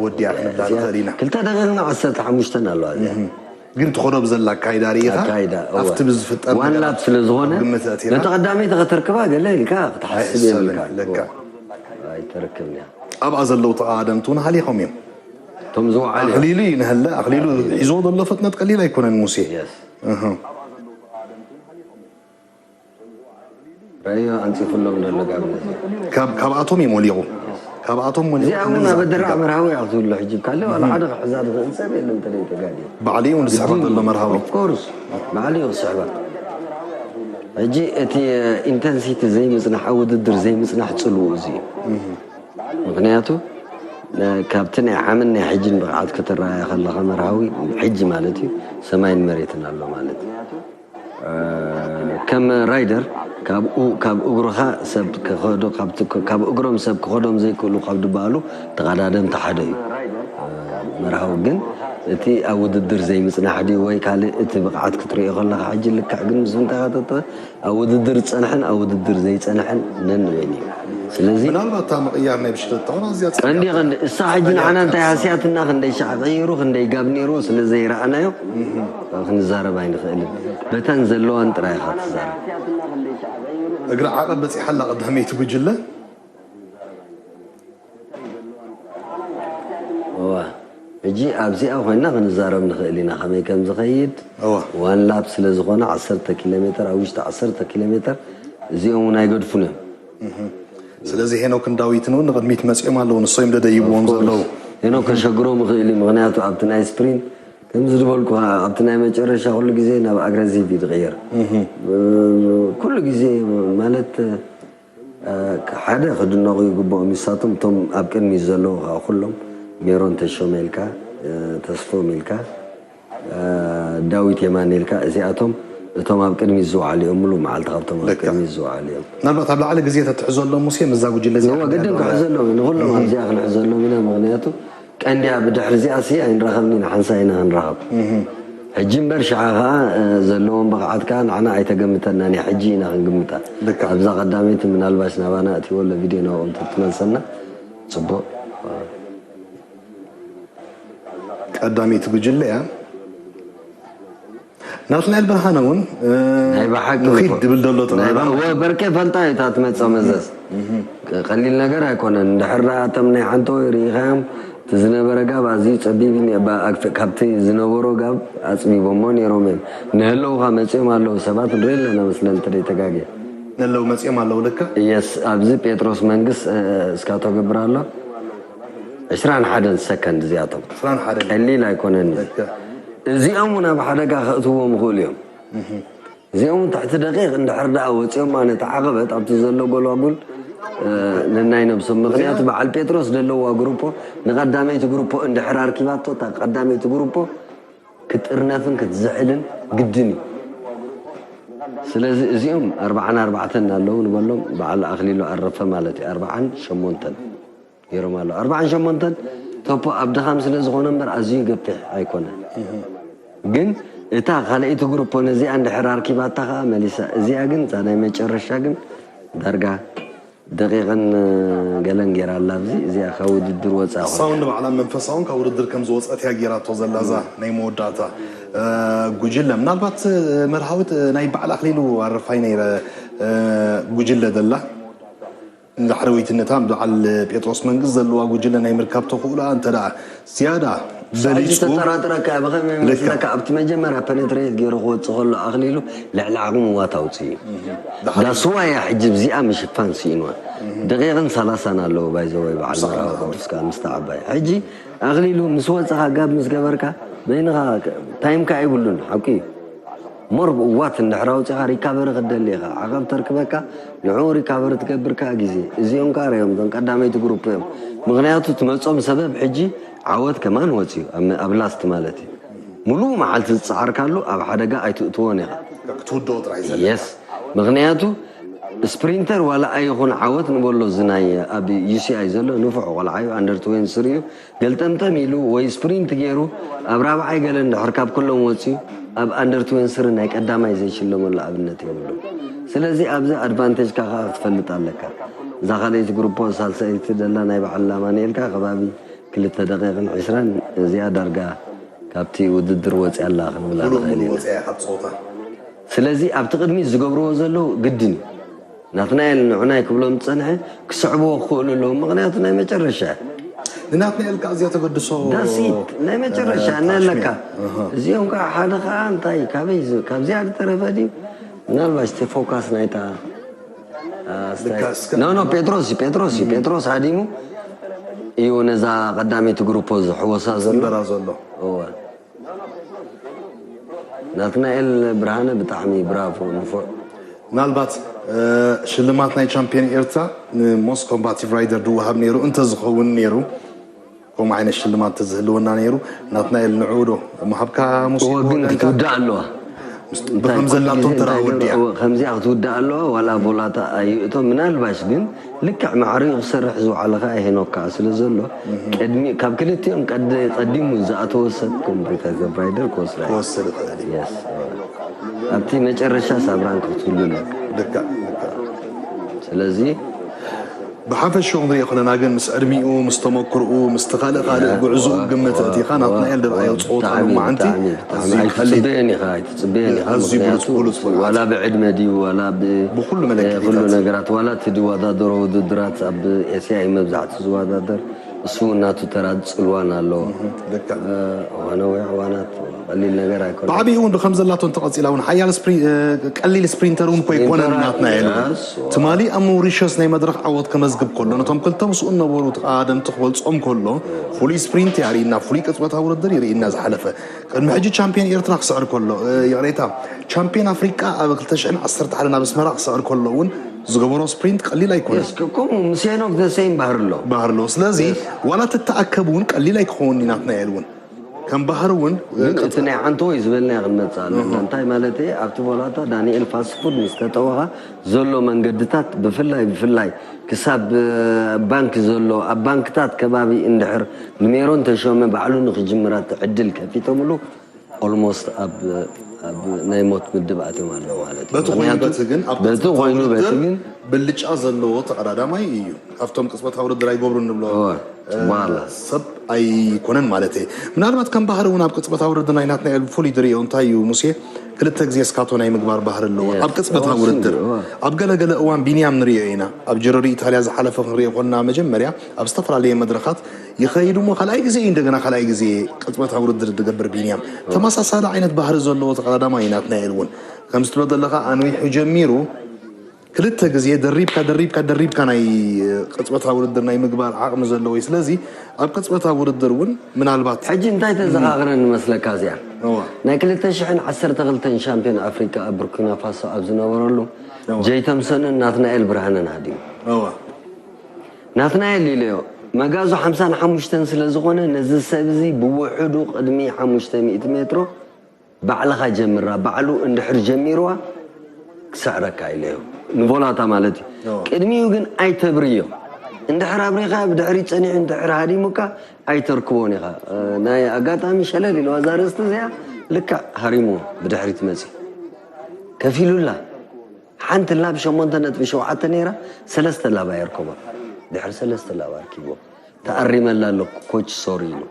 ወዲያ ክንብላ ንኽእል ኢና። ክልተ ደቂቕን ዓሰርተ ሓሙሽተን ኣለዋ እዚኣ ግን ትኸዶ ብዘላ ኣካይዳ ርኢኻ ኣካይዳ፣ እወ። ኣብቲ ብዝፍጠር ዋን ነገራት ላፕ ስለ ዝኾነ፣ ኣብ ግምት ኣእቲኻ ነቲ ቀዳመይቲ ከተርክባ ገለ ኢልካ ክትሓስብ ኣይሕሰብን፣ የብልካን። ልክዕ። ኣይተርክብን እያ። ኣብኣ ዘለዉ ተቓደምቲ እውን ሃሊኾም እዮም። እቶም ዝወዓሉ እዮም። ኣኽሊሉ እዩ ንሀለ፣ ኣኽሊሉ ሒዝዎ ዘሎ ፍጥነት ቀሊል ኣይኮነን ሙሴ። የስ። እህ። ረእዮ ኣንፂፉሎም ዘሎ ጋብነዚ ካብ ካብኣቶም እዩ ሞሊቑ ካብኣቶም ሞሊቑ እዚኣ እውን ኣብ ኣደራዕ መርሃዊ እያ ክትብሎ ሕጂ ካልእ ዋላ ሓደ ክሕዛ ዝኽእል ሰብ የለን እንተ ተጋዲሉ ባዕሉ እዩ ንስሕባ ዘሎ መርሃዊ ኮርስ ባዕሉ እዩ ክስሕባ ሕጂ እቲ ኢንተንሲቲ ዘይምፅናሕ ኣብ ውድድር ዘይምፅናሕ ፅልኡ እዚ እዩ ምክንያቱ ካብቲ ናይ ዓምን ናይ ሕጂን ብቕዓት ክትረኣየ ከለኻ መርሃዊ ሕጂ ማለት እዩ ሰማይን መሬትን ኣሎ ማለት እዩ ከም ራይደር ካብ እግርኻ ሰብ ክኸዶ ካብ እግሮም ሰብ ክኸዶም ዘይክእሉ ካብ ዝበሃሉ ተቐዳደምቲ ሓደ እዩ። መርሃዊ ግን እቲ ኣብ ውድድር ዘይምፅናሕ ድዩ ወይ ካልእ እቲ ብቕዓት ክትርእዮ ከለኻ ሕጂ ልክዕ ግን ምስ ምንታይ ተተ ኣብ ውድድር ዝፀንሐን ኣብ ውድድር ዘይፀንሐን ነንበይኑ እዩ። ስለዚ ምናልባት እታ ምቕያር ናይ ብሽክለታ ኾና እዚኣ ቀንዲ ቀንዲ እሳ ሕጂ ንዓና እንታይ ሃስያትና ክንደይ ሻዕ ቀይሩ ክንደይ ጋብ ነይርዎ ስለ ዘይረኣናዮ ክንዛረብ ኣይንኽእልን። በተን ዘለዋን ጥራይ ኢኻ ትዛረብ። እግሪ ዓቐብ በፂሓ ኣላ ቀዳመይቲ ጉጅለ። እዋ ሕጂ ኣብዚኣ ኮይና ክንዛረብ ንኽእል ኢና ከመይ ከም ዝኸይድ እዋ ዋን ላፕ ስለ ዝኾነ ዓሰርተ ኪሎ ሜትር ኣብ ውሽጢ ዓሰርተ ኪሎ ሜትር እዚኦም እውን ኣይገድፉን እዮም። ስለዚ ሄኖክን ዳዊትን እውን ንቕድሚት መፂኦም ኣለዉ ንሶም እዮም ደደይብዎም ዘለዉ። ሄኖክ ከሸግሮም ይኽእል እዩ ምኽንያቱ ኣብቲ ናይ ስፕሪንት ከምዚ ዝበልኩኻ ኣብቲ ናይ መጨረሻ ኩሉ ግዜ ናብ ኣግረሲቭ እዩ ዝቕየር። ኩሉ ግዜ ማለት ሓደ ክድነቑ ይግብኦም። ንሳቶም እቶም ኣብ ቅድሚት ዘለዉ ከዓ ኩሎም ሜሮን ተሾመ ኢልካ፣ ተስፎም ኢልካ፣ ዳዊት የማነ ኢልካ፣ እዚኣቶም እቶም ኣብ ቅድሚት ዝወዓሉ እዮም። ሙሉእ መዓልቲ ካብቶም ኣብ ልክዕ። ቅድሚት ዝወዓሉ እዮም። ምናልባት ኣብ ላዕሊ ግዜ ተትሕዘሎም ሙሴ ምስዛ ጉጅለ እዚኣ እወ፣ ግድን ክንደይ ክሕዘሎም ኢና። ንኹሎም ኣብዚኣ ክንሕዘሎም ኢና። ምኽንያቱ እንዲያ ብድሕሪ እዚኣ ሲ ኣይንራኸብን ኢና፣ ሓንሳእ ኢና ክንራኸብ። ሕጂ እምበር ሽዓ ኸዓ፣ እ፣ ዘለዎም ብቕዓት ከኣ ንዓና ኣይተገምተናን እያ፣ ሕጂ ኢና ክንግምታ። ልክዕ። ኣብዛ ቀዳመይቲ ምናልባሽ ናባና እትይዎ ኣሎ ቪድዮ ናብኦም ትመልሰና። ጽቡቕ። ቀዳመይቲ ጉጅለ እያ። ናትናኤል ብርሃነ እውን፣ እ፣ ናይ ብሓቂ ንኺድ እኮ። ድብል ዘሎ ናይ ጥራይ ብሓ-፣ ወ-፣ በርኬ ፈልጣ እዩ እታ ትመጽእ መዘዝ። ቀሊል ነገር ኣይኮነን። እንድሕር ደኣ እቶም ናይ ሓንቶ ርኢኻዮም፣ እቲ ዝነበረ ጋብ ኣዝዩ ጸቢብ እዩ። ባ-፣ ኣክፍ-፣ ካብቲ ዝነበሮ ጋብ ኣጽቢቦሞ ነይሮም እዮም። ንህለውኻ መጺኦም ኣለዉ ሰባት ንርኢ ኣለና መስለን እንተ ደይተጋግየ። ንህለው መጺኦም ኣለዉ ልክዕ። የስ፣ ኣብዚ ጴጥሮስ መንግስ፣ እ፣ እስካቶ ገብር ኣሎ። ዕስራን ሓደን ሰከንድ እዚኣቶም። ዕስራን ሓደን። ቀሊል ኣይኮነን። ልክዕ። እዚኦም እውን ኣብ ሓደጋ ከእትዎም ይኽእሉ እዮም። እዚኦም እውን ትሕቲ ደቂቕ እንድሕር ደኣ ወፂኦም ማለት ዓቐበት ኣብቲ ዘሎ ጎልባጉል፣ እ፣ ነናይ ነብሶም። ምኽንያቱ በዓል ጴጥሮስ ዘለዋ ግሩፖ ንቐዳመይቲ ግሩፖ እንድሕር ኣርኪባቶ፣ እታ ቀዳመይቲ ግሩፖ ክትጥርነፍን ክትዝሕልን ግድን እዩ። ስለዚ እዚኦም ኣርባዓን ኣርባዕተን ኣለዉ ንበሎም፣ በዓል ኣኽሊሉ ኣረፈ ማለት እዩ። ኣርባዓን ሸሞንተን ገይሮም ኣለዉ። ኣርባዓን ሸሞንተን ቶፖ ኣብ ድኻም ስለ ዝኾነ እምበር ኣዝዩ ገፊሕ ኣይኮነን። ግን እታ ካልኣይቲ ግሩፖ ነዚኣ እንድሕር ኣርኪባታ ኸዓ መሊሳ፣ እዚኣ ግን እታ ናይ መጨረሻ ግን ዳርጋ ደቂቕን ገለን ገይራ ኣላ። ኣብዚ እዚኣ ካብ ውድድር ወፃ ንሳ እውን ኮይና። ንባዕላ መንፈሳ እውን ካብ ውድድር ከም ዝወፀት እያ ገይራቶ ዘላ እዛ ናይ መወዳእታ፣ እ፣ ጉጅለ። ምናልባት፣ እ፣ መርሃዊት፣ እ፣ ናይ በዓል ኣኽሊሉ ኣረፋይ ነይረ፣ እ፣ ጉጅለ ደላ እንድሕር ወይትነታ በዓል ጴጥሮስ መንግስ ዘለዋ ጉጅለ ናይ ምርካብ ተኽእሎኣ እንተ ደኣ ዝያዳ ሕጂ በሊጹ። ተጠራጥረካ ብኸመይ ልክዕ። መስለካ ኣብቲ መጀመርያ ፐኔትሬት ገይሩ ክወፅእ ከሎ ኣኽሊሉ ልዕሊ ዓቕሙ ዋት ኣውፅኡ እዩ። ዳስዋ እያ ሕጂ ብዚኣ ምሽፋን ስኢንዋ። ደቂቕን ሰላሳን ኣለዎ ባይዘወይ በዓል መርሃዊ ቅዱስ ከዓ ምስቲ ዓባይ ሕጂ ኣኽሊሉ ምስ ወፅኻ ጋብ ምስ ገበርካ በይንኻ ታይምካ ኣይብሉን ሓቂ እዩ። ሞር ዋት እንድሕር ኣውፂኻ ሪካቨሪ ክትደሊ ኢኻ፣ ዓቐብ ተርክበካ ንዕኡ ሪካቨሪ ትገብር ከኣ ግዜ። እዚኦም ከኣ ርዮም እዞም ቀዳመይቲ ግሩፕ እዮም። ምኽንያቱ ትመጾም ሰበብ ሕጂ ዓወት ከማን ወፅዩ ኣብ ላስት ማለት እዩ። ሙሉእ መዓልቲ ዝፀዓርካሉ ኣብ ሓደጋ ኣይትእትዎን ኢኻ። ክትውድኦ ጥራይ ዘለካ። የስ ምኽንያቱ ስፕሪንተር ዋላ ኣይኹን ዓወት ንበሎ ዝናይ ኣብ ዩሲኣይ ዘሎ ንፉዕ ቆልዓ እዩ ኣንደር ትዌንቲ ስሪ እዩ። ገልጠምጠም ኢሉ ወይ ስፕሪንት ገይሩ ኣብ ራብዓይ ገለ እንድሕር ካብ ኩሎም ወፅዩ ኣብ ኣንደር ትዌንቲ ስሪ ናይ ቀዳማይ ዘይሽለመሉ ኣብነት የብሉ። ስለዚ ኣብዚ ኣድቫንቴጅካ ከዓ ክትፈልጥ ኣለካ። እዛ ካልኣይቲ ግሩፖ ሳልሳይቲ ደላ ናይ በዓል ኣማንኤልካ ከባቢ ክልተ ደቂቕን ዕስራን እዚኣ ዳርጋ ካብቲ ውድድር ወፅያ ኣላ ክንብላ ሙሉእ ንኽእል ሙሉእ ኢና። ወፅያ እያ ካብ ፀወታ። ስለዚ ኣብቲ ቅድሚት ዝገብርዎ ዘለዉ ግድን እዩ። ናትናኤል ንዑናይ ክብሎም ዝፀንሐ ክስዕብዎ ክኽእሉ ኣለዎም ምኽንያቱ ናይ መጨረሻ እዩ። ንናትናኤል ከዓ እዚኣ ተገድሶ ዳሲት ናይ መጨረሻ እናለካ እዚኦም ከዓ ሓደ ከዓ እንታይ ካበይ ዝ- ካብዚኣ ዝተረፈ ድዩ ምናልባት እቲ ፎካስ ናይታ ኖ ኖ ጴጥሮስ እዩ ጴጥሮስ እዩ ጴጥሮስ ሃዲሙ እዩ ነዛ ቀዳመይቲ ግሩፖ ዝሕወሳ ዘሎ በራ ዘሎ እወ ናትናኤል ብርሃነ ብጣዕሚ ብራቮ ንፉዕ። ምናልባት ሽልማት ናይ ቻምፒዮን ኤርትራ ንሞስት ኮምባቲቭ ራይደር ድወሃብ ነይሩ እንተዝኸውን ነይሩ ከምኡ ዓይነት ሽልማት ተዝህልወና ነይሩ። ናትናኤል ንዕኡ ዶ ምሃብካ ሙስ እወ ግን ክትውዳእ ኣለዋ። ብከም ዘላቶ ተራ ወዲያ። ከምዚኣ ክትውዳእ ኣለዋ ዋላ ቦላታ ኣይእቶ ምናልባሽ ግን ልክዕ ማዕሪኡ ክሰርሕ ዝውዓለ ከዓ ሄኖክ ከዓ ስለ ዘሎ ቅድሚ ካብ ክልቲኦም ቀድ- ቀዲሙ ዝኣተወ ሰብ ኮምፒተር ራይደር ክወስዳ እዩ። ክወስድ ይኽእል እዩ። Yes። ኣብቲ መጨረሻ ሳብራን ክትህሉ ነር ልክዕ ልክዕ። ስለዚ ብሓፈሽኡ ክንሪኦ ከለና ግን ምስ ዕድሚኡ ምስ ተመክርኡ ምስቲ ካልእ ካልእ ጉዕዞኡ ግምት ኣእቲኻ ናትናኤል ድርኣዮ ፀወታ ሎማዓንቲ ኣዝዩ ቀሊል ኣይትፅበየን ኢኻ ኣይትፅበየን ኢኻ ኣዝዩ ብሉፅ ምክንያቱ ብሉፅ ብልዓት ዋላ ብዕድመ ድዩ ዋላ ብ- ብኩሉ ኩሉ መለክዒታት ነገራት ዋላ እቲ ዝወዳደሮ ውድድራት ኣብ ኤስያ እዩ መብዛሕቱ ዝወዳደር እሱ እናቱ ተራ ፅልዋን ኣለዎ ልክዕ እዋናዊ ዕዋናት ቀሊል ነገር ኣይኮነ ብዓብይኡ እውን ብከም ዘላቶ እንተቐፂላ እውን ሓያል ስፕሪ- እ፣ ቀሊል ስፕሪንተር እውን ኮ ይኮነን ናትናኤል እውን ትማሊ ኣብ ሞሪሸስ ናይ መድረክ ዓወት ከመዝግብ ከሎ ነቶም ክልተ ምስኡ ነበሩ ተቐዳደምቲ ክበልፆም ከሎ ፍሉይ ስፕሪንት ያርኢና ፍሉይ ቅፅበታዊ ውድድር ይርኢና ዝሓለፈ ቅድሚ ሕጂ ቻምፒዮን ኤርትራ ክስዕር ከሎ እ፣ ይቕሬታ ቻምፒዮን ኣፍሪቃ ኣብ ክልተ ሽሕን ዓሰርተ ሓደን ኣብ ኣስመራ ክስዕር ከሎ እውን ዝገበሮ ስፕሪንት ቀሊል ኣይኮነን ከምኡ ምስ ሄኖክ ዘሰይም ባህር ኣሎ ባህር ኣሎ ስለዚ ዋላ ተተኣከብ እውን ቀሊል ኣይክኸውን ናትናኤል እውን ከም ባህሪ እውን ግን እቲ ናይ ዓንተወይ ዝበልናዮ ክንመፅእ ኣለና። እንታይ ማለት እየ? ኣብቲ ቮላታ ዳንኤል ፋስት ፉድ ምስ ተጠወኻ ዘሎ መንገድታት ብፍላይ ብፍላይ ክሳብ ባንክ ዘሎ ኣብ ባንክታት ከባቢ እንድሕር ንሜሮን ተሾመ ባዕሉ ንክጅምራ እቲ ዕድል ከፊቶምሉ ኦልሞስት ኣብ ኣብ ናይ ሞት ምድብ ኣትዮም ኣለዉ ማለት እዩ። በቲ ኮይኑ ምክንያቱ በቲ ግን ኣብ በቲ ኮይኑ በቲ ግን ብልጫ ዘለዎ ተቐዳዳማይ እዩ። ካብቶም ቅጽበታዊ ውድድር ኣይገብሩን ንብሎ እወ፣ በኋላ ሰብ ኣይኮነን ማለት እየ። ምናልባት ከም ባህሪ እውን ኣብ ቅጽበታዊ ውድድር ናይ ናትናኤል ፍሉይ ዝርእዮ እንታይ እዩ ሙሴ? ክልተ ግዜ እስካቶ ናይ ምግባር ባህሪ ኣለዎ። ኣብ ቅጽበታዊ ውድድር ኣብ ገለገለ እዋን ቢንያም ንርእዮ ኢና። ኣብ ጀረሪ ኢታልያ ዝሓለፈ ክንርእዮ ኮንና መጀመርያ ኣብ ዝተፈላለየ መድረኻት ይኸይድ እሞ ካልኣይ ግዜ እዩ እንደገና ካልኣይ ግዜ ቅጽበታዊ ውድድር ዝገብር ቢንያም። ተመሳሳሊ ዓይነት ባህሪ ዘለዎ ተቐዳዳማይ እዩ ናትናኤል እውን። ከም ዝትብሎ ዘለኻ ኣንዊሑ ጀሚሩ ክልተ ግዜ ደሪብካ ደሪብካ ደሪብካ ናይ ቅፅበታዊ ውድድር ናይ ምግባር ዓቕሚ ዘለዎ እዩ። ስለዚ ኣብ ቅፅበታዊ ውድድር እውን ምናልባት ሕጂ እንታይ ተዘኻኽረኒ መስለካ እዚኣ እዋ ናይ ክልተ ሽሕን ዓሰርተ ክልተን ሻምፒዮን ኣፍሪቃ ኣብ ቡርኪና ፋሶ ኣብ ዝነበረሉ እዋ ጀይ ተምሰንን ናትናኤል ብርሃንን ሃዲሙ እዋ ናትናኤል ኢለዮ መጋዙ ሓምሳን ሓሙሽተን ስለ ዝኾነ ነዚ ሰብ እዚ ብውሕዱ ቅድሚ ሓሙሽተ ሚእቲ ሜትሮ ባዕልኻ ጀምራ ባዕሉ እንድሕር ጀሚርዋ ክስዕረካ ኢለዮ ንቮላታ ማለት እዩ እዎ። ቅድሚኡ ግን ኣይተብርዮ እንድሕር ኣብሪኻ ብድሕሪት ጸኒሑ እንድሕር ሃዲሙካ ኣይተርክቦን ኢኻ ናይ ኣጋጣሚ ሸለል ኢለዋ እዛ ርእስቲ እዚኣ ልክዕ ሃሪምዎ ብድሕሪት መጺ ከፊሉላ ሓንቲ ላብ ሸሞንተ ነጥቢ ሸውዓተ ነይራ ሰለስተ ላብ ኣየርከቦ ድሕሪ ሰለስተ ላብ ኣርኪብዎ ተኣሪመላ ኣሎ ኮች ሶሪ ኢሉ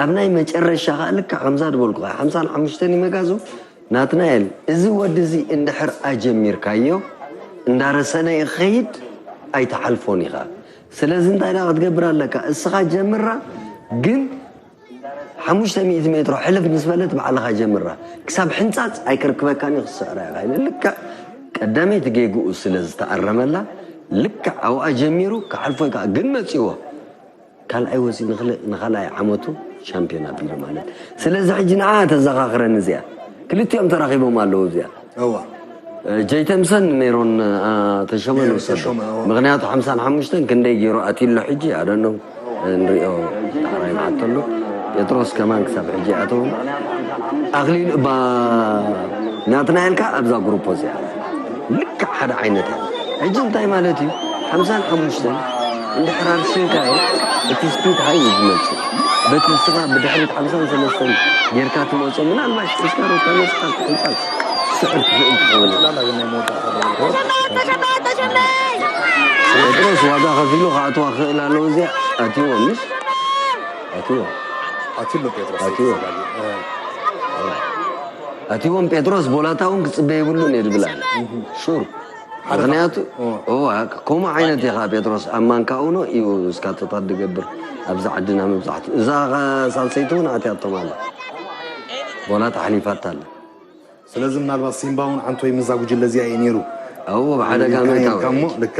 ኣብ ናይ መጨረሻ ከዓ ልክዕ ከምዛ ዝበልኩ ሓምሳን ሓሙሽተን ይመጋዙ ናትናኤል እዚ ወዲ እዚ እንድሕር ኣጀሚርካዮ እንዳረሰነ ይኸይድ ኣይትሓልፎን ኢኻ ስለዚ እንታይ ዳ ክትገብር ኣለካ እስኻ ጀምራ ግን ሓሙሽተ ሚእቲ ሜትሮ ሕልፍ ምስ በለት ባዕልኻ ጀምራ ክሳብ ሕንፃፅ ኣይክርክበካን እዩ ክትስዕራ ኢኻ ኢለ ልክዕ ቀዳመይቲ ጌግኡ ስለ ዝተኣረመላ ልክዕ ኣብኣ ጀሚሩ ክሓልፎ ይከዓ ግን መፂዎ ካልኣይ ወፂ ንኻልኣይ ዓመቱ ሻምፒዮን ኣቢሉ ማለት ስለዚ ሕጂ ንዓ ተዘኻኽረኒ እዚኣ ክልቲኦም ተራኺቦም ኣለዉ እዚኣ እዋ ጀይተምሰን ሜሮን ተሾመ ንውሰዶ ተሾመ፣ እዎ። ምክንያቱ ሓምሳን ሓሙሽተን ክንደይ ገይሩ ኣትሎ ሕጂ ኣደኖ ንሪኦ ዳዕራይ ንሓተሉ ጴጥሮስ ከማን ክሳብ ሕጂ ኣተው ኣኽሊሉ እባ ናትናኤልካ ኣብዛ ግሩፕ እዚኣ ልክዕ ሓደ ዓይነት እያ ሕጂ እንታይ ማለት እዩ ሓምሳን ሓሙሽተን እንድሕር ኣርሲንካዮ እቲ ስፒድ ሃይ እዩ ዝመፅእ በቲ ንስኻ ብድሕሪት ሓምሳን ሰለስተን ጌርካ ትመፅኦ ምናልባሽ ሒዝካ ሮታ መፅካ ትሕንፃል ስዕር ትኽእል ትኸውን ጠቅላላ ግን ናይ መወዳእታ ደረጃ ጴጥሮስ ዋጋ ከፊሉ ክኣትዋ ክኽእል ኣለዎ እዚኣ ኣትዎ ምሽ ኣትዎ ኣትሎ ጴጥሮስ ኣትዎ ኣትዎም ጴጥሮስ ቦላታ እውን ክፅበ የብሉን እየ ዝብላ ሹር ምክንያቱ እዋ ከምኡ ዓይነት ኢኻ ጴጥሮስ ኣብ ማንካኡ ኖ እዩ እስካቶታት ዝገብር ኣብዚ ዓድና መብዛሕትኡ እዛ ሳልሰይቲ እውን ኣትያቶም ኣላ ቦላታ ሓሊፋታ ኣላ ስለዚ ምናልባት ሲምባ እውን ዓንቶይ ምዛ ጉጅለ እዚኣ እዩ ነይሩ ኣብዎ ብሓደጋ ኢልካ ምእታው ነርካ እሞ ልካ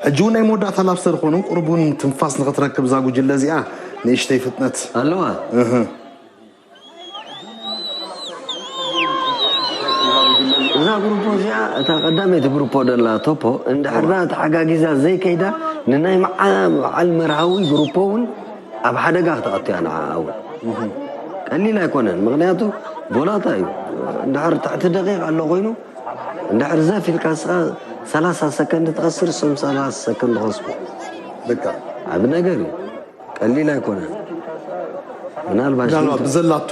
ሕጂ እውን ናይ መወዳእታ ላብሰር ኮኑ ቁርብ እውን ትንፋስ ንክትረክብ እዛ ጉጅለ እዚኣ ንእሽተይ ፍጥነት ኣለዋ እዛ ግሩፖ እዚኣ እታ ቀዳመይቲ ግሩፖ ደላ ቶፖ እንድሕርዳ ተሓጋጊዛ ዘይከይዳ ንናይ መዓ- በዓል መርሃዊ ግሩፖ እውን ኣብ ሓደጋ ክትኣቱ እያ ንዓ እውን ቀሊል ኣይኮነን ምክንያቱ ቦላታ እዩ እንድሕር ትሕቲ ደቂቕ ኣሎ ኮይኑ እንድሕር ዘፍ ኢልካ ስኻ ሰላሳ ሰከንድ ትኸስር እሶም ሰላሳ ሰከንድ ኸስቡ ልካ ዓብ ነገር እዩ ቀሊል ኣይኮነን ምናልባሽ ምናልባት ብዘላቶ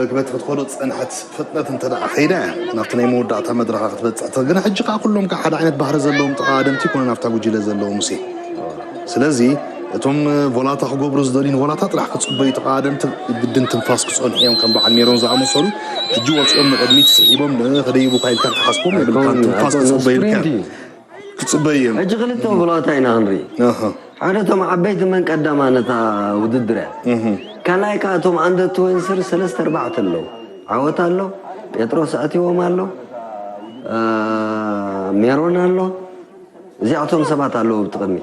ክበቲ ክትኮዶ ዝፀንሐት ፍጥነት እንተ ደኣ ከይዳ እያ ናብቲ ናይ መወዳእታ መድረኻ ክትበፅሕ ትኽእል። ግን ሕጂ ከዓ ኩሎም ከዓ ሓደ ዓይነት ባህሪ ዘለዎም ተቐዳደምቲ ይኮኑ ናብታ ጉጅለ ዘለዉ ሙሴ ስለዚ እቶም ቮላታ ክገብሩ ዝደልዩ ንቮላታ ጥራሕ ክፅበዩ ተቐዳደምቲ ግድን ትንፋስ ክፀንሑ እዮም ከም በዓል ሜሮን ዝኣመሰሉ ሕጂ ወፂኦም ንቅድሚት ስሒቦም ንክደይቡካ ኢልካ ክትሓስቦም የብልካ ትንፋስ ክፅበዩ ኢልካ ክፅበዩ እዮም ሕጂ ክልተ ብሎታ ኢና ክንርኢ ሓደ እቶም ዓበይቲ መን ቀዳማ ነታ ውድድር እያ ካልኣይ ከዓ እቶም ኣንደር ትወንስር ሰለስተ ኣርባዕተ ኣለዉ ዓወት ኣሎ ጴጥሮስ ኣትዎም ኣሎ ሜሮን ኣሎ እዚኣቶም ሰባት ኣለዉ ብትቕድሚ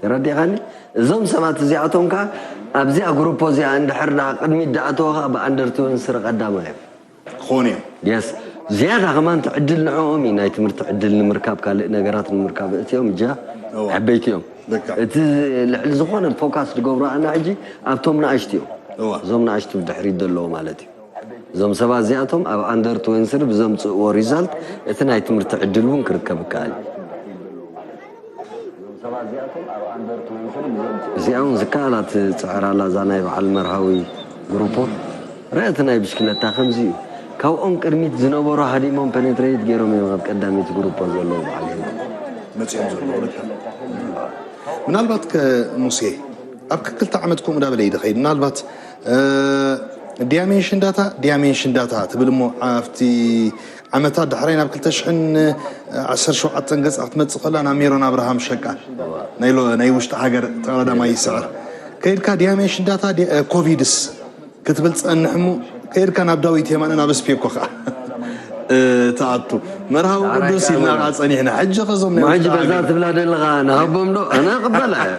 ተረዲኻኒ እዞም ሰባት እዚኣቶም ከዓ ኣብዚኣ ግሩፖ እዚኣ እንድሕር ቅድሚት ዳኣተወ ከዓ ብኣንደር ትወንስር ቀዳማ እዮም ክኾኑ እዮም የስ ዝያዳ ከማን እቲ ዕድል ንዕኦም እዩ ናይ ትምህርቲ ዕድል ንምርካብ ካልእ ነገራት ንምርካብ እቲኦም እጃ እዋ። ዓበይቲ እዮም ልክዕ። እቲ ልዕሊ ዝኾነ ፎካስ ዝገብሩ ኣና ሕጂ ኣብቶም ንኣሽቲ እዮም እዞም ንኣሽቱ ብድሕሪት ዘለዉ ማለት እዩ። እዞም ሰባት እዚኣቶም ኣብ ኣንደር ትወንስሪ ብዘምፅእዎ ሪዛልት እቲ ናይ ትምህርቲ ዕድል እውን ክርከብ ይከኣል እዩ። እዚኣ እውን ዝከኣላ ትፅዕር ኣላ እዛ ናይ በዓል መርሃዊ ግሩፖ። ርአ እቲ ናይ ብሽክለታ ከምዚ እዩ። ካብኦም ቅድሚት ዝነበሩ ሃዲሞም ፐኔትሬት ገይሮም እዮም ኣብ ቀዳሚት ግሩፖ ዘለዉ በዓል ሄኖክ። መፅኦም ዘለዉ ልካ ምናልባት ከሙሴ ኣብ ክልተ ዓመት ከምኡ እንዳበለ ይድኸይድ ምናልባት ዲያሜንሽን ዳታ ዲያሜንሽን ዳታ ትብል እሞ ኣብቲ ዓመታት ዳሕራይ ናብ ክልተ ሽሕን ዓሰርተ ሸውዓተን ገፃ ክትመፅእ ከላ ናብ ሜሮን ኣብርሃም ሸቃ ናይ ውሽጢ ሃገር ተቐዳዳማይ ይስዕር ከይድካ ዲያሜንሽን ዳታ ኮቪድስ ክትብል ትፀንሕ እሞ ከይድካ ናብ ዳዊት የማነ ናብ ስፔኮ ከዓ ትኣቱ መርሃዊ ቅዱስ ኢልና ከዓ ፀኒሕና ሕጂ ከዞም ናይ ሕጂ ውሽጢ በዛ ሃገር ትብላ ዘለኻ ንሃቦም ዶ ኣነ ይቕበላ እየ።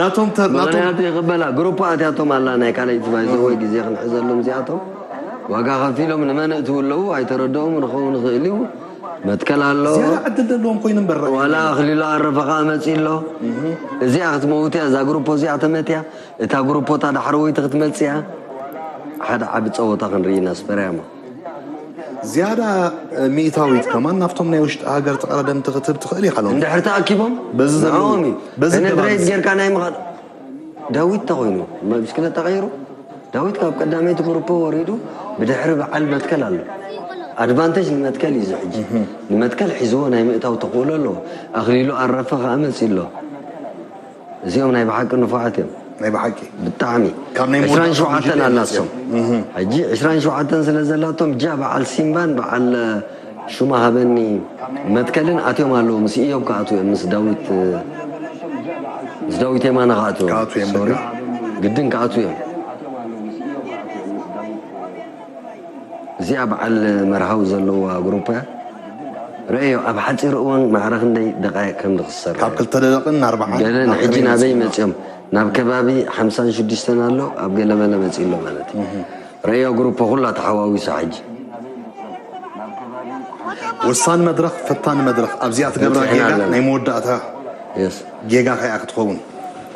ናቶም ተር ናቶም ምኽንያቱ ይቕበላ ግሩፕ ኣትያቶም ኣላ ናይ ካልኣይቲ ባይዘወይ ግዜ ክንሕዘሎም እዚኣቶም ዋጋ ከፊሎም ንመን እትው ኣለዉ ኣይተረድኦም ንኸውን ይኽእል እዩ። መትከል ኣሎ ዝያዳ ዕድል ዘለዎም ኮይኑ እምበር ዋላ ኣኽሊሉ ኣረፈ ከዓ መፂ ኣሎ። እዚኣ ክትመውት እያ እዛ ግሩፖ እዚኣ ተመትያ እታ ግሩፖ እታ ዳሕረወይቲ ክትመፅእ እያ። ሓደ ዓቢ ፀወታ ክንርኢ ኢና ስፐርያማ። ዝያዳ ሚእታዊት ከማን ናብቶም ናይ ውሽጢ ሃገር ተቐዳደምቲ ክትህብ ትኽእል ኢኻ ሎም እንድሕር ተኣኪቦም በዚ ዘለዉ ንዕኦም እዩ በዚ ፔነትሬት ገባብ ጌርካ ናይ ምኻድ ዳዊት ተኾይኑ ብሽክለታ ቀይሩ ዳዊት ካብ ቀዳመይቲ ግሩፖ ወሪዱ ብድሕሪ በዓል መትከል ኣሎ ኣድቫንቴጅ ንመትከል እዩ እዚ ሕጂ ንመትከል ሒዝዎ ናይ ምእታው ተኽእሎ ኣለዎ ኣኽሊሉ ኣረፈ ከዓ መፂ ኣሎ እዚኦም ናይ ብሓቂ ንፉዓት እዮም ናይ ብሓቂ ብጣዕሚ ካብ ናይ መወዳእታ ዕስራን ሸውዓተን ጉጅለ ኣላቶም ሕጂ ዕስራን ሸውዓተን ስለ ዘላቶም ጃ በዓል ሲምባን በዓል ሹማ ሃበኒ መትከልን ኣትዮም ኣለዉ ምስ ኢዮብ ክኣትዉ እዮም ምስ ዳዊት ምስ ዳዊት የማነ ክኣትዉ እዮም ክኣትዉ እዮም ሶሪ በቃ። ግድን ክኣትዉ እዮም እዚኣ በዓል መርሃዊ ዘለዋ ግሩፕ እያ ርእዮ ኣብ ሓፂር እዋን ማዕረ ክንደይ ደቃይቅ ከም ዝኽሰር ካብ ክልተ ደቂቕን ኣርባዓን ገለን ናብ ሕጂ ከመይ ናበይ ይመፅእ? መፅኦም ናብ ከባቢ ሓምሳን ሽዱሽተን ኣሎ ኣብ ገለመለ መፂ ኣሎ ማለት እዩ ርእዮ ግሩፕ ኩላ ተሓዋዊሳ ሕጂ ወሳኒ መድረኽ ፈታኒ መድረኽ ኣብዚኣ ትገብራ በፂሕና ጌጋ ኣለና። ናይ መወዳእታ የስ ጌጋ ከኣ ክትኸውን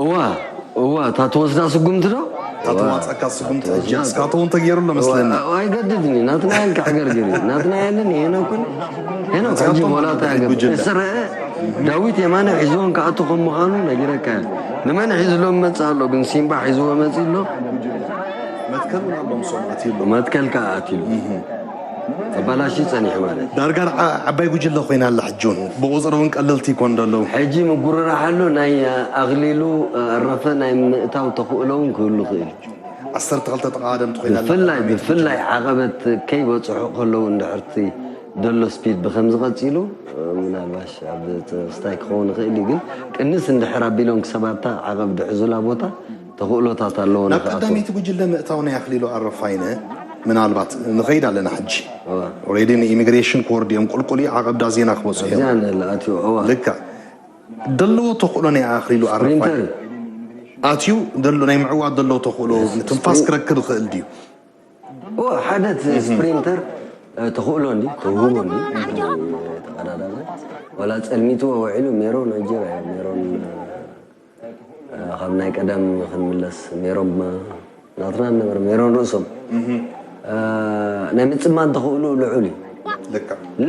እዋ እዋ እታ ትወስዳ ስጉምቲ ዶ እታ ተዋፀካ ስጉምቲ ሕጂ እስካቶ እውን ተገይሩ ኣሎ መስለኒ ኣይገድድን እዩ ናትና የልካ ዕገርግር እዩ ናትና የለን ሄኖክን ሄኖክ ሕጂ ሞላታ ያገብ እስረ ዳዊት የማነ ሒዝዎም ክኣቱ ከም ምዃኑ ነጊረካ እየ ንመን ሒዝሎም መፅእ ኣሎ ግን ሲምባ ሒዝዎ መፅእ ኣሎ መትከል እውን ኣሎ ምስኦም ኣትዩ ኣሎ መትከል ከዓ ኣትዩ ተባላሽዩ ጸኒሑ ማለት እዩ። ዳርጋ ዓ- ዓባይ ጉጅለ ኮይና ኣላ ሕጂ እውን ብቁፅሪ እውን ቀለልቲ ይኮን ዘለዉ ሕጂ ምጉርራሕ ኣሎ ናይ ኣኽሊሉ ኣረፈ ናይ ምእታው ተኽእሎ እውን ክህሉ ይኽእል እዩ። ዓሰርተ ክልተ ተቐዳደምቲ ኮይና ኣላ ብፍላይ ቀዳመይቲ ብፍላይ ዓቐበት ከይበፅሑ ከለዉ እንድሕርቲ ደሎ ስፒድ ብከምዚ ቀፂሉ ምናልባሽ ኣብ ስታይ ክኸውን ይኽእል እዩ ግን ቅንስ እንድሕር ኣቢሎም ክሰባታ ዓቐብ ድሕዙላ ቦታ ተኽእሎታት ኣለዎ ናብ ንኽኣትዎ። ቀዳመይቲ ጉጅለ ምእታው ናይ ኣኽሊሉ ኣረፋይነ ምናልባት ንኸይድ ኣለና ሕጂ ኦሬዲ ንኢሚግሬሽን ክወርድ እዮም ቁልቁል እዩ ዓቐብ ዳዜና ክመፁ እዮም ኣብዚኣ ንላኣትዮ እዋ ልክዕ ደለዎ ተኽእሎ ናይ ኣኽሊሉ ኣረፋይነ ስፕሪንተር ኣትዩ ደሎ ናይ ምዕዋት ደለዎ ተኽእሎ ንትንፋስ ክረክብ ይኽእል ድዩ እዋ ሓደ እቲ ስፕሪንተር እ፣ ተኽእሎ እንዲ ተውህቦ እንዲ ተቐዳዳማይ ዋላ ጸልሚትዎ ውዒሉ ሜሮ ናይጀርያ እዩ ሜሮን እ፣ ካብ ናይ ቀደም ክንምለስ ሜሮን ናትና ነበረ ሜሮን ርእሶም ናይ ምፅማን ተኽእሉ ልዑል እዩ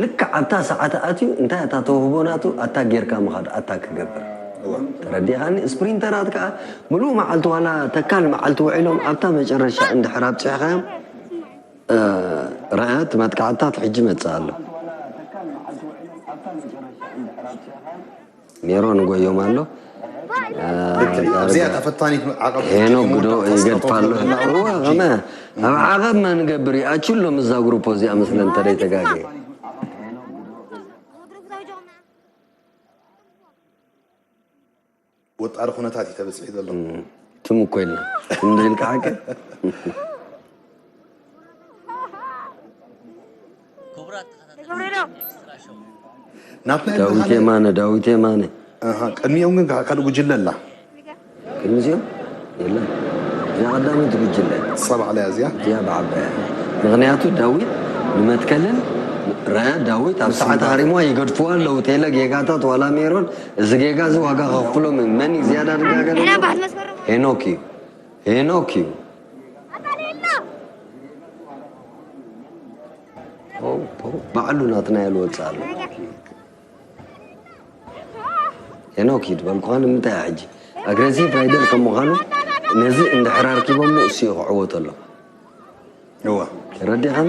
ልክዕ ኣብታ ሰዓት ኣትዩ እንታይ እታ ተውህቦ ናቱ ኣታ ጌርካ ምኻድ ኣታ ክገብር ተረዲኻኒ ስፕሪንተራት ከዓ ምሉእ መዓልቲ ዋላ ተካል መዓልቲ ውዒሎም ኣብታ መጨረሻ እንድሕር ኣብፅሕኻዮም ረአ እቲ መጥቃዕትታት ሕጂ መፅእ ኣሎ ሜሮን ጎዮም ኣሎ ኣብዚኣ እታ ፈታኒት ዓቐብ ሄኖክ ግዶ ይገድፋ ኣሎ እወ ከመ ኣብ ዓቐብ መን ገብር ይኣችሎም እዛ ግሩፖ እዚኣ መስለ እንተደይ ተጋገየ ወጣሪ ኩነታት እዩ ተበፂሑ ዘሎ ትም እኮ ኢልና ትም ደልካ ሓቂ ናትና ዳዊት የማነ ዳዊት የማነ ቅድሚኦም ግን ካልእ ጉጅለ ኣላ ቅድሚዚኦም የለን እዚኣ ቀዳመይቲ ጉጅለ እሳ ባዕላ እያ እዚኣ እዚኣ ብዓባያ ምክንያቱ ዳዊት ንመትከልን ረአ ዳዊት ኣብ ሰዓት ሃሪምዋ ይገድፍዋ ኣለዉ ቴለ ጌጋታት ዋላ ሜሮን እዚ ጌጋ እዚ ዋጋ ከኽፍሎም እዩ መን እዩ ዝያዳ ድጋገለ ሄኖክ እዩ ሄኖክ እዩ ባዕሉ ናትናኤል ወፅእ ኣሎ። ሄኖክ ሂድ በልኩኻ። ንምንታይ ሕጂ ኣግሬሲቭ ራይደር ከም ምዃኑ ነዚ እንድሕር ኣርኪቦሞ እሱ እዩ ክዕወት ኣሎ። እዋ ተረዲኻኒ?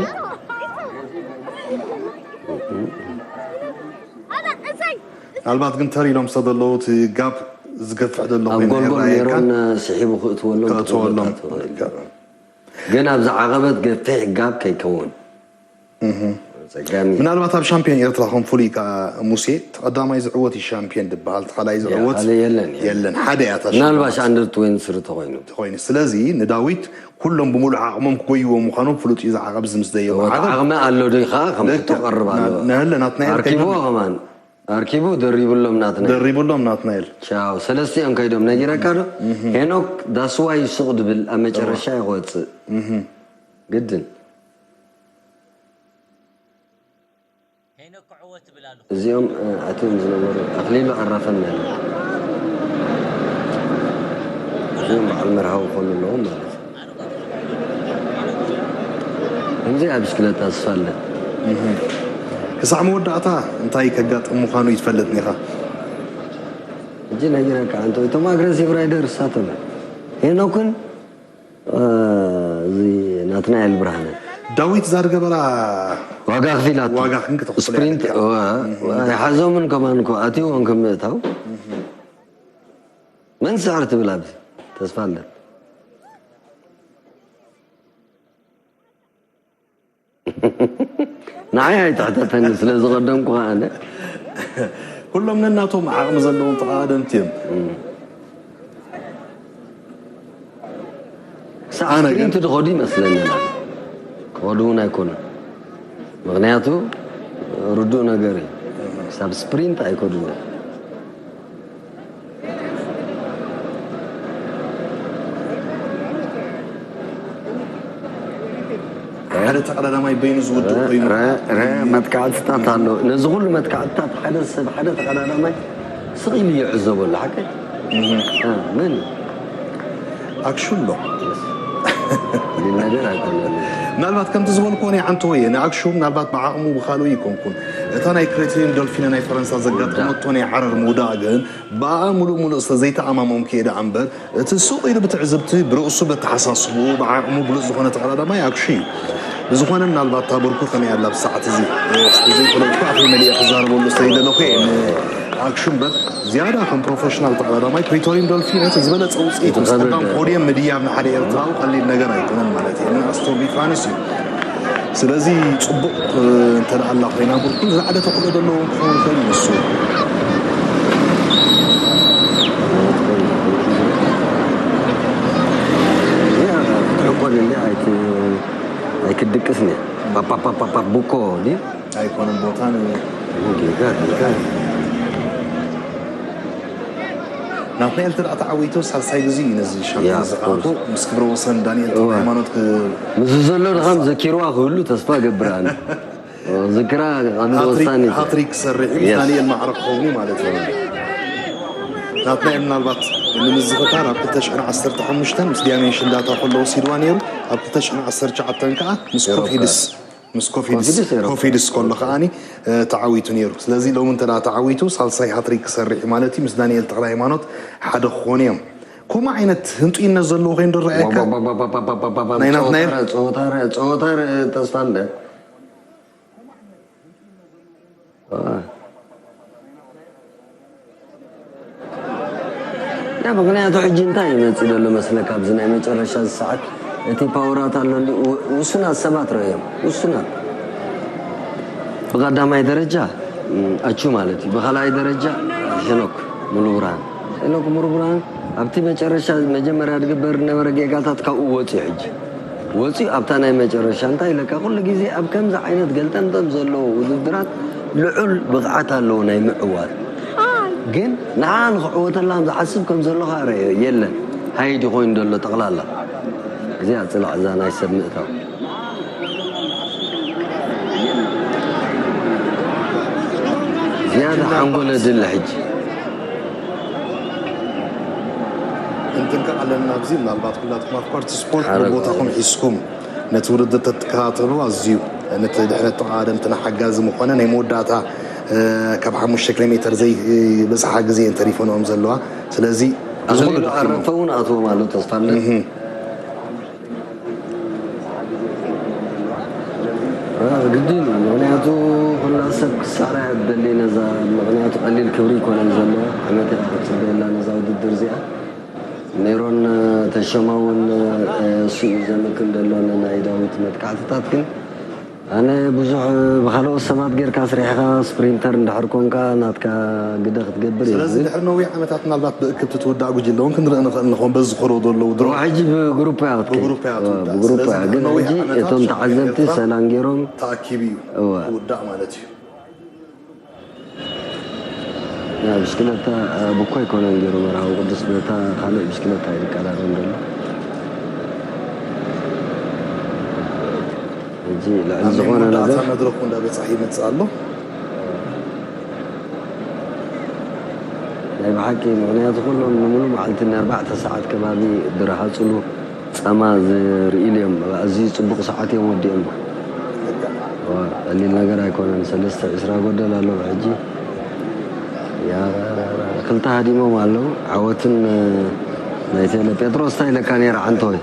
ምናልባት ግን ተር ኢሎም ሰብ ዘለዉ እቲ ጋብ ዝገፍሕ ዘሎ ኣብ ኮይኑ ጎልጎል ይረኣየካ። ሜሮን ስሒቡ ክእትወሎም ክእትወሎም። ክእትወሎም። ግን ኣብዚ ዓቐበት ገፊሕ ጋብ ከይከውን ጸጋሚ ምናልባት ኣብ ሻምፒዮን ኤርትራ ከም ፍሉይ ከዓ ሙሴ ተቐዳማይ ዝዕወት እዩ ሻምፒዮን ዝበሃል ተኻላይ ዝዕወት ካልእ የለን እዩ። የለን ሓደ እያ እታ ምናልባሽ ሽልማት ኣንደር ትወንቲ ስሪ ተኮይኑ ተኮይኑ ስለዚ ንዳዊት ኩሎም ብምሉእ ዓቕሞም ክጎይዎ ምዃኖም ፍሉጥ እዩ ዝዓቐብ እዚ ምስ ደየቦ ዓቐብ ዓቕሚ ኣሎ ዶ ከዓ ከም ልክዕ። ተቐርብ ኣሎ ና- ንህለ ናትና ኣርኪቡ ከማን ኣርኪቡ ደሪብሎም ናትና ደሪብሎም ናትናኤል ቻው ሰለስቲኦም ከይዶም ነጊረካ ዶ ሄኖክ ዳስዋይ ሱቕ ድብል ኣብ መጨረሻ ይወፅእ ግድን ሄኖክ ክዕወት ትብል ኣለኹ። እዚኦም ኣትዮም ዝነበሩ ኣኽሊሉ ኣራፈና እዚኦም በዓል መርሃዊ ኮኑ ኣለዎም ማለት እዩ ከምዚ ኣብ ብሽክለታ ዝፋለ ክሳዕ መወዳእታ እንታይ ከጋጥም ምዃኑ ይትፈልጥ ኒኻ እጂ ነጊረካ ኣንተ እቶም ኣግረሲቭ ራይደር እሳቶም ሄኖክን እዚ ናትናኤል ብርሃነ ዳዊት ዛርገበራ ዋጋ ክፊላት ዋጋ ክንክተኽፍሎ ስፕሪንት ያለካ። ይሓዞምን ከማን እኮ ኣትይዎም ከም ምእታው መን ስዕር ትብል ኣብዚ ተስፋ ኣለ ንዓይ ኣይትሕተተኒ ስለ ዝቐደምኩ ኣነ ኩሎም ነናቶም ዓቕሚ ዘለዎም ተቓደምቲ እዮም ክሳብ ስፕሪንት ዝኸዱ ይመስለኒ ክኸዱ እውን ኣይኮኑን ምክንያቱ ርዱእ ነገር እዩ ክሳብ ስፕሪንት ኣይከዱን ሓደ ተቐዳዳማይ በይኑ ዝውድእ ኮይኑ መጥቃዕትታት ኣሎ ነዚ ኩሉ መጥቃዕትታት ሓደ ሰብ ሓደ ተቐዳዳማይ ስቕ ኢሉ ይዕዘበሉ ሓቀ መን ኣክሹም ዶ ነገር ኣይኮነን ምናልባት ከምቲ ዝበልኩዎ ናይ ዓንተወየ ንኣክሹም ምናልባት ብዓቕሙ ብካልኡ ይኮንኩን እታ ናይ ክሬትሪን ዶልፊነ ናይ ፈረንሳ ዘጋጠመቶ ናይ ዓረር ምውዳቕ ግን ብኣ ሙሉእ ሙሉእ ስለ ዘይተኣማመንኩ እየ ደኣ እምበር እቲ ሱቕ ኢሉ ብትዕዝብቲ ብርእሱ በተሓሳስብኡ ብዓቕሙ ብሉፅ ዝኾነ ተቐዳዳማይ ኣክሹ እዩ ብዝኾነ ምናልባት እታ ብርኩ ከመይ ኣላ ብሰዓት እዚ ዘይፈለጥኩ ኣፈይ መሊአ ክዛረበሉ ስለይደለኹ እየ ንኣክሹ እምበር ዝያዳ ከም ፕሮፌሽናል ተቐዳዳማይ ፕሪቶሪን ዶልፊን እቲ ዝበለፀ ውፅኢት ምስ ቀዳም ፖድየም ምድያብ ንሓደ ኤርትራዊ ቀሊል ነገር ኣይኮነን ማለት እዩ ንኣስቶር ቢፋንስ እዩ ስለዚ ፅቡቕ እንተ ኣላ ኮይና ብርኩ ዝለዓለ ተኽእሎ ዘለዎ ክኸውን ይኽእል እዩ ንሱ ትሕቆል እንዲ ኣይክድቅስን እያ ፓፓፓፓፓ ቡኮ ድዩ ኣይኮነን ቦታ ን- ጌጋ ጌጋ ናትናኤል ተደኣ ተዓዊቱ ሳልሳይ ግዜ እዩ ነዚ ሻምፒዮን Yeah, of ዝኸኣቱ course. ምስ ክብረ ወሰን ዳንኤል እዋ። ሃይማኖት ክ- ምስዚ ዘሎ ድኻ ዘኪርዋ ክህሉ ተስፋ ገብር ኣነ ዝክራ ቀንዲ ወሳኒ ሃትሪክ ክሰርሕ እዩ ምስ Yes. ዳንኤል ማዕረ ክኸውን እዩ ማለት እዩ ናትናኤል ምናልባት ንምዝኽታር ኣብ ክልተ ሽሕን ዓሰርተ ሓሙሽተን ምስ ዲያሜንሽ እንዳታ ከሎ ወሲድዋ ነይሩ ኣብ ክልተ ሽሕን ዓሰርተ ትሽዓተን ከዓ ምስ ኤሮፓ። ኮፊድስ ምስ ኮፊድስ ኮፊድስ ኤሮፓ። ኮፊድስ ከሎ ከዓኒ እ፣ ተዓዊቱ ነይሩ ስለዚ ሎሚ እንተ ተዓዊቱ ሳልሳይ ሃትሪክ ክሰርሕ እዩ ማለት እዩ ምስ ዳንኤል ተኽለ ሃይማኖት ሓደ ክኾኑ እዮም ከምኡ ዓይነት ህንጡይነት ዘለዎ ኮይኑ ዝረኣየካ ናይ ናትናኤል ፀወታ ተስፋ እንደ ምክንያቱ ሕጂ እንታይ ይመፅእ ዘሎ መስለካ ኣብዚ ናይ መጨረሻ ሰዓት እቲ ፓወራት ኣሎ ውሱናት ሰባት ረእዮም ውሱናት ብቀዳማይ ደረጃ ኣቹ ማለት እዩ ብካልኣይ ደረጃ ሄኖክ ሙሉ ብርሃን ሄኖክ ሙሉ ብርሃን ኣብቲ መጨረሻ መጀመርያ ዝግበር ዝነበረ ጌጋታት ካብኡ ወፅዩ ሕጂ ወፂኡ ኣብታ ናይ መጨረሻ እንታይ ኢለካ ኩሉ ግዜ ኣብ ከምዚ ዓይነት ገልጠምጠም ዘለዎ ውድድራት ልዑል ብቕዓት ኣለዎ ናይ ምዕዋት ግን ንዓ ንክዕወተላም ዝሓስብ ከም ዘሎ ከዓ ረእዮ የለን ሃይድ ኮይኑ ዘሎ ጠቕላላ እዚኣ ፅላዕ እዛ ናይ ሰብ ምእታው ዝያዳ ሓንጎለ ድለ ሕጂ እንጥንቀቕ ኣለና ኣብዚ ምናልባት ኩላትኩም ኣፍቀርቲ ስፖርት ብቦታኹም ሒዝኩም ነቲ ውድድር ተትከታተሉ ኣዝዩ ነቲ ድሕነት ተቓደምትና ሓጋዚ ምኾነ ናይ መወዳእታ ካብ ሓሙሽተ ኪሎ ሜተር ዘይበፅሓ ግዜ እየን ተሪፈንኦም ዘለዋ። ስለዚ እዚ ኩሉ ኣኽሊሉ ደኺሙ። ኣረፈ እውን ኣትዎም ኣሎ ተስፋ ኣለ። ግድን እዩ። ምኽንያቱ ኩላ ሰብ ክሳራ እያ ትደሊ ነዛ፣ ምኽንያቱ ቀሊል ክብሪ ይኮነን ዘለዎ። ዓመት እያ ክትፅበየላ ነዛ ውድድር እዚኣ። ሜሮን ተሾመ እውን እሱ እዩ ዘምክን ዘሎ ንናይ ዳዊት መጥቃዕትታት። ግን ኣነ ብዙሕ ብካልኦት ሰባት ጌርካ ስሪሕካ ስፕሪንተር እንድሕር ኮንካ ናትካ ግደ ክትገብር እዩ ስለዚ ዝብል። ድሕሪ ነዊሕ ዓመታት ምናልባት ብእክብቲ ትውዳእ ጉጅለ እውን ክንርኢ ንኽእል ንኸውን በዚ ዝኸዶ ዘለዉ ድሮ ሕጂ ብግሩፕ እያ ክትከይድ። ብግሩፕ እያ ትውዳእ። ብግሩፕ ስለዚ እያ። ድሕሪ ግን ነዊሕ ሕጂ ዓመታት እቶም ሻምፒዮን ተዓዘብቲ ኤርትራ ሰላም ገይሮም ተኣኪቡ እዩ ዋዋ። ክውዳእ ማለት እዩ። ያ ብሽክለታ ብኮ ኣይኮነን ገይሩ መርሃዊ ቅዱስ በታ ካልእ ብሽክለታ እዩ ዝቀዳደም ዘሎ። ሕጂ ልዕሊ ኣብ ናይ ዝኾነ መወዳእታ ነገር መድረኹ እንዳበጻሕ ይመጽእ ኣሎ። ናይ ብሓቂ ምኽንያቱ ኩሎም ንምሉ መዓልቲ ንኣርባዕተ ሰዓት ከባቢ ድረሃጽሉ ጻማ ዝርእሉ እዮም። ኣዝዩ ጽቡቕ ሰዓት እዮም ወዲኦም። እዋ፣ ቀሊል ነገር ኣይኮነን። ሰለስተ ዕስራ ጎደል ኣሎ ሕጂ። ያ፣ ክልተ ሃዲሞም ኣለዉ። ዓወትን ናይ ቴለ ጴጥሮስ እንታይ ኢለካ ነይረ ዓንተወይ?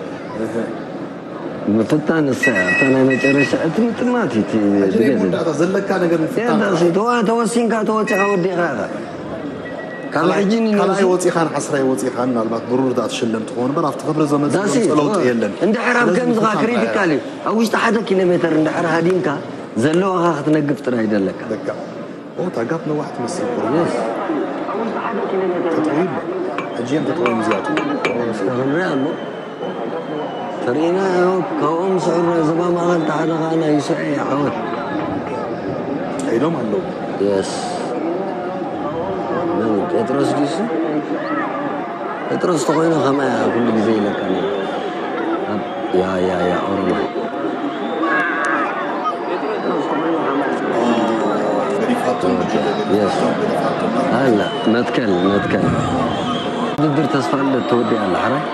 ምፍታን እሳ እያ። እታ ናይ መጨረሻ እቲ ምጥማት እዩ እቲ ሕጂ ናይ ብገደል። መወዳእታ ዘለካ ነገር ምፍታን የዳሲ፣ ጥራይ። ተዋ-፣ ተወሲንካ ተወጺኻ ወዲኻ ኢኻ። ካብ ካልኣይ ሕጂ ንነብሲ ካልኣይ ወጺኻን ዓስራይ ወጺኻን ምናልባት ብሩር ዳኣ ትሽለም ትኸውን እምበር ኣብቲ ክብሪ ዘመጽእ ዳሲ፣ ለውጢ ተዋ-፣ የለን። እንድሕር ኣብ ስለዚ ከምዝኻ ምፍታን ጥራይ ክሪቲካል ኢኻ። እዩ። ኣብ ውሽጢ ሓደ ኪሎ ሜተር እንድሕር ሃዲምካ ዘለዋኻ ክትነግፍ ጥራይ ደለካ። በቃ። ኦ፣ እታ ጋፕ ነዋሕ ትመስል እኮ። የስ። ተጠውዩ ኣሎ። ሕጂ እዮም ተጠውዮም እዚኣቶም። እስከ ክንሪኣ ኣሎ። ተርእና ካብኦም ስዑር ናይ ዞባ ማእኸል እቲ ሓደ ኸዓ ናይ ዩስኤ ዓወት። ከይዶም ኣለዉ። የስ። መን ጴጥሮስ ድዩ እሱ? ጴጥሮስ ተኾይኑ ከማይ ኩሉ ግዜ ኢለካ ነይረ። ኣብ-፣ ያ፣ ያ፣ ያ፣ ኦሮማይ። ገዲፋቶም፣ የስ። ገዲፋቶም፣ ገዲፋቶም። ኣላ፣ መትከል፣ መትከል። ውድድር ተስፋ ልደት ተወዲኣ ኣላ፣ ሕራይ?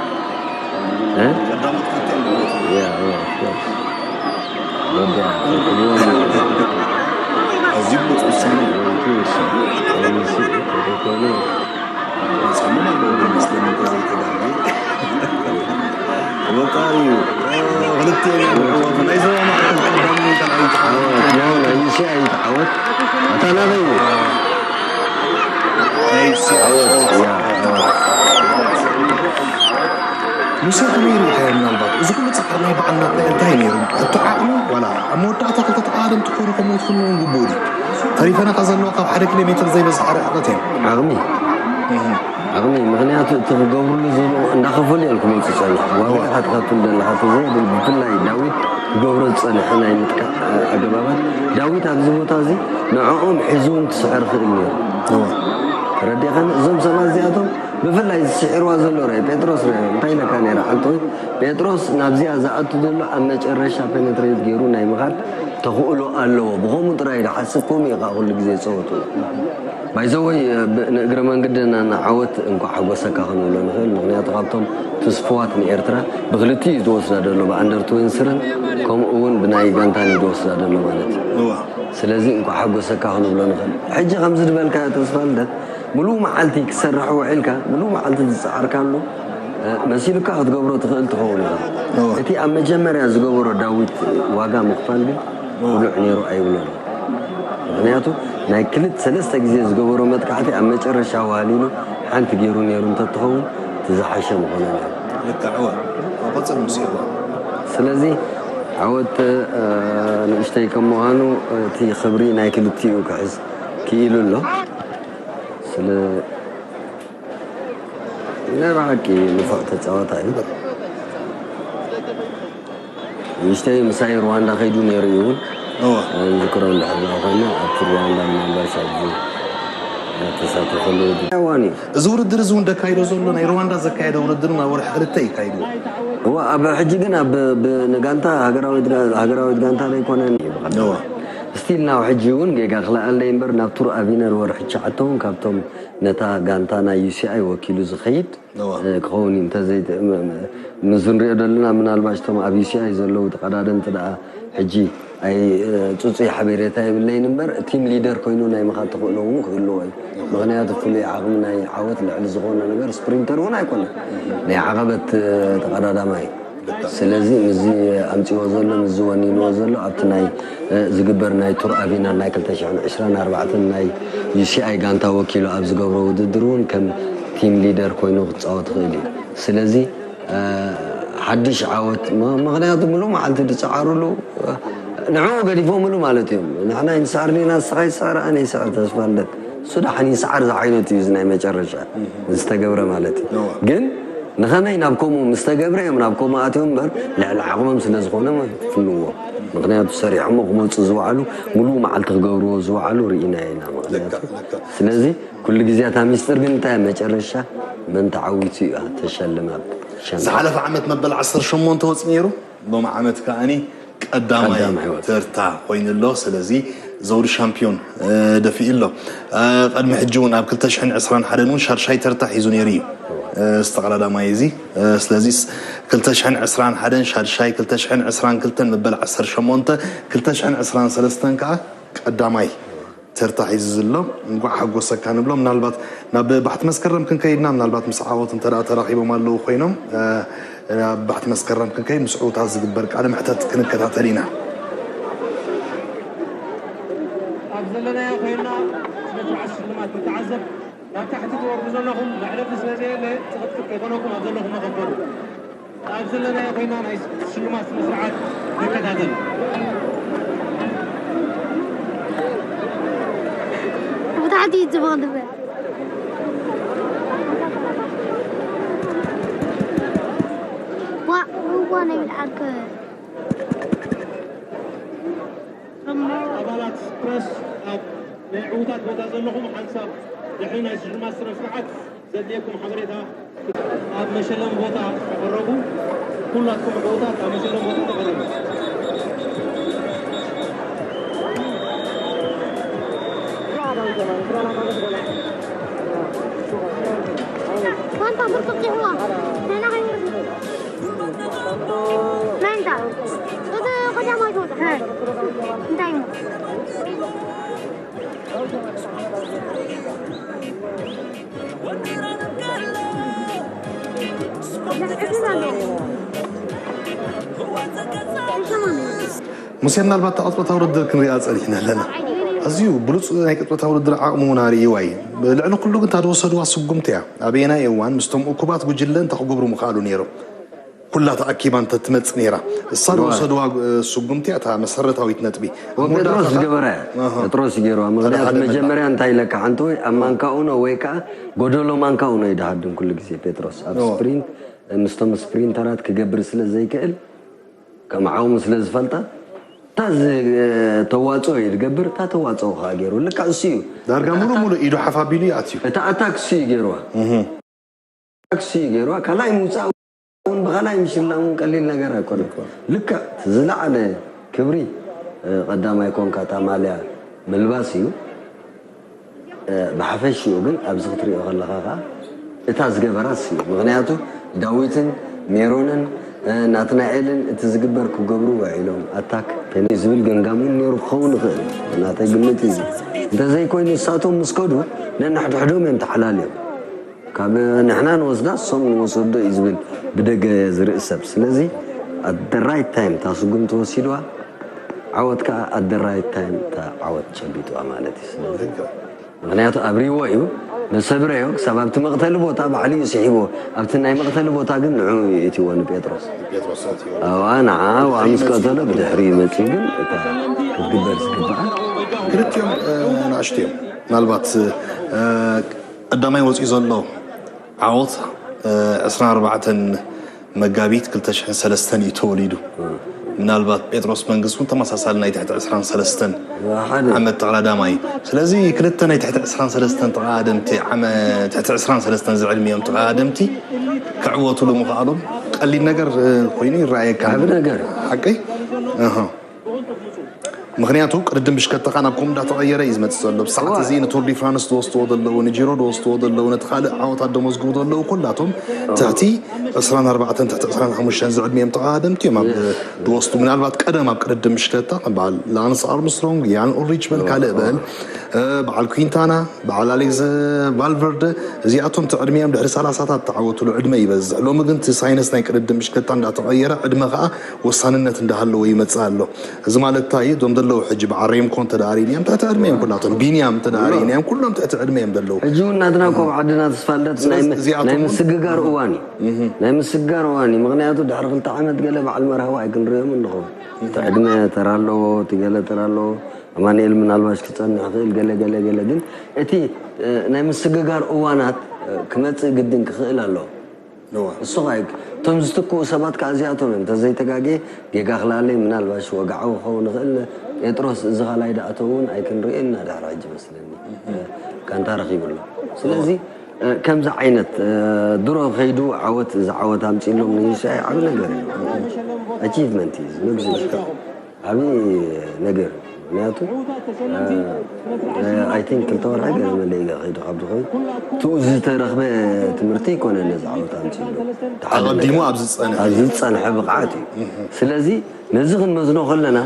እ? ቀዳሞት ክልተ ኣለዎ። ያ፣ ያ፣ ኦፍ ኮርስ። ወዲኣ፣ ክትብሎም። ኣዝዩ ብሉጽ ውሳነ እዩ። ክብርሲ፣ ክብርሲ፣ ክብርሲ። መጻምን ኣለዎ ይመስለኒ እንተዘይተጋግየ። ወጣሪ እዩ። ክልተ ይዕወቱ። ናይ ዞባ ማእከል ቀዳምን ካልኣይ ይተዓወቱ። ዓወት፣ ኖ፣ ናይ ሙሴ ኣይተዓወት። ኣታ ናበይ እዩ? ናይ ሙሴ ዓወት፣ ዓወት። ያ፣ ያ። ሙሴ ከመይ ርኢኻዮ? ምናልባት እዚ ኩሉ ጻዕሪ ናይ በዓል ናትናኤል እንታይ ነይሩ? ሕቶ ዓቕሚ ዋላ ኣብ መወዳእታ ክልተ ተቓደምቲ ክኾኑ ከምኡ ትኽኑ እውን ግቡእ ድዩ? ተሪፈናኻ ዘለዋ ካብ ሓደ ኪሎ ሜትር ዘይበዝሓ ርሕቐት እየን። ዓቕሚ። እህ። ዓቕሚ፣ ምኽንያቱ እቲ ክገብርሉ ዝብሉ እንዳኸፈሉ እዮም ክመፁ ዝጸንሑ። ዋጋ እዋ። ኢኻ ትኸፍል ዘለኻ፣ እቲ ዘየድሊ፣ ብፍላይ ዳዊት ክገብሮ ዝጸንሐ ናይ ምጥቃዕ ኣገባባት፣ ዳዊት ኣብዚ ቦታ እዚ ንዕኦም ሒዙ እውን ክስዕር ይኽእል ነይሩ። እዋ። ተረዲእኻኒ? እዞም ሰባት እዚኣቶም ብፍላይ ዝስዕርዋ ዘሎ ርአ፣ ጴጥሮስ ርአ፣ እንታይ ኢለካ ነይረ ዓንተወይ? ጴጥሮስ ናብዚኣ ዝኣቱ ዘሎ ኣብ መጨረሻ ፔኔትሬት ገይሩ ናይ ምኻድ ተኽእሎ ኣለዎ። ብኸምኡ ጥራይ ዝሓስብ ከምኡ እዩ ከዓ ኩሉ ግዜ ዝጸወቱ። ባይዘወይ፣ ብ-፣ ንእግረ መንገድና ንዓወት እንኳዕ ሓጎሰካ ክንብሎ ንኽእል። ምኽንያቱ ካብቶም ትስፍዋት ንኤርትራ ብክልቲኡ እዩ ዝወስዳ ዘሎ፣ ብኣንደር ትዌንቲ ስርን ከምኡ እውን ብናይ ጋንታን እዩ ዝወስዳ ዘሎ ማለት እዩ። እዋ። ስለዚ እንኳዕ ሓጎሰካ ክንብሎ ንኽእል። ሕጂ ከምዚ ዝበልካዮ ተስፋ ልደት፣ ምሉእ መዓልቲ ክሰርሕ ውዒልካ፣ ምሉእ መዓልቲ ዝጸዓርካሉ፣ እ፣ መሲሉካ ክትገብሮ ትኽእል ትኸውን ኢኻ። እወ። እቲ ኣብ መጀመርያ ዝገበሮ ዳዊት ዋጋ ምኽፋል ግን እወ። ብሉዕ ነይሩ ኣይብሎን። ምኽንያቱ ናይ ክልተ ሰለስተ ግዜ ዝገበሮ መጥቃዕቲ ኣብ መጨረሻ ዋሊሉ ሓንቲ ገይሩ ነይሩ እንተትኸውን እቲ ዝሓሸ ምኾነ ነይሩ። ልክዕ፣ እወ። ቀጽል ሙሴ፣ እወ። ስለዚ ዓወት፣ እ፣ ንእሽተይ ከም ምዃኑ እቲ ክብሪ ናይ ክልቲኡ ክሕዝ ክኢሉ ኣሎ። ስለ ናይ ብሓቂ ንፉዕ ተጻዋታይ እዩ። ንእሽተይ ምሳይ ሩዋንዳ ከይዱ ነይሩ እዩ እውን። እወ። ዝክሮ እንድሕር ኮይና ኣብቲ ሩዋንዳ ምናልባሽ ኣብዚ ተሳተፈሉ ውድድር እዋን እዩ። እዚ ውድድር እዚ እውን ደካይዶ ዘሎ ናይ ሩዋንዳ ዘካየደ ውድድር ኣብ ወርሒ ክልተ ይካይድዎ። እወ፣ ኣብ ሕጂ ግን ኣብ ብ-፣ ንጋንታ ሃገራዊት ጋ-፣ ሃገራዊት ጋንታ ዘይኮነን እዩ ብቐጥታ። እወ። ስቲል ናብ ሕጂ እውን ጌጋ ክልኣለይ እምበር ናብ ቱር ኣቪነር ወርሒ ትሽዓተ እውን ካብቶም ነታ ጋንታ ናይ ዩ ሲ ኣይ ወኪሉ ዝኸይድ እዋ። ክኸውን እዩ። እንተዘይ ምስ ንሪኦ ዘለና ምናልባሽ እቶም ኣብ ዩ ሲ ኣይ ዘለዉ ተቐዳደምቲ ደኣ ሕጂ ኣይ ፅፁይ ሓቤሬታ የብለይን እምበር ቲም ሊደር ኮይኑ ናይ ምኻድ ተኽእሎ እውን ክህልዎ እዩ። ምክንያቱ ፍሉይ ዓቕሚ ናይ ዓወት ልዕሊ ዝኾነ ነገር ስፕሪንተር እውን ኣይኮነን፣ ናይ ዓቐበት ተቐዳዳማይ እዩ። ስለዚ ምስዚ ኣምፅዎ ዘሎ ምስዚ ወኒንዎ ዘሎ ኣብቲ ናይ ዝግበር ናይ ቱር ኣቪነር ናይ ክልተ ሽሕን ዕስራን ኣርባዕተን ናይ ዩ ሲ ኣይ ጋንታ ወኪሉ ኣብ ዝገብሮ ውድድር እውን ከም ቲም ሊደር ኮይኑ ክፃወት ይኽእል እዩ። ስለዚ ሓድሽ ዓወት ምክንያቱ ምሉእ መዓልቲ ዝፀዓርሉ ንዕኡ ገዲፎምሉ ማለት እዮም። ንሕና ይንስዓር ዲና ንስኻ ይስዓር ኣነ ይስዓር ተስፋ ልደት እሱ ደሓን ይስዓር ዝዓይነቱ እዩ እዚ ናይ መጨረሻ ዝተገብረ ማለት እዩ። ግን ንኸመይ ናብ ከምኡ ምስ ተገብረ እዮም ናብ ከምኡ ኣትዮም እምበር ልዕሊ ዓቕሞም ስለ ዝኾነ ፍንዎ። ምክንያቱ ሰሪሖሞ ክመፁ ዝወዓሉ ሙሉእ መዓልቲ ክገብርዎ ዝወዓሉ ርኢና ኢና። ምክንያቱ ስለዚ ኩሉ ግዜ እታ ሚስጥር ግን እንታይ መጨረሻ መን ተዓዊቱ እዩ ተሸልማ። ዝሓለፈ ዓመት መበል ዓሰርተ ሸሞንተ ወፂ ነይሩ። ሎም ዓመት ከዓኒ ቀዳማይ ቀዳማይ ወፂ። ተርታ ኮይኑ ኣሎ። ስለዚ ዘውዲ ሻምፒዮን ደፊኡ ኣሎ። ቅድሚ ሕጂ እውን ኣብ ክልተ ሽሕን ዕስራን ሓደን እውን ሻድሻይ ተርታ ሒዙ ነይሩ እዩ ዝተቐዳዳማይ እዚ። ስለዚ ክልተ ሽሕን ዕስራን ሓደን ሻድሻይ፣ ክልተ ሽሕን ዕስራን ክልተን መበል ዓሰርተ ሸሞንተ፣ ክልተ ሽሕን ዕስራን ሰለስተን ከዓ ቀዳማይ ተርታ ሒዙ ዘሎ። እንኳዕ ሓጎሰካ ንብሎ። ምናልባት ናብ ባሕቲ መስከረም ክንከይድና ምናልባት ምስ ዓወት እንተ ተራኺቦም ኣለዉ ኮይኖም ናብ ባሕቲ መስከረም ክንከይድ ምስ ዕውታት ዝግበር ቃለ መሕተት ክንከታተል ኢና። ኣብ ዘለናዮ ኮይንና ስነ ስርዓት ሽልማት ንተዓዘብ። ናብ ታሕቲ ትወርዱ ዘለኹም መዕለፊ ስለ ዘየለ ፅቕጥቅጥ ከይኮነኩም ኣብ ዘለኹም መኸበሩ። ኣብ ዘለናዮ ኮይና ናይ ሽልማት ስነ ስርዓት ንከታተል። ብታሕቲ ይትበቕ ድበ ዋ እዋ ናይ ብልዓልከ ኣባላት ፕረስ ኣብ ናይ ዕዉታት ቦታ ዘለኹም ሓንሳብ ድሕሪ ናይ ሽልማት ስነ ስርዓት ዘድልየኩም ሓበሬታ ኣብ መሸለሚ ቦታ ተቐረቡ። ኩላትኩም ዕዉታት ኣብ መሸለሚ ቦታ ተቐረቡ። ዋንታ ብርክክ ይሕዋ ናይና ከይወርዱ መንታ እቲ ቀዳማይ ትወፅእ እንታይ እሞ ሙሴ፣ ምናልባት እታ ቅጽበታዊ ውድድር ክንሪኣ ጸኒሕና ኣለና። ኣዝዩ ብሉጽ ናይ ቅጽበታዊ ውድድር ዓቕሙ እውን ኣርእይዋ እዩ። ልዕሊ ኩሉ ግን እታ ዝወሰድዋ ስጉምቲ እያ። ኣበየናይ እዋን ምስቶም እኩባት ጉጅለ እንታይ ክገብሩ ምኽኣሉ ነይሮም? ኩላ ተኣኪባ እንተትመጽእ ነይራ። እሳ ዝወሰድዋ ስጉምቲ እያ እታ መሰረታዊት ነጥቢ። ኣብ ጴጥሮስ መወዳእታ ዝገበራ እያ። ኣሃ። ጴጥሮስ ይገርዋ። ምክንያቱ ሓደ መጀመርያ እንታይ ኢለካ ሓንቲ ወይ ኣብ ማንካ ኡኖ ወይ ከዓ ጎደሎ ማንካ ኡኖ እዩ ድሃድም ኩሉ ግዜ ጴጥሮስ ኣብ እዎ። ስፕሪንት ምስቶም ስፕሪንተራት ክገብር ስለ ዘይክእል ከም ዓቕሙ ስለ ዝፈልጣ እታ ዝ- ተዋፅኦ እዩ ዝገብር እታ ተዋፅኦ ከዓ ገይሩ ልካ እሱ እዩ ዳርጋ ሙሉ ሙሉ ኢዱ ሓፍ ኣቢሉ እዩ ኣትዩ። እታ ኣታክ እሱ እዩ ገይርዋ ኣታክ እሱ እዩ ገይርዋ ካልኣይ ምውፃእ እውን ብኻልኣይ ምሽላም እውን ቀሊል ነገር ኣይኮነ ልክዕ እቲ ዝለዓለ ክብሪ እ፣ ቀዳማይ ኮንካ እታ ማልያ ምልባስ እዩ እ፣ ብሓፈሽኡ ግን ኣብዚ ክትሪኦ ከለኻ ከዓ እታ ዝገበራስ እዩ ምክንያቱ ዳዊትን ሜሮንን እ፣ ናትናኤልን እቲ ዝግበር ክገብሩ ውዒሎም ኣታክ ፔኒ ዝብል ገምጋም እውን ነይሩ ክኸውን ይኽእል ናተይ ግምት እዩ እንተዘይኮይኑ ንሳቶም ምስ ከዱ ነንሕድሕዶም እዮም ተሓላልዮም ካብ ንሕና ንወስዳ እሶም ንወሰዶ እዩ ዝብል ብደገ ዝርኢ ሰብ ስለዚ at the right time እታ ስጉምቲ ወሲድዋ ዓወት ከዓ at the right time እታ ዓወት ጨቢጥዋ ማለት እዩ ስለዚ ምክንያቱ ኣብሪዎ እዩ መሰብረዮ ክሳብ ኣብቲ መቕተሊ ቦታ ባዕሉ እዩ ስሒቦ ኣብቲ ናይ መቕተሊ ቦታ ግን ንዑ እዩ እትዎ ንጴጥሮስ ጴጥሮስ ኣትዩ። ኣዋ ንዓ ዋ ምስ ቀተሎ ብድሕሪ መፅኡ ግን እታ ክትግበር ዝግብኣ ክልቲኦም እ፣ ንኣሽቱ እዮም። ምናልባት እ፣ ቀዳማይ ወፂኡ ዘሎ ዓወት እ፣ ዕስራን ኣርባዕተን መጋቢት ክልተ ሽሕን ሰለስተን እዩ ተወሊዱ። ምናልባት ጴጥሮስ መንግስት እውን ተመሳሳሊ ናይ ትሕቲ ዕስራን ሰለስተን ሓደ ዓመት ተቐዳዳማይ እዩ። ስለዚ ክልተ ናይ ትሕቲ ዕስራን ሰለስተን ተቐዳደምቲ ዓመ- ትሕቲ ዕስራን ሰለስተን ዝዕድሚኦም ተቐዳደምቲ ክዕወቱ ንምኽኣሎም ቀሊል ነገር እ፣ ኮይኑ ይረኣየካ። ዓቢ ነገር። ሓቀይ? እህ። ምኽንያቱ ቅድድም ብሽከተኻ ናብ ከምኡ እንዳተቐየረ እዩ ዝመፅእ ዘሎ። ብሰዓት እዚ ንቱር ዲ ፍራንስ ዝወስድዎ ዘለዉ፣ ንጂሮ ዝወስድዎ ዘለዉ፣ ነቲ ካልእ ዓወታት ዘመዝግቡ ዘለዉ ኩላቶም ትሕቲ ዕስራን ኣርባዕተን ትሕቲ ዕስራን ሓሙሽተን ዝዕድሚኦም ተቐዳደምቲ እዮም ኣብ ዝወስዱ። ምናልባት ቀደም ኣብ ቅድድም ብሽከታ ከም በዓል ላንስ ኣርምስትሮንግ፣ ያን ኡልሪች በል ካልእ በል፣ እ፣ በዓል ኩንታና፣ በዓል ኣሌክስ ቫልቨርደ፣ እዚኣቶም እቲ ዕድሚኦም ድሕሪ ሰላሳታት ተዓወትሉ ዕድመ ይበዝሕ። ሎሚ ግን እቲ ሳይንስ ናይ ቅድድም ብሽከታ እንዳተቐየረ ዕድመ ከዓ ወሳንነት እንዳሃለዎ ይመጽእ ኣሎ። እዚ ማለት እንታይ እዩ? እዞም ዘለዉ ሕጂ በዓል ሬምኮ እንተ ደኣ ርኢናዮም ትሕቲ ዕድመ እዮም ኩላቶም። ቢንያም እንተ ደኣ ርኢናዮም ኩሎም ትሕቲ ዕድመ እዮም ዘለዉ። ሕጂ እውን ናትና እኮ ኣብ ዓድና ተስፋልደት ናይ ስለዚ ም-፣ እዚኣቶም ናይ እውን ምስግጋር እዋን እዩ። ናይ ምስግጋር እዋን እዩ። ምኽንያቱ ድሕሪ ክልተ ዓመት ገለ በዓል መርሃዊ ኣይክንሪኦም እንኸውን። እቲ ዕድመ ተራ ኣለዎ፣ እቲ ገለ ተራ ኣለዎ። ኣማኑኤል ምናልባሽ ክጸንሕ ይኽእል፣ ገለ፣ ገለ፣ ገለ። ግን እቲ፣ እ፣ ናይ ምስግጋር እዋናት፣ እ፣ ክመጽእ ግድን ክኽእል ኣለዎ። እዋ። እሱ ኸኣ እቶም ዝትክኡ ሰባት ከኣ እዚኣቶም እዮም። እንተዘይተጋግየ ጌጋ ክላለይ ምናልባሽ ወግዓዊ ክኸውን ይኽእል። ጴጥሮስ እዚ ካልኣይ ደኣ እቶ እውን ኣይክንርእዮ ኢና ድሕሪ ሕጂ መስለኒ። እ፣ ጋንታ ረኺቡ ኣሎ። ስለዚ፣ እ፣ ከምዚ ዓይነት፣ እ፣ ድሮ ከይዱ ዓወት፣ እዚ ዓወት ኣምጺእሎም ንዩሲኣይ ዓቢ ነገር እዩ። ኣቺቭመንት እዩ እዚ። መግቢ ዓቢ ነገር እዩ። ምኽንያቱ፣ እ፣ እ፣ ኣይ ቲንክ ክልተ ወርሒ ገለ መለ እዩ ከይዱ ካብ ዝኸውን። እቱ ዝተረኽበ ትምህርቲ ኣይኮነን ነዚ ዓወት ኣምጺእሉ። እቲ ሓደ ኣቐዲሙ ነገር ኣብዚ ዝጸንሐ ኣብዚ ዝጸንሐ ብቕዓት እዩ። ስለዚ ነዚ ክንመዝኖ ከለና፣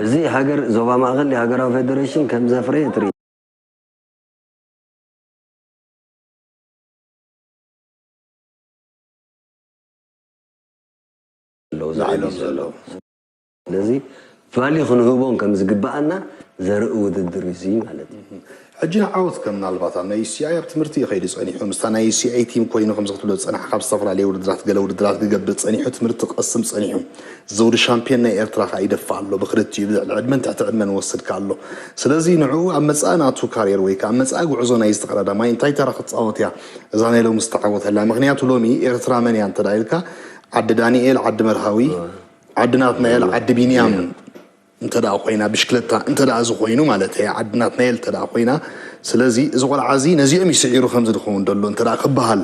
እዚ ሃገር ዞባ ማእከል ሃገራዊ ፌደሬሽን ከም ዘፍረየ ትርኢ። ኣለዉ፣ ላዕሎም ዝዓብዩ ዘለዉ። ዘለዉ። ስለዚ ቫልዩ ክንህቦም ከም ዝግብኣና ዘርኢ ውድድር እዩ እዚ ማለት እዩ። ሕጂ ንዓወት ከም ምናልባት ኣብ ናይ ዩሲኣይ ኣብ ትምህርቲ እዩ ከይዱ ጸኒሑ። ምስታ ናይ ዩሲኣይ ቲም ኮይኑ ከምዚ ክትብሎ ዝጸንሐ ካብ ዝተፈላለየ ውድድራት ገለ ውድድራት ክገብር ጸኒሑ፣ ትምህርቲ ክቐስም ጸኒሑ። ዘውዲ ሻምፒዮን ናይ ኤርትራ ከኣ ይደፍእ ኣሎ። ብክልቲኡ ብልዕሊ ዕድመን ትሕቲ ዕድመን ወስድ ከኣ ኣሎ። ስለዚ ንዕኡ ኣብ መጻኢ ናቱ ካርየር ወይ ከኣ ኣብ መጻኢ ጉዕዞ ናይዚ ተቐዳዳማይ እንታይ ተራ ክትጻወት እያ እዛ ናይ ሎሚ ዝተዓወተላ? ምኽንያቱ ሎሚ ኤርትራ መን እያ እንተ ደኣ ኢልካ፣ ዓዲ ዳንኤል፣ ዓዲ መርሃዊ፣ ዓዲ ናትናኤል፣ ዓዲ ቢንያም እንተ ደኣ ኮይና፣ ብሽክለታ እንተ ደኣ እዚ ኮይኑ ማለት እያ፣ ዓዲ ናትናኤል እንተ ደኣ ኮይና፣ ስለዚ እዚ ቆልዓ እዚ ነዚኦም እዩ ስዒሩ ከምዚ ዝኸውን ዘሎ እንተ ደኣ ክበሃል።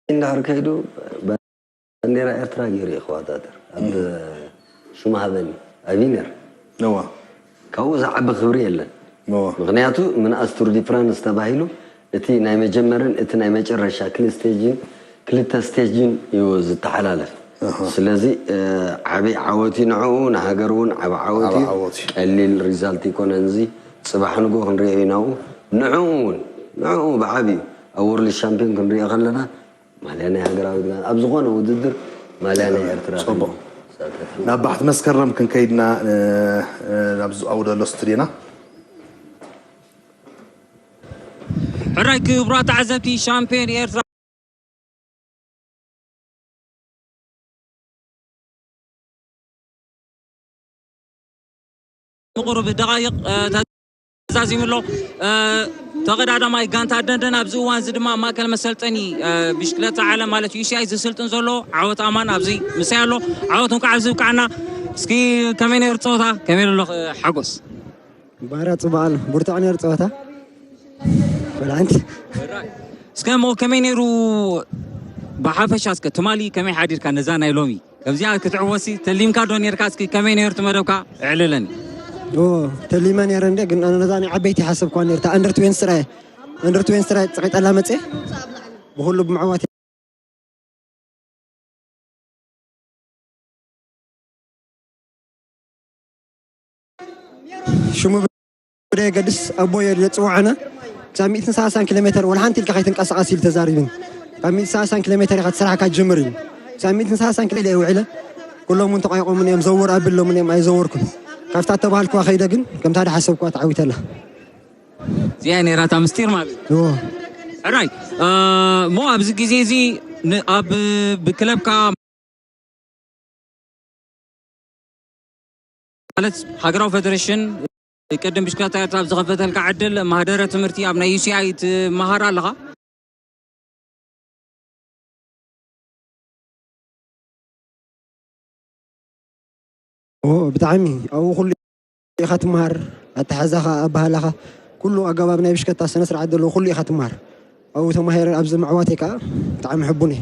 እንድሕር ከይዱ ባንዴራ ኤርትራ ገይሩ እዩ ክወዳደር። ኣብ ሽሙ ሃበኒ፣ ኣብ ዊነር። እዋ። ካብኡ ዝዓቢ ክብሪ የለን። እዋ። ምኽንያቱ ምንኣስ ቱር ዲ ፍራንስ ተባሂሉ እቲ ናይ መጀመርን እቲ ናይ መጨረሻ ክልተ ስቴጅን፣ ክልተ ስቴጅን እዩ ዝተሓላለፍ። ኣሃ። ስለዚ፣ እ፣ ዓቢ ዓወት እዩ ንዕኡ፣ ንሃገር እውን ዓቢ ዓወት ዓቢ እዩ። ዓወት እዩ። ቀሊል ሪዛልት ኣይኮነን እዚ። ጽባሕ ንግሆ ክንሪኦ ኢና። ንዕኡ እውን፣ ንዕኡ ብዓቢኡ ኣብ ወርልድ ሻምፒዮን ክንሪኦ ከለና፣ ማልያ ናይ ሃገራዊት ጋንታ፣ ኣብ ዝኾነ ውድድር ማልያ ናይ ኤርትራ ጽቡቕ። ክንሳተፍ። ናብ ባሕቲ መስከረም ክንከይድና፣ እ፣ እ፣ ናብ ዝኣው ዘሎ ስቱድዮና። ሕራይ ክቡራት ተዓዘብቲ፣ ሻምፒዮን ኤርትራ ንቁሩብ ደቓይቕ፣ እ፣ ተዛዚሙ ኣሎ። እ፣ ተቐዳዳማይ ጋንታ ደንደን ኣብዚ እዋን እዚ ድማ ኣብ ማእከል መሰልጠኒ፣ እ፣ ብሽክለታ ዓለም ማለት ዩ ሲ ኣይ ዝስልጥን ዘሎ ዓወት ኣማን ኣብዚ ምሳይ ኣሎ። ዓወት እንኳዕ ኣብዚ ብቃዕና። እስኪ ከመይ ነይሩ ጸወታ? ከመይ ኣሎ ሓጎስ? ባራ ጽቡቕ ኣሎ። ብርቱዕ ነይሩ ጸወታ። ወላ ሓንቲ። እስከ እሞ ከመይ ነይሩ ብሓፈሻ? እስከ ትማሊ ከመይ ሓዲርካ ነዛ ናይ ሎሚ? ከምዚኣ ክትዕወሲ ተሊምካ ዶ ነይርካ? እስኪ ከመይ ነይሩ እቲ መደብካ? እዕልለኒ። ኦ፣ ተሊመ ነይረ እንደ፣ ግን ኣነ ነዛ ናይ ዓበይቲ ሓሰብኳ ነይሩ። እታ ኣንደር ትዌንቲ ጥራይ፣ ኣንደር ትዌንቲ ጥራይ ጸቒጠላ መጽየ። ብኹሉ ብምዕዋት ሽሙ ብደየገድስ ኣቦ እየ ዝጽውዖ ኣነ። ክሳብ ሚእትን ሰላሳን ኪሎ ሜተር ወላ ሓንቲ ኢልካ ከይትንቀሳቐስ ኢሉ ተዛሪብኒ። ካብ ሚእትን ሰላሳን ኪሎ ሜተር ኢኻ እቲ ስራሕካ ጅምር ኢሉ። ክሳብ ሚእትን ሰላሳን ኪሎ ኢለ ውዒለ። ኩሎም እውን ተቋይቖምኒ እዮም፣ ዘውር ኣብሎምኒ እዮም፣ ኣይዘወርኩን። ካብታ እተባሃልኩዋ ከይደ ግን ከምታ ዝሓሰብኩዋ ተዓዊተላ። እዚኣ ነይራ እታ ምስጢር ማለት እዩ። እዎ። ሕራይ፣ እ፣ እሞ ኣብዚ ግዜ እዚ ን-፣ ኣብ ብክለብካ ማለት ሃገራዊ ፌደሬሽን ቅድም ብሽክለታ ኤርትራ ኣብ ዝኸፈተልካ ዕድል ማህደረ ትምህርቲ ኣብ ናይ ዩ ሲ ኣይ ትመሃር ኣለኻ? ኦ፣ ብጣዕሚ ኣብኡ ኩሉ ኢኻ ትመሃር፣ ኣተሓዛኻ፣ ኣበሃላኻ፣ ኩሉ ኣገባብ ናይ ብሽከታ ስነ ስርዓት ዘለዎ ኩሉ ኢኻ ትመሃር። ኣብኡ ተማሂረ ኣብዚ ምዕዋተይ ከዓ ብጣዕሚ ሕቡን እየ።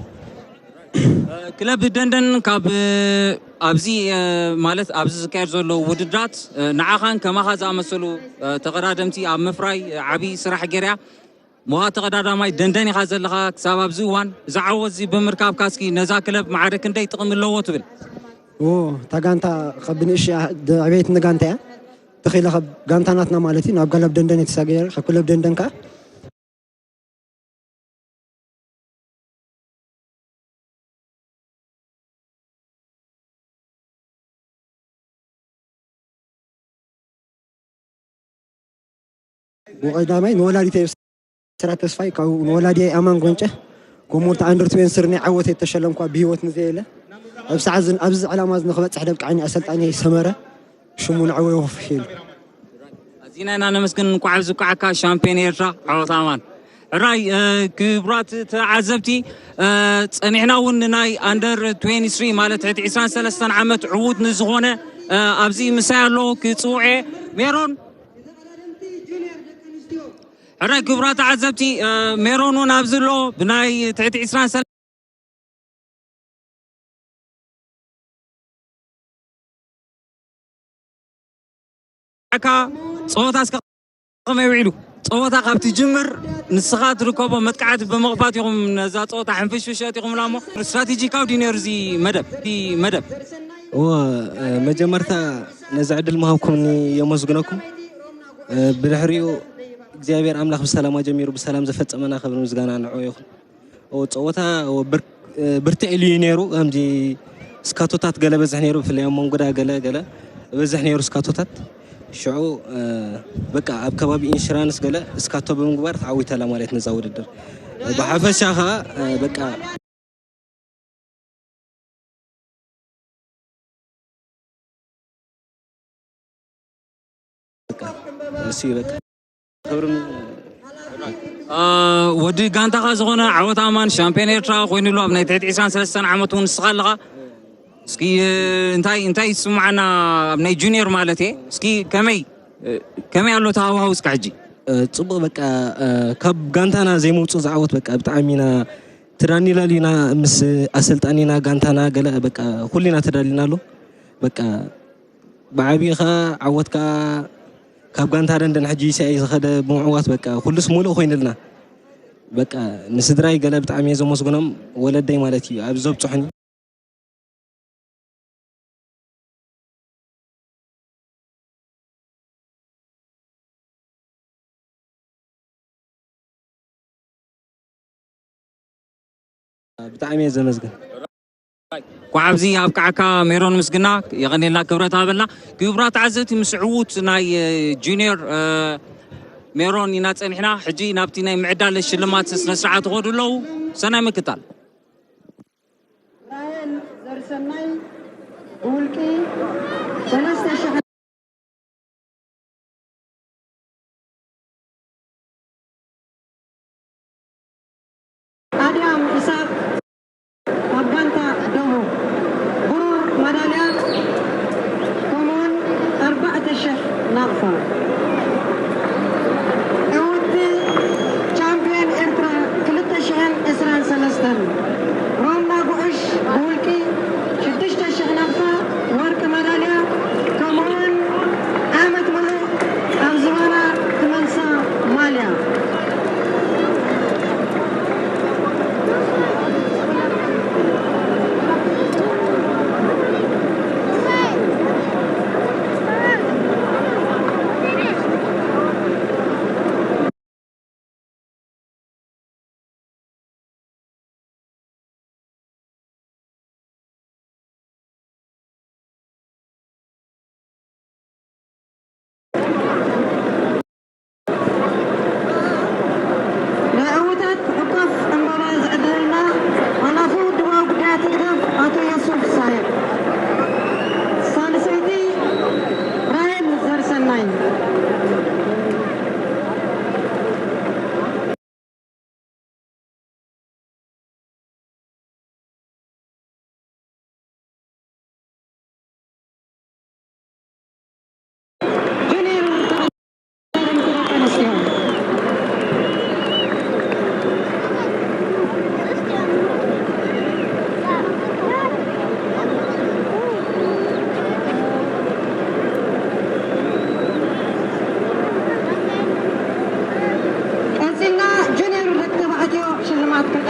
ክለብ ደንደን ካብ ኣብዚ ማለት ኣብዚ ዝካየድ ዘሎ ውድድራት ንዓኻን ከማኻ ዝኣመሰሉ ተቐዳደምቲ ኣብ ምፍራይ ዓብዪ ስራሕ ገይራ። ሞኻ ተቐዳዳማይ ደንደን ኢኻ ዘለኻ ክሳብ ኣብዚ እዋን። እዚ ዓወት እዚ ብምርካብካ እስኪ ነዛ ክለብ ማዕረ ክንደይ ጥቕሚ ኣለዎ ትብል? እዎ፣ እታ ጋንታ ካብ ብንእሽ ዕቤት ንጋንታ እያ። ተኺለ ካብ ጋንታ ናትና ማለት እዩ ናብ ገለብ ደንደን የተሳገረ ካብ ክለብ ደንደን ከዓ ብቐዳማይ ንወላዲተይ ስራት ተስፋይ ካብኡ ንወላዲየይ ኣማን ጎንጨ ከምኡ ኣንደር ትዌንቲ ስር ናይ ዓወት የተሸለምኳ ብህይወት ንዘየለ ኣብ ሰዓት ዝን ኣብዚ ዕላማ እዚ ንክበፅሕ ደብቃዓኒ ኣሰልጣኒ ሰመረ ሽሙ ንዕወ ይወፍሽ ኢሉ። ኣዚና ኢና ነመስግን። እንኳዕ ኣብዚ ኳዕካ ሻምፒዮን ኤርትራ ዓወት ኣማን። ሕራይ ክቡራት ተዓዘብቲ፣ ጸኒሕና እውን ንናይ ኣንደር ትዌንቲ ስሪ ማለት ትሕቲ ዕስራን ሰለስተን ዓመት ዕዉት ንዝኾነ ኣብዚ ምሳይ ኣሎ ክጽውዐ ሜሮን። ሕራይ ክቡራት ተዓዘብቲ፣ ሜሮን እውን ኣብዚ ኣሎ ብናይ ትሕቲ ዕስራን ጸወታ እስከ ከመይ ውዒሉ? ጸወታ ካብ ትጅምር ንስኻ ትርከቦ መጥቃዕቲ ብምቕፋት ኢኹም ነዛ ጸወታ ሕንፍሽፍሸት ኢኹምላ እሞ ስትራቴጂካዊ ድዩ ነይሩ እዚ መደብ? እዚ መደብ? እወ፣ መጀመርታ ነዚ ዕድል ምሃብኩምኒ የመስግነኩም። ብድሕሪኡ እግዚኣብሔር ኣምላኽ ብሰላም ኣጀሚሩ ብሰላም ዘፈጸመና ክብሪ ምስጋና ንዕኡ ይኹን። ጸወታ ብርትዕ ኢሉ እዩ ነይሩ። ከምዚ ስካቶታት ገለ በዝሕ ነይሩ፣ ብፍላይ ኣብ መንጎዳ ገለ ገለ በዝሕ ነይሩ ስካቶታት። ሽዑ በቃ ኣብ ከባቢ ኢንሹራንስ ገለ ስካቶ ብምግባር ተዓዊታላ ማለት ነዛ ውድድር። ብሓፈሻ ኸዓ በቃ እሱ እዩ በቃ። ክብሪ ም- አ፣ ወዲ ጋንታኻ ዝኾነ ዓወት ኣማን ሻምፒዮን ኤርትራ ኮይኑሉ ኣብ ናይ ትሕቲ ዕስራን ሰለስተን ዓመት እውን ንስኻ ኣለኻ። እስኪ እንታይ እንታይ ይስምዓና ኣብ ናይ ጁኒየር ማለት እየ። እስኪ ከመይ ከመይ ኣሎ ተሃዋሁ እስከ ሕጂ? ጽቡቕ በቃ። ካብ ጋንታና ዘይምውጽእ ዝዓወት በቃ ብጣዕሚ ኢና ተዳኒላሉ ኢና ምስ ኣሰልጣኒና ጋንታና ገለ በቃ ኩሉ ኢና ተዳሊና ኣሎ በቃ ብዓብዪ ኸዓ ዓወት ከኣ ካብ ጋንታ ደንደን ሕጂ ኢሳይ ዝኸደ ብምዕዋት በቃ ኩሉስ ሙሉእ ኮይኑልና። በቃ ንስድራይ ገለ ብጣዕሚ እየ ዘመስግኖም፣ ወለደይ ማለት እዩ ኣብዚ ዘብፅሑኒ። ብጣዕሚ እየ ዘመስግን። እንኳዕ ኣብዚ ኣብቅዓካ ሜሮን ምስግና የቐኔልና ክብረት ሃበልና። ክቡራት ተዓዘብቲ ምስ ዕዉት ናይ ጁኒየር ሜሮን ኢና ጸኒሕና። ሕጂ ናብቲ ናይ ምዕዳል ሽልማት ስነ ስርዓት ይኸዱ ኣለዉ። ሰናይ ምክታል። ራሄል ዘርሰናይ ብውልቂ ሰለስተ ሽሕ ኣድያም ኢሳቅ ካብ ጋንታ ደቡብ ብሩር ማዳልያ ከምኡውን ኣርባዕተ ሽሕ ናቕፋ። ዕውቲ ቻምፕዮን ኤርትራ ክልተ ሽሕን ዕስራን ሰለስተን ሮምና ጉዕሽ ብውልቂ ሽዱሽተ ሽሕ ናቕፋ ወርቂ ማዳልያ ከምኡውን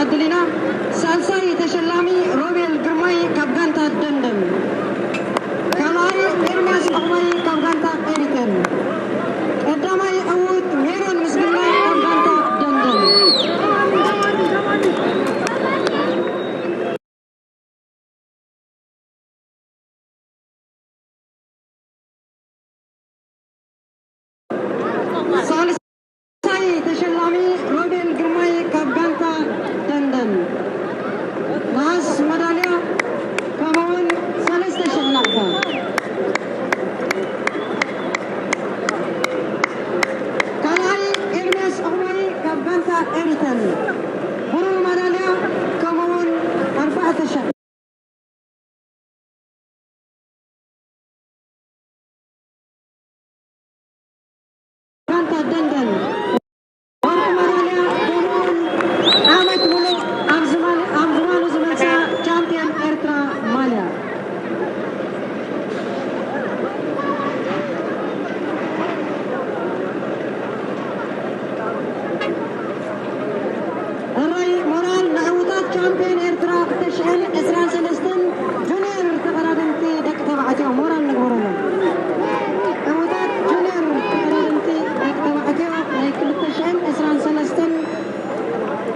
ዕድል ኢና። ሳልሳይ ተሸላሚ ሮቤል ግርማይ ካብ ጋንታ ደንደን። ካልኣይ ኤርምያስ ኦቕባይ ካብ ጋንታ ኤሪተን። ቀዳማይ ዕዉት ሜሮን ምስግና ካብ ጋንታ ደንደን። ሳልሳይ ተሸላሚ ሮቤል ግርማይ ካብ ጋንታ ደንደን፣ ነሃስ መዳልያ፣ ከምኡውን ሰለስተ ሽሕ ናቕፋ። ካልኣይ ኤርምያስ ኦቕባይ ካብ ጋንታ ኤሪተን፣ ብሩር መዳልያ፣ ከምኡውን ኣርባዕተ ሽሕ። ጋንታ ደንደን ወርቂ መዳልያ፣ ከምኡውን ዓመት ሙሉእ ኣብ ዝማን-፣ ኣብ ዝማኑ ዝመልሳ ቻምፒዮን ኤርትራ ማልያ። ሕራይ ሞራል ንዕዉታት ቻምፒዮን ኤርትራ ክልተ ሽሕን ዕስራን ሰለስተን ጁኒየር ተቐዳደምቲ ደቂ ተባዕትዮ ሞራል ንግበረሎም። ዕዉታት ጁኒየር ተቐዳደምቲ ደቂ ተባዕትዮ ናይ ክልተ ሽሕን ዕስራን ሰለስተን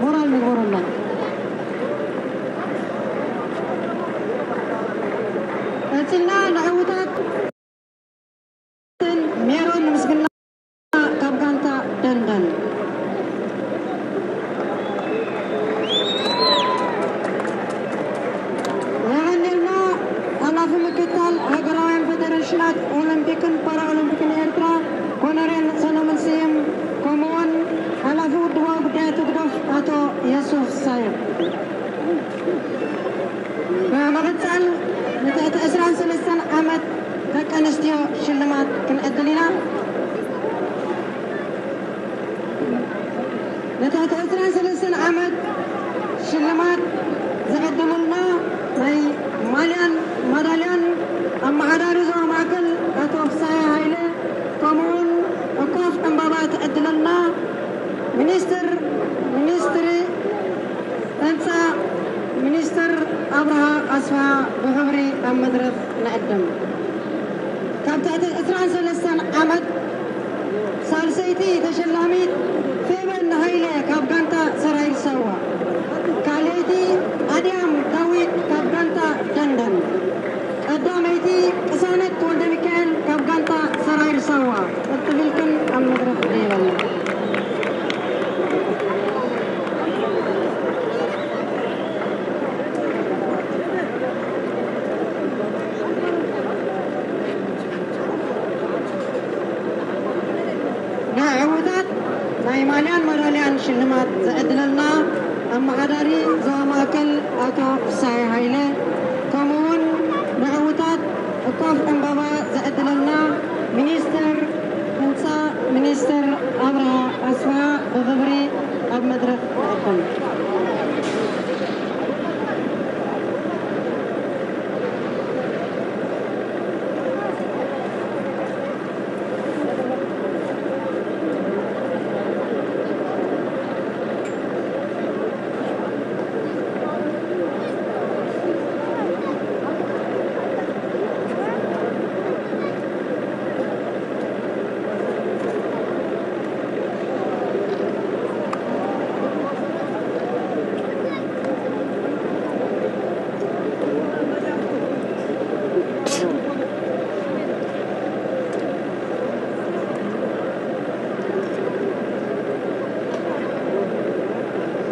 ሞራል ንግበረሎም። ቀጺልና ንዕዉታት ሜሮን ምስግና ካብ ጋንታ ደንደን። የቐንየልና ሓላፊ ምክትታል ሃገራውያን ፌደሬሽናት ኦሎምፒክን ፓራኦሎምፒክን ኤርትራ ኮነሬል ሰሎሞን ስዩም፣ ከምኡውን ሓላፊ ውድባዊ ጉዳያት ህግደፍ ኣቶ የሱፍ ሳይር። ብምቕጻል ንትሕቲ ዕስራን ሰለስተን ዓመት ደቂ ኣንስትዮ ሽልማት ክንዕድል ኢና። ንትሕቲ ዕስራን ሰለስተን ዓመት ሽልማት ዝዕድሉልና ናይ ማልያን ማዳልያን ኣመሓዳሪ ዞባ ማእከል ኣቶ ፍስሃየ ሃይለ፣ ከምኡውን እኳፍ ዕምባባ ትዕድለልና ሚኒስትር፣ ሚኒስትሪ ህንጻ ሚኒስትር ኣብርሃ ኣስፍሃ ብኽብሪ ኣብ መድረኽ ንዕድም። ካብ ትሕቲ ዕስራን ሰለስተን ዓመት ሳልሰይቲ ተሸላሚት ፌበን ሃይለ ካብ ጋንታ ሰራዊት ሳዋ፣ ካልኣይቲ ኣድያም ዳዊት ካብ ጋንታ ደንደን፣ ቀዳመይቲ ቅሳነት ወልደ ሚካኤል ካብ ጋንታ ሰራዊት ሳዋ። ቀጥ ኢልክን ኣብ መድረኽ ደይበላ። ንዕዉታት ናይ ማልያን መዳልያን ሽልማት ዘዕድለልና ኣመሓዳሪ ዞባ ማእከል ኣቶ ፍስሃየ ሃይለ፣ ከምኡውን ንዕዉታት እኳፍ ዕምባባ ዘዕድለልና ሚኒስትር ህንጻ ሚኒስትር ኣብርሃ ኣስፍሃ ብኽብሪ ኣብ መድረኽ ንዕድም።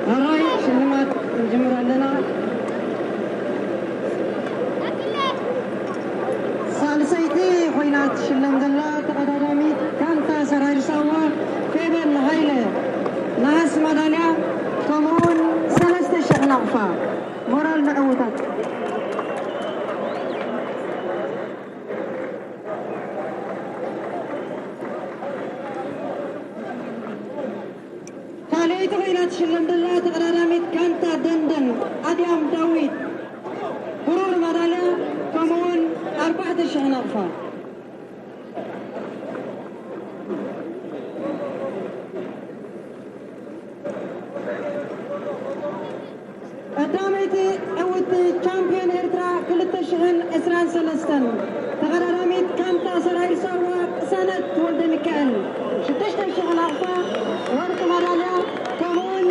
ሕራይ ሽልማት ንጅምር ኣለና። ሳልሰይቲ ኮይና ትሽለም ዘላ ተቐዳዳሚት ጋንታ ሰራዊት ሳዋ ፌበን ሃይለ ነሃስ ማዳልያ ከምኡውን ሰለስተ ሽሕ ናቕፋ። ሞራል ንዕዉታት። ካልኣይቲ ኮይና ትሽለም ዘላ ተቐዳዳሚት ጋንታ ደንደን ኣድያም ዳዊት ብሩር ማዳልያ ከምኡውን ኣርባዕተ ሽሕ ናቕፋ። ቀዳመይቲ ዕውትቲ ቻምፒዮን ኤርትራ ክልተ ሽሕን ዕስራን ሰለስተን ተቐዳዳሚት ጋንታ ሰራዊት ሳዋ ቅሳነት ወልደ ሚካኤል ሽዱሽተ ሽሕ ናቕፋ ወርቂ ማዳልያ፣ ከምኡውን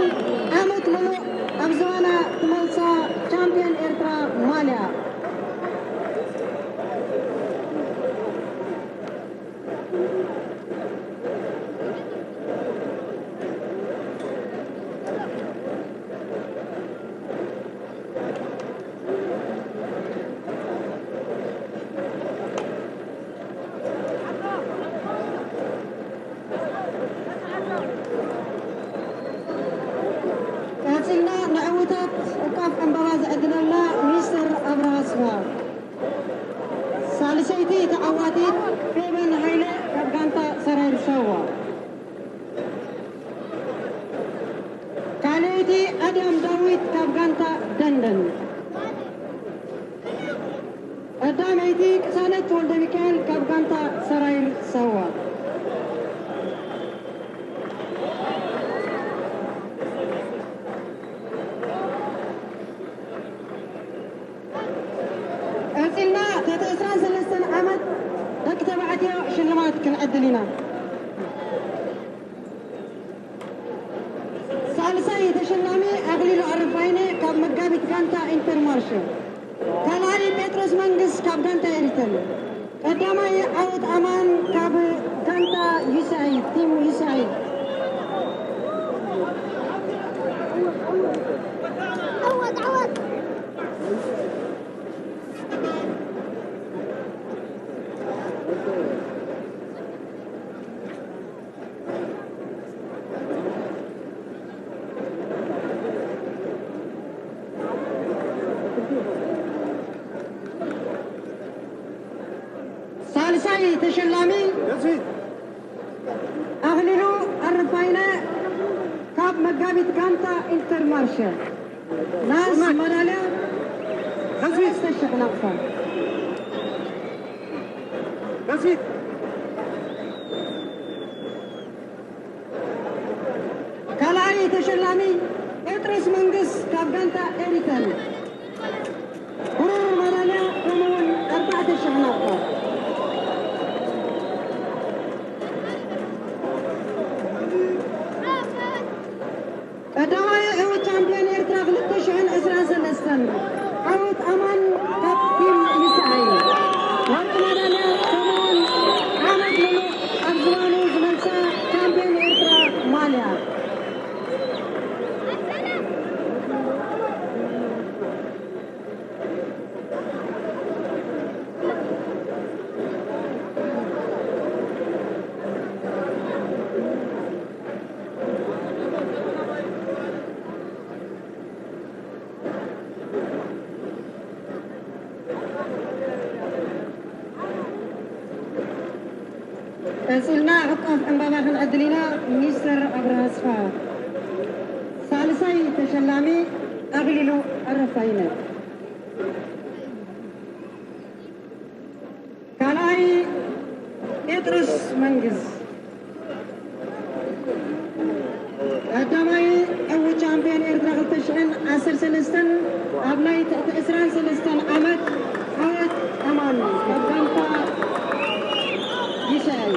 ዓመት ምሉእ ኣብ ዝባና ትመልሳ ቻምፒዮን ኤርትራ ማልያ። ቀጺልና ንዕውታት እኳፍ ዕምባባ ዝዕድለልና ሚኒስተር ኣብርሃ ኣስፋ። ሳልሰይቲ ተዓዋቲት ፌበን ሃይለ ካብ ጋንታ ሰራይር ሳዋ። ካልኣይቲ ኣድያም ዳዊት ካብ ጋንታ ደንደን። ቀዳመይቲ ቅሳነት ወልደ ሚካኤል ካብ ጋንታ ሰራይር ሳዋ። ቀጺልና ትሕቲ ዕስራን ሰለስተን ዓመት ደቂ ተባዕትዮ ሽልማት ክንዕድል ኢና። ሳልሳይ ተሸላሚ ኣኽሊሉ ኣረፋይነ ካብ መጋቢት ጋንታ ኢንተርማርሽ። ካልኣይ ጴጥሮስ መንግስ ካብ ጋንታ ኤሪተን። ቀዳማይ ዓወት ኣማን ካብ ጋንታ ዩሳይድ፣ ቲም ዩሳይድ። ሳልሳይ ተሸላሚ ኣኽሊሉ ኣረፋይነ ካብ መጋቢት ጋንታ ኢንተርማርሸ ናስ መዳልያ ሰለስተ ሽሕ ናቕፋ። ካልኣይ ተሸላሚ ጴጥሮስ መንግስ ካብ ጋንታ ኤሪተን ብሩር መዳልያ ከምኡውን ኣርባዕተ ሽሕ ናቕፋ። ቀዳማይ ዕውት ቻምፒዮን ኤርትራ ክልተ ሽሕን ዕስራን ሰለስተን ዓወት ኣማን ካብ ቲም ሚሳኤል። ወርቂ መዳልያ ከምኡውን ዓመት ምሉእ ኣብ ዝባኑ ዝመልሳ ቻምፒዮን ኤርትራ ማልያ። ቀጺልና ዕቃፍ ዕምባባ ክንዕድል ኢና። ሚኒስተር ኣብርሃ ኣስፋ። ሳልሳይ ተሸላሚ ኣኽሊሉ ኣረፋይነ። ካልኣይ ጴጥሮስ መንግስ። ቀዳማይ ዕዉት ቻምፒዮን ኤርትራ ክልተ ሽሕን ዓሰርተ ሰለስተን ኣብ ናይ ትሕቲ ዕስራን ሰለስተን ዓመት ዓወት ኣማን ካብ ጋንታ ጊሻይ።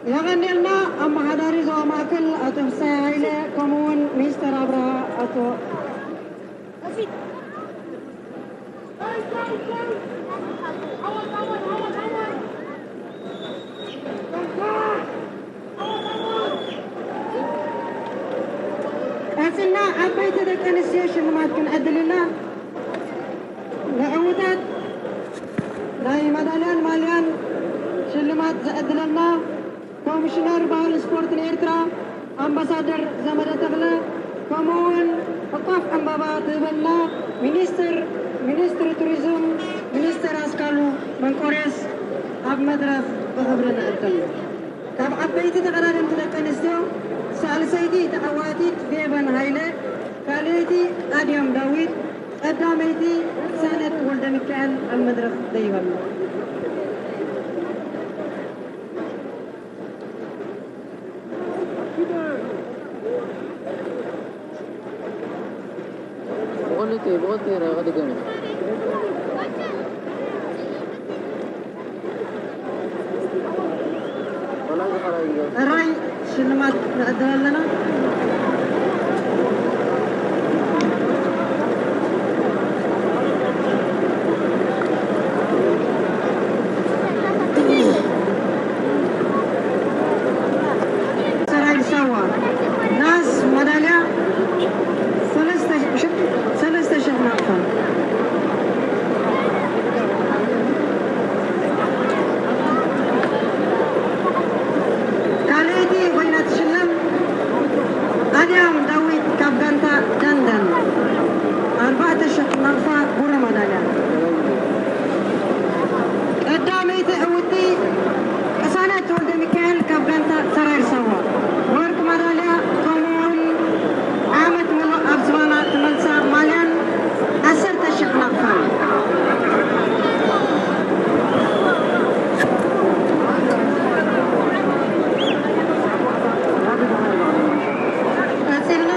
የቐንየልና ኣመሓዳሪ ዞባ ማእከል ኣቶ ፍሳይ ሃይለ፣ ከምኡ እውን ሚኒስተር ኣብርሃ ኣቶ ቀጺልና ዓበይቲ ደቂ ኣንስትዮ ሽልማት ክንዕድል ኢና። ንዕዉታት ናይ መዳልያን ማልያን ሽልማት ዝዕድለና ኮሚሽነር ባህልን ስፖርትን ኤርትራ ኣምባሳደር ዘመደ ተኽለ፣ ከምኡ እውን ዕቋፍ ዕምባባ ትህበና ሚኒስትር፣ ሚኒስትሪ ቱሪዝም፣ ሚኒስትር ኣስካሉ መንቆሬስ ኣብ መድረኽ ብኽብሪ ንዕድም። ካብ ዓበይቲ ተቐዳደምቲ ደቂ ኣንስትዮ ሳል ሰይቲ ተዓዋቲት ፌቨን ሃይለ፣ ካልኣይቲ ኣድያም ዳዊት፣ ቀዳመይቲ ሳነት ወልደ ሚካኤል ኣብ መድረኽ ደይበሉ። ብኽልቲኡ፣ ብኽልቲኡ ራይ ክድገም እዩ። ሕራይ ሽልማት ንዕድል ኣለና። ሰራዊት ሳዋ ናስ መዳልያ ሰለስተ ሺሕ፣ ሰለስተ ሺሕ ናቕፋ። ካልኣይቲ ኮይና ትሽለም ኣድያም ዳዊት ካብ ጋንታ ደንደን፣ ኣርባዕተ ሺሕ ናቕፋ ብሩር መዳልያ። ቀዳመይቲ ዕውቲ ቅሳነት ወልደ ሚካኤል ካብ ጋንታ ሰራዊት ሳዋ፣ ወርቂ መዳልያ፣ ከምኡውን ዓመት ሙሉእ ኣብ ዝባና ትመልሳ ማልያን ዓሰርተ ሺሕ ናቕፋን። ቀጺልና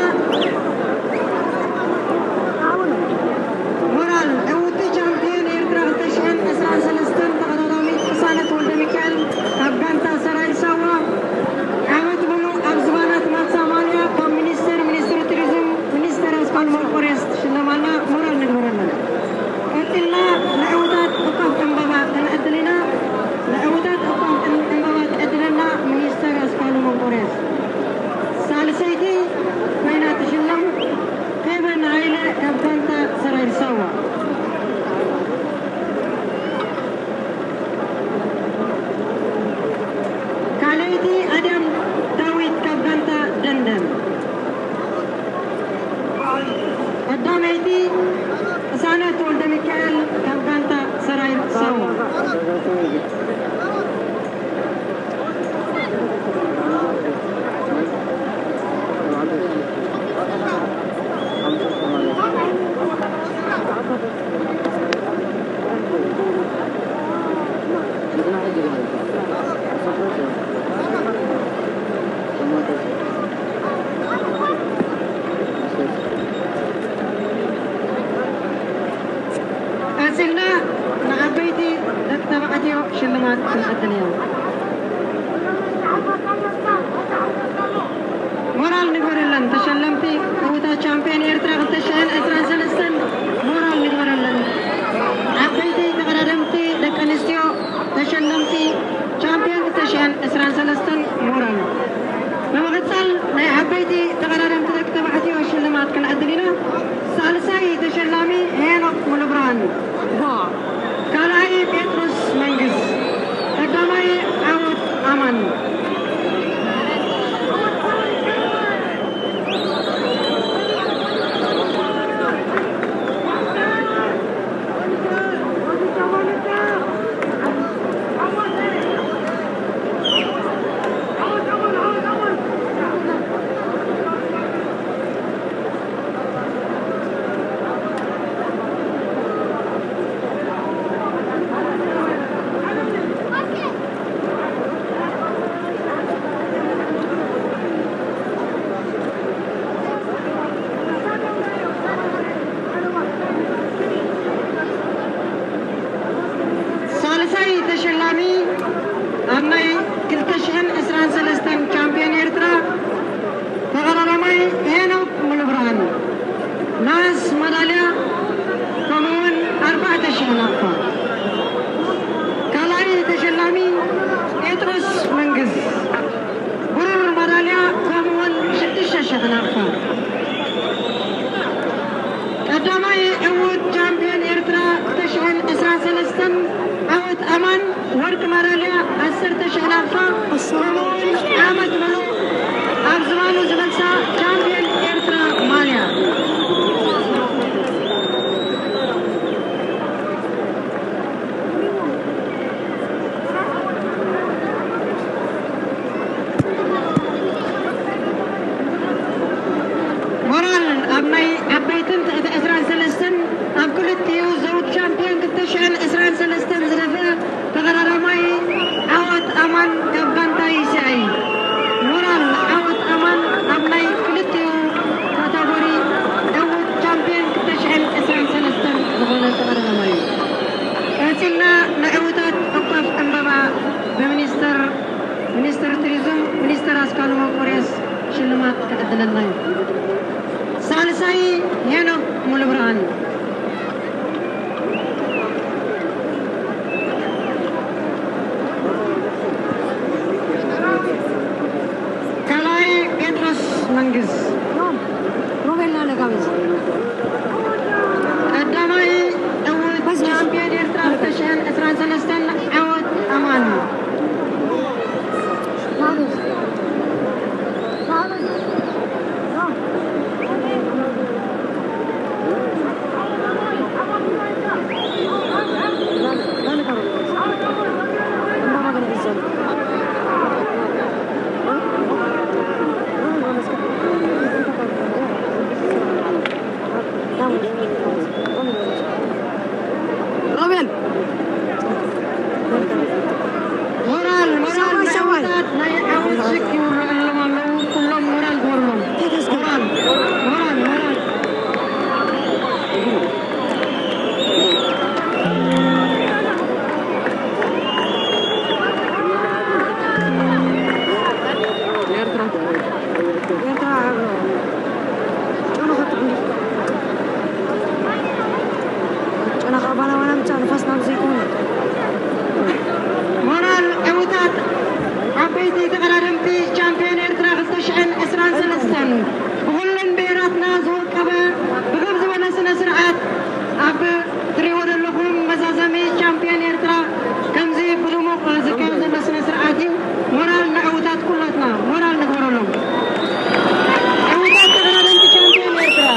ሞራል ዕውቲ ቻምፒዮን ኤርትራ ክልተ ሽሕን ዕስራን ሰለስተን ተቐዳዳሚት ቅሳነት ወልደ ሚካኤል ካብ ጋንታ ሰራዊት ሳዋ፣ ዓመት ሙሉእ ኣብ ዝባና ትመልሳ ማልያ ካብ ሚኒስተር፣ ሚኒስትሪ ቱሪዝም፣ ሚኒስተር ኣስኳል መንቆርዮስ ትሽለማልና። ሞራል ንግበረለን። ቀጺልና ንዕውታት እኳብ ዕምበባ ክንዕድል ኢና። ንዕውታት እኳብ ዕምበባ ትዕድለና ሚኒስተር ኣስኳሉ መንቆርዮስ። ሳልሰይቲ ኮይና ትሽለም ፌቨን ሃይለ ካብ ጋንታ ሰራዊት ሳዋ። ካልኣይቲ ኣድያም ዳዊት ካብ ጋንታ ደንደን። ቀዳመይቲ ቅሳነት ወልደ ሚካኤል ካብ ጋንታ ሰራዊት ሳዋ። ቀጺልና ንዓበይቲ ደቂ ተባዕትዮ ሽልማት ክንዕድል ኢና። ሞራል ንግበረለን ተሸለምቲ ዕውታት ቻምፒዮን ኤርትራ ክልተ ሽሕን ዕስራን ሰለስተን። ሞራል ንግበረለን ዓበይቲ ተቐዳደምቲ ደቂ ኣንስትዮ ተሸለምቲ ቻምፒዮን ክልተ ሽሕን ዕስራን ሰለስተን። ሞራል። ብምቕጻል ናይ ዓበይቲ ተቐዳደምቲ ደቂ ተባዕትዮ ሽልማት ክንዕድል ኢና። ሳልሳይ ተሸላሚ ሄኖክ ሙሉብርሃን፣ ካልኣይ ጴጥሮስ መንግስ፣ ቀዳማይ ዓወት ኣማን። ሳልሳይ ተሸላሚ ኣብ ናይ ክልተ ሽሕን ዕስራን ሰለስተን ቻምፒዮን ኤርትራ ተቐዳዳማይ ሄኖክ ሙሉብርሃን፣ ናስ መዳልያ፣ ከምኡውን ኣርባዕተ ሽሕ ናቕፋ። ካልኣይ ተሸላሚ ጴጥሮስ መንግስ፣ ብሩር መዳልያ፣ ከምኡውን ሽዱሽተ ሽሕ ናቕፋ። ቀዳማይ ዕዉት ቻምፒዮን ኤርትራ ክልተ ሽሕን ዕስራን ሰለስተን ዓወት ኣማን፣ ወርቂ ማዳልያ፣ ዓሰርተ ሽሕ ናቕፋ፣ ከምኡውን ዓመት ምሉእ ኣብ ዝባኑ ዝመልሳ ቻምፒዮን ኤርትራ ማልያ። ናይ ዓበይትን ትሕቲ ዕስራን ሰለስተን ኣብ ክልቲኡ ዘውድ ቻምፒዮን ክልተ ሽሕን ዕስራን ሰለስተን ዝደፍአ ተቐዳዳማይ ዓወት ኣማን ካብ ጋንታ ዩ ሲ ኣይ። ሞራል ዓወት ኣማን ኣብ ናይ ክልቲኡ ካታጎሪ ዕዉት ቻምፒዮን ክልተ ሽሕን ዕስራን ሰለስተን ዝኾነ ተቐዳዳማይ እዩ። ቀጺልና ንዕዉታት ዕቋፍ ዕምበባ ብሚኒስተር ሚኒስተር ቱሪዝም ሚኒስተር ኣስካሉ መኮርየስ ሽልማት ክዕድለልና እዩ። ሳልሳይ ሄኖክ ሙሉብርሃን። ካልኣይ ጴጥሮስ መንግስ። ሮቤል ናለ ጋበዝ። ቀዳማይ ዕውት ቻምፒዮን ኤርትራ ክልተ ሽሕን ዕስራን ሰለስተን ዓወት ኣማን። ሮቤል ሞራል ሞራል ሰዋይ ሰዋይ ናይ ዓወት ሽክ ይውረሎም ኣለዉ። ኩሎም ሞራል ግበርሎም። ሞራል ሞራል ሞራል። ኤርትራ ኤርትራ ጨና ኸትኩ ጨና ኸባና ዋና ምጫ ንፋስ ናብ ዘይኮነ ሞራል ዕውታት ዓበይቲ ተቐዳደምቲ ቻምፒዮን ኤርትራ ክልተ ሽሕን ዕስራን ሰለስተን ብኹለን ብሄራትና ዝወቀበ ብግብ ዝበለ ስነ ስርዓት ኣብ ትሪእዎ ዘለኹም መዛዘሚ ቻምፒዮን ኤርትራ ከምዚ ብድሙቕ ዝካየድ ዘሎ ስነ ስርዓት እዩ። ሞራል ንዕውታት ኩላትና ሞራል ንግበረሎም። ዕውታት ተቐዳደምቲ ቻምፒዮን ኤርትራ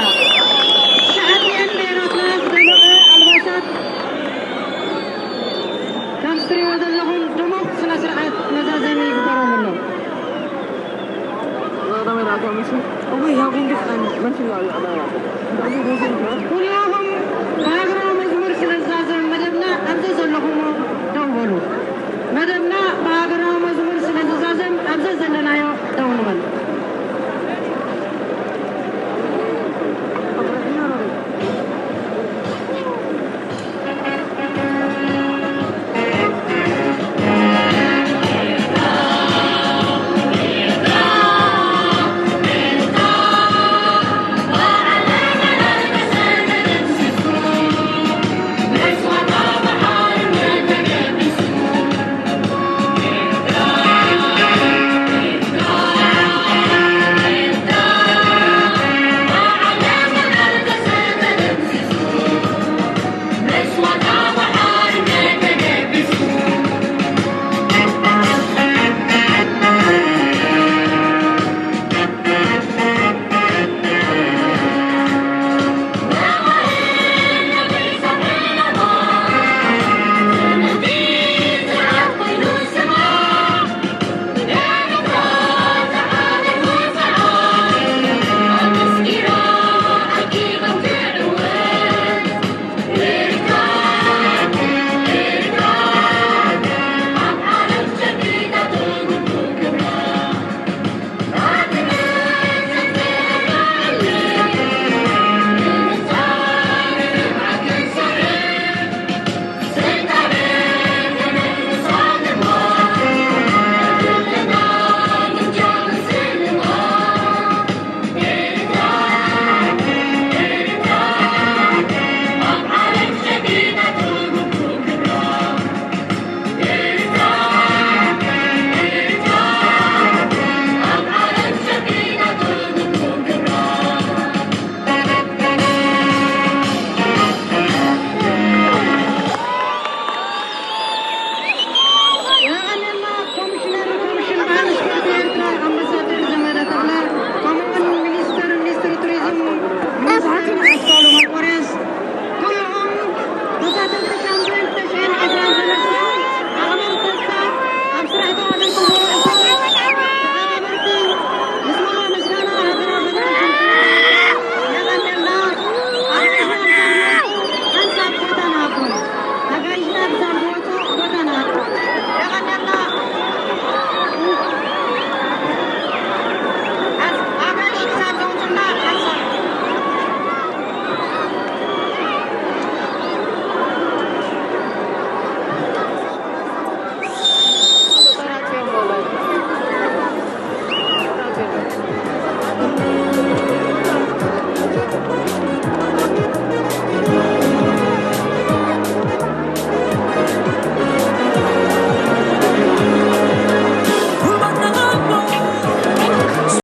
ሰዓብቲኤን ብሄራትና ዝደመቐ ኣልባሳት ከም ትሪእዎ ዘለኹም ድሙቕ ስነ ስርዓት መዛዘሚ ይግበረሉ ኣሎ። ኩልኹም ብሃገራዊ መዝሙር ስለ ዝዛዘም መደብና ኣብዚ ዘለኹሞ ደው በሉ። መደብና ብሃገራዊ መዝሙር ስለ ዝዛዘም ኣብዚ ዘለናዮ ደው ንበል።